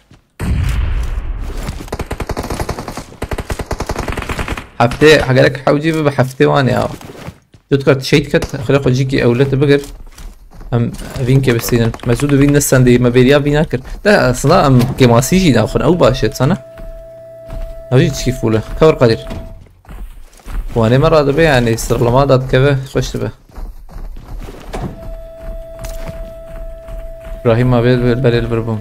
Heftê, hegerek hewcî bibe heftê wan ya. Jotkar şehîd ket, xwedê xwe cîkî ewlete bigir. Em vîn kê bistînin. Me zû di vîn nesendî, me bêriya vîna kir. De aslında em kêmasî jî naxwin, ew baş e, sana. Ew jî çikî fûl e. Kawir Kadir. Wanê me radibe, yani sıralama da dikeve, xweş dibe. İbrahim abi, berê li vir bûm.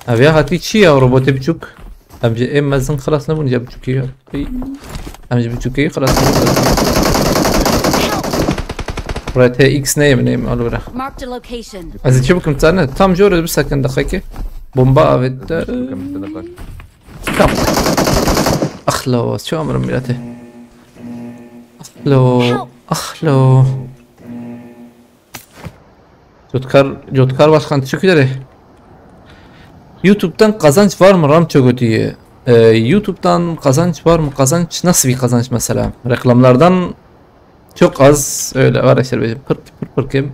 Ev ya hatî çi ya, robotê biçûk? Em ji ê mezin xilas nebûn, ya biçûkê ya. Ey. Em ji biçûkê xilas nebûn. Buraya T X neyim, neyim, al bura. Marked a location. Ez ê çi bikim, tane? Tam jor, bir second, dakika. Bomba avêt. Tam. Axlo, çi amirim milletê. Axlo, axlo. Jotkar, Jotkar Başkan, teşekkür ederim. YouTube'dan kazanç var mı? Ramço götüyü. Ee, YouTube'dan kazanç var mı? Kazanç, nasıl bir kazanç mesela? Reklamlardan çok az, öyle var işte, böyle pırt pırt pırt kim.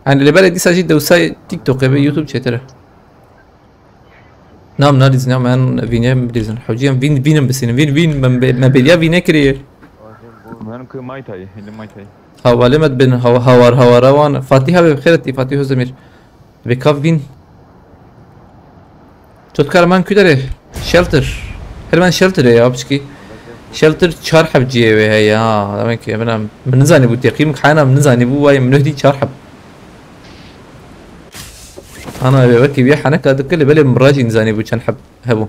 Yani lebele disa jî dewsa TikTok ve YouTube çetere. Nam nadîzin ya, me vînê bidîzin. Hewcî em vîn, vîn em bisînin. Vîn, vîn, me, me bêriya vînê kiriye. Benim kı Muay Thai, hili Muay Thai. Havalê me dibin, hawa-, hawar, hawara wan. Fatih abi, bi xêr hatî, Fatih Özdemir. Bê kav vîn. Jotkar man kudere. Shelter. Her ben shelter ya, piçkî. Shelter çar heb ciyê wê heye ya. Demek ki, ben, min nizanî bû teqîm, kayna min nizanî bû, vay, min öhdî çar heb. Ana eve wekî vê heneka dikir, lê belê min rajî nizanî bû çend heb hebû.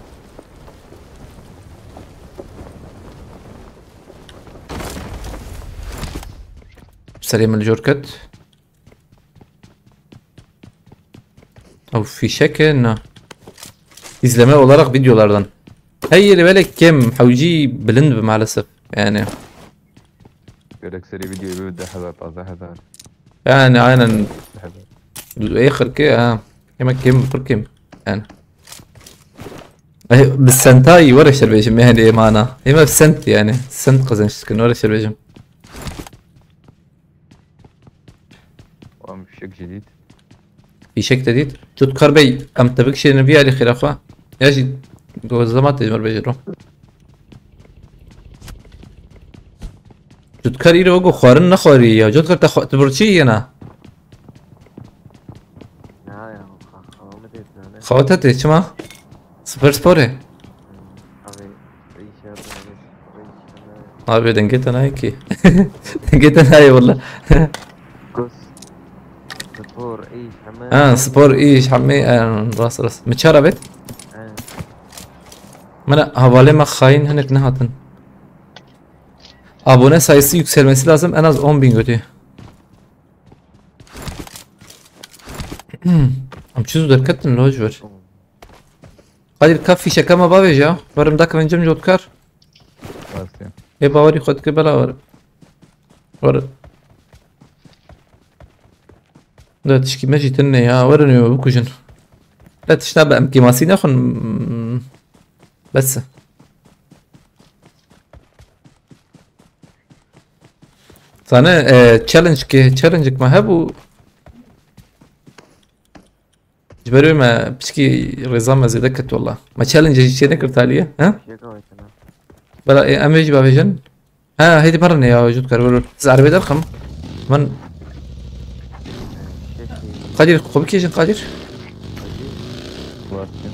Serê min li jor ket. Ew fîşek e, na. İzleme olarak videolardan. Hey, lê belê kêm, hewcî bilind bi maalesef. Yani. Gerek serî videoyu bir de hezar, fazla hezar. Yani aynen. Hezar. Ê xirkê ha. Yemek kêm, pir kêm. Yani. Ay, bi sentayî were şerbêjim yani, êmana. Ême bi sent yani. Sent kazanç dikin, were şerbêjim. Am fişek jî dît. Fîşek te dît. Jotkar Bey, em te bikişînin vî alî xêra xwe. Ya jî gozlema tê ji mir bêjin ro. Jotkar îro wego xwarin nexwarî ya. Jotkar te xwe, tu birçî yena? Na ya, xawa min tê nane. Xawa te tê, çima? Super Spor e. Abi, Abi dengê te nayê kî. Dengê te nayê walla. Gus. Spor, iş, heme. Ha, spor, iş, heme, e, rast, rast. Mi çara bet? Mena havale me xayin hinek nehatin. Abone sayısı yükselmesi lazım, en az on bin götü. Em çi zû derketin, loj ver. Kadir, ka fîşeka me bavêje, werim dakevin cem Jotkar. Rastî. Ê bawerî xwe dike bela wer. Wer. De tişkî me jî tune ya, werin ê me bikujin. De tişta be em kêmasî nexwin. Bes e. Zane, e, challenge ki, challenge me hebû. Ji ber wê me piçkî rêza me zêde ket wela. Me challenge jî çê nekir talî ye, he? Bela, e, em ê jî bavêjin. Ha, heydi, merin ya, Jûtkar, wer, wer. Ez erebê derxim. Min Kadir, xwe bikêjin, Kadir.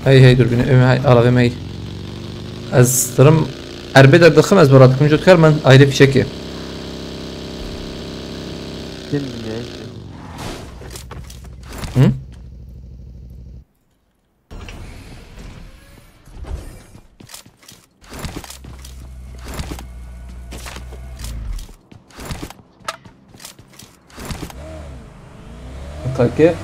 Hey, hey, dur bîne, em, hey, alavê me, hey. Ez dirim, erebê derdixim, ez bi radikim, Jûtkar, min ayrê fîşekê. Kim ne? Hı? Kake.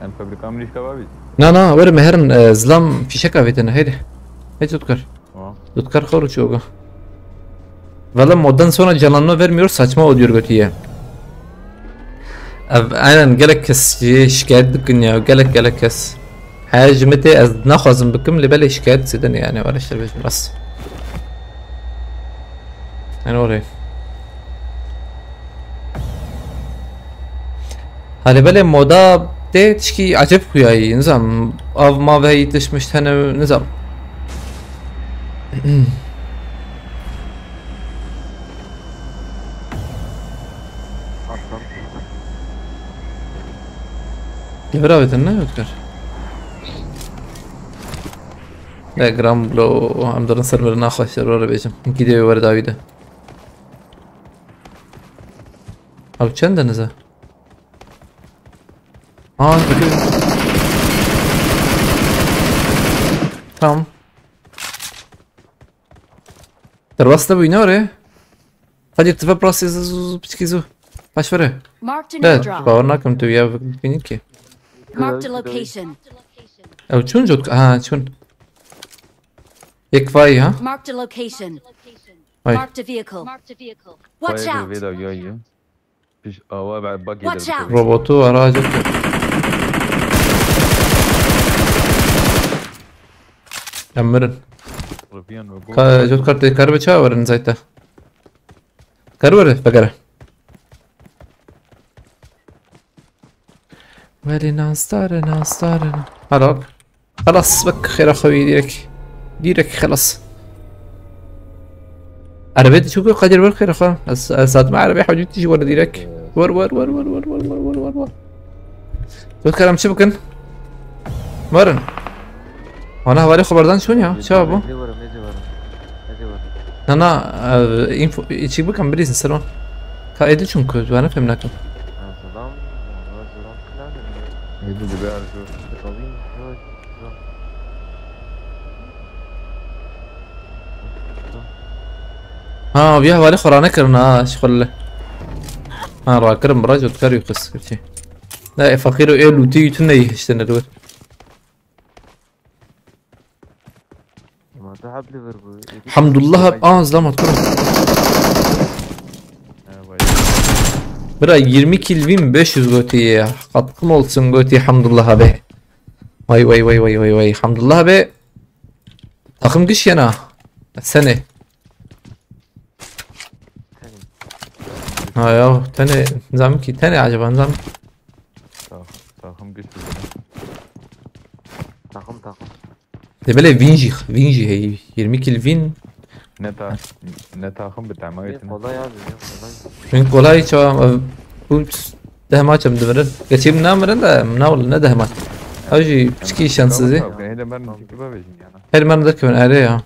Em fabrika mirîşka va bî. Na, na, were me herin, e, zilam fîşeka vêtene, heydi. Hey, Jûtkar. Tamam. Jûtkar xor çû go. Valla moddan sonra canlanma vermiyor, saçma o diyor götüye. Ev, aynen, gelek kes şi-, şikayet dikin ya, gelek, gelek kes. He, ji min tê ez naxwazim bikim, lê belê şikayet zêde ne yani, var işte bizim rast. Yani oraya. Hani belê moda tê tişkî ecêb xuyayî, nizam, av mav heyî tişmiş hene, nizam. Li vir avêtin ne, Jûtkar? Ne, gram bro, em dirin ser mir naxweş, ser were bêjim. Gidê were dawî de. Ew çend e nize? Aa, tamam. Derbas nebûyî, ne were? Hadi, tu ve prasê zu, zu, zu, piçkî zu. Paş vere. Marked an Ne, airdrop. Bawer nakim tu ya bînî ki. Marked a location. Ew çûn Jûtkar, ha, çûn. Yek vay ha. Marked a location. Vay. Marked a vehicle. Watch Vay, out! Vê de ya ya. Piş, awa, bak, Watch gelir. Out! Robotu araca. Em mirin. Rufiyan ve Ka, Jûtkar tê kar be çawa werin zayta. Kar were, begere. Welî nastarê, nastarê. Helal. Xelas, bak, xêra xwe wî direk. Direk xelas. Erebê diçûk Kadir wer xêra xwe. Ez, ez hatime erebê hewcî tijî were direk. Wer, wer, wer. Jûtkar, em çi bikin? Werin. Wana hevalê xwe berdan çûn ya. Çawa bû? Êdî werim, êdî werim. Êdî werim. Na, na, e, info, çi bikim, bilîzin ser wan. Ka êdî çûn ku, wana fêm nakim. Ha, selam. Êdî dibe arzu. Selam. Ha, vî hevalê xwe rane kirin ha, şixulli. Ha, rakirin bira, Jûtkar û qis kirçî. Ne, e, feqîr û ê lûtî û tu neyê hiştine li wir. Ma tu heb li vir bû. Hamdullah, aa, zlamat kuro. Ha, vay. Bira, yirmi kill win beş yüz gotî ya. Katkım olsun gotî Hamdullah abi. Vay, vay, vay, vay, vay, vay. Hamdullah abi. Takım güç yana. Seni. Tenê. Ha ya, tenê, nizam ki, tenê acaba, nizam. Ta-, takım güçlü. Takım, takım. De belê win jî, win jî heyî, yirmi kill win. Ne ta-, ne takım bi tema Ne yetin. Kolay abi, ne kolay. Win kolay çawa, e, bu deh maç em dimirin. Geçeyim namirin de, ne oldu, ne deh maç. Ew jî piçkî şanssizî. Hele ben çekip bavejin yana. Her men de kevin, erê ya.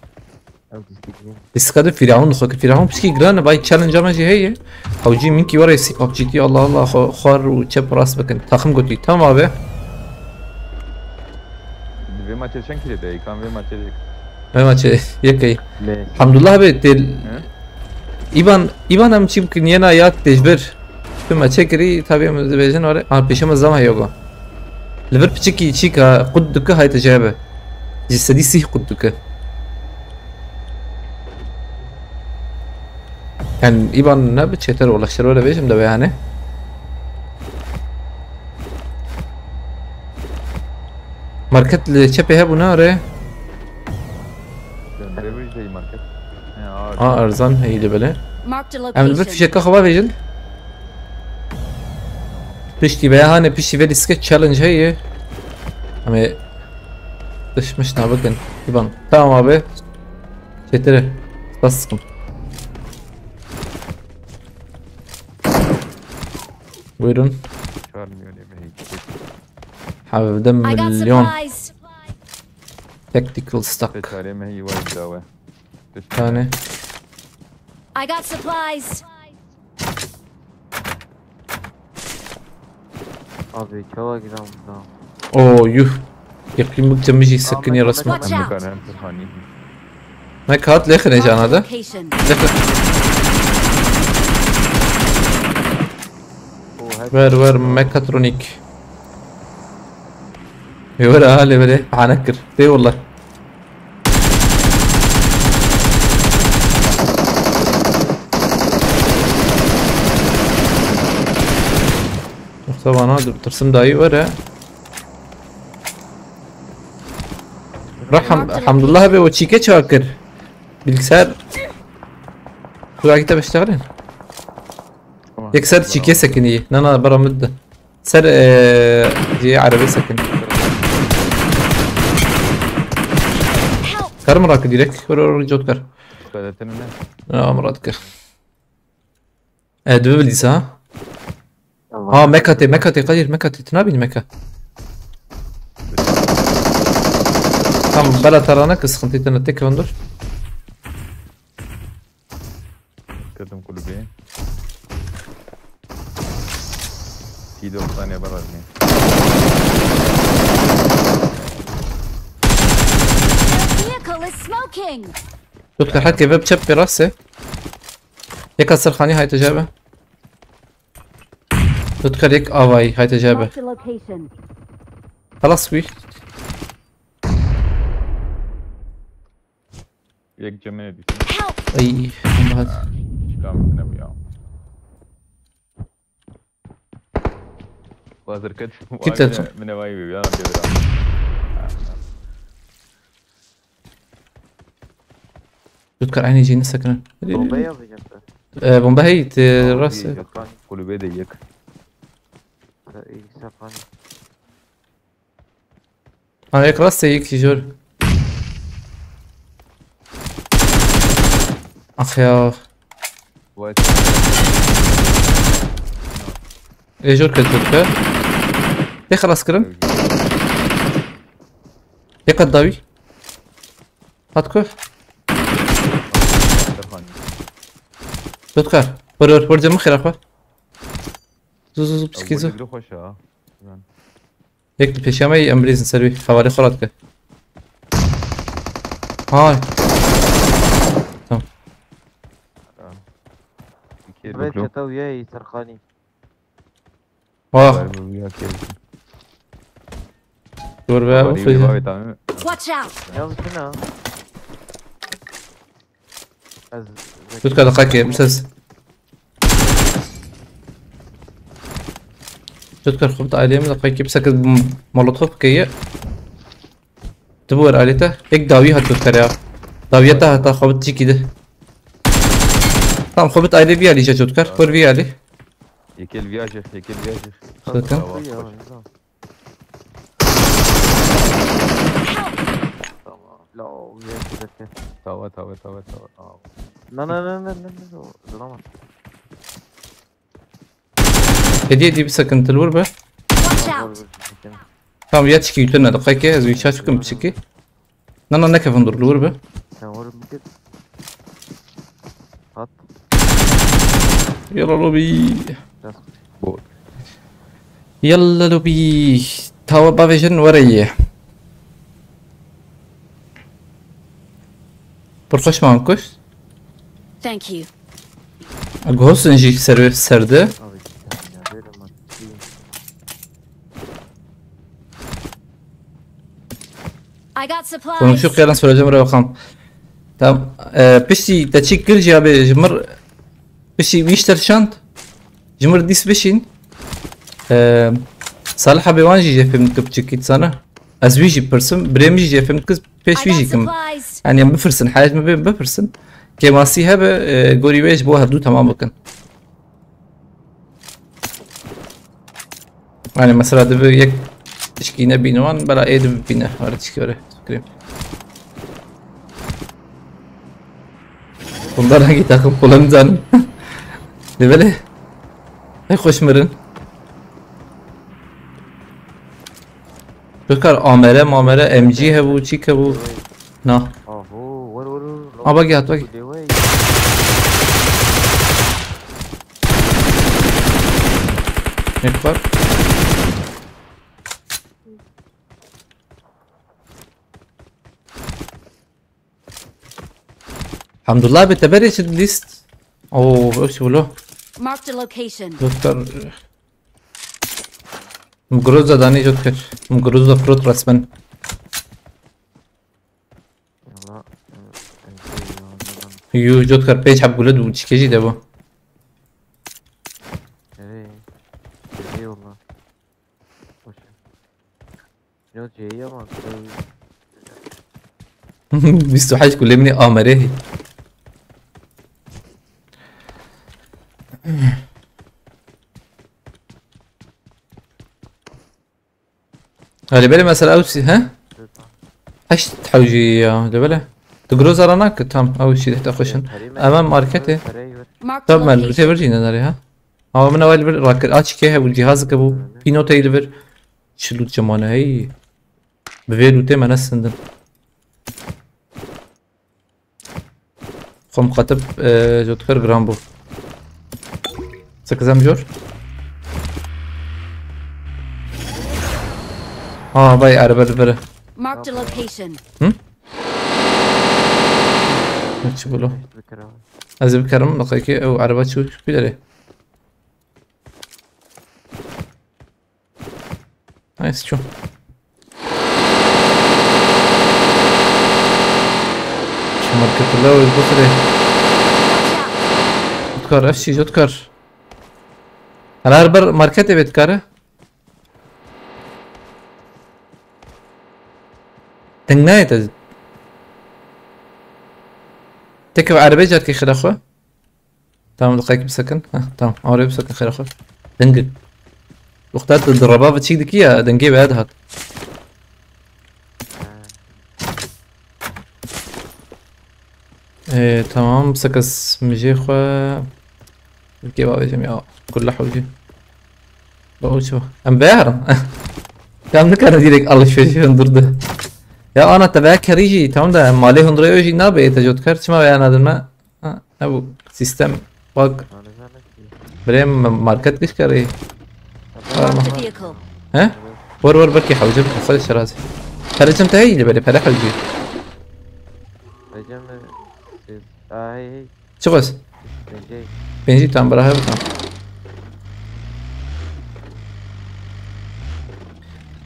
Ew dîstikî. Dîstika de Fîraun xwe kir. Fîraun piçkî giran e, vay challenge me jî heye. Hewcî min kî were sî PUBG tî, Allah Allah, xwe xwar û çep rast bikin. Taxim gotî, tamam abi. Vê maçê çend kîlê de, îkan vê maçê de. Vê maçê yekey. Ne? Hamdullah abi, tê-, He? Îvan, Îvan em çî bikin, yena ya têjbir. Tu me çekirî, tabii em dibêjin were. Ha, pêşe me zama yoga. Li vir piçikî çîka qut dike hayte jebe. Ji sedî sîh qut dike. Yani, Îvan ne bi çêtir wala şerwere bêjim de be yani. Market li çepê hebû ne re? Hey market. He, Ha, erzan heyî li belê. Marked a Em li vê location. fişeka xwe bavêjin. Piştî veya hanê piştî vê diske challenge heye. Em ê tişmiş nabikin. Biban. Tamam abi. Çetire. Spas sıkın. Buyurun. Çar milyon yemeği. Hevde I got milyon. Supplies. Tactical stock. Çare mehi var dawe. Yani. I got supplies. Abi çava gidelim buradan. Oo yuh. Yakın bıkça mıcı sakın Ahmet, yarasma. Watch Hem out. bu kadar hem Furhani. Ne kağıt lekhin ejana da. Location. Lekhin. O hep Ver ver mekatronik. Ver hali böyle hanakır. Eyvallah. Yoksa bana dur tırsım dahi var ha. Raham, Hamdullah abi o çike çakır. Bilgisayar. Şuraya git beşteğin. Yek ser çike sekini. Nana bara mıddı. Ser eee, diye araba sakın. Karım rakı direkt. Vur vur cotkar. Kadetin ne? Ya Murat kar. E, dve bilîsa ha. Allah. Ha meka te meka te Kadir meka te tına bin meka. Tam bela tarana ki sıkıntı tına tek ondur. Kırdım kulübeyi. T doksan ya bana ne? Vehicle is smoking. Dr. Hak eve çep bir rase. Yeka sırxani hayta cebe. Dr. Yek avay hayta cebe. Marked a location. Halas wî. Yek cemine düştü. Help! Ay. Aman. Çıkarmasın ne bu ya? Bazır kaç. Git yatın. Mine vay bir ya. Bir daha. Dr. Aynı cini sakın. Bombayı alacak da. E, bomba hey te rase. Kulübe de yık. Da iyi saklanıyor. Ha yek rase yek jor. Ah ya. Vay. Ê jor ket Dr. Te xelas kirin. Yek qet dawî. Hat ku? Dr. Vur vur vur cemı xira xwe. Zu zu zu psikî zu. Hoş ha. Yek li pêşiya me yî em bilîzin ser wî. Hevalê xwe radike. Hay. Tamam. İki Ve duklu. çete uye iyi Serkani. Vah. Var bu ya ki. Dur be. Var Of iyi ya. var tamam. Watch out! Ya bu ne? Ez Dr. Dikkat et. Ses. Dr. Xubit aileyê min de qey kê pisek molotof keye. Tu bu er alete. Ek dawi hat Dr. ya. Dawiye ta hata Xubit ciki de. Tamam Xubit aile bir alî Dr. Kur bir alî. Yekel viyajı, yekel viyajı. Sakın. Tamam, Ya, hoş. ya. Tamam. La o uye çete. Tava, tava, tava, tava. Aa. Na na na na na na. Duramaz. Hediye diye bir sakın vur be. Watch out! Tamam ya çiki yutun ne dakika ki ez bir çaç kim çiki. Nana ne kefin dur vur be. Sen vur bir git. At. Yalla lobi. Biraz. Bu. Yalla lobi. Tawa bavêjin were ye. Pir xweş man kuş. Thank you. Gosin jî ser serde. Abi ya böyle mi? I got supplies. Konuşup gelen söyleyeceğim oraya bakalım. Tamam. E, piştî te çi kir jî abi ji mir piştî wî ji te şand. Ji mir dîs bişîn. E, Salih abi wan jî jê fêm dikir çi kit sana. Ez wî jî pirsim. Birê min jî jê fêm dikir pêş I wî jî got kim. Supplies. Yani em bipirsin, heyet me bê bipirsin. Kêmasî hebe, e, gorî wê ji bo hevdû temam bikin. Yani mesela dibe yek tişkî nebîne wan, bela ê dibe bîne. Were tişkî were. Fikrê. Bunda rengî takım kullanacağım. Dibele. Hey, hoş mirin. Bikar amere mamere M G hebû, çîk hebû. Na. Aho, were, were, were. Ha, bak ya, bak. Ku dê wey. Ekber. Hamdullah bi teberê çi list. Oo, öyle bulu. Marked a location. Doktor. Groza dani Jotkar. Groza prot resmen. Valla, e, e, şey, yalandan. Yu Jotkar page hep gule du çikeci de bu. Evet. Şey, valla. Boş ver. Yok, C'yi ama şey. Bîst û heşt gule min ê amere. Hele bele mesela ew sî-, he? Heşt hewcî ya, de bele. Tu groza ra nake, tam, ew şî de xweşin. Hemen marketê. Marked a location. Tam ben lûtê vir jî nenarê, ha? Ama min ewel vir rakir, aç ke hebû, cihaz ke bû, pînoteyê li vir. Çi lût cemane hey. Bi vê lûtê me nesindin. Xwe muxatib, e, Jotkar giran bû. Sekizem jor. Ha, vay, erebe li vir e. Marked a location. Hı? Ne çi bulu? Bikir abi. Ez ê bikerim, laqekî ew erebe çi ku derê. Nice, çû. Şu marketê la wê bixirê. Jotkar, ev çî, Jotkar. Hala her ber marketê vê dikare. Deng nayê te. Teke ve erebê carkê xira xwe. Tamam, diqayekî bisekin. Heh, tamam. Oraya bisekin xêra xwe. Dengê. Wexta tu di reba ve çîk dikî ya, dengê ve dihat. Ee, tamam, bisekez mijê xwe. Dikê bavêjim ya. Kulle hewcî. Bavê çi? Em veyarin. Em nikarin direkt alışverişe hundir de. Ya ana te veya kerî jî, tamam da malê hundirê jî nabe, te Jotkar, çima veya nadin me? Ha, ne bu? Sistem bak. Birê me-, market giş kerê. Marked a vehicle. He? Wor wor, belkî hewce bi xwe şerazî. Pere çim te heyî li belê pere hewce. Pecem, e, e, a, hey, hey. Çi xwest? Pêncî. Pêncî tam bira hev tam.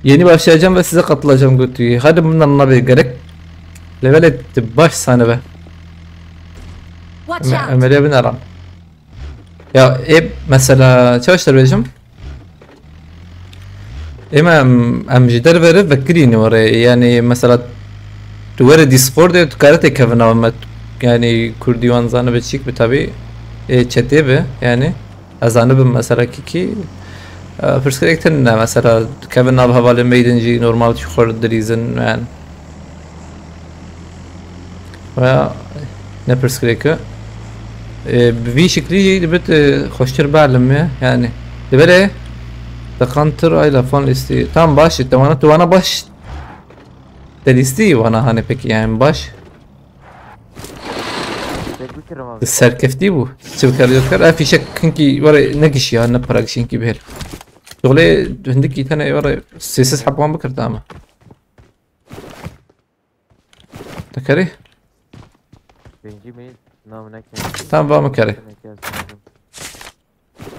Yeni başlayacağım ve size katılacağım götüyü. Hadi bundan ona bir gerek. Level etti baş sahne be. Watch out. Emele bin aram. Ya, e, mesela, çaştır bejim. Ema em, em ji derve re vekirî ne were. Yani, mesela, tu were Discordê, tu kare tê kevin av me. Yani, Kurdî wan zanibe çîk bi tabi. E, çetê bi, yani. Ez zanibim mesela kî kî, e, pirsgirêk tune, mesela kevin nav hevalên me din jî normal jî xwe dilîzin, yani. Veya ne pirsgirêk e. E, bi vî şiklî jî dibit, e, xweştir bielime, yani. Dibere, deqantir ayla fan lîstî. Tam baş, te wana, tu wana baş. Te lîstî wana, hani peki, yani baş. Tek bikirim abi. Serkeftî bû. Çi bikar, Jotkar? Ev fîşek hinkî were ne gişiya, ne para gişî hinkî bihêl. Şuxulê hindikî tene were sêsiz heb wan bikir, tamam. Tekerê? Birinci mi? Nam ne ki? Tamam, va min kerê. Ne ki?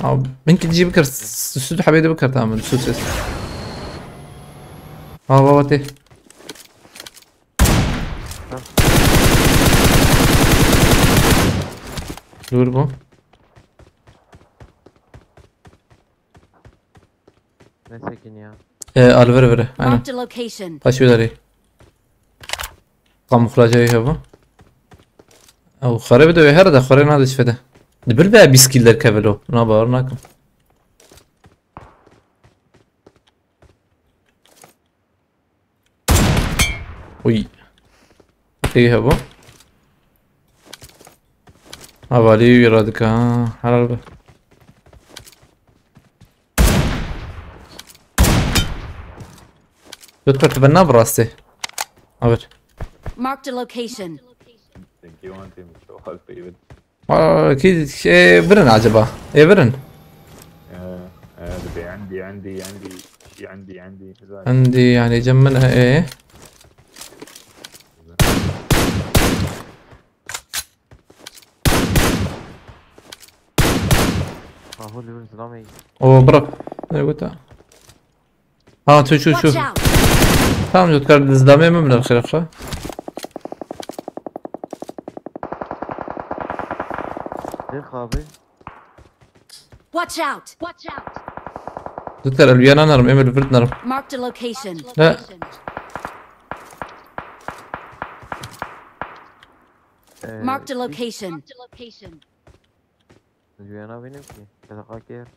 Abi, min ki jî bikir, s-, süt hebê de bikir, tamam, süt ses. Ha, baba, tê. Dur bu. Ne sekin ya. E, al, vere, vere. Aynen. Marked a location. Taş bir arayı. Kamuflajê hebû. Ew xerê bide wê here de, xerê nade ji fede. Di bir ve bîst kîl derkeve lo. Na bawer nakim. Uy. Ê hebû. Hevalî wî radika, ha. Helal be. Doktor, tu bena bi rastê. Haber. Marked a location. Thank you, one team. Çok help even. Aa, ki, şey, birin acaba? E, birin. Ee, ee, bir de عندي، عندي، عندي، şey عندي، عندي. Indi yani cem min, e, e. Ahu, li vir zilamê. O, bırak. Ne bu da? Ha, çu, çu, çu. Watch out! Tamam, Jotkar, zilamê min biner xêra xwe. Dê xabê. Watch out! Watch out! Jotkar, elwiyana narim, emir virt narim. Marked a location. Ne? Ee, Marked a location. Juyana benim ki. Kazaka ker.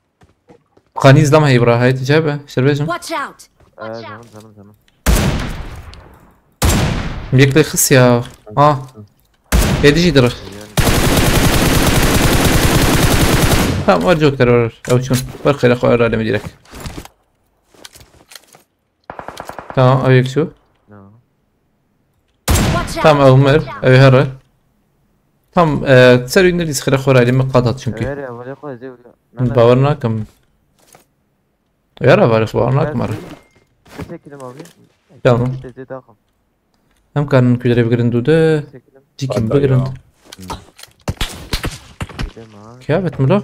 Kanî zlam hey bra, hey ticabe, şerbejim. Watch out! Ee, canım, canım, canım. Yek de xis ya. Ha. Êdî jî dirir. Juyana. Tamam, var cot karar. Ew çûn. Wer xêra xwe erê me direk. Tamam, ew yek çû. No. Watch out! Tamam, ew mir. Ew here. Tamam, e, ser û nirîs xêra xwe rayî me qat hat çünkü. Ew here, wele xwe zê wele. Min bawer nakim. Yara var, bawer nakim ara. Çekelim abi. Tamam. Teze daxim. Em karin kudere bigirin dude. Çekelim. Cikim bigirin. Tamam. Kıyafet mi lo?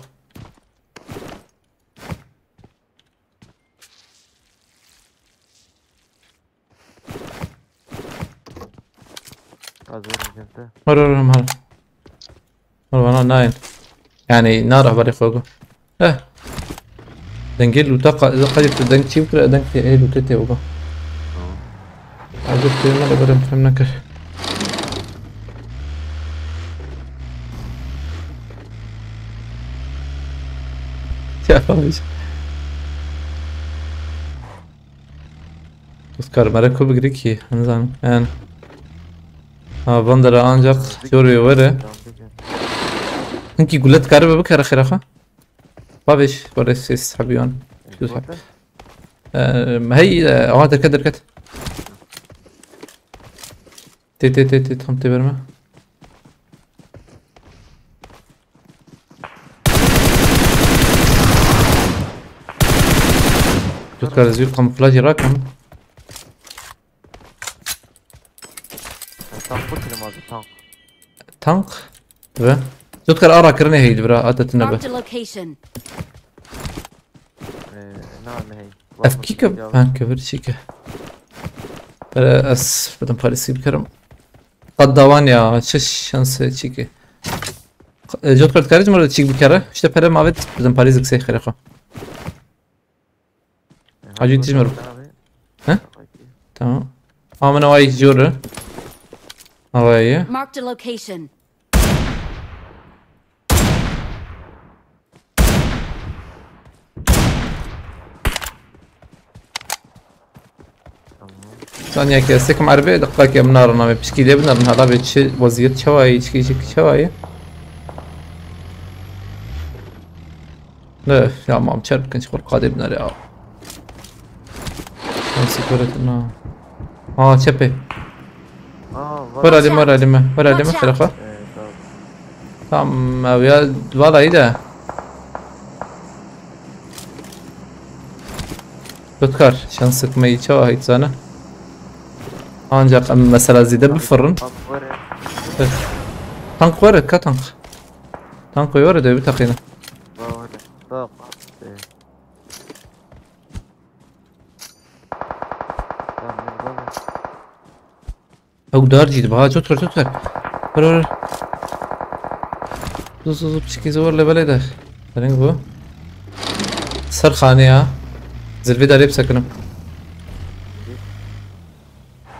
Hazır mı? Var, var, var, var. Var, bana nine. Yani, nara bari kogu. Eh. Dengê lûta qa-, qadî tu deng çî bikire, deng tê, ê lûtê tê bû. Tamam. Azir tê me li birim fem nekir. Ya, tamam. Oscar, mere ku bigirî kî, nizanim. Yani. Ha, van dere ancak yoruyor were. Hinkî gule dikare bikere xêra xwe. Babiş, were ses hebiyon. Yüz heb. Eee, hey, eee, aha, derket, derket. Tê, tê, tê, tê, tam tê verme. Jotkar, ez wî kamuflajî rakim. Tank bu kilim abi, tank. Tank? Ve? Jotkar, ara kirinê heydi bira, ata tine be. Marked a location. Ee, ne var ne hey? Ev kî ke? Ha, kevir çîke. Pere ez bidim parîsî bikerim. Qad dawan ya, çi şanse çîke. E, Jotkar, dikarî ji min re çîk bikere? İşte pere mavet bidim parîsî kisey xêrê xwe. Hacı, yetişmiyorum. He? Tamam. Ama ben havayı gidiyorum. Havayı. Marked a location. Tamam. Saniyeke sekim erbe, dakikake min narin navê pişkî lê binarin, hala bê çi weziyet çewayî, çi çi çewayî. Ne, ya mam çer bikin, xor qadê binare ya. Nasıl göretin ha? Ha, çepê. Aa, var. Ver elime, ver elime, ver elime, Watch out! Xêra xwe. Ee, tamam. Tamam, ev ya, valla iyi de. Jotkar, şansık me çawa heyt zane. Ancak em mesela zîde bifirrin. Tank were. Tank were, ka tank. Tank were de bir takıyla. Var, var. Tamam. Ee. Tamam, ben de. Ew dar jî dibe ha, Jotkar, Jotkar. Ver, ver, ver. Zû, zû, zû, piçekî zû, ver levelê de. Sereng bû. Ser xanê ya. Zilvê darê bisekinim.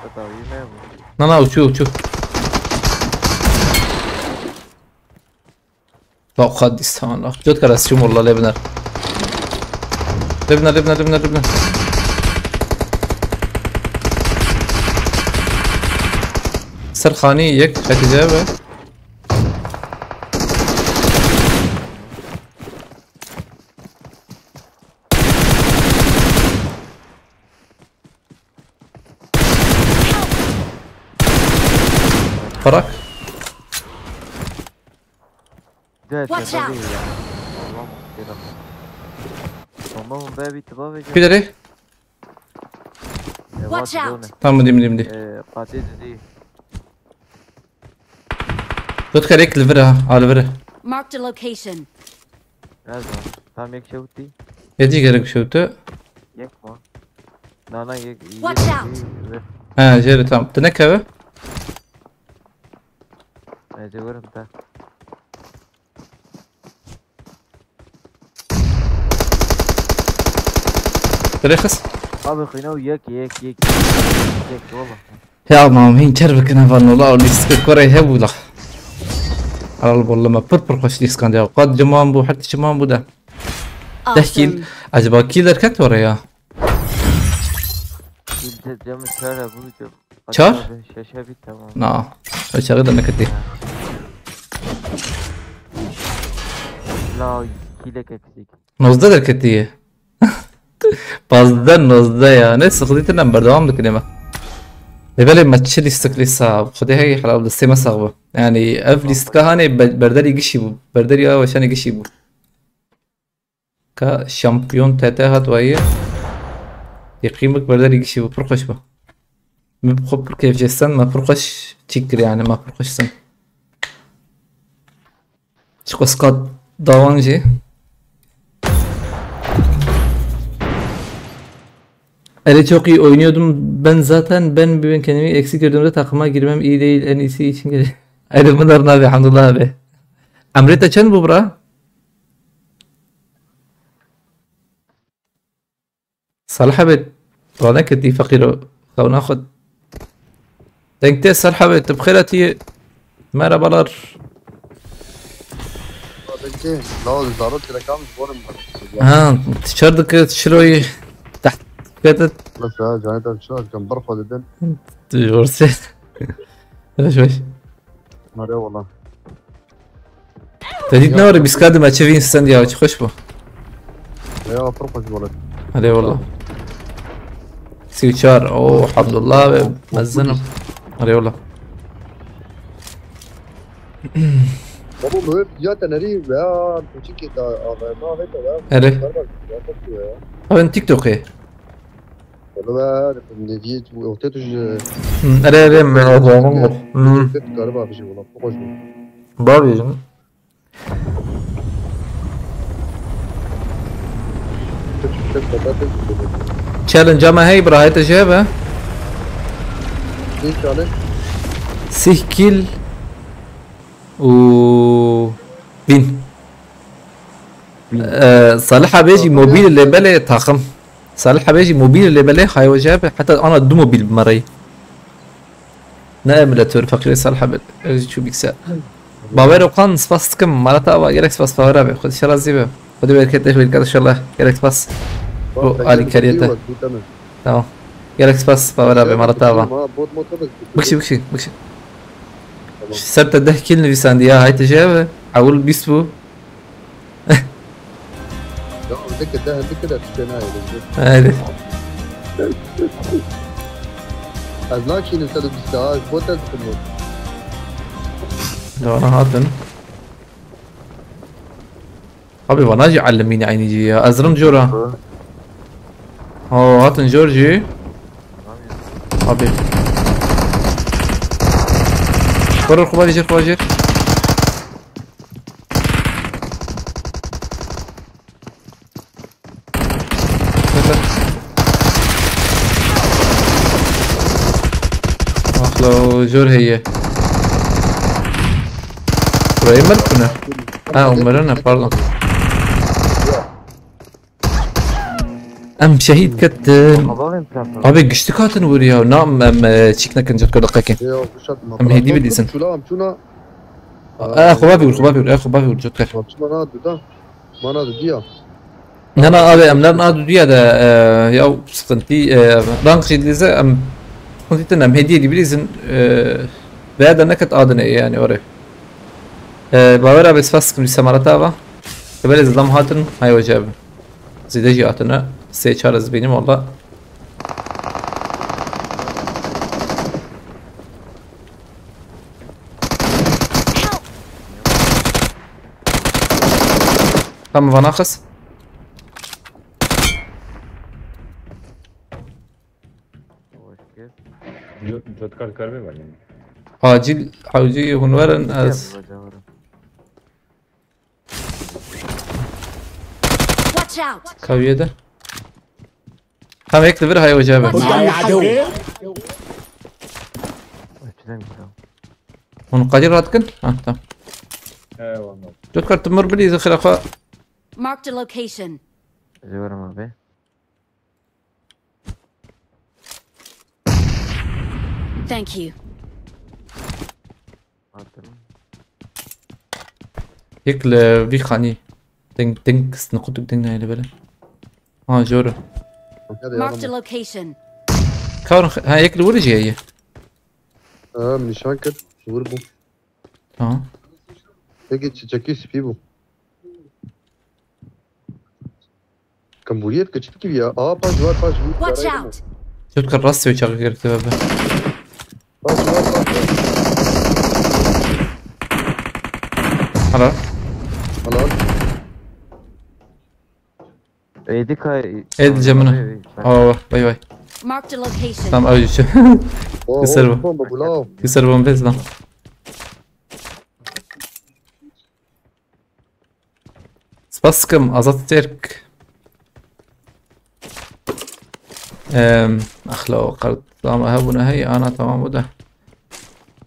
Beta wî me bû. Na, na, uçuyor, uçuyor. La, o kadar dîsa, la. Cot kara, siçim valla, lê biner. Lê biner, lê biner, lê biner, lê biner. Ser xanî yek, Hatice be. Parak. Watch out! Tamam, bir dakika. Tamam, be, bir tıba ve... Kudere? Watch out! Tamam, dim, dim, dim. Ee, katil dedi. Dot kerek li vir ha, ha, li vir. Marked a location. Nerede? Tam yek şey bitti. Yedi gerek şey bitti. Yek mi? Na, na, yek, yek, Watch out! Yek, yek. Ha, jeri tam. Tu ne keve? Ece görüm de. Dirê xist. Abi xîna û yek, yek, yek, yek, yek, valla. Ya mam hîn ker bikine van ola û lîstik kurê hebû la. Al bolla me pir pir xweş lîskan ya. Qat ciman bû, her tişt ciman bû de. Deh kîl. Awesome. Acaba kîl derket were ya? Kîl de cem çar hebû, cem. Çar? Şeş hebî, tamam. Na. Ew çaxê de neketî. La, kîlek eksik. Nozdeh derketiye. Pazdeh, nozdeh ya. Neyse, xwedî tine em berdewam dikin ême. Lê belê me çi lîstik lîsa. Xwedê hey helal destê me sax bû. Yani ev lîstika hanê be-, berderî gişî bû. Berderî ya weşanê gişî bû. Ka şampiyon T T hat wayî. Yekîmik berderî gişî bû. Pir xweş bû. Me bi xwe pir kêf jê stend, me pir xweş çîk kir yani, me pir xweş stend. Çiqo skat dawan jî. Ele çok iyi oynuyordum. Ben zaten, ben bir kendimi eksik gördüğümde takıma girmem iyi değil. En iyisi için gel-, Ele bunlar ne abi, elhamdülillah abi. Emre te çend bu bura? Salih abi, tu neketî feqîro, xewna xwe. Deng tê Salih abi, tu bi xêr hatî. Merhabalar. Peki, la zarok reklam zor mu? Ha, tu çar dike çiloyî teht ketit. Mesela, canê te çi, kan bar xwe didin. Tu yorse. Beş beş. Are wala. Te dît ne were bîska dime çi vîn stend ya, çi xweş bû. Ya, pir xweş wala. Hadi wala. Sî û çar. Oh, Abdullah ve mezinim. Hadi wala. Baba, bu ya te nerî ya, koçikê ta A V M A ve te ya. Erê. Star var, ya, çok iyi ya. Abi TikTok'ê. Wala be, ne diye, ortaya tuş. Hmm, erê, erê, me, me, me, me. Hmm. Galiba bir şey wala, çok hoş bu. Babi. Challenge ama hey bira, hey te jê be. Ne challenge? Sih kill û bin. Bin. Ee, Salih abi jî mobil lê belê takım. Salih abi jî mobil lê belê haywa jê be. Heta ana du mobil bi me re. Ne emulator, feqîrê Salih abi. Ez çû bilgisayar. Bawer Okan, spas dikim. Mala te ava, gelek spas Bawer abi. Xwedî şer razî be. Xwedî bereket, bereket inşallah. Gelek spas. Bu alîkariyê te. Tamam. Gelek spas Bawer abi, mala te ava. Bikşî, bikşî, bikşî. Ser te deh kill nivîsandî ya, hay te jê be. Ewil bîst bû. Ya, hindike de, hindike de tiştê nayê, hindike. Haydi. Ez nakînim sed û bîst ha, ji bo te dikim. Doğru hatin. Abi, vana jî ellimîne eynî jî ya. Ez rim jora. Hı. Ha, hatin jor jî. Abi. Vurur, kuva vecir, kuva vecir. Axla o jor heye. Burayı mı kune? Ha, Umer'e ne, pardon. Em şehîd ketin. Abi giştik hatin wir ya. Na em, em, e, çîk nekin, cotko deqekê. Em hêdî bidîsin. Çula, em çûna. E, xwe bavî wir, xwe bavî wir, e, xwe bavî wir, cotker. Em çûna na duda. Mana dudiya. Na, na, abi, em ner na dudiya de, e, ya sıkıntı, e, rank jî dize, em sıkıntı tine, em hêdî hêdî bidîsin, e, veya de neket adine yani oraya. E, bawer abi, spas kim semarata va. Belê zidam hatin, hay hoca abi. Zêde jî hatine. Sê çar ez bînim, walla. Tamam, vana xis. Acil, acil hûn werin ez. Watch out! Kaviye de. Tam ek de bir hay hoca abi. Watch out! Onu kadir rahat kın. Ha, tamam. Eyvallah. Dört kartım var, bir izin xira. Marked a location. Ziyarim abi. Thank you. Yek li vî xanî. Deng, deng, niqûtik deng nayê li bere. Ha, jor e. Marked a location. Kar, ha, yek li wir jî heye. Ha, nîşan kir, ji wir bû. Tamam. Yekî çiçekî spî bû. Kambûriyet keçik gibi ya. Aa, paş var, paş var. Watch out! Çut kir, rast çağı girdi bebe. Paş var, paş var. Helal. Helal. Êdî kay. Êdî cemine. Aa, bay bay. Marked a location. Tamam, öyle şey. Oo, Keser bu. Bomba bu la. Keser bomba lan. Spas dikim, Azad Tirk. Em, axlo, qert, tamam, hebûne hey, ana, tamam, bu da.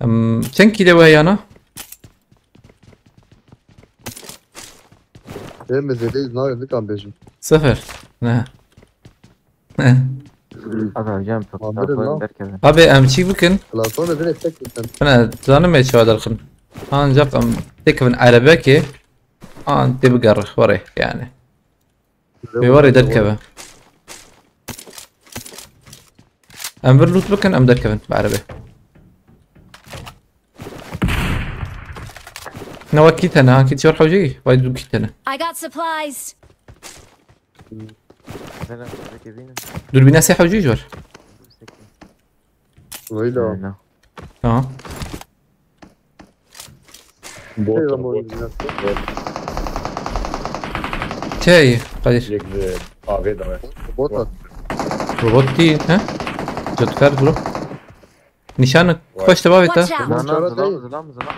Em, çend kîle we yana? Em, zêde nayê, nikan bêjim. Sıfır. Ne? Aga hocam, çok Abi, tamam. Derken. Abi, em çi bikin? Platformda direkt tek gittim. Bana, zanim me çawa derxin. Ancak em tek bin arabeki. An te bigerre, were, yani. Wê were derkeve. Em vir loot bikin, em derkevin bi erebe. Ne wekî tene, ha, kî çar hewcî, vay du kî tene. I got supplies. Dürbüne se hewcî jor. Öyle. Tamam. Bot, Eyvallah, bot. Oyuncu yaptı. Bot. Şey, Kadir. Yek, e, A V de var. Bot at. Robot değil, he? Cütkar bro. Nişanı Vay. Koştu baba ta. Watch out! Lan, lan, Çarpı zılam, değil. Zılam, zılam.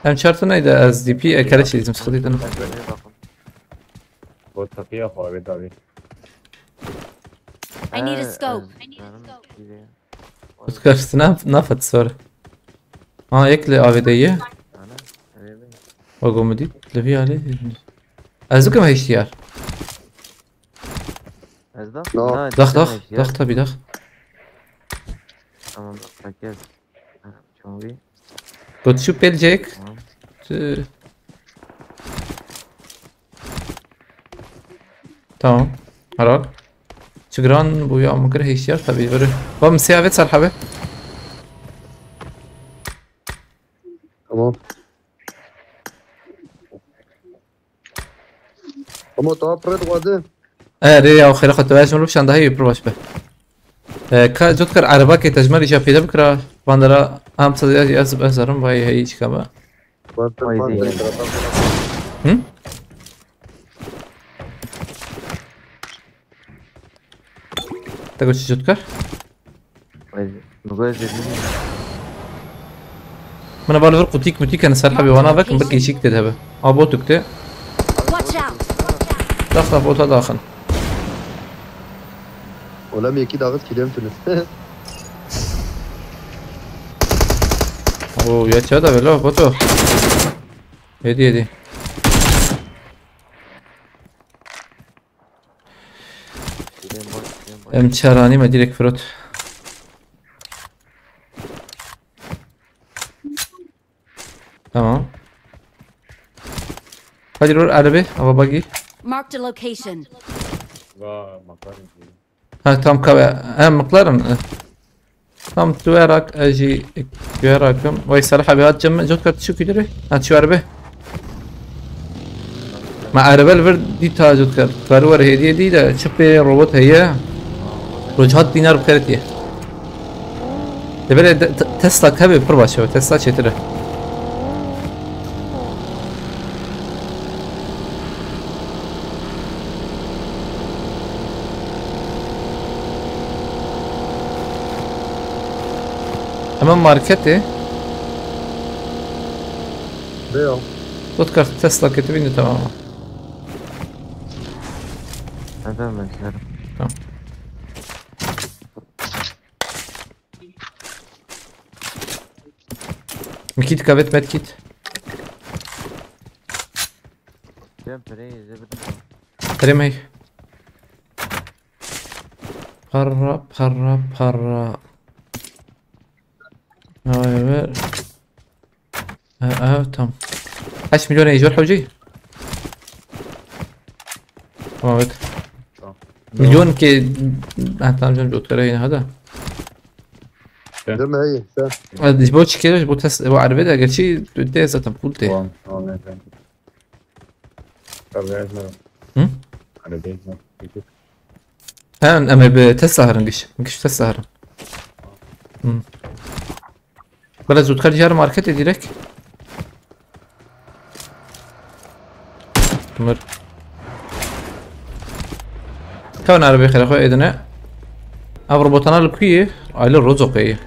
Hem çarpı neydi? Az D P, e, kere çizdim, sıkıntı değil. Bot kapıya A V de abi. I need a scope. Ee, canım gidiyor. Cütkar, ne, ne yaptı sonra? Ha, ekle A V D'yi. Ana, öyle mi? Bak o mu değil? Levi Ali. Ez bikim H D R. Ez de? No. Ha, Dax, dax, dax tabii, dax. Tamam, dax, gel. Ha, çombi. Got şu pelecek. Tamam. Tü- Tamam. Helal. Çigran bu ya mı kır H D R tabii böyle. Bak, mısıya evet sarhabe. Tamam. Ama daha pırı dixwaze. E, rê ya xêra xwe tu ez ji min re bişan daha yê pir baş be. E, ka cot kir ereba ke te ji me re îja pêde bikira, van dera em siz ez, ez, ez zarim vay heyî çika be. Van te Vay van değil. te Hı? Te got çi cot kir? Ay, bu kadar zengin. Min eva li vir qutîk mutîk hene ser hebê wana vekin, bir kêşîk tê de hebe. A botuk tê. Watch out! Daxla bota daxin. Ola mi yekî daxist kîlem tune. Oo, ya çada velo boto. Hedi hedi. Em çaranî me direkt firot. Tamam. Hadi rol arabe, ava bagi. Marked a location. Va, McLaren. Ha, tam kave. Ha, McLaren. Tam tu erak, e, jî tu erak. Vay Salih abi hat cem, jot kart şu kidire. Ha, şu arabe. Ma arabe li vir dîta jot kart. Karu var hediye dî de çipê robot heye. Roj hat dinar bi xêretiye. Lê belê de-, te-, Tesla kevê pir baş e, Tesla çêtir e. Hemen marketê. Bê ya. Dot kart Tesla ketibîn de tamam. Neden ben giderim? Tamam. Medkit kavet, medkit. Ben parayı izledim. Parayı mı? Para, para, para. Vay be. Ha, ha, tamam. Kaç milyon ejor hocayı? Tamam, evet. Tamam. Milyon ki, ha, tamam canım, otur yine hadi. Değil mi? İyi, sen. Hadi, bu çıkıyor, bu test, bu arabe de gerçi de zaten full de. Tamam, tamam, evet. Tabii, evet. Hı? Arabe, evet. Ha, em ê bi Tesla herin giş. Giş Tesla herin. Hı. Bela zûtkar jî herin marketê direkt. Mir. Kevin arabê xêra xwe êdine. Ev robotana li ku yê? Ay li Rozoqê ye.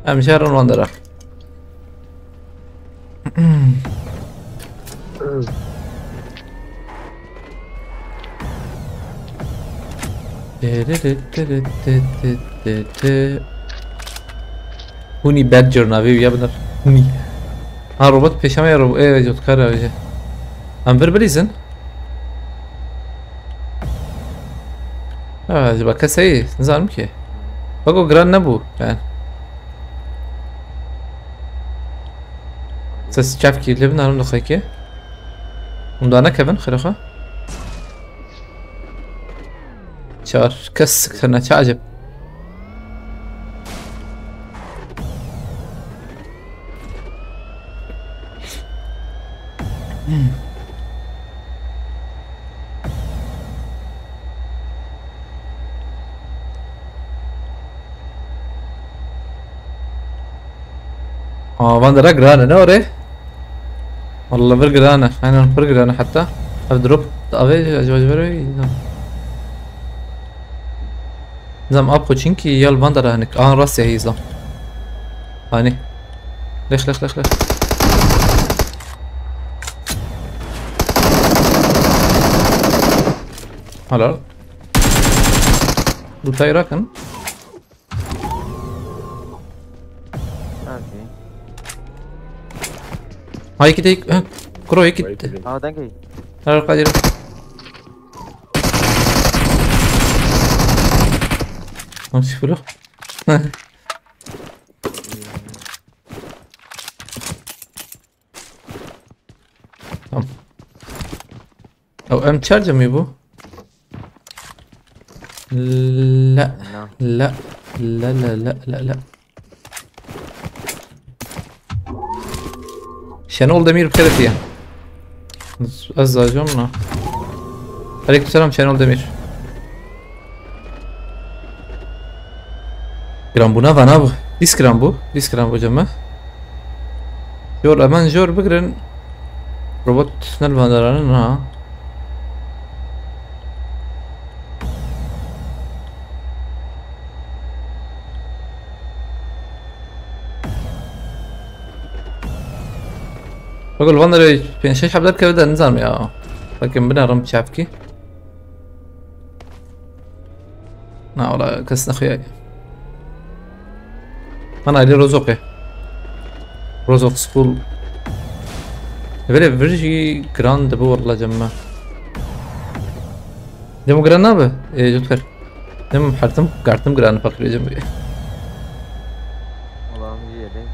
Em jî herin wan dera. Hûnî bad cor navê wî ya bidir. Hûnî. Ha, robot pêşa me ya, robo-, ê, cotkar ya wî. Em vir bilîzin. Ha, acaba keseyî? Nizanim ki. Bak o giran nebû, yani. Ses çavkî lê binarim diqekê. Hûn da nekevin, xêrê xwe. Çar kes sikirine, çi acib. Hmm. Aa, van dera giran e, ne orê? Walla vir giran e. Aynen, pir giran e heta. Ev drop avê, acaba ji ber wê? Zam ap xwe çinkî ya li van dera hinik. An rastê heyî zam. Hani. Lex, lex, lex, lex. Helal. Lutayı rakın. Okey. Ha, iki de, ha, kuro iki. Vay be. Ha, danke. Helal Kadir. Nasıl filo? Tamam. Ew em çar cemî bû? La. Na. La. La, la, la, la, la. Şenol Demir bi xêr hatiye. Ez, ez zacom na. Aleykümselam Şenol Demir. Giran bû, nava nav. Dîs giran bû. Dîs giran bû cem me. Jor, hemen jor bigirin. Robot ne li van dera ne, na. Bak, li van dera pênc şeş heb derkeve de nizanim ya. Bakın binerim çapkî. Na, wala kes nexuya. Ana, li Rozok e. Rozok School. Böyle vir jî giran dibe wala cem me. Cem giran nabe? E, Cotkar. Dem hertim kartim giran fakir cem. Allah'ım iyi edin.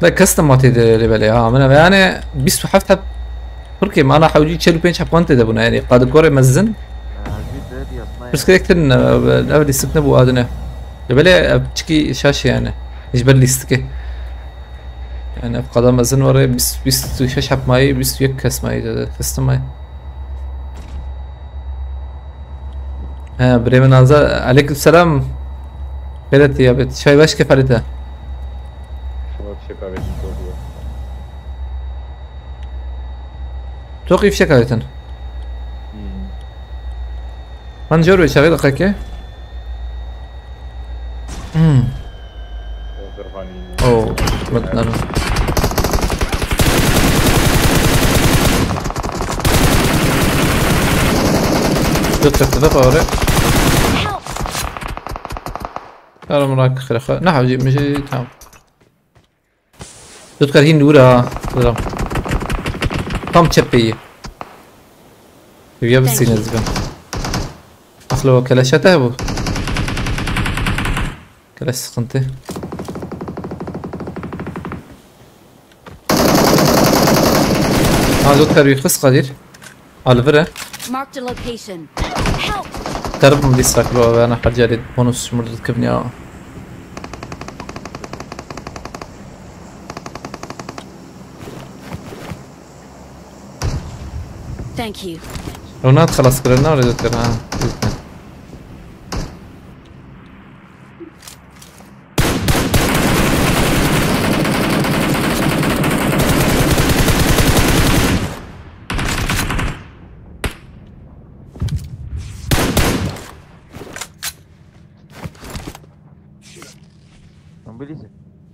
Da custom matê de levelê ha. Min ve yani bîst û heft heb Türkiye mana hewcî çel û pênc heb wan tê de bûne yani. Qadikore mezin. Pirsgirêk din, e, ev lîstik nebû adine. Levelê ev çikî şaş yani. Ji ber lîstikê. Yani ev qada mezin were bîst, bîst û şeş heb mayî, bîst û yek kes mayî de, kestim mayî. He, birê min Azar, aleyküm selam. Xêret ya bet. Çay baş kefalite. Şuna teşekkür ederim. Çok iyi fişek ayetin. Hmm. Lan jor ve çağı da kake. Hmm. Oh, ben nerede? Dur, dur, dur, dur. Help! Yara merak kırıkı. Ne hacı, bir şey, tamam. Dur, kar hin dura, ha. Dur. Tam çepeyi. Ya bir Thank you. Sinir ben. Aklı o keleşe te bu. Keleş sıkıntı. Ha, Jotkar bir kız Kadir. Alvire. Marked a location. Help! Darb mı dislike lo ve ana harcari bonus şımırdı kıvni ya. Thank you. Ona xelas kirin, ne öyle Jotkar ha.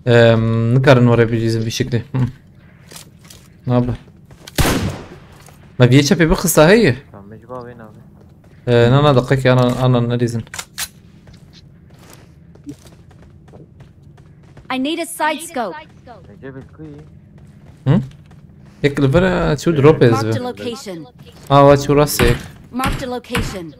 Em, nikarin were bijîzin vî şeklê. Hı. Nabe. Me vîyê çepê bixista heye. Tamam, mecba wê nabe. Ee, na, na, deqekê ana, ana nerîzin. I need a side scope. Recep el kuy. Hı? Yek li vir, e, çû drop ez Marked a bi. Location. Ha, wa çû rastê. Marked a location.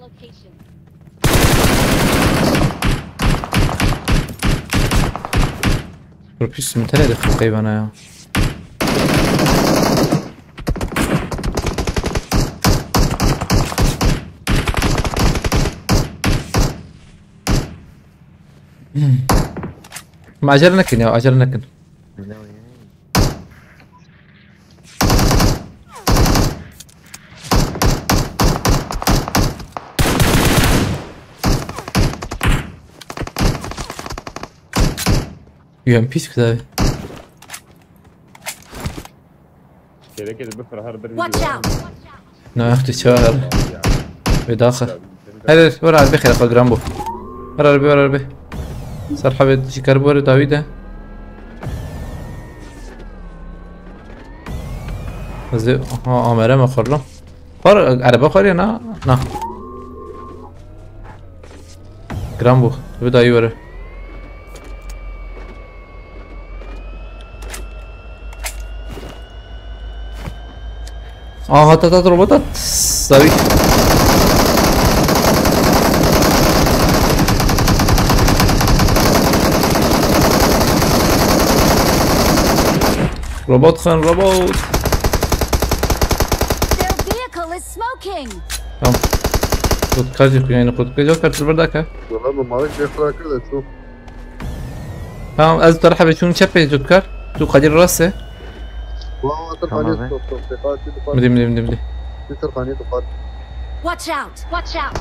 Pir pîs min tenê dixist qeybana ya. Ma acele nekin ya, acele nekin. Yön pis güzel. Gerek edip bir Ferhar bir Watch video out! Ne yaptı çağır? Ya. Ve daha. Ya, Her her var abi xêra xwe giran bû. Her abi, her abi. Serhabê jî kar bû dawî de. Ez ê, aha, amere me xwe lan. Xwar, erebe xwar ya na? Na. Giran bû. Bi dayî were. Aa, hat, hat, hat, robot hat. Dawî. Robot xan, robot. Their vehicle is smoking. Tamam. Jotkar jî xuyayîne xwe dike. Jotkar, tu li vir dake. Wala min malek jê xira kir de çû. Tamam, ez tu rehebê çûn çepê Jotkar. Tu Kadir rastê. Wa, wa, tu Tamam xanî be. Stop, stop, stop, stop. Midî, midî, midî, midî. Tu ser xanî tu xar. Watch out! Watch out!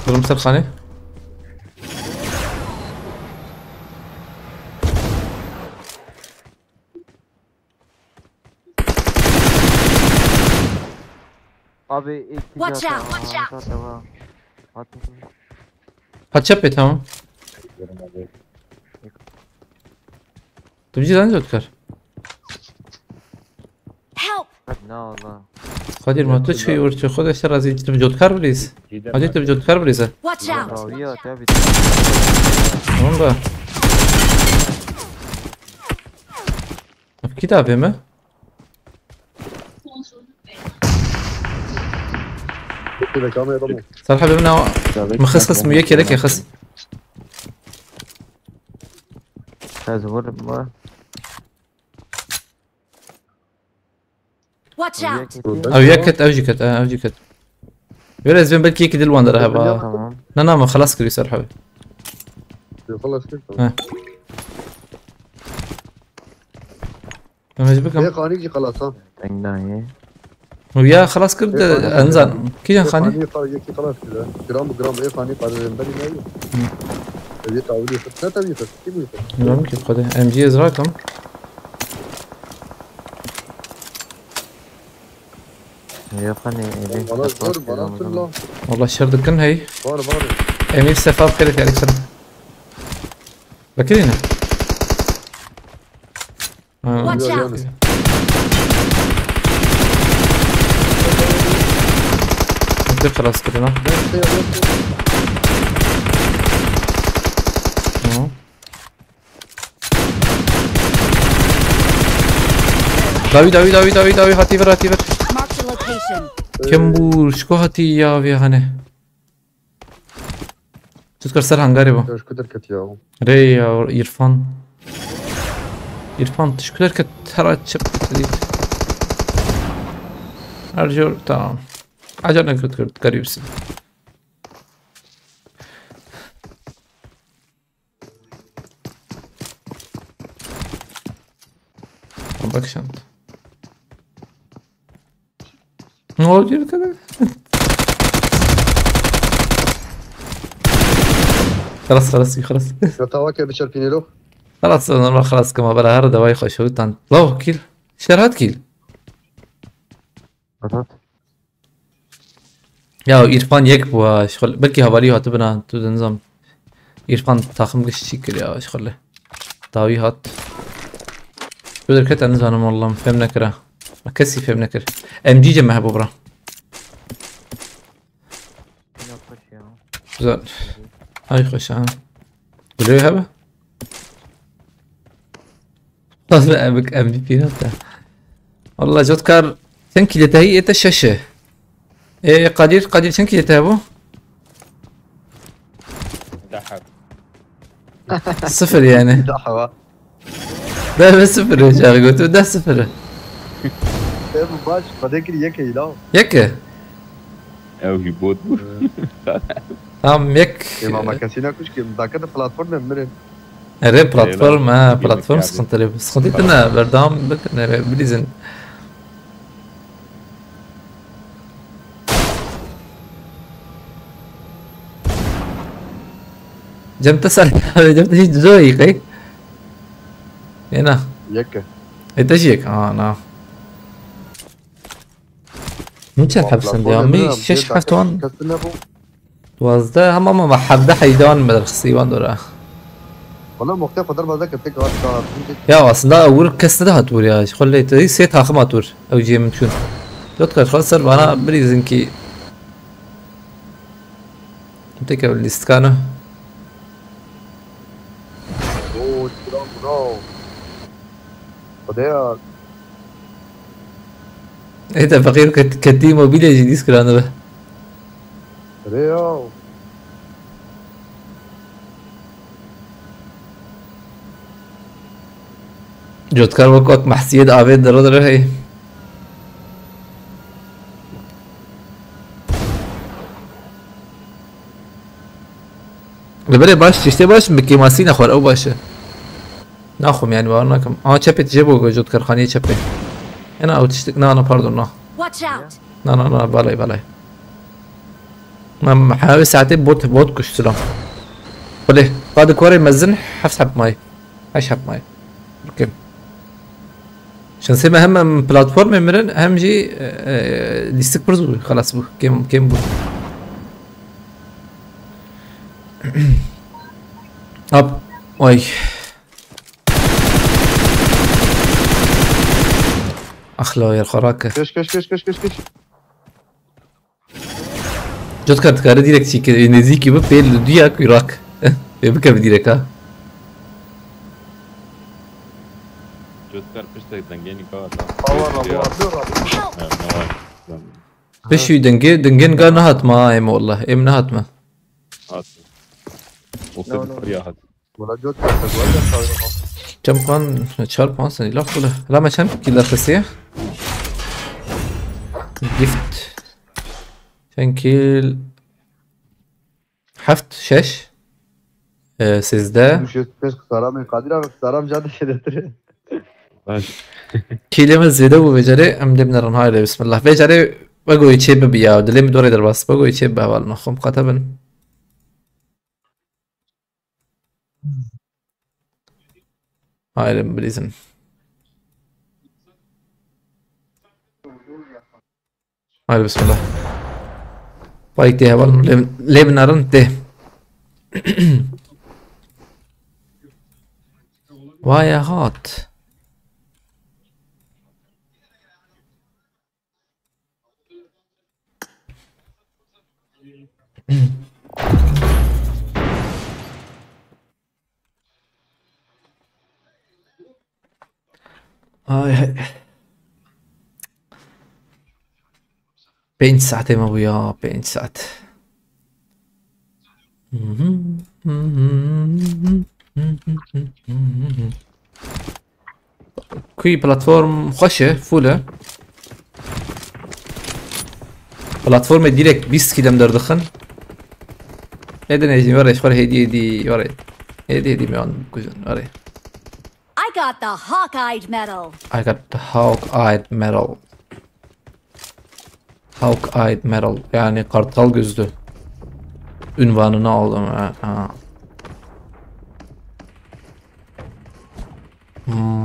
Durum ser xanî. Abi, ilk Watch out! Watch out! Tamam. At. Ha, çep et, tamam. Tu bizi zannediyor Jotkar. Help! Ne Allah. Kadir, ma tu çi orçu? Xwedê ser razî, tu Jotkar bilîz. Hadi tu Jotkar bilîz. Watch out! Dawiya tabii. Onda. Ev kî davê me? Kêleka me Ramo. Serhebê min ew. Min xist, xist, min yekê yekê xist. Ez vurim, va. Watch out! Ew yek ket, ew jî ket, ew jî ket. Wêre ez bên belkî yekî dil wan dere heba. Tamam. Na, na, min xelas kiriye Serhebê. Xelas kir, tamam. He. Em ez bikim. Ê xanî jî xelas ha. Teng nayê. Û ya xelas kir de, ê xanî, enzan. Kîjan xanî? Ê xanî, yekî xelas kir. Gram bi gram ê xanî parê rênberî nayê. Hı. Ev yê tawilî xist. Ne tawilî xist? Kî bû xist? Bilmiyorum ki xwedê. M G ez rakim. Yok hani evi. Bana zor, bana zor la. Valla şer dikin hey. Var, var. Emîr Sefa bi xêrê te, Alex. Bekirîne. Ha. Watch out! Te xelas kirin ha. Hı. Dawî, dawî, dawî, dawî, dawî, hatî vir, hatî vir. Marked a location. Kim bû, ji ku hatî ya vê hane? Tu dikar ser hangarê bû. Ji ku derketiye o? Rê ya Îrfan. Îrfan, tu ji ku derket, hera çi dît? Her jor, tamam. Acar nekir, tu dikarî bisî. Bak şant. Ne oldu yürü kadar? Xelas, xelas, xelas. Ya tava ke biçer pinelo. Xelas, normal xelas kama bela her dawayê xwe şewtan. Law kill. Şerhat kill. Atat. Ya Îrfan yek bû ha, şixul. Belkî havalî hatibina, tu de nizam. Îrfan taxim giş çî kir ya, şixul. Dawî hat. Tu derket, ez nizanim wallah, min fêm nekira. Me kesî fêm nekir. M G ce me hebû bira. Pîna xweş ya. Güzel. Ay xweş ha. Gulê hebe? Fazla M V P nata. Wallah Cotkar, çend kîlê te hî? Ê te şeş e. Ê Kadir, Kadir çend kîlê te hebû? Deh heb. Sıfır yani. Daha var. Deh ve sıfır hocam, götür deh sıfır. Ev baş, fedekir yek heyla. Yek e? Ew jî bot bû. Tamam, yek. Ê, ma, ma kesî nekuş ki, dakika da platform em mirin. Erê platform, ha, platform sıkıntılı. Sıkıntı ne, berdam bikin, bilizin. Cem te ser, Cem te hiç zor iyi kay. Ena. Yek e. E te jî yek. Aa, na. Min çend heb sendê ya? Min şeş heft wan. Duwazdeh, hema me hevdeh heydan me derxistî wan dora. Wala muxtê xwe derbas deke tek hat da. Ya aslında wir kes ne hat wir ya. Xwe lê te sê taxim hat wir. Ew cê min çûn. Dot kat xwe ser bana bir izin ki. Tek ew lîstikana. Oo, çira bro. Xwedê ya. Ê te feqîr ket-, ketî mobîlê jî dîs kiranibe. Rê ya. Cotkar wek wek mehsiyê di avê diro diro hey. Li berê baş, tiştê baş, bi kêmasî nexwar, ew baş e. Naxwim yani, bawer nakim. Aha, çepê tije bo, Cotkar, xaniyê çepê. Ena ew tiştik, na, na, pardon, na. Watch out! Na, na, na, balay, balay. Ma, ma, ha, wê saetê bot, bot kuşt, silam. Xwedê, qadi kuarê mezin heft heb may. Heşt heb may. Bikim. Şansê me hem, em platformê mirin, hem jî, e, e, lîstik pir zû xelas bû. Kêm, kêm bû. Hop. Oy. Axla yer xwe rake. Keş, keş, keş, keş, keş, keş. Cotkar, dikare direkt çî ke nêzîkî bi pê li duya ku rak. Pê bike bi direkt ha. Cotkar piştek dengê nîka da. Awa, awa, awa, awa. Ne, ne var? Pişû dingê, dingên ga nehatma ha, em wallah, em nehatma. Hat. O No, no. Kırık ya hat. Wala cot kasa, wala kasa. Çem kan, çar, panc sene, laf bile. Rama çem kila xisiye? Gift. Çend kil? Heft, şeş, e, sêzdeh. Düşüyor, pes kısaram, Kadir abi, kısaram, canı şeredir. Baş. Kîlê me zêde bû vê carê, em dê binerin, haydi, bismillah. Vê carê vegoyê çê bibi ya, dilê min dorê derbas, vegoyê çê bibi, hevalno, xwe miqate bin. Haydi, bilîzin. Haydi, bismillah. Vay tê heval, lê, lê binerin tê. Vay hat. Ay, ay. Pênc saetê me bû ya, pênc saet. Kuî platform xweş e, full e. Platformê direkt bîst kîl em derdixin. Êdin êjî were, ji xwe hêdî hêdî were. Hêdî hêdî me wan bikujin, were. I got the hawk-eyed medal. I got the hawk-eyed medal. Hawk-eyed medal, yani kartal gözlü. Ünvanını aldım. Ha, ha.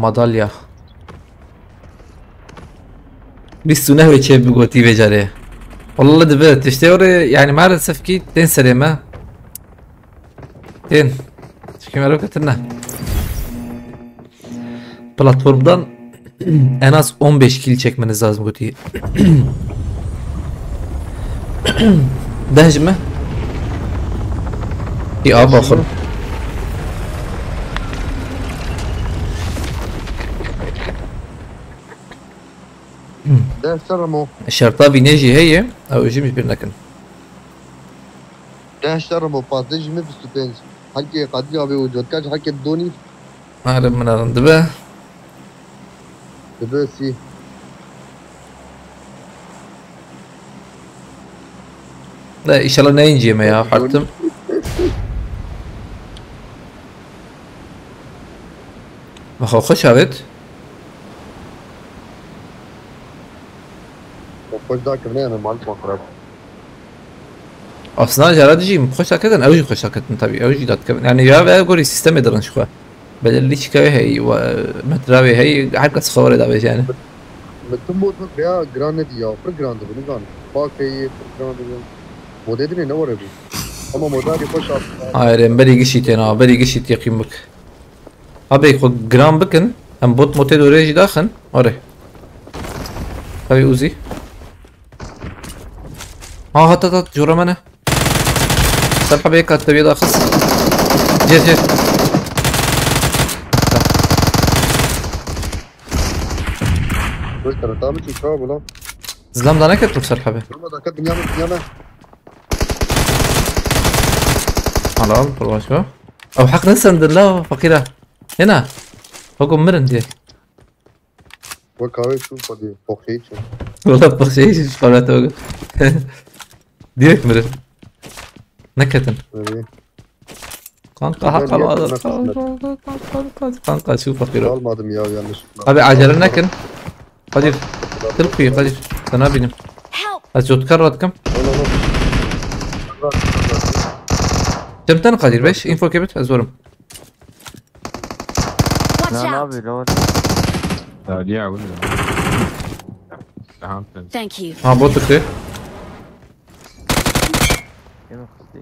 Madalya. Bîst û neh wê çê bigotî vê carê. Walla dibe tiştê orê, yani maalesef ki tên serê me. Tên. Çikî me ketin ne. Platformdan en az on beş kîl çekmeniz lazım gotî. Deh ji me. Ya bakın. Deh sermo. Şerta vînê jî heye, ew jî min bîr nekin. Deh sermo, pazdeh ji me bîst û pênc. Hekê Kadir abi û Cotkar ji hekê donî. Mare min rin dibe. Dibe sî. Ne, inşallah ne inciye me ya, hartım. Bak, o xweş avêt. Xweş dakevine, yani mal xwe xirab. Aslında jara dijî xweş daketin, ew jî xweş daketin tabii, ew jî daketin. Yani ya ve gorî sistemê dirin ji xwe. Belirli çikavê hey, metravê hey, her kes xwe were davêje yani. Min tu mod bik ya giran nedî ya, pir giran dibi, nizanim. Pak heye, pir giran dibi. Modê dinê ne were bû. Ama moda bir xweş abi. Hayır, em berî gişî têna, berî gişî yaqîn bik. Abi xwe giran bikin, em bot motê dorê jî daxin. Are. Tabii Uzi. Ha, hat, hat, hat, jora me ne. Ser hebê kat tebiye daxis. Cê, cê. Wê kereta min çû çawa bû lan? Zilam da neket ser hebê. Durma da ket dinya me, dinya me. Halal, pir baş be. Ew heq nesendin la, feqîra. Hena. Weko mirin diye. Wek kahve çû xwedî, poxçeyî çû. Wala poxçeyî çû, xwara te wek. Direkt mirin. Neketin. Öyle. Kanka, hak almadı. Kanka, çû feqîro. Almadım ya, yanlış. Abi, acele nekin. Kadir. Til kuyu, Kadir. Sana binim. Help! Ez cotkar rat kim? Ol, ol, ol. Cem ten Kadir beş. Info kebit, ez zorum. Watch out! Abi, lol. Ya, ya, bu ne? Tamam, sen. Thank you. Ha, bot tıktı. Yemek istedim.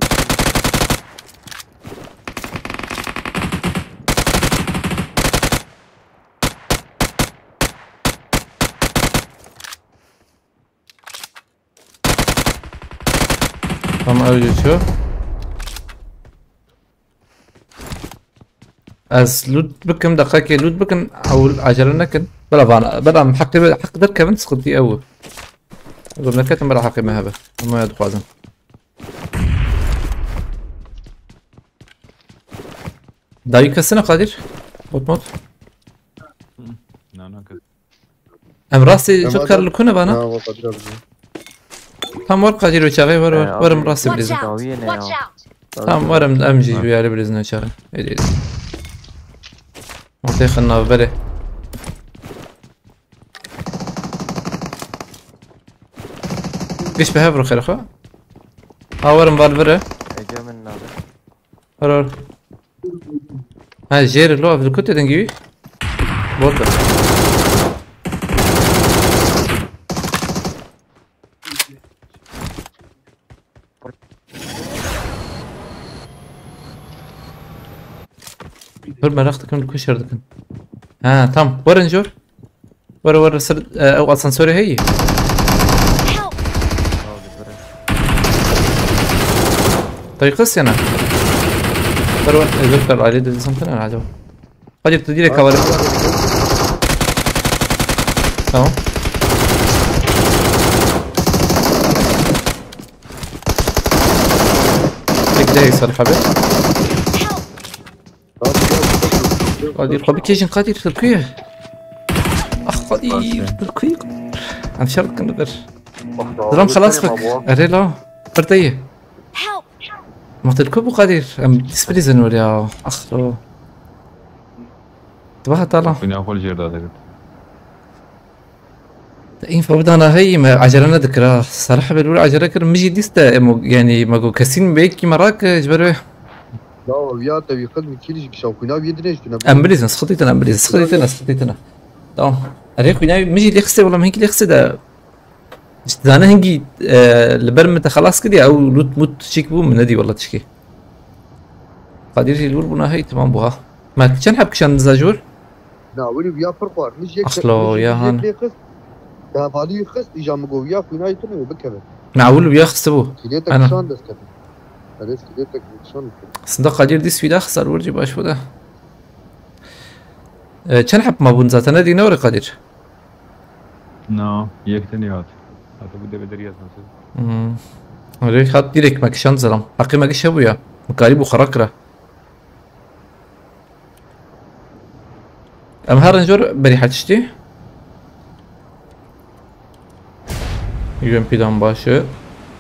Tamam, ew jî çû. Ez loot bikim, deqekê loot bikin, ew acele nekin. Bela van, bela em heqê, heq derkevin, sıkıntı ew. Oğlum, neketim bera haqê me hebe. Ama ya dixwazim. Dayı kesine Kadir. Bot bot. Na, na, kes- Em rastê Em çok adam- karlı kune bana. Ha, o Kadir abi. Tam var Kadir o çağı, var, var. Ee, Varım abi, rastê Watch bilizin. Out! Dawiyê ne ya? Watch out! Tam varım em jî Var. Uyarı bilizin o çağı. Hadi, hadi. Ortaya xinna bere. Giş be hev ruxê xwe. Ha, warim val vire. Ece min nabe. Var, var. Ha, jêr lo, ev li ku tê dengî wî? Bot be. Pir meraq dikim, li ku şer dikin. Ha, tam. Werin jor. Were, were, ser, e, ew asansörê heyî. Help! Tayqis yana. Were, were, e, dur, kar, aile dedi, something, acaba. Hadi, tu direkt havale. Tamam. Tek de Salih abi. Help! Qadir, xwe bikêjin, Qadir, tu ku ye? Ax, Qadir, tu ku ye? Em şer dikin li vir. Diram xelas bik. Erê la, pir te ye. Help! Ma tu li ku bû, Qadir? Em dîs bilîzin wir ya. Ax, lo. Tu baha tala. Xwîna xwe li jêr da dikit. Te info bidana heyî, me acele nedikir ha. Salih abi li wir acele kir, min jî dîst te, em, yani, me got, kesîn bêkî me rake, ji ber wê. Ya, ya, te wî xil, min kî jî kişa xwîna wî dinê ji tu ne. Em bilîzin, sıkıntı tine, em bilîzin, sıkıntı tine, sıkıntı tine. Tamam. Erê xwîna min jî lê xistê, wala min hinkî lê xistê de. Îşte zane hingî, e, li ber min te xelas kiriye, ew lut mut çîk bû, min nedî wala tişkî. Qadir jî li wir bûna hey, temam bû ha. Me çend heb kişandin za ji wir? Na, wî ya pir xwar. Min jê Aslo, min jê ya han. Lê xist. Te hevalî wî xist, îja min got, ya xwînayî tu ne bikeve. Na, ewil wî ya xistibû. Kîlêtek Ana. Kişand dest kevin. Erê, kîlêtek kişand dest kevin. Aslında Qadir dîs wî da xisar wir jî baş bû da. E, çend heb ma bûn zaten, ne dî ne were Qadir? Na, yek tenê hat. Hata bu deve deriyaz nasıl? Hmm. Öyle hat direkt me kişand zaram. Hakkı me kişe bu ya. Mukari bu xera kira. Em herin jor berî her tiştî. U M P'dan baş e.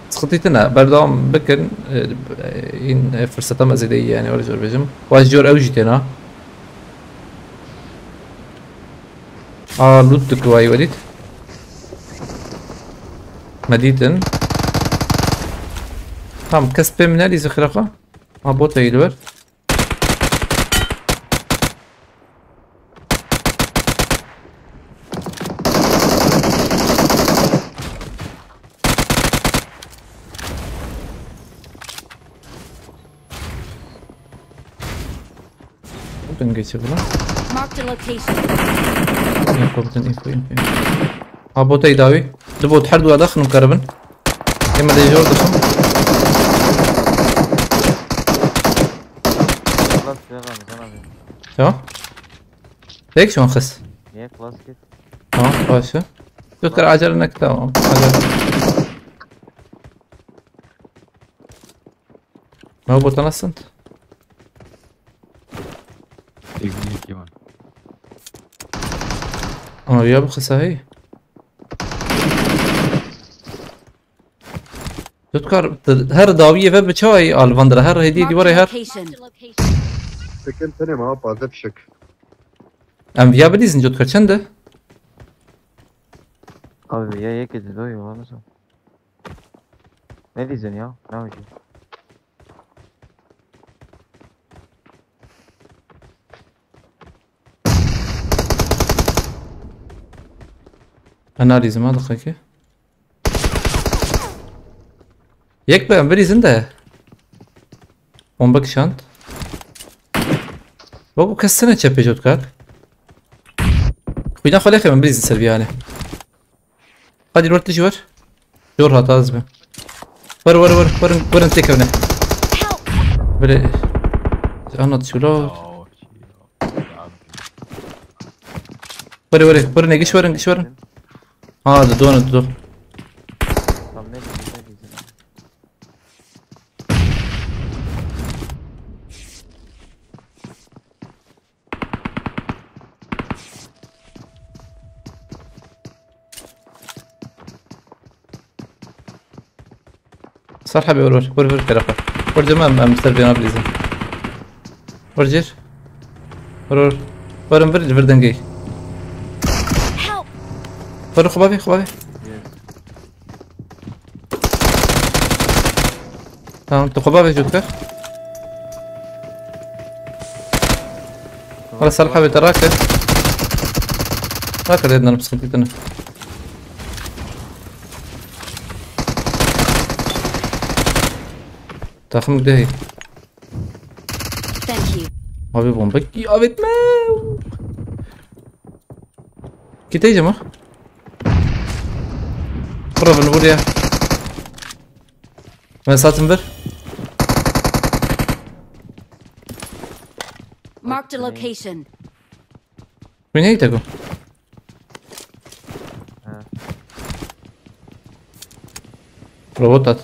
Sıkıntı tine, berdewam bikin. E, e, in, e, fırsata me zêde iyi yani, öyle jor bêjim. Wa jor ew jî têna. Aa, loot dikir wayî werît. Me dîtin. Tam kes pê min nelîze xiraqa. Ha, bot heyî li wer. Buradan geçe buna. Marked a location. Info, buradan info, info, info. Ha, botayı davi. Li bot her dua daxilin karibin. Ema de jor daxim. Tamam. Pek şu an kız. Niye klas git? Tamam, başı. Yok, acele ne, tamam. Acele. Ne bu, nasıl? Teknik var. Ama ya bu kısa hey. Jotkar, her dawiye ve bıçağı alvandra, her hediye divare her. Marked a location. Tekin tenim ha, taze fişek. Em ya bilizin Jotkar, çende? Abi ya yek edin, doyuyor, anlasam. Ne diyeceksin ya? Ne yapacağım? Analizim ha, dakika. Yek be, em bilizin de. Bomba kişand. Bak, bu kesine çepe Jotkar. Xwîna xwe lêxe, em bilizin ser vî halê. Hadi, rot dijî wer. Jor hat az be. Wer, wer, wer, wer, wer, tek evne. Böyle anlat şöyle. Wer, wer, wer, ne giş verin, giş verin. Ha, du, du, du. Sar hebê, vur, vur. Vur, vur, kere xwe. Vur cem, em, em ser vêna bilîzin. Vur cêr. Vur, vur. Vur, em vir, vir dengê. Help! Vur, xwe bavê, xwe bavê. Tamam, tu xwe bavê, Jotkar. Wala Salih abi, te rake. Rake, dê dinam, sıkıntı tine. Takım gidiyor. Thank you. Abi bomba ki, abi etme. Kiteyce mi? Vur abi, vur ya. Ben satın ver. Marked a location. Bu neydi bu? Ha. Robot at.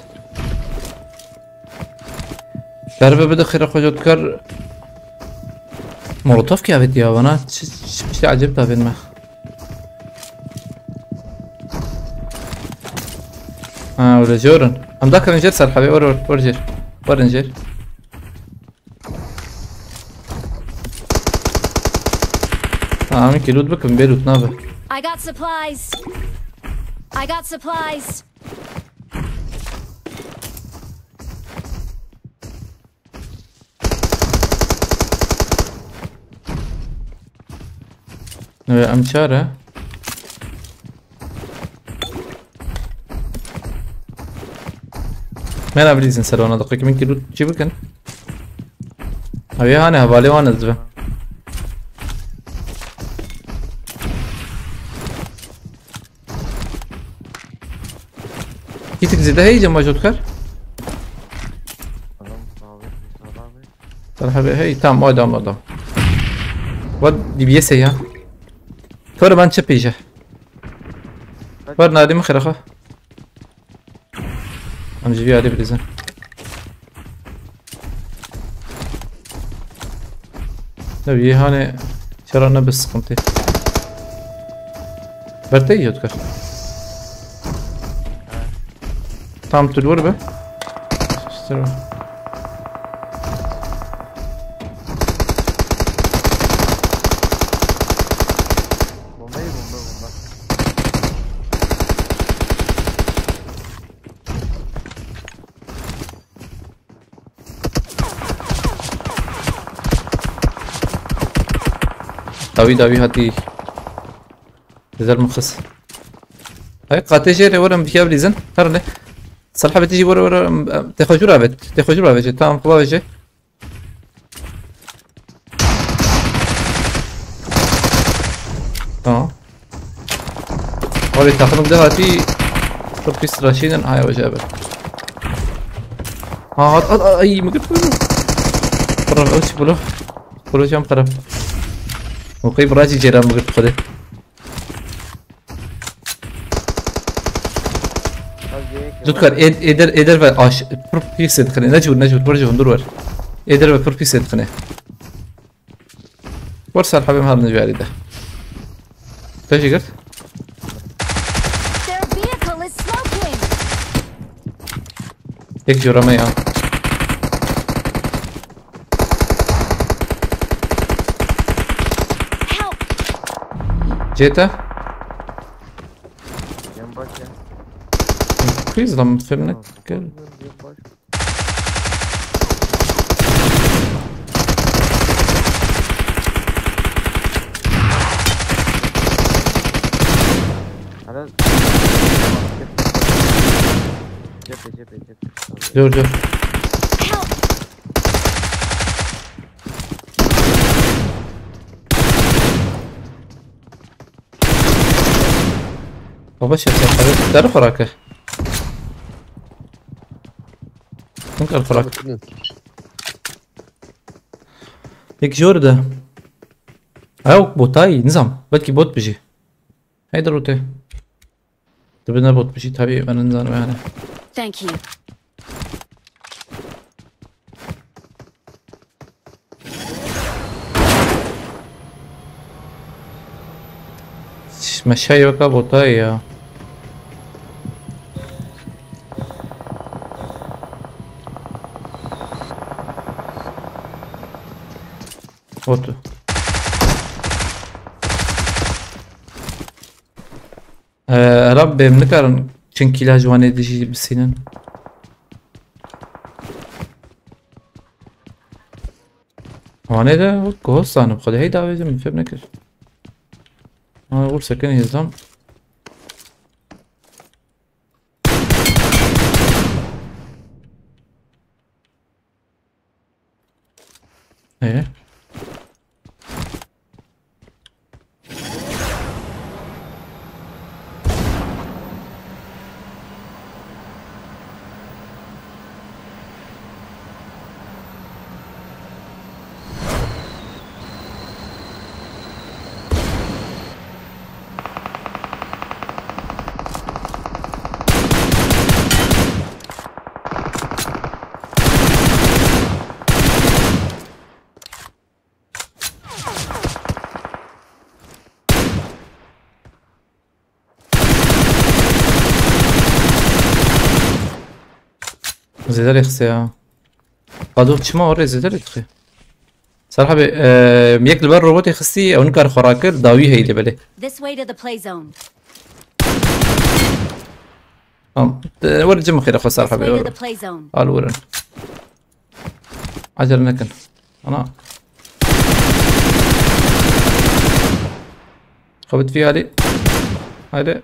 Derbe bide xêra xwe Jotkar. Molotof ki evet ya bana. Çi, çi, çi acayip da verme. Ha, öyle diyorum. Em da kevin jêr ser hebê, or, or, or jêr. Warin jêr. Ha, em ki loot bikim, bê loot nabe. I got supplies. I got supplies. Nebe em çare. Mera bilîzin ser wana daqiqe min ki loot çi bikin. Abi hane hevalê wan ez dibe. Kitik zêde heye cema Jotkar? Tamam abi, abi. Merhaba, hey, tamam, adam, adam. What D B S ya? Kör ben çi pêje. Var nadim xiraxa. Em ji vî alî bilîzin. Ne wî hane çera ne bi sıkıntı. Bertey yot kar. Tam tu li wir be. Sero. Bombayı bomba bomba. Dawî dawî hatî. Güzel mıxız. Ay, qatê jê re were em dikiya bilîzin. Her ne. Salih abi tijî were were, em, em, te xwe jû ra vet. Te xwe jû ra vece. Tamam, xwe vece. Tamam. Abi takımım da hatî çok pis raşînin. Ay, hoca abi. Ha, at, at, at, ay, mi gitti. Bırak, aç bunu. Vuracağım taraf. Okey, buracı Ceren mi gitti? Hadi. Zutkar, ed-, eder, eder ve aş-, pir pîsê dixine. Necûr, necûr, bir cihun, dur ver. Eder ve pir pîsê dixine. Wer ser hebê em herin ji alî de. Te jî girt? Their vehicle is smoking. Yek jora me ya. Help! Cê te? Yan baş ya. Please lan, filmine gel. Yan baş. Hala. Cephe, cephe, cephe. Dur, dur. Baba, şey, sen tabii derhal bırakır. Ninkar xwe rak. Yek jor de. Ew botayî, nizam. Belkî bot bijî. Heyder û te. Dibe ne bot bijî, tabii, ben nizanim yani. Thank you. Meşe yoka botayî ya. Otu. Ee, Erab bêm nikarin çinkî la ji wanê dijî bisînin. Wanê de wek ku host zanim, xwedê hey davêjim, min fêm nekir. Ama vur sekin hêzam. Ee? Zêde rêxise ya. Qado çima orê zêde rêdixê? Serha be, e, yek li ber robotê xistî, ew nikar xwe rakir, dawî heyî lê belê. This way to the play zone. Tamam. Te-, were cim xêre xwe Serha be. This way to the play zone. Al were. Acele nekin. Ana. Xwe bi tivî alî. Haydi.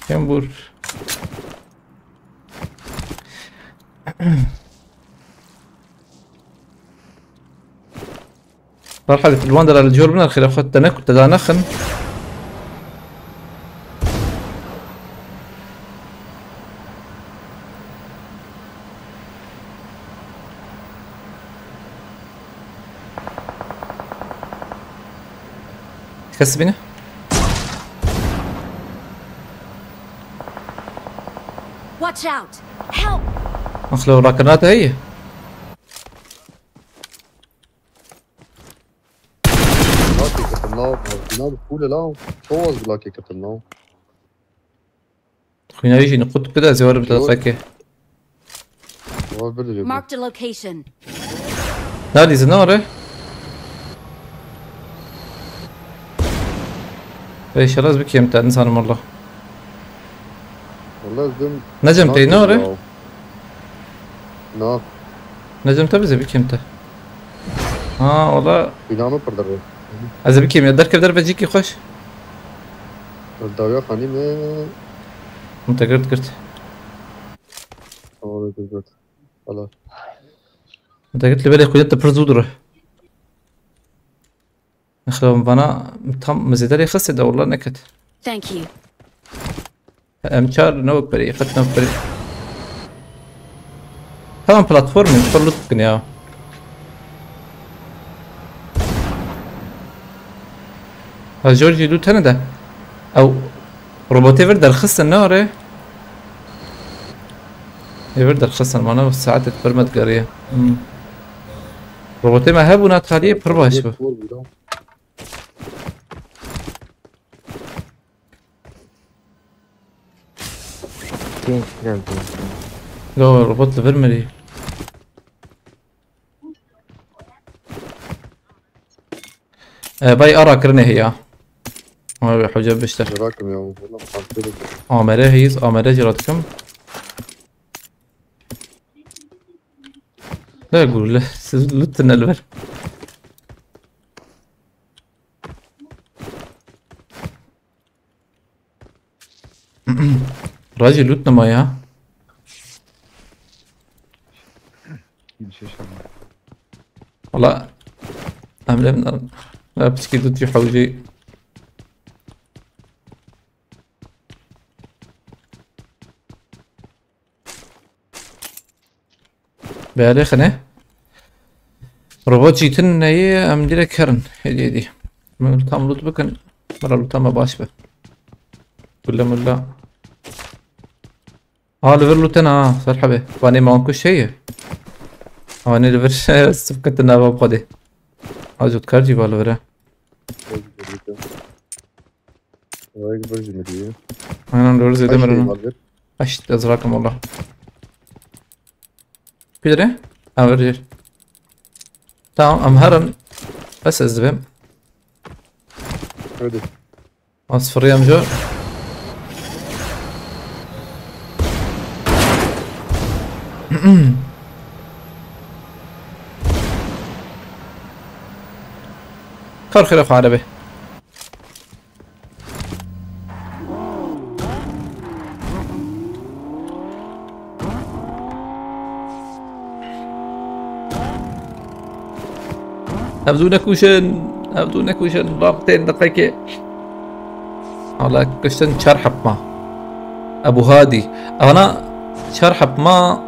Kêm bûr. Berhal, li wan dera li cor biner, xêra xwe te ne-, te da nexin. Kes bîne? Watch out! Help! Axlo rakirina te heye? Blockê ketin nav, nav pûle la. Çoğaz blockê ketin nav. Xwînayî jî niqut bide, ez ê were bide Zor. Fekê. Var bir de yok. Marked a location. Nadî zina re? Ey şeraz bikêm te, nizanim wallah. Wallah ez dêm Ne cem tey, ne ore? Na. Ne cem te bize bikêm te. Ha, wala. Binamı pırdır. Ez ê bikêm ya, derkev derve cîkî xweş. Dawiya xanî me. Min te girt, girt. Tamam, girt, girt. Wala. Min te girt, li belê xwînet te pir zû dire. Nexwe vana tam mizêderê xiste de wala neket. Thank you. Em çar ne wek berê, qet ne wek berê. Tamam platformê, xwe lut bikin ya. Ha, Georgie, lut hene de. Ew robotê vir derxistin ne are? Ê vir derxistin, mana saetê pir me digeriye. Hmm. Robotê me hebûna taliyê pir baş bû. Pênc kill aldım. Yo, robot li vir mirî. E, bay ara kirine heye. Ama bir hoca biştir. Merak mı ya? Valla farklı bir Amere heyiz, amere jî radikim. Ne gurle, siz lütfen elver. Rajî lût nema ya. Wala. Em lê min. La piçkî lût jî hewcî. Bê alê xine. Robot jî tune ye, em direk herin. Hêdî hêdî. Min tam loot bikin. Mira loota me baş be. Kulle mulla. Ha, li vir loote ne ha, ser hebe. Vanê me wan kuş heye. Vanê li vir sivketin nava xwedê. Ha, cotkar jî va li vir e. Vay, bir jî mi diye? Aynen, doğru zêde Kaç mi şey lan? Vardır? Eşit, ez rakim valla. Pidire? Ha, ver, ver. Tamam, em herin. Bes ez dibêm. Hadi. Ez firiyem jo. Kar xêra xwe erebe. Hevdû nekuşin, hevdû nekuşin, bab tên deqekê. Hala kuştin çar hep ma. Ebu Hadi. Ana çar hep ma.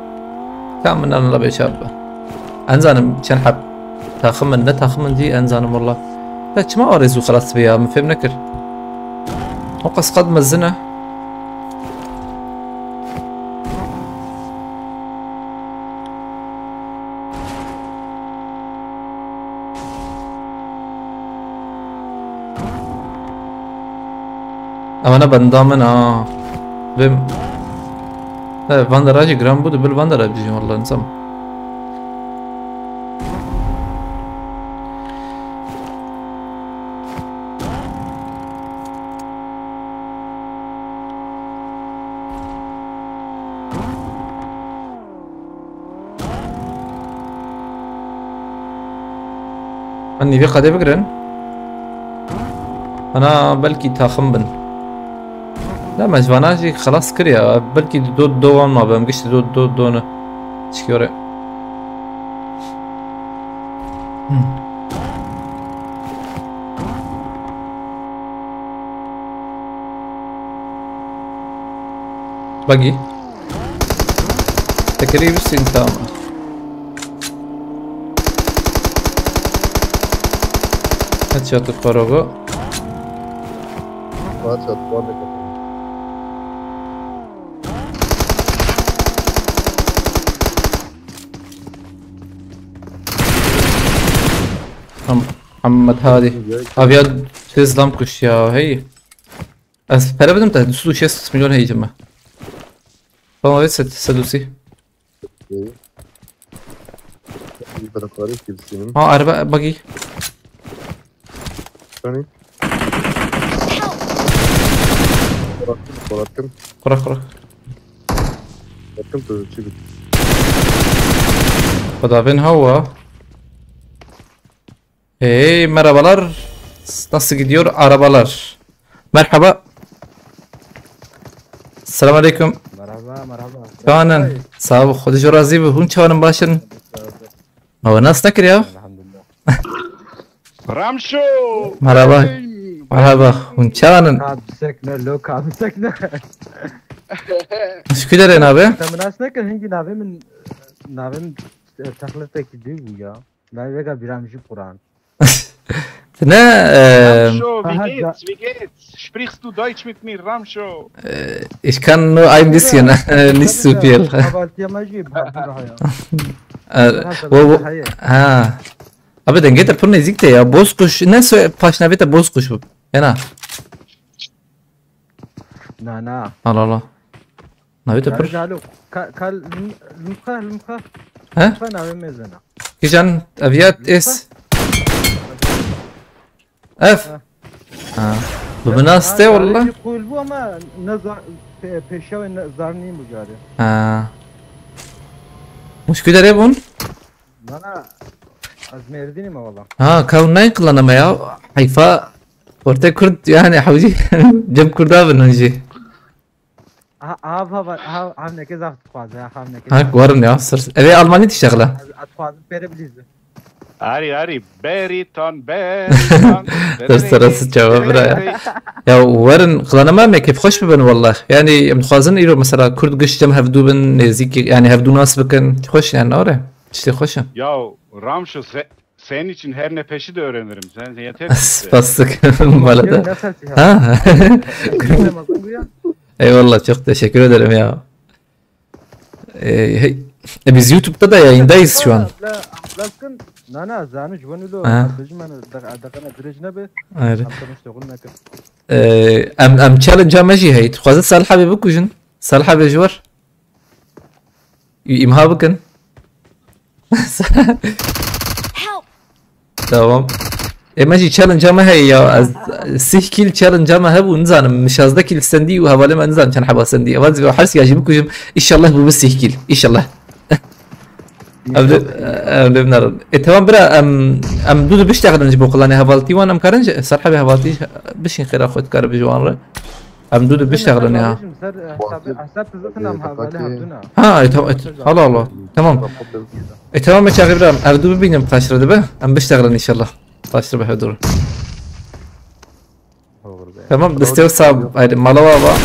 Kam min an la bê çar be. Enzanim çend hep. Taxim min, ne taxim min dî enzanim walla. Te çima arêzû xelas be ya, min fêm nekir. O qas qad mezin e. Ewana benda min a. Bim. He, Vandera jî giran bû, dibil Vandera bijîm walla nizam. Em nîvê qedê bigirin. Ana belkî taxim bin. Ne, me ji vana jî xelas kir ya. Belkî do, do wan ma be. Em giştî do, do, do ne. Çikore. Hmm. Buggy. Tekerî bir sin tamam. Headshot Korogo. Headshot, Korogo. Tam Muhammed Hadi. Abi ya tez lam kuş ya, hey. Ez pere bidim te, du yüz şêst milyon heyicim ben. Tamam, evet, set, sedusi. Bir para para kimsenin. Ha, araba, buggy. Hani? Korattım, korattım. Kurak, kurak. Korattım da çibit. Xwedavên hewa. Hey, merhabalar. Nasıl gidiyor arabalar? Merhaba. Selam aleyküm. Merhaba, merhaba. Çawanin. Sağ ol. Xwedê ji razî bi. Hûn çawanin, baş in? Ew nas nekir ya. Elhamdülillah. Ramşo! Merhaba. Hey! Merhaba. Hûn çawanin? Ka bisekne, lo ka bisekne. Şükür ederim abi. Te min nas nekir, hingî navê min, navê min, e, texlitekî dî bû ya. Navê vega Bîramjî Quran. Ne, e, Ramşo, Aha, wie geht's? Wie geht's? Sprichst du Deutsch mit mir, Ramşo? ich kann nur ein bisschen, nicht so viel. Kahvaltıya me jî bak daha ya. Äh, wo, wo, ha. Abi dengê te pir nêzîk te ya. Bozkuş, ne soy, paşnavê te Bozkuş bu. Hena. Na, na. Allah Allah. Navê te pir. Ka, ka, limxa, limxa. He? Limxa navê mezena. Kijan, Aviyat es. F. Ha. Bu binaste valla. Cool bu ama ne za-, pe-, peşa ve ne zarnî bu cari. Ha. Muşkü dere bun? Bana az merdini mi valla? Ha, kav ne kılanama ya. Hayfa. Orta Kurd yani havcı. Cem Kurda bin hacı. Ha, av, av, av, av ne kez av tuxwaze, av ne kez. Ha, gwarin ya. Sır. Eve Almanya tişakla. Tuxwaze pere bilizi. Ari, ari, beri tan, beri tan. Dur, sırası cevabı bira ya. Ya werin kılanama me keyf hoş bibin wallah. Yani em dixwazin îro mesela Kurd giş cem hevdû bin nêzîk, yani hevdû nas bikin. Hoş yani, ne ore? İşte hoş. Ya Ramşo, se- senin için her ne peşi de öğrenirim. Sen yeter ki iste. Spastik. Malada. Ha? Eyvallah, çok teşekkür ederim ya. Ee, hey, e, biz YouTube'da da yayındayız şu an. Lakin, na, na, zanu jwenu lo. Ha. Bejman dakana direjne be. Ayrı. Amtamış da gulna ke. Ee, em, em challenge me jî heyt. Xwazit Salih abi bikujin. Salih abi ji war. Î-, îmha bikin. Help! Tamam. E, me jî challenge me heye ya. Ez sih kill challenge me hebû, nizanim. Min şazdeh kill sendî û hevalê me nizanim çend heba sendî. Ev ez her siya jî bikujim. Înşallah bû bi sih kill. Înşallah. Ev de, ev de binerin. E, tamam bira, em, em du du biştexilin ji bo qilanê hevaltî wan, em karin ji, ser hebê hevaltî bişîn xêra xwe dikare bi ji wan re. Em du du biştexilin ya. Ser, e, hesab, hesab tizifin em hevalê hevduna. Ha, e, tamam, e, hala, hala. Tamam. E, tamam, e, çaxê bira, em ev du bibînin, paş re dibe. Em biştexilin înşallah. Paş re bi hevdû re. Olur be. Tamam, desteği sağ, hayır, mala var, var.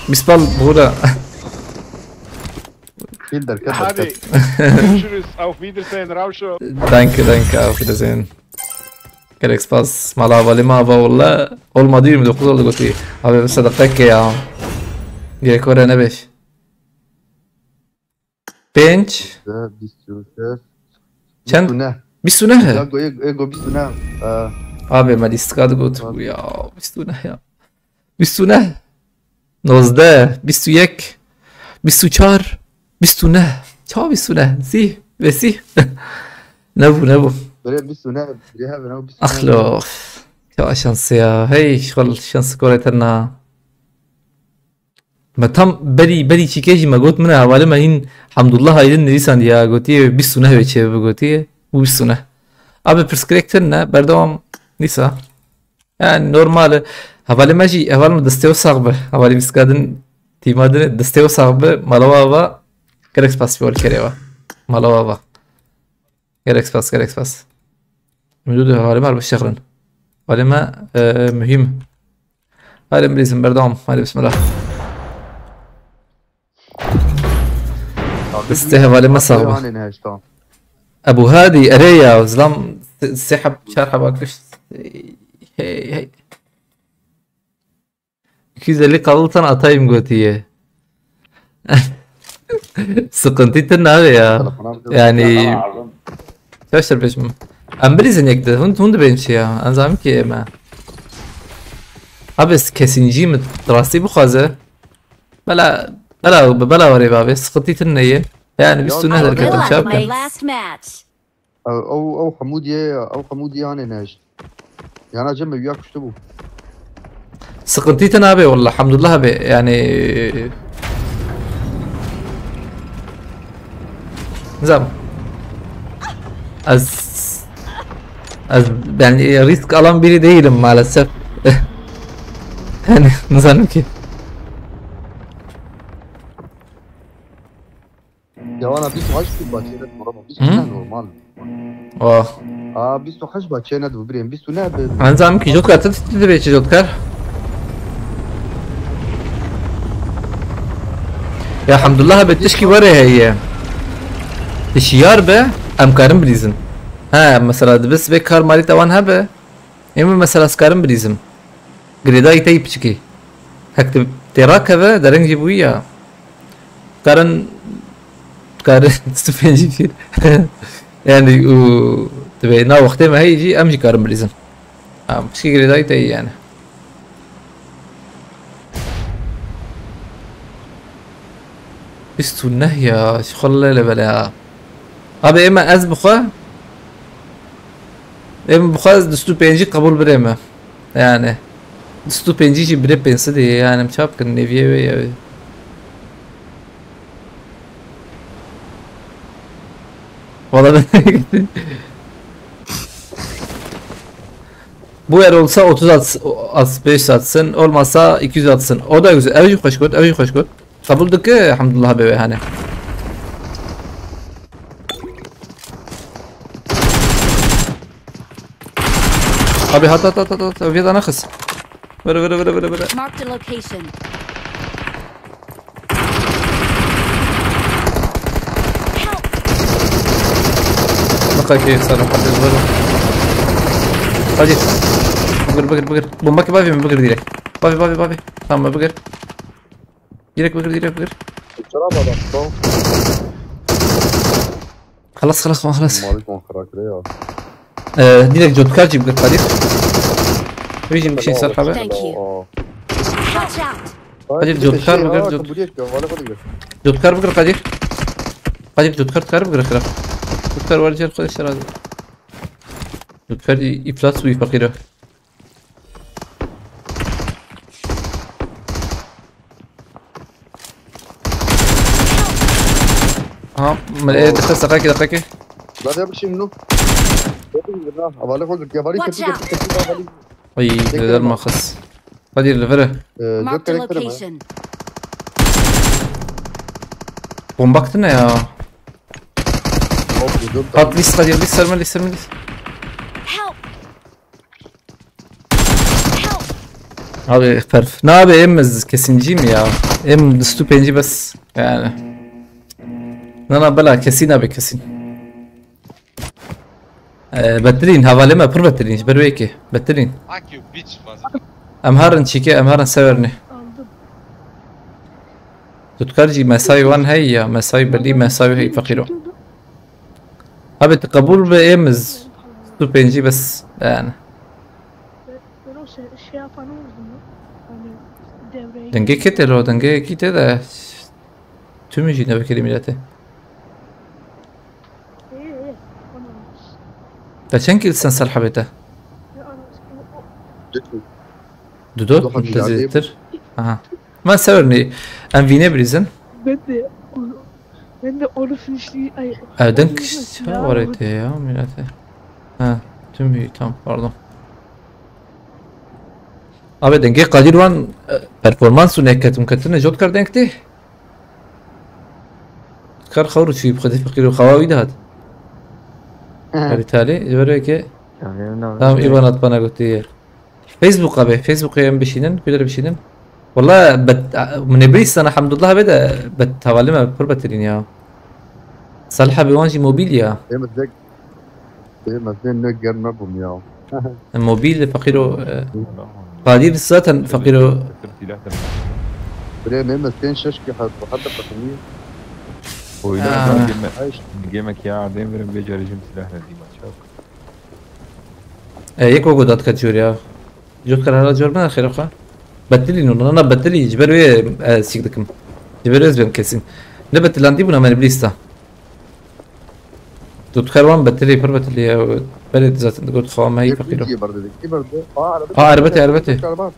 Biz bal burada. Viel der Hadi. Görüşürüz. Auf Wiedersehen, Rauscho. Danke, danke, auf Wiedersehen. Gerek spas. Mala havalim hava valla. Olmadı yirmi dokuz oldu götü. Abi, bu sadaka ki ya. Gerek oraya ne beş? Pênc. Bîst û şeş. Çend? Bîst û neh. Bîst û neh. Ya, go, ê, ê, go bîst û neh. Ee, Abi, me lîstika digot bû ya. Bîst û neh ya. Bîst û neh. Nozdeh. Bîst û yek. Bîst û çar. Bîst û neh. Ça bîst û neh? Zî. Ve sî. Nebû, nebû. Bire bîst û neh. Bire hev, nebû bîst û neh. Axlo. Ça şansı ya. Hey, xol şansı kore terna. Me tam berî, berî çîkê jî me got, min e hevalê me hîn Hamdullah Aydin nivîsandiya, gotiye bîst û neh wê çêbibe, gotiye. Û bîst û neh. Abi pirsgirêk tune, berdewam nîsa. Yani normal e. Hevalê me jî, hevalê me destê we sax be. Hevalê Vîskadin, tîma din, destê we sax be. Mala we ava. Gerek spas fî wal kerê we. Mala we ava. Gerek spas, gerek spas. Em du du hevalê me bişexilin. Hevalê me, e, muhîm. Hadi bilîzim, berdewam. Hadi bismillah. Destê hevalê me sax be. Hanê nehişta. Ebu Hadi, erê ya, zilam se-, sê heb, çar heba kişt. Hey, hey, hey. İki yüz elli kabul tan atayım götüye. Sıkıntı tır abi ya. Telefona bir Yani, Çaştır peşim. Em bilîzin yek de, hûn, hûn dibên çi ya? Em zanim ki me. Abi, kesinci mi? Rastî bixwaze. Bela, bela, bela warê babe, sıkıntı tır neye? Yani, bîst û neh derketin, çap kin. Last match. Ew, ew, ew Hemûdiyê, ew Hemûdiyê hanê nehişt. Yana cem me wiya kuştibû. Sıkıntı tın abi, wallah, hamdullah abi, yani. Nizam. Ez, ez, yani risk alan biri değilim maalesef. Yani, nizam ki. Ya ana bîst û heşt kil bakiye net normal. Bîst û ne normal. Oh. Aa, bîst û heşt bakiye net bu birên. Bîst û ne be. Anzam ki jotkar tı tı tı çi jotkar. Ya hamdullah be tişki were heye. Tişiyar be, em karin bilîzin. Ha, mesela dibis ve kar malik dawan hebe. Êmî mesela ez karim bilîzim. Girêdayî te yî piçikî. Hek tu tê rakeve, dereng jî bûyî ya. Karin, karin tu pêncî kir. Yani û divê na wextê me heyî jî em jî karin bilîzin. Ha, piçikî girêdayî te yî yani. Bîst û neh ya, ji xwe lele bele ya. Abi ême ez bixwe, ême bixwe ez bîst û pêncî qebûl birê me. Yani, bîst û pêncî jî birê pênc sed ye, yani, em çap kin, nêviyê wê ye. Valla ben Bu eğer olsa otuz at, at, beş atsın, olmasa iki yüz atsın. O da güzel. Ev jî xweş got, ev jî xweş got. Qebûl dike, elhamdulillah be wê hane. Abi hat, hat, hat, hat, hat. Ev ya da naxis. Vere, vere, vere, vere, vere. Marked a location. Help! Baka ki sana patates var. Hadi. Bıgır, bıgır, bıgır. Bomba ki bavi mi? Bıgır direkt. Bavi, bavi, bavi. Tamam, bıgır. Direkt bıgır, direkt bıgır. Şuraya bak, tamam. Xelas, xelas, xelas. Malik on xerakre ya. Ee, direkt cotkar jî bigir Kadir. Vijin bir şey sarf abi. Thank you. Aa. Watch out! Kadir, cotkar bigir, cot- Cotkar bigir Kadir. Kadir, cotkar, cotkar bigir, xira. Doktor, var cer xwe şeraz. Doktor, îflas bû, feqîr e. Ha, min ê dixist, deqekê, deqekê. La de bişîn no. Hevalê xwe girtiye, hevalê Watch girtiye, out! Girtiye, hevalê. Ay, Bekle neden ama. Maxis. Hadi, li vir e. Ee, Marked a dört kere eklerim ya. Location. Bomba kitine ya. Hop, dört tane. Hat list, hadi list, serme list, serme list. Help! Help! Abi, perf. Ne abi, em ez kesinciyim ya. Em distu penci bes. Yani. Na, na, bela, kesin abi, kesin. Ee, betilîn, hevalê me pir betilîn, ji ber wê yekê. Betilîn. Fuck you, bitch, fazla. Em herin çîke, em herin severnê. Aldım. Tu dikar jî mesayê wan heye ya, mesayê belî, mesayê hey feqîro. Abi, tu qebûl be, êm iz tu pêncî bes, yani. Ben, ben o şey, şey yapanı vurdum ya. Hani devreyi. Dengê kê tê lo, dengê kî tê de. Tümü jî nebikirî milletê. Ee, ee, tamam. Te çend kîl sen ser hebê te? Ya, ana, o, o. Dudo? Dudo? Dudo, te zêdetir? Aha. Ma sewer nê. Em vînê birîzin. Ben de onu, ben de onu finişli, ay, Ev denk onu ya, çawa rê tê ya milletê? Ha, tümü tam, pardon. Abi dengê Kadir wan, e, performans û neketim ketine jot kar denk tê. Kar xewr çûyî bi xwedê feqîr û xewa wî dihat. He. Herî talê, ji ber wê ke Çavê min tam navê îvan hat bana gotiye. Facebook abi, Facebook'ê em bişînin, ku dere bişînin. Wala bet, min ê birî sana Hamdullah be de bet tavalê me pir betilîn ya. Salih abi wan jî mobil ya. Em zek, em zek ne germ nebûm ya. Mobil feqîro, e, Kadir zaten feqîro. Birê ne, me pênc şeş kî hat, hat de qasimiye. Oyna Ha. game, game ya, dem verin becericim silah ne dîma çak. E, yek wego dat ket jor ya. Jot kar hala jor bina xêra xwe. Betilî nû, na, na betilî, ji ber wê, e, sîk dikim. Ji ber wê ez bêm kesîn. Ne betilandî bûna me li lîsta. Tu dikar wan betilî, pir betilî ya. Berê zaten digot xewa me hî Yek feqîro. Yek berde, yek berde. Aa, erebet. Aa, erebetê, erebetê. Araba.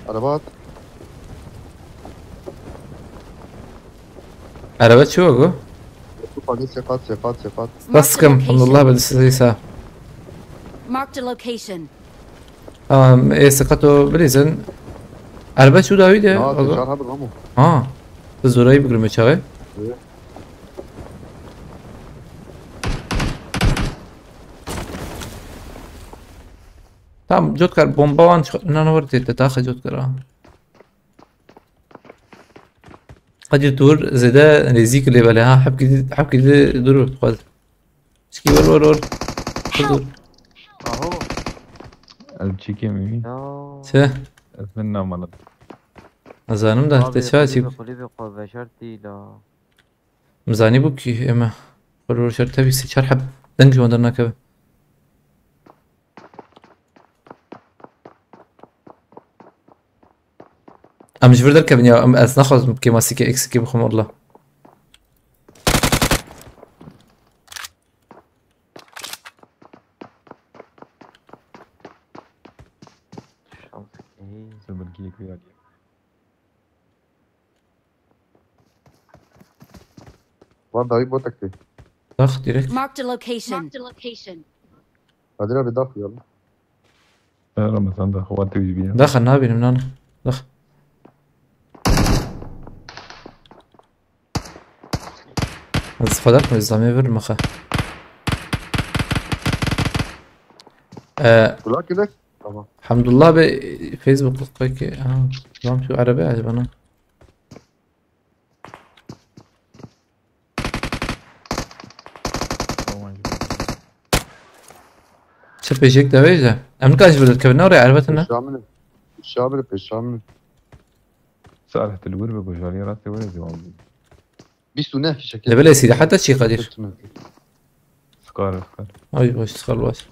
Araba at. Erebe çi wego? Seqat, seqat, seqat, seqat. Bas kim? Alhamdulillah, ben size sağ. Marked a location. Tamam, e, seqat o bilizin. Erebe çi dawî de? Ha, ogo. Teşar habir Ramo. Ha. Biz orayı bir çağı. Evet. Tamam, Jotkar, bomba wan çi-, nan war tête, taxe Jotkar ha. Hadi dur, zede nêzîk lê bele ha, hep gidi, hep gidi dur, xwaz. Çiki wer, wer, wer. Dur. Aho. Ez çikê mî? Ya. Çi? Ez min namalim. Nazanim da, te çawa çî? Kulübê xwe veşartî la. Min zanîbû kî ême. Xwe li roşer tevî sê çar heb deng ji wan dernakeve. Em ji vir derkevin ya, em, ez naxwazim kêmasîkê eksikî bixwim walla. Şans. Ey. Sebirgiyê ku yadiye. Var dayı botek tê. Dax direkt. Marked a location. Marked a location. Kadir abi dax ya. Ramazan dax, var tevî bîne. Dax nabînim nan. Dax. Ez fadak mı zamê vir maxa. Ee, Kulak yedek. Tamam. Hamdullah be Facebook peki. Ha, tamam şu araba acaba ne? Çi pêşek de vêje? Em nikan ji vir derkevin, ne oraya erbet ne? Pêşa min e. Pêşa min e, pêşa min e. Salih, tu li wir be, ku ji aliyê rastê were zî wan bû. Bîst û neh fîşek. Levelê sîde heta çî Kadir? Bîst û neh. Skar, skar. Ay baş, skar baş.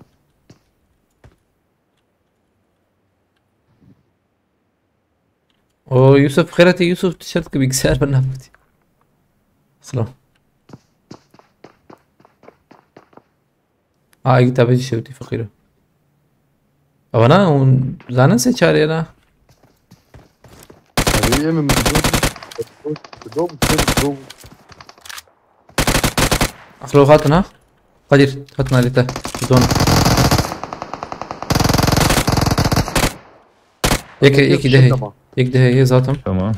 O Yusuf, xêretî Yusuf, tu şert ki bilgisayar ben naptî. Xilo. Aa, eg tabi şewtî feqîro. Ewana hûn zanin sê çarê ne? Evî yê min bi dom, bi dom, bi dom. Xilo hatin ha? Kadir, hatin alî te. Bi don. Yek, yek, yek de hey. Tamam. Yek de hey, zaten. Tamam.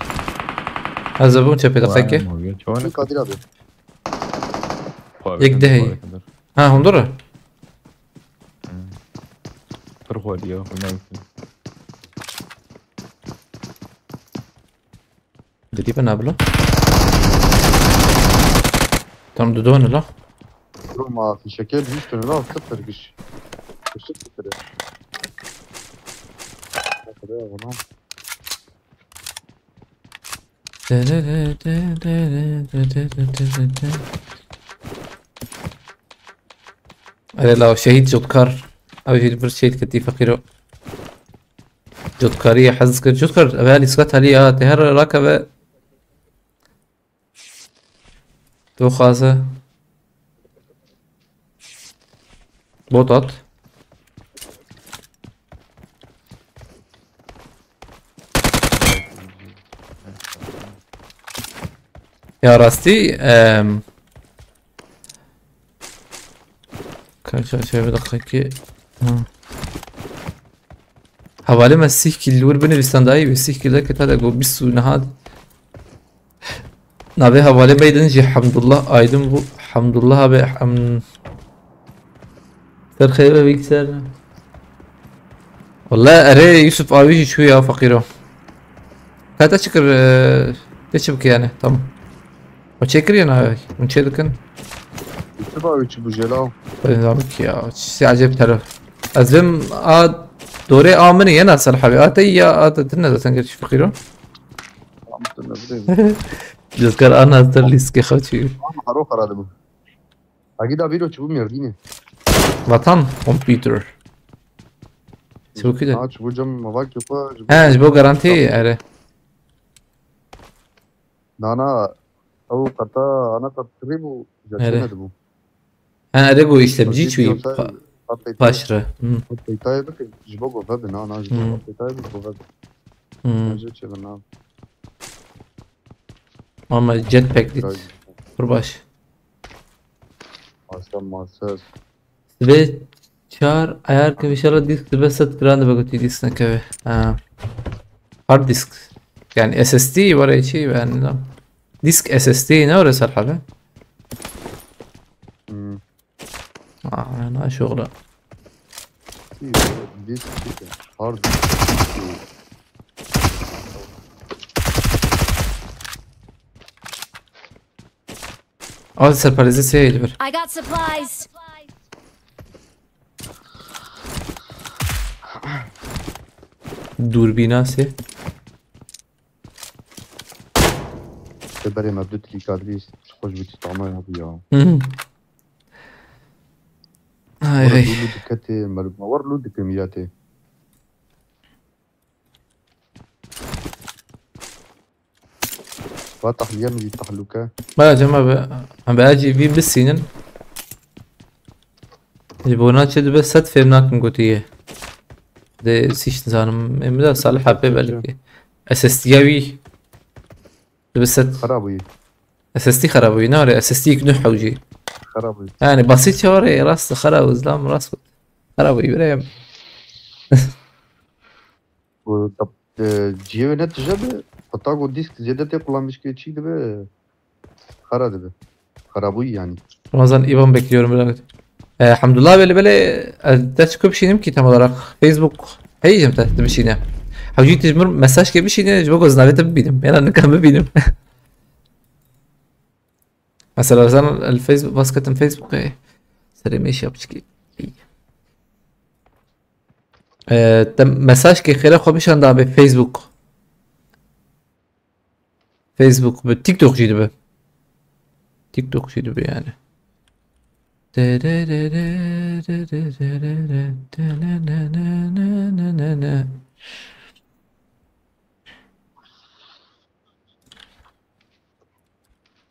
Ez de bûm çepê de xeke. Tamam, abi, çawa ne? Kadir abi. Yek de hey. Ha, hundur. Hmm. Pir xwedî ya, xwedî. Dirî bin abla. Tam dudon la. Roma fişekê bihiştin la, sıfır giş. Sıfır, sıfır. Erê la şehîd Cotkar. Ew jî li vir şehîd ketî feqîro. Cotkariyê hez kir. Cotkar, ev her lîska talî ya. Tê her rakeve. Doxaze. Bot at. Ya rastî, em, Kaç, kaç, bir dakika ki. Ha. Hevalê me sîh kîl li wir binivîstan dayî, wê sîh kîl de keta de got bîst û niha. Navê hevalê me din jî Hemdullah Aydın bû. Hemdullah abi, Hem-, Ser xeyr be bilgisayar ne? Walla erê Yusuf abi jî çû ya feqîro. Ka te çi kir, e, te çi bike yani? Tamam. O çêkiriye na, hûn çê dikin? Yusuf abi çi bû jela? Ben zaten ki ya, si acayip taraf. Ez vim a dore a min yena ser habi. A te ya, a te dinle zaten geç feqîro. Tamam, dinle, bileyim. Cezkar ana ter lîske xaçî. Ama haro xara de bu. Agî da vîro çi bû Mêrdînê. Vatan Computer. Çi bû ki de? Ha, çi bû cem mevakî xwe, ji bo He, ji bo garantî, erê. Na, na, ew qata, ana qat kirî bû, Erê. Cetê nedibû. Ha, erê go işlemci Cetê çûyî yoksa pa-, qat peytayê, paşre. Hmm. Qat peytayê bike, ji bo gove bi, na, na, ji bo Hmm. qat peytayê bi, gove bi. Hmm. Bence çi bi, na. Ama jetpack dit. Biraz Pir baş. Masa, masa. Sibê çar ayar kim inşallah disk dibe sed giran dibe gotî disk nekeve. Ha. Hard disk. Yani S S D were çi yani ne? Disk S S D ne were ser hale? Hmm. Aa, na şoğla. Disk, hard disk. Al serparêzê sê li vir. I got supplies. Dûrbîna sê. Te berê me du trîka dirî, xweş bû, tî tama ya bû ya. Hı hı. Ay, Were ay. Dû lû diketê, me, me wer lû dike mîretê. Va tahliye min dî tehlûke. Baya cem abi, em bi acî vî bisînin. Ji bona çi dibe sed fêm nakim gotiye. De siş nizanim. Em de Salih Ape belki. S S D ya wî. Dibe sed. Xera bûyî. S S D xera bûyî, ne öyle S S D yek nuh hewcî. Xera bûyî. Yani basit çare rast xera bû, zlam rast bû. Xera bûyî, bireyim. Bu da-, e, cihê wê ne tije be, heta ku disk zêde tê kullanmiş ki çî dibe, xera dibe. Xerabûyî yani. Ramazan, İvan bekliyorum, birader. E, Hamdullah, belê, belê, e, te çi ku bişînim ki tam olarak? Facebook. Hey, jim te, te bişîne. Hewcî tu ji min mesaj ke bişîne, ji bo ku ez navê te bibînim. Ena nika bibînim. Mesela sen el Facebook, basketin Facebook, e, serê mêşiya piçikî. E, te mesaj ke xêre xwe bişanda be Facebook. Facebook bi TikTok jî dibe. TikTok jî dibe yani.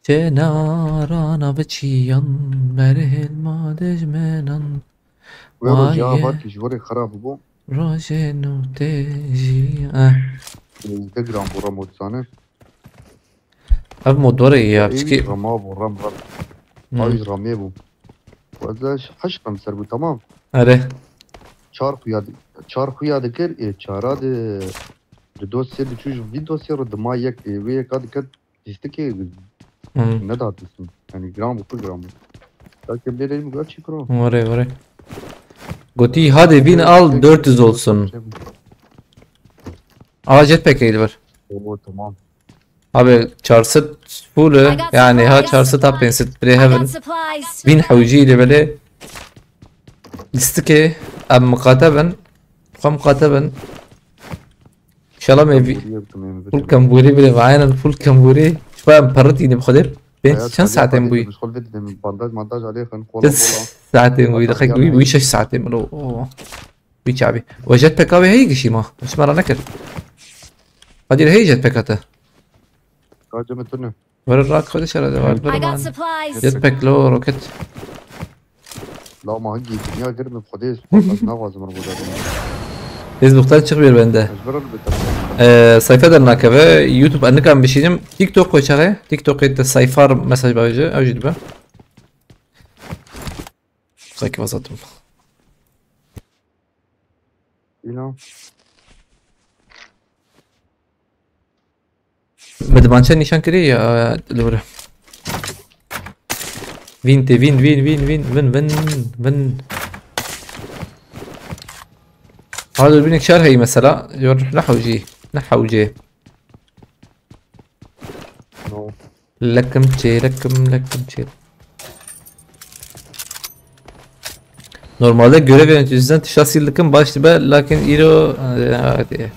Kenarana biçiyan berhêlma dijmenan. Wê rojê Vay. Avarkî ji warê xera bibû. Rojê nû tê jî, eh. Te giran bû Remo dizane. Ev mod were ya, Ê, piçkî. Rema bû, rem, rem. Hmm. Ay, ramê bû. Weze heşt rem ser bû, tamam. Erê. Çar xuya di-, çar xuya dikir, ê, çara di, di dosyê diçû ji vî dosyê re dima yek, ê, wê yeka diket. Lîstikê Hmm. Nedatîsim. Yani gram bu, gram bu. Belki bir elimi gör çekir o. Vore, vore. Goti hadi bin al, dört yüz olsun. Aa, jetpack eğil var. Oo, tamam. Abi, çarsit full, yani ha çarsit ha pensit bire heaven. Bin hewci ile böyle. Lîstikê, em miqate bin. Xwe miqate bin. İnşallah me vi-, Kamburiye bitim, em full bitim. Kamburi bile, aynen full kamburi. Şuan parı diyeyim bu kadar. Ben Hayat çend saatim bu? Meşgul ve dedim, bandaj, mandaj aleyhın, kola, Çend kola. Saatim bu? Dakika, bu, bu şeş saatim bu. Oo. Bir çabi. O jetpack abi hey kişi ma. Hiç merak ne kır. Hadi hey jetpack atı. Kaçı mı tünü? Were rak xwe dişere de var. I got supplies. Jetpack lo roket. La ma hangi dünya girme Xwedê, ez naxwazim rebo da. Facebook'tan çıkmıyor bende. Ez bir rebo da. Ee, sayfa da nakeve, YouTube anıkan bir şeyim. TikTok koy çare. TikTok'ta sayfar mesaj bağıcı. Öyle be. Sanki vazattım. Îna. Me dimançe nîşan kirî ya, li vir. Vîn tê, vîn, vîn, vîn, vîn, vin, vin, vin. Ha, dur, bînek şer heyî mesela. Yor, ne hewcî, ne hewcê. No. Lekim çê, lekim, lekim çê. Normalde görev yöneticisinden tişa sil dikim baş dibe, lakin îro, e, hadi.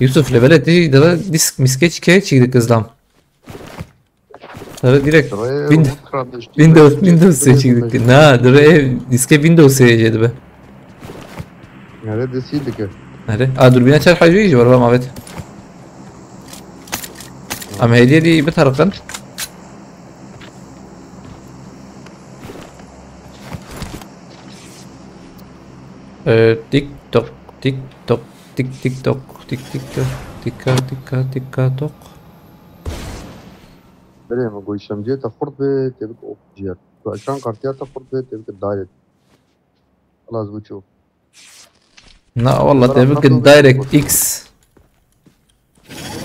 Yusuf, lebele tişî dere disk miskeç ke çî dik izlam. Dere direkt Dere Wind-, o kral işte Windows, direkt Windows se çî dik. Na, dere diske Windows se jê dibe. Nerede sil dike? Nerede? A, durbine çar hacı iyice var, bak, Ahmet. Ama hediye diye bir taraftan. Ee, tik tok, tik tok, tik tik tok, tik tik tok, tikka, tikka, tikka tok. Belê, min got, şemciyê te xurt be, tê bike opciyer. Tu ekran kartiya te xurt be, tê bike direct. Xelas bû çû. Na, wallah, Bera tê bike Fernando direct X.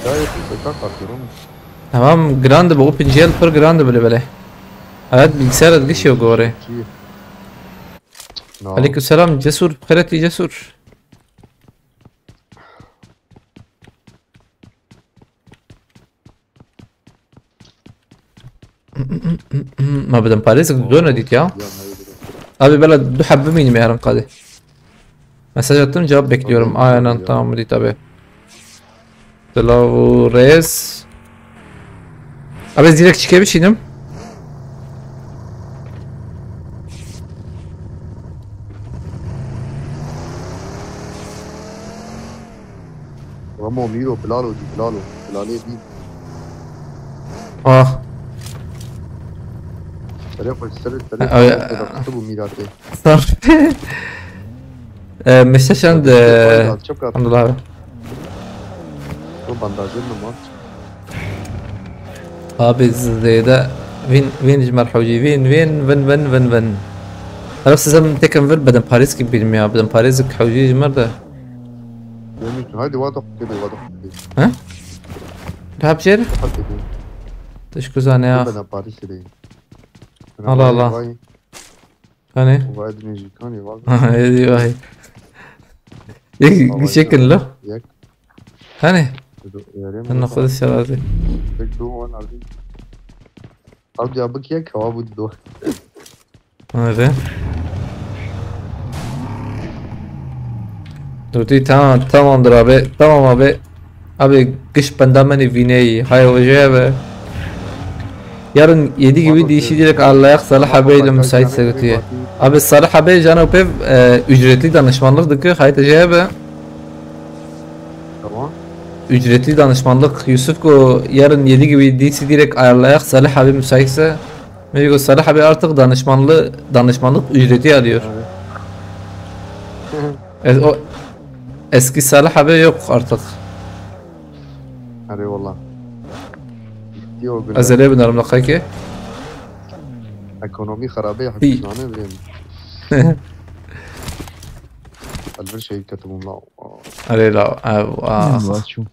Direct X ekran kartı, oğlum. Tamam, grande be, OpenGL pir grande bile bile. Evet, bilgisayar gişi yok oraya. Çi? No. Aleykümselam, Cesur, xêretî Cesur. Ma bidim parêzek zor nedît ya. Abi bela du heb bimînim yarın qadê. Mesaj attım, cevap bekliyorum. Aynen, tamam, dît abi. Silav û rêz. Abi ez direkt çike biçînim. Ramo, Mîro, Bilalo dî, Bilalo. Bilalê dî. Ah. Serê xwe, serê, serê Ay, xwe, ay, ay. Kutibû mîratê. Sar. E, meşe şand, Tabii ki, e, fayda, çok rahat. Hamdullah abi. Bu bandajın mı var? Abi zêde win, win ji me re hewcî, win, win, win, win, win, win. Herif sizem tekem vir, bedim parêz ki bilmiyor, bedim parêz ki hewcî ji me re de. Demiş, haydi, vada kedi, vada kedi. Ha? Rap jêr? Vada kedi. Teşekkür zane ya. Beden parêz kedi. Allah Allah. Vay. Hani? Vay dinleyicilik, hani, vay. Hadi vay. Yek, Vay şekil canına. Lo. Yek. Hani? Yarım Sen olsa. Nasıl şarazi? Pek doğu var, abi. Abi ya, bak ya, kava bu do. Hadi. Dur, değil, tamam, tamamdır abi. Tamam abi. Abi, giş benda menî vîneyî. Hay hocaya be. Yarın yedi gibi dişi direkt Allah'a Salih abi ile müsait sevdiye. Abi Salih abi Cano Pev, e, ücretli danışmanlık dikir. Haydi hocaya be. Tamam. Ücretli danışmanlık. Yusuf go yarın yedi gibi D C direkt ayarlayak. Salih abi müsaitse. Mecgo Salih abi artık danışmanlı danışmanlık ücreti alıyor. E, o eski Salih abi yok artık. Hadi valla. Bitti o gün. Azele bin arımda kayke. Ekonomi xarabe ya hükümdane bileyim. Elbir şey ketim la. Arela. Ah. Vaçu.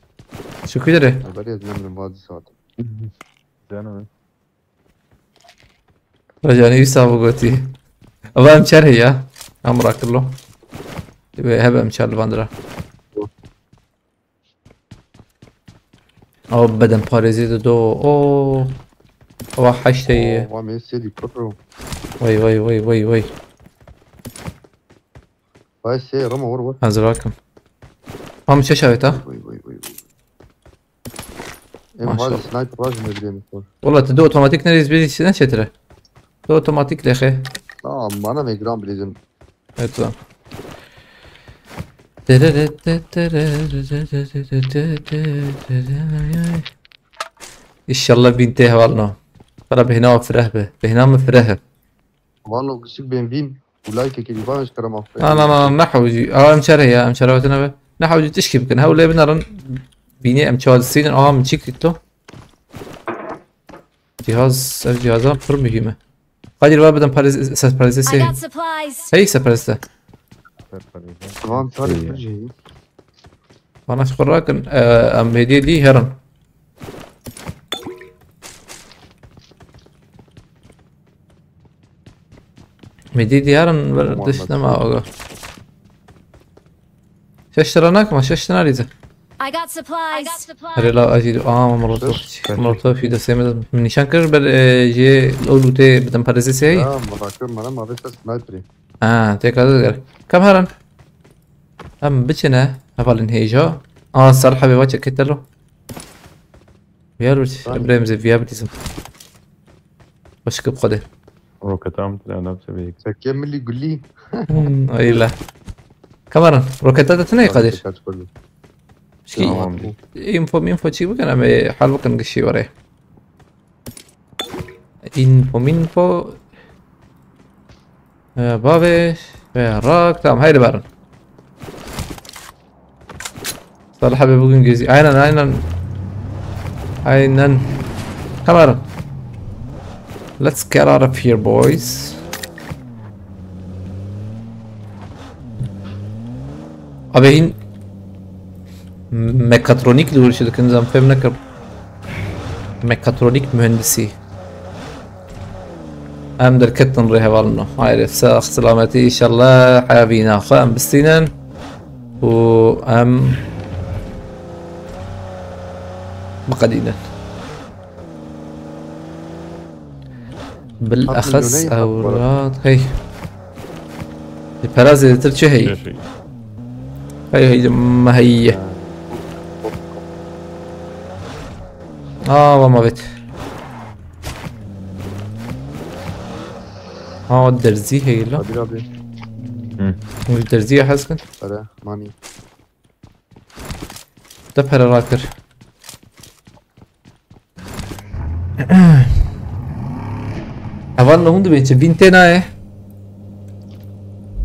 Şükür ederim. Haber yazmıyorum bazı saat. Canım. Rajani Yusuf goti. Ama em çer ya. Em rakirlo. Ve hebe em çer li van dira. Ama beden parêzê de do. O. Ama heşte ye. Wa me sedi kopro. Vay vay vay vay vay. Vay se rama vur vur. Ez rakim. Am çeş avêt ha. Vay vay vay vay. Em Maşallah. Hadi sniper raj ne bileyim. Valla tu de otomatik nereye bir içinden çetire. Tu otomatik lexe. Tamam bana ve gram bileceğim. Evet lan. İnşallah bin te hevalno. Bana behna fireh be. Behna mı fireh. Valla küçük ben bin. Bu like ki bir baş karam affet. Na na na ne hawci. Aa em çare ya em çare vatına be. Ne hawci tişki bikin. Hawle binarin. Bini em çağır sinin. Aa em çik to. Cihaz, ev cihaza pir mühime. Kadir var beden parez ses parezesi. I got supplies. Hey separeste. Tamam çare bir şey. Bana şükür rakin. Em hediye di herin. Hediye di herin bir dişleme aga. Şeş lira nakma, şeş lira rize. I got supplies. Hele la acil. Aa molotof. Şeş. Molotof fi de sevmedim. Nişan kır bir e, je o lute beden parezesi hey. Ya bırakıyorum bana ama bir ses sniper'i. Ha, tekrar eder. Kam herin. Em biçine. Hevalin heja. Aa Salih abi vaçe ketelo. Viya ruç. Tamam. Ibrahim ze viya bitizim. Başka bu kadar. Roketam tren hepsi bir. Sekiye milli gulli. Hmm, öyle. Kameran. Roketa da tine Kadir. Kaç gulli. Şki Tamam. info info çi bakın ama hal bakın kişi var ya. Info info. Ee, babe. Ve rak. Tamam haydi barın. Salih abi bugün gezi. Aynen aynen. Aynen. Kameran. Let's get out of here boys. Abi hin mekatronik li uğraşıyorduk nizam fem nekir. Mekatronik mühendisi. Em derketin rê hevalino. Hayır, sax selametî inşallah hevîna xwe em bistînin û em biqedînin. Bil exes ewrat hey. Li pera zêdetir çi heyî? Hey hey me heyî. Aa, va ma vêt. Aa, derzî heyî la. Kadir abi. Hûn ji derzî ya hez kin. Pere, mani. Te pere rakir. Heval ne hûn dibên çi? Vîn tê nayê.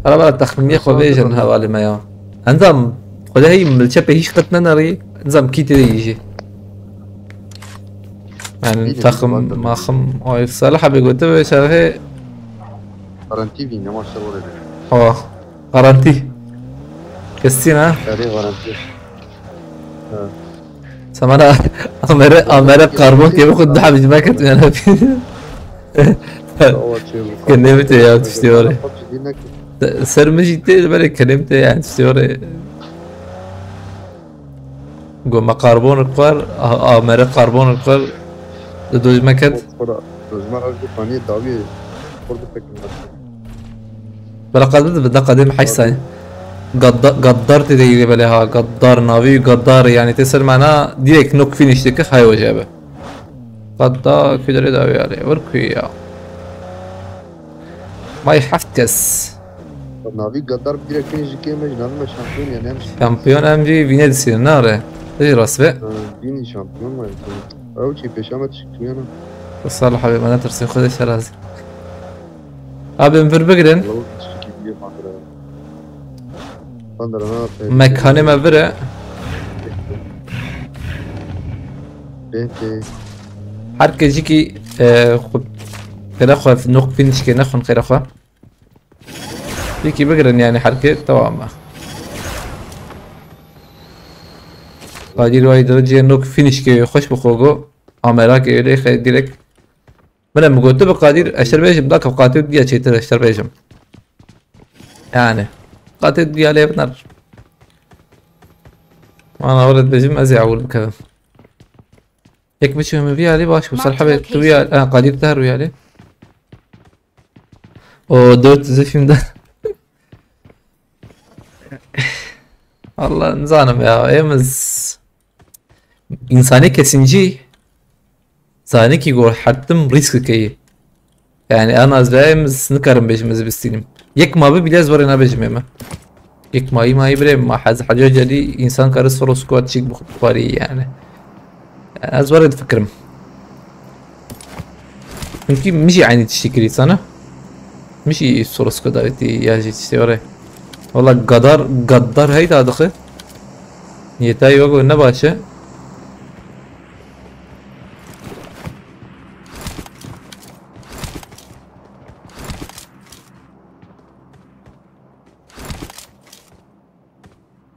Ara bera texminiye xwe bêjin hevalê me ya. Endam, xwe de heyî milçepê hîç qet nenerî. Nizam kî tê de yî jî. Yani Bilmiyorum, takım, bakın. Maxim, ay Salih abi gote ve şerhe. Garanti bin ama işte orada. Hava. Garanti. Kesin ha. Pere garanti. Samara amere amere karbon kemi xud daha bizime ket yani. Hava çevir. Kendimi te ya, işte oraya. Bak, dinle ki. Ser mi ciddi böyle kendimi te yani işte oraya. Goma karbon kvar, a- amere karbon kvar. De dojme ket. Kora, rozma razı pani davi. Kordu pek. Bela qadê bi da qadê mi heşt saniye. Gadda- Gaddar tê de yî belê ha. Gaddar navî Gaddar yani tê ser mana direkt nok finish dike hay hoca be. Gadda kudere davi yani. Vur kuyu ya. May heft kes. Navî Gaddar direkt bînî ji kê me jî navî me şampiyon yani hem Şampiyon em jî vînê disînin nare. Tê jî rast be. Bînî şampiyon me. Ew çî pêşa me tişkiyana. Salih abi bana tirsin xwedê şerazî. Abi em vir bigrin. Law tişkî bîye bandira. Bandira na. Mekanê me vir e. Bê tê. Her kesî ki e, xwe xêra xwe nok finish kê nexwin xêra xwe. Yekî bigirin yani her kê tewam e. Qadir way dereceye nok finish kê xweş bi xwe go. Amera kê lê xê direkt. Min em gotu bi Qadir eşer bêjim da ke Qadir diya çêtir eşer bêjim. Yani. Qadir diya lê binar. Mana weret bêjim ez ê ewil bikevim. Yek biçim vî alî baş bû. Salih abi tu vî alî. Ha, Qadir te her vî alî. O dört yüz şimdi. Allah nizanim ya. Emiz. İnsani kesinci. Zanî ki gor hertim risk keyi. Yani en az ve emiz nikarim bêjim ez bistînim. Yek ma bi bile ez warê nabêjim ême. Yek mayî mayî birê ma hez hecê celî insan kare soro squat çîk bixwarî yani. Yani ez warê difikirim. Çünkü min jî eynî tiştî kirî sana. Min jî soro squat davêtî ya jî tiştê warê. Valla gadar, gaddar heyda dixi. Niyetayî wego ne baş e.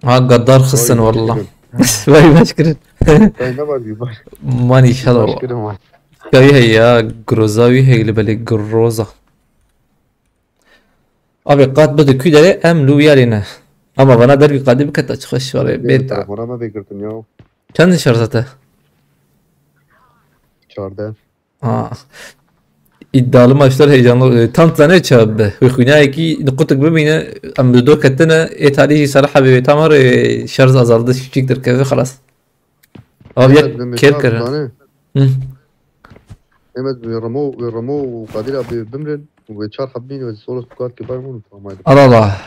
Ha gaddar xistin Oy, wallah. kirin. Vay baş kirin. Ay ne var bir baş. Man inşallah. Baş kirin var. Kayî hey ya groza wî hey li belê groza. Abi qat bide kû dere em lu wiyarê ne. Ama vana dervî qadî bikete çi xweş ware Bir bêta. telefona mı bekirtin ya? Çend şarj zate? Çarde. Ha. İddialı maçlar heyecanlı. E, tam zane çabe. Ve xwînayekî nuqutik bimîne. Em li do ketine. Ê talî jî Salih abi tam har, e, şarj azaldı. Şişik derkeve xelas. Abi Evet, ya Mehmet ker abi, kere. zane. Hı. Evet, ve Ramo, ve Ramo, Kadir abi Bimrin, ve Çar Habdin, ve Soros Kuat ki Bayern Münih tamam. Al Allah.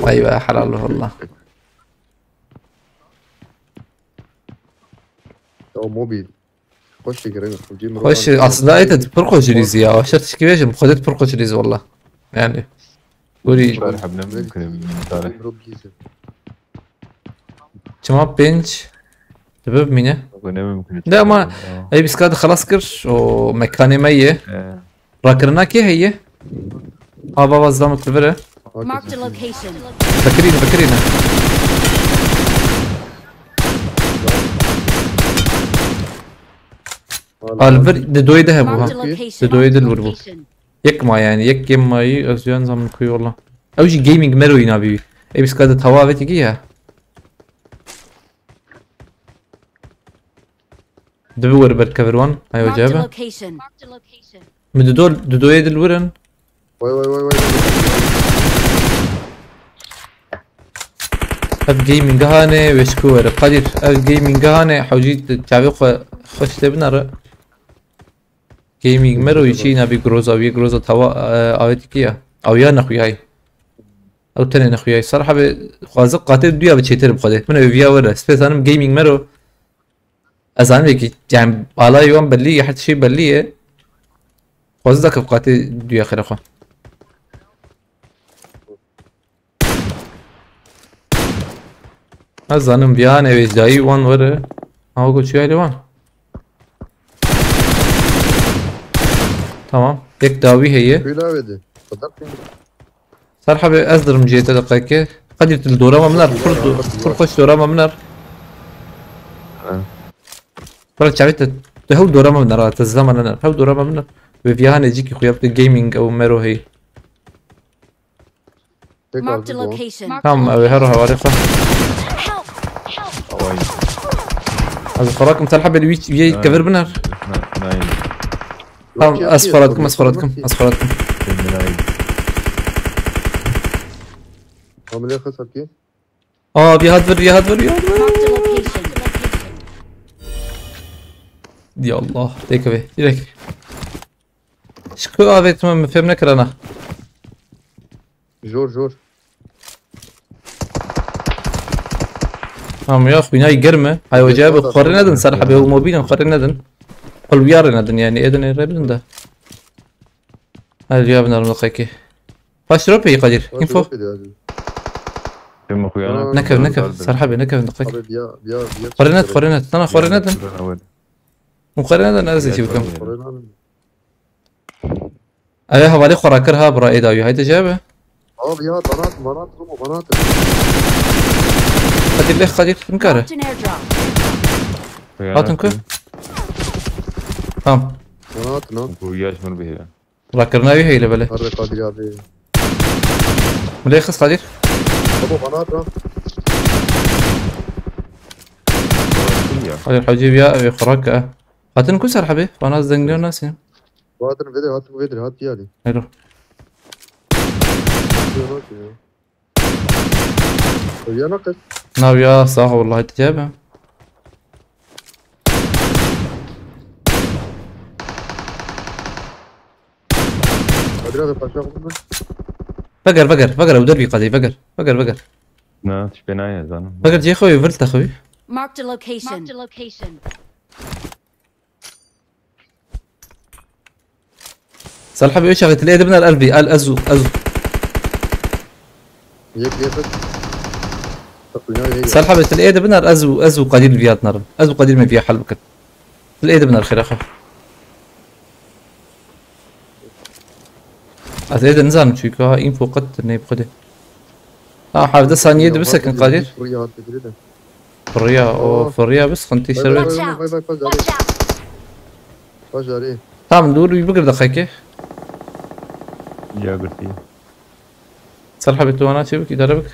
Vay be helal wallah. Ya mobil. Hoş fikir, evet. Cemil Hoş Roman. aslında ayet pir xweş rîzî ya. Aşağı tişkî vejim. Xwedê pir xweş rîzî wallah. Yani. Gurî. Çar hebne mümkün Tarih. Cemil Rob Gizem. Çima pênc? Dibe bimîne. Bu ne mümkün? Ne ama Ey biska de xelas kir. O mekanê me ye. Rakirina kê heye? Ava va zilamik li vir e. Marked a location. Vekirîne, vekirîne. Al vir di doyê de hebû ha. Marked a location. Di doyê de li wir bû. Yek ma yani, yek game mayî, ez yan zam kuy wala. Ew jî gaming mero yîna bî. Ey biska de tawa avêtî ki ya. Dibi wir ber kevir wan. Ayo Marked a cebe. Location. Mi di do, di doyê de li wir in. Vay vay vay vay. Ev gaming hane, weşku were. Kadir, ev gaming hane, hewcî çavê xwe xweş tê binere. Gaming mero yî çî nabî groza, wî groza tawa, e, avêtî ki ya. Ew ya nexuyayî. Ew tenê nexuyayî. Sar habe xwaze qatê duya bi çêtir bi xwedê. Min ev viya were. Spê zanim gaming mero. Ez zanim ki, yani, alay wan belli ye, her şey belli ye. Xwaze da ke qatê duya xêra xwe. Ez zanim viya ne wêjdayî wan were. Ha, ku çiyayê wan. Tamam. Yek dawî heye. Kuyla avêdi. Sadar pênc. Sar habe ez dirim cihê te deqeke. Qedî tu li dora me minar. Pir do-, pir xweş dora me minar. Ha. Pir çavê te, tu hew dora me minar, ha, te zilama nenar. Hew dora me minar. Ve viya hane cîkî xuya bi gaming ew mero hey. Tek Marked a aldı bu. Location. Tamam, ew her hevalê xwe. Away. Ez xwe rakim Talha bê wî, wî kevir biner. Nine. Tamam, ez xwe rakim, ez xwe rakim, ez xwe rakim. Nine. Hamile xesap ki. Aa, bir hat vur, bir hat vur, bir hat vur. Marked a location. Ya Allah, take away, direkt. Şiko avêtime min fêm nekirana. Jor, jor. Tamam ya, xwînayî germ e. Hay, ocağı bi xwarê nedin, ser hebê û mobîlin xwarê nedin. Qulbiyarê nedin yani, êdin ê rê bidin de. Hadi ya, binar mı kaki. Baş drop iyi Kadir. Info. Tüm xuyana. Nekev, nekev. Ser hebê, nekev, dikkat. Abi biya, biya, biya. Xwarê net, xwarê net. Sana xwarê nedin. Û xwarê nedin, ez ê çi bikim. Ev ê hevalê xwe rakir ha, bira ê dawî. Haydi cebe. Abi ya, bana at, bana at, Romo, bana at. Kadir leh, Kadir, bin kare. Marked an airdrop. Hatin ku? Tamam. Bana at lan. Bu yaş mı bir ya? Rakirina wî heyle bele. Harre Kadir abi. Milê xist Kadir. Baba bana at lan. Ya. Kadir hacı ya, ev ê xwe rake. Hatin ku ser hebê? Bana zengin nasıl? Bahadır vedir, hat vedir, hat yani. Hello. Diyor bak ya. Ya nakit. Nav ya, sağ ol, Allah, hadi cebe. Kadir abi paşa bulundu. Veger, veger, veger, ew dervî qedî, veger, veger, veger. Ne, tişpê nayê zanim. Veger cê xwe, vir te xwe. Marked a location. Marked a location. Salih abi, üç ağıtlı edibin al, al, al, azu, azu. Yek yek. Takılıyor yek. Salih abi, til edibin al, azu, azu, Kadir viyat narım. Azu, Kadir me viya hal bikir. Til edibin al, xêra xwe. Ez ê de nizanim çünkü ha info qet ne bi xwedê. Ha, hevdeh saniye de bisekin Kadir. Fırıya hat fikri de. Fırıya, o fırıya bi sıkıntı işte. Vay, vay, Watch vay, out. vay, vay, vay, Watch out. Vay, vay. Tamam, dur bir dakika ki. Ya girdi. Salih abi, tu ana çevik, idare bik.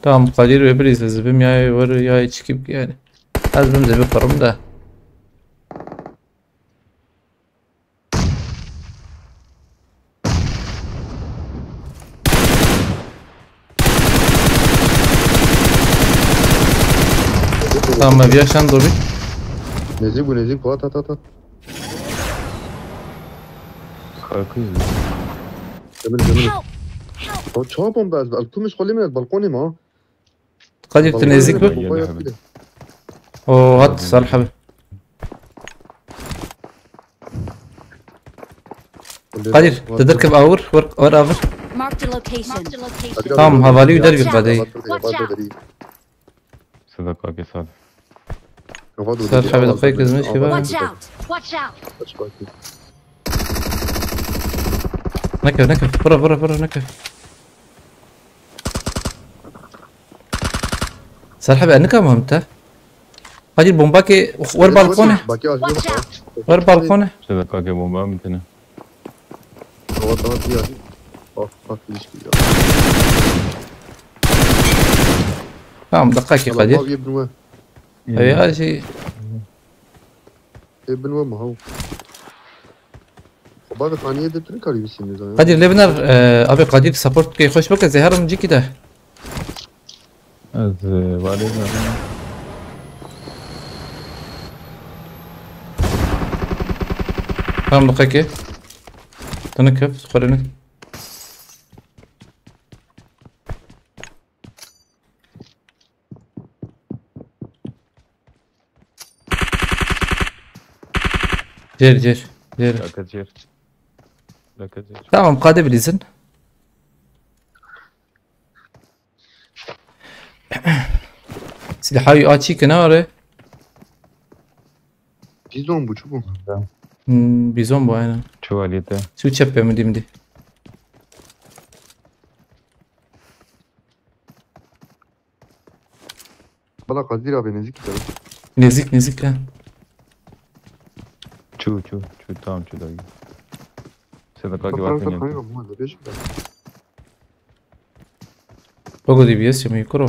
Tamam, Kadir ve bir izle zibim ya var ya çıkıp yani. Az bim de bir kurum da. Tamam, bir yaşan dur bir. Nezik bu, nezik bu, at, at, at, at. Kalkın. Demir, demir. Help! Help! O çapa bomba ez, el kumiş xolî min, balkonê ma. Kadir, tu nezik bir. Bomba Bomba yedi yat abi. bile. O hat Salih abi. Kadir, tu derkev awir, war, war awir. Marked a location. Tamam, havali der bir kadey. Watch out. Sadaka ke sad. Salih abi, dikkat et, kızmış gibi. Watch out! Watch out! Nekev, nekev, bura, bura, bura, nekev. Salih abi, nikam hem te. Hadi bomba ke, war balkone. Bak ya, Watch out! War balkone. Sadaka ke bomba mı tane? Hava daha bir yani. Bak, bak, ilişki ya. Tamam, dakika ki Kadir. Abi bir numara. Ey, her şey. E, bin ve mahav. Bak, saniye de Türk arıyor şimdi zaten. Kadir Levinar, e, abi Kadir support ke hoş bak, zeharim ciki de. Ez e, valeyim. Tamam, dakika ki. Tanık yap, xorene. Cer, cer, cer. Laka cer. Laka cer. Tamam, kade bilirsin. Silahı açık kenarı. Bizon bu, çubuğu. Hmm, bizon bu aynen. Çuvaliyete. Şu çep ya, midi, midi. Bala Kadir abi, nezik gidelim. Nezik, nezik ha. Çu, çu, çu, tamam çu da iyi. Sadaka ki Bak, var bak, niyeti. bak, bak, bak. Pogo D B S mi kuro.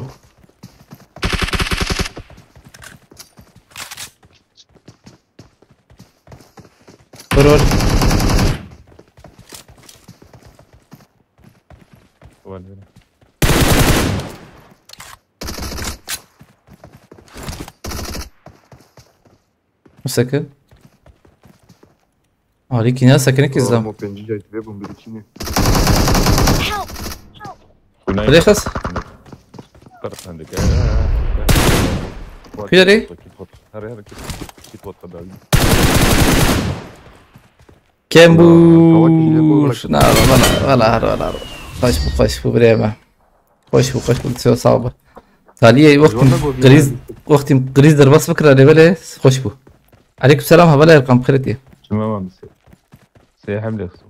Vur, vur. Var böyle. Sakın. Alî kî ne sekinekî zam. Mo pêncî cayî tê bûm bir içîne. Help! Xwedê xes. Kuya rê? Kembûr. Na, wala, wala, wala, wala. Xweş bû, xweş bû birê me. Xweş bû, xweş bû, sağ ol. Taliyê wextî kriz, wextî kriz derbas bikira lê belê xweş bû. Aleyküm selam, hevala Erkan, bi xêr hatî. Çima mam se? Sê hem lexso.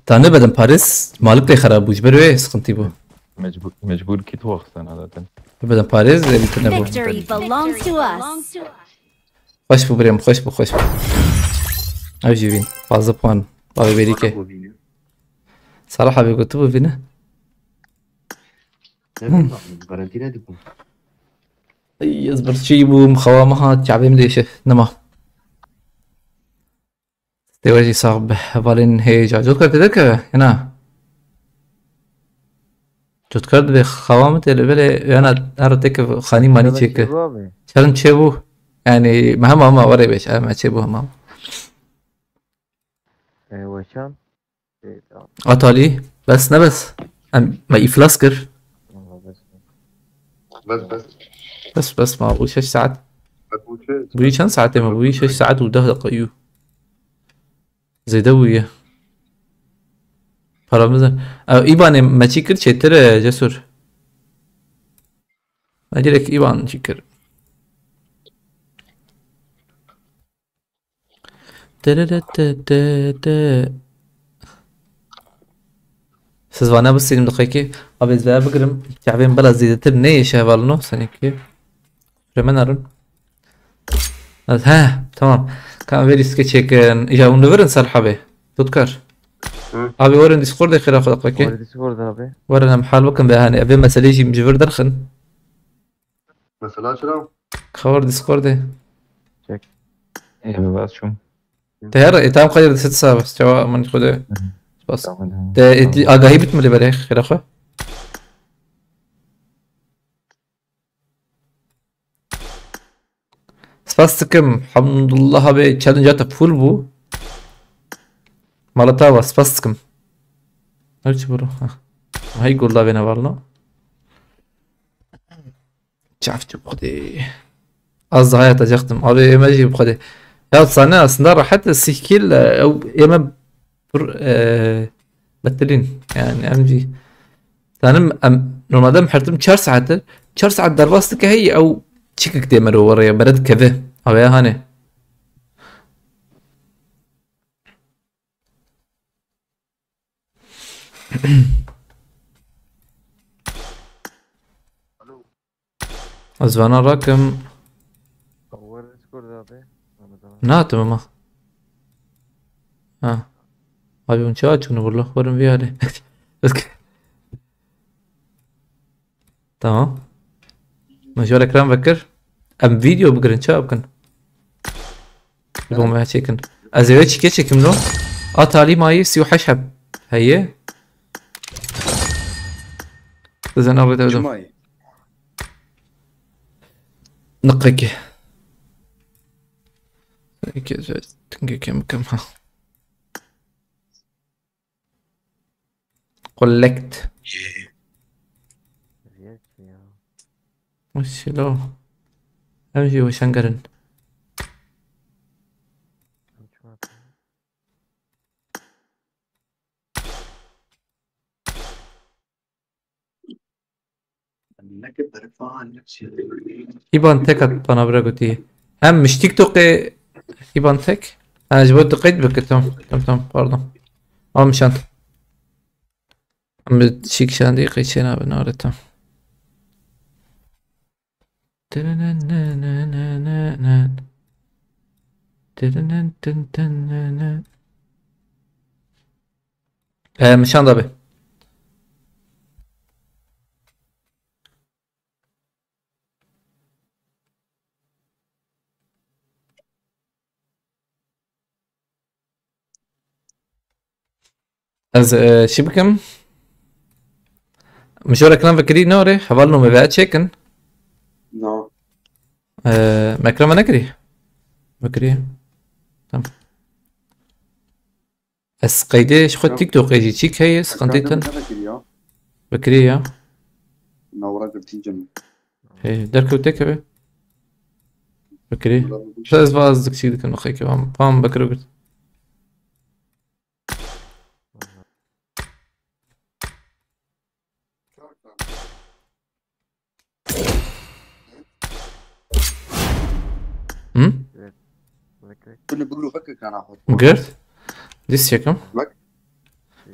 Tanrı bedim Paris, malik lê xerab bû, ji ber wê sıkıntı bû. Mecbur, mecbur kit waxsana zaten. Bedim Paris, ev tune bû. Victory belongs to us. Xweş bû birêm, xweş bû, xweş bû. Ev jî vîn, fazla puan. Abi berî ke. Sarah abi gotu bu vîne. Ne bileyim abi, garanti ne dikim? Ay, ez birçî bûm, xewa me hat, çavê min dêşe. Nema. Tê we jî sax be, hevalên hêja. Cotkar tê derkeve, hena. Cotkar dibê xewa min tê li belê, yana her têke xanî manî çêke. Çerm çêbû. Yani, me hema hema were bêj, me çêbû hema. E, weşan. E, tamam. Atalî, bes ne bes. Em, me iflas kir. Tamam, bes. Bes bes. Bes bes ma bu şeş saat. Bes bu çi? Bu çend saatê me? Bu şeş saat û deh deqa yu. Zêde bûye. Paramız da. Ew, îbanê me çî kir çêtir e, Cesur. Me direkt îban çî kir. Terere te te te. Siz vana bistînim diqekî. Abi ez veya bigirim. Çavên bela zêdetir neyê şevalino senekî. Reme narun. He, tamam. Kan verî skeçekin. Ya hûn li vir in Salih abi. Tutkar. Hı. Abi werin Discordê xêra xwe diqekî. Were Discord abi. Werin em hal bikin ve hani. Evê meselê jî ji vir derxin. Mesela çira? Xewer Discordê. Ê, bi bas çûm. Te her e, tamam, xeyr, dest sağ ol. Çawa, aman Xwedê. Spas. Tamam, tamam. Te eti agahi bitmedi berê xêra xwe. Spas dikim. Hamdullah abi, challenge te full bû. Malata wa, spas dikim. Her çi bro. Ha. Hay golla bene varla. Çaf çi bxwedê. Az daha yatacaktım. Abi ême jî bxwedê. Ya sahne aslında rahat e, sih kil, e, ew ême pir, e, betilîn. Yani em jî. Zanim em normalde em hertim çar saetir. Çar saet derbas dike hey ew çikik tê mero were ya bere dikeve. Abi ya hani. Ez vana rakim. Were Discord abi. Nahatim ama. Ha. Abi hûn çawa çûne walla? Werin vî alê. Tamam. Min ji ekran vekir. Em video bigirin, çawa bikin? Ji bo me çêkin. Ez ê wê çîkê çêkim lo. A talî mayî sî û heşt heb heye. Dizen avê de. Niqekê. Eke ez tingekê bikim ha. Collect. Viyek ya. Mesela. Em jî weşangerin. Îban tek hat bana bira gotî. Hem miş TikTokê Îban tek. Ha, ji bo tu qeyd bikir, tamam. Tamam, tamam, pardon. Almişan. Em bi çîk şandî qeyd çê nabe, nare, tamam. He, min şan da be. Ez, e, çi bikim? Min jor ekran vekirî nare, heval nû me veya çêkin. No. Ee, mekra me nekirî? Vekirî. Tamam. Ez qeydê ji xwe TikTokê jî çîk heye, sıkıntı tin. Vekirî ya. Navra girtî cem. Hey, derkewte keve. Vekirî. Sa ez vaz dik çîk dikin, xeyke vam. Vam Bekiro girt. Hı? Evet. Bak, bak. Bunu bugün bak ekrana. Girt. Dis çekim. Bak.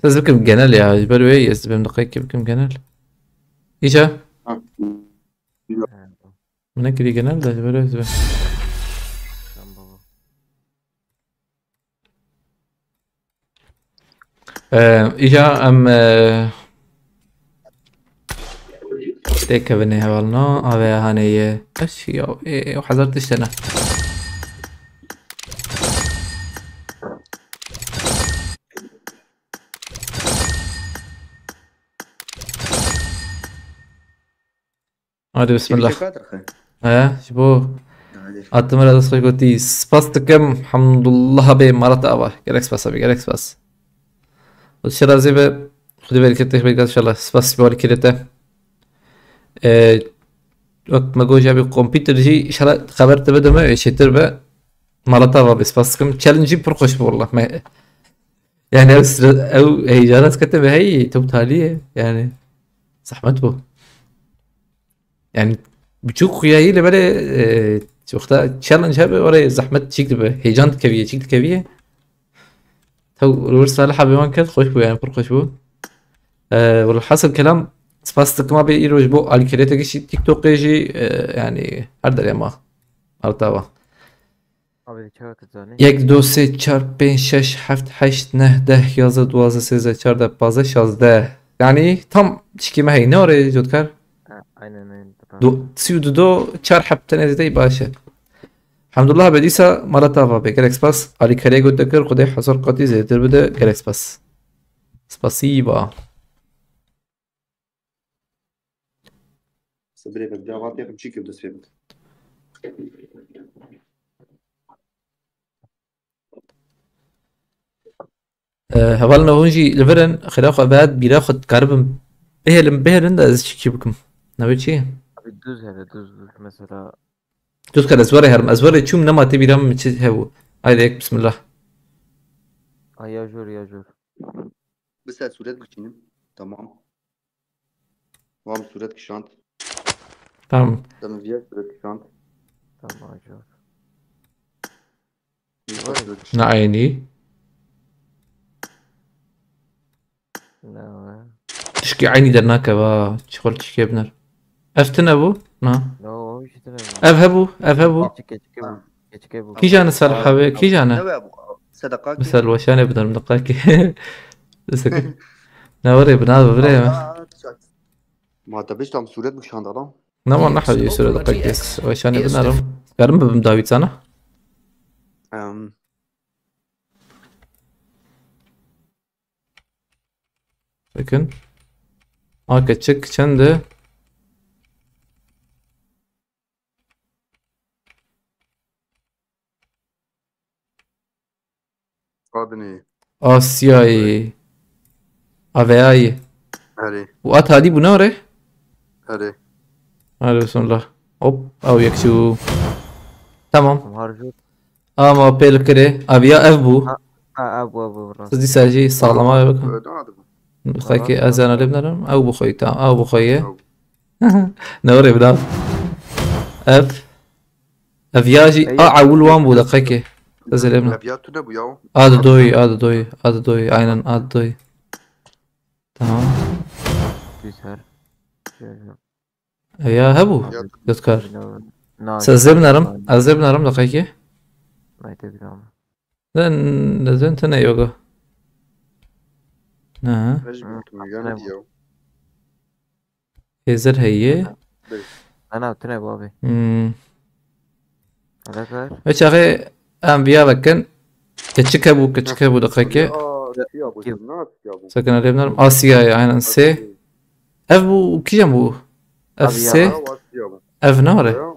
Ez bikim genel ya. Ji ber wê ez bim diqeyke bikim genel. Îca. Ha. Min nekirî genel de ji ber wê ez bim. Tamam baba. Ee, îca em, ee, têkevinê hevalna, avê hanê ye. Eş ya, ê, ê, hezar tişt hene. Hadi bismillah. He, ji bo Hadi. Atımı da dest gotî. Spas dikim. Hamdullah bê, Marat Ava. Gerek spas abi, gerek spas. O şerazê be, Xwedê bereketê xwe bêgat inşallah. Spas ji bo alîkariyê te. Ee, wek me got, ya bir kompîter jî inşallah xeber te bide me, çêtir be. Marat Ava bê, spas dikim. Challenge jî pir xweş bû wallah. Me, yani ew stre-, ew heyecana dikete be hey, tew talî ye. Yani zehmet bû. Yani biçûk xuyayî li belê, e, wexta challenge hebe, orê zehmet çîk dibe. Heyecan dikeviye, çîk dikeviye. Tew li wir Salih abi wan kir, xweş bû yani, pir xweş bû. E, welhasil kelam, spas dikim abi îro ji bo alîkariyê te giştî TikTokê jî, e, yani her derê ma. Arta va. Abi çawa kizane? Yek, du, sê, çar, pênc, şeş, heft, heşt, neh, deh, yazdeh, duwazdeh, sêzdeh, çardeh, pazdeh, şazdeh. Yani tam çikî me heyne orê cotkar. Ha, aynen, aynen, tamam. Du, sî û du do, çar heb tenê zêde baş e. Hemdullah be dîsa Marat Ava bê. Gelek spas. Alîkariyê got dekir, Xwedê hezar qatî zêdetir bide. Gelek spas. Spasîba. Sibrê be, dava tê çî kir dest pê bike. Ee, hevalno hûn jî li vir in, xêra xwe vehat bîra xwe dikaribin bihêlin, bihêlin de ez çikî bikim. Navê çi ye? Abi düz hele, düz, düz mesela. Dût kar ez werê herim. Ez werê çûm nema tê bîra min çi hebû. Haydi yek bismillah. Ay ya jor ya jor. Bi ser sûret bikişînim. Tamam. Wan sûret kişand. Tamam. Dem viya sûret kişand. Tamam jor. Viya sûret kişand. Ne aynî? Ne o? Tişkî eynî dernakeve, ha. Çi xwe tişkê biner. Ev tune bû? Na. No, o hiç tune bû. Ev hebû, ev hebû. Keçike, keçike bû. Keçike bû. Kîjan e Salih abi? Kîjan e? Ne wê bû? Sedaka ki? Misal weşanê binerim deqakê. Sakin. Ne were bina, bire ya. Ma te biştam sûret bikşanda lan. Ne var ne hadi sûret deqakê. Weşanê binerim. Karim bibim dawî sana. Em. Bakın. A keçik çende? Adnê. Asyayê. Aveyayê. Erê. Û a talî bû ne re? Erê. Hadi bismillah. Hop, ew yek çû. Tamam. Harcı. Ama pêl kirê. Abi ya ev bû. Ha, ha, ev bû, ev bû, rast. Siz dîsa jî saxlama ev bikin. Öyle hadi bu. Xwekê ez ana lê binerim. Ew bi xwe ye, tamam. Ew bi xwe ye. Ew. Ne orê bina. Ev. Ev ya jî. Ey, a ewil wan bû deqekê. Ez ê lê binerim. Ev ya tune bû ya. A didoyî, a didoyî, a didoyî. Aynen a didoyî. Tamam. Güzel. Şöyle. Ev ya hebû. Ya. Dot kar. Na, se ez ê binerim. Ez ê binerim deqekê. Mayte binerim. Zen, zen tune yoga. Ne? Ez jî gotim, ya ne diye? Hêzir heye. Ana tune bu abi. Hmm. Alakar. Ve çaxê em viya vekin. Keçik hebû, keçik hebû deqekê. Aa, tiya bû, na tiya bû. Sakın alevlerim. Asya'yı aynen se. Ev bû, kîjan bû? Ev se. Ev ne var? Ya.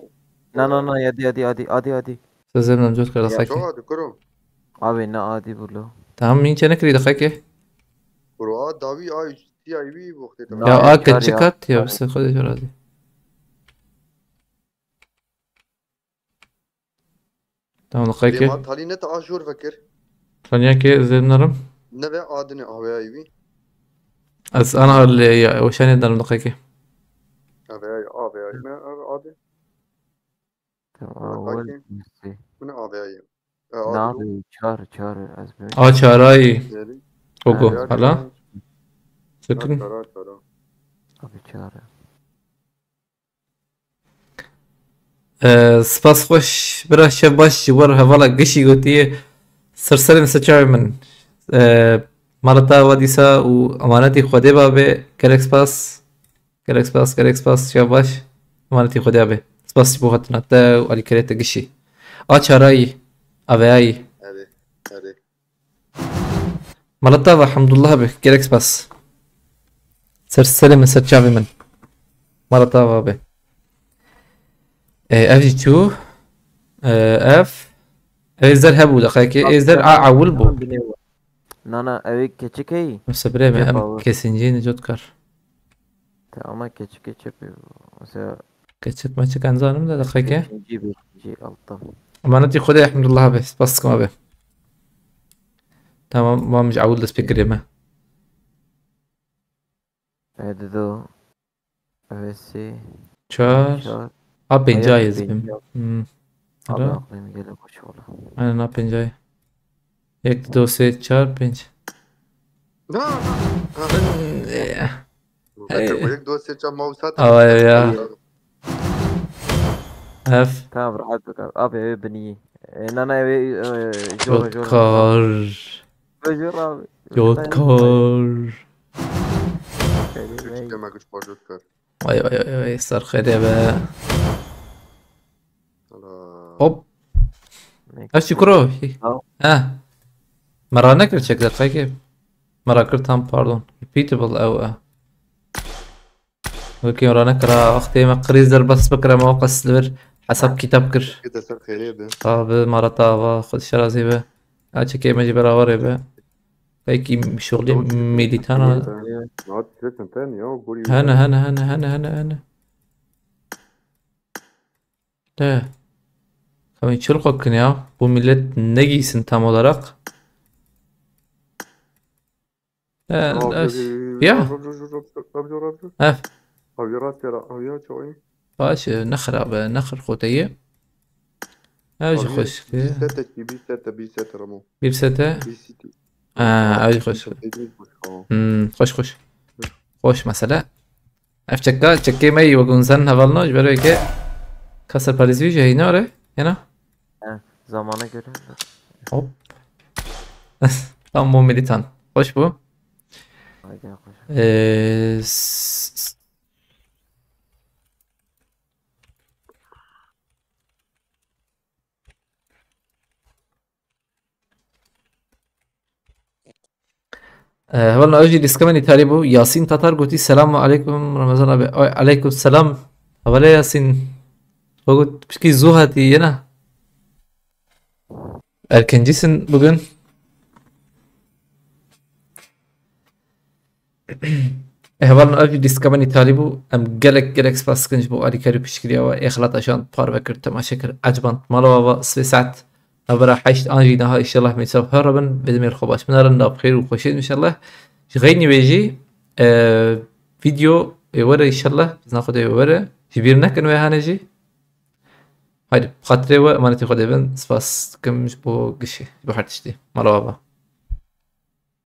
Na na na, yadî yadî yadî yadî yadî. Sezem namcot kar. Ya. Daqekê. Çok hadi kuro. Abi ne adî bû lo. Tamam, min çene kirî daqekê. Kuro a dawî a üstî ay wî wextê. Ya, a çar keçik ya. Hat ya, bi se xwedê jor adî. Tamam, daqekê. Lê ma talî ne te a jor vekir. Taniyakê zêr narim. Ne ve adine aveyayî wî. Ez ana lê ya, weşanê darim daqekê. Aveyayî, aveyayî. Ne, ave, ade. Tamam, Bak, wer bakayım. Mesî. Bu ne aveyayî? E, ade bu. Nabe çar, çar, ez bi- A çarayî. Neri? Ogo, Ha, hala. Çar, Sakın. Çara, çara. Abi çar. Ee, spas xweş, bira şev baş ji we re hevala gişî gotiye. Ser serê min, ser çavê min. Ee, mala te ava dîsa û emanetî Xwedê babe. Gelek spas. Gelek spas, gelek spas, şev baş. Emanetî Xwedê abe. Spas ji bo hatina te û alîkarê te gişî. A çarayî, aveyayî. Erê, erê. Mala te ava, Hemdullah be, gelek spas. Ser serê min, ser çavê min. Mala te ava be. E, ev jî çû. E, ev. Ev êzer hebû daqekê. Êzer a ewil bû. Na na, ew ê keçik heyî. Mesela birê me, Cep em awi. Kesincî Nicot kar. Te ama keçik keçik. Mesela Keçik meçik em zanim de daqekê. Beşinci, beşinci altta. Emanetî Xwedê, elhamdulillah be. Spas dikim abi. Tamam, mam ji ewil dest pê kirê me. Hadi do. Ev ê sê. Çar. Çar. A pênca Ayak yê pênca. Zibim. Hmm. Abi Ara. Aklım gele boş ola. Aynen, a pênca yê. Yek, du, sê, çar, pênc. Ha, ha, ha. Eh. Hey. Yek, du, sê, çar, mouse hat. Ay, ya. Ev. Tamam, rahat bırak. Abi evi biniyi. E, nana evi, e, jora, jora. Jotkar. Jora abi. Jotkar. Seni Küçük bey. Yemek üç parça Jotkar. Vay, vay, vay, vay, ser xêrê be. Ala. Hop. Ne Ev çi kuro? Tamam. He. Me ra nekir çek daqekê. Me ra kir tam, pardon. Repeatable ew e. Wekî me ra nekira, wextê me kriz derbas bikira, me waqas li vir hesab kitab kir. Ki te ser xêrê be. Abi, mara te ava, xwe şerazî be. Ya çekê me jî berawerê be. Belkî şolî Doğru. Milîtana. Hat sesin ten ya, gorî Hene, were. Hene, hene, hene, hene, hene. De. Xemî çil xwe kin ya. Bu millet ne giysin tam olarak? E, Abi, es-, abi, ya. Abi, abi, abi, abi, abi. Ev. Abi, rast yere, abi, ya, çok iyi. Baş, e, ne xirab e, ne xirxoteyî. Ev jî Abi, xweş ki. Bir sete, bir sete, bir sete, Ramo. Bir sete? Bir sete. Ha, ev jî xweş. Bir sete, bir sete, tamam. Hmm, xweş, xweş. Hı. Xweş mesele. Ev çeka, çekê me yî wek hûn zanin hevalno, ji ber wê ke kasa parêzî jî heyne re, hêna? He, zamana göre. Hop. Tam bu militan. Xweş bû. Haydi, hoş. Ee, s-, s-, Ee, hevalno, ew jî dîska min îtalî bû. Yasîn Tatar gotî, "Selamu aleykum Ramazan abi." Ay, aleykum selam. Hevalê Yasîn. Xwe got, pişkî zû hatî, yena. Erkencisin bugün. Hevalno, ev jî dîska min îtalî bû. Em gelek, gelek spas dikin ji bo alîkarî û piştgiriya we. Ê xelata şand parve kir, temaşe kir, ecband. Mala we ava sibê saet navbera heşt an jî niha, înşallah, mêsav her bin. Vê demê xwe baş binarin, nav xêr û xweşiyên, înşallah. Ji xeynî wê jî, e, vîdeo ê were, înşallah, bi zina Xwedê were. Ji bîr nekin wê hane jî. Haydi, bi xatirê we, emanetî Xwedê bin. Spas dikim ji bo gişê, ji bo her tiştî. Mala we ava.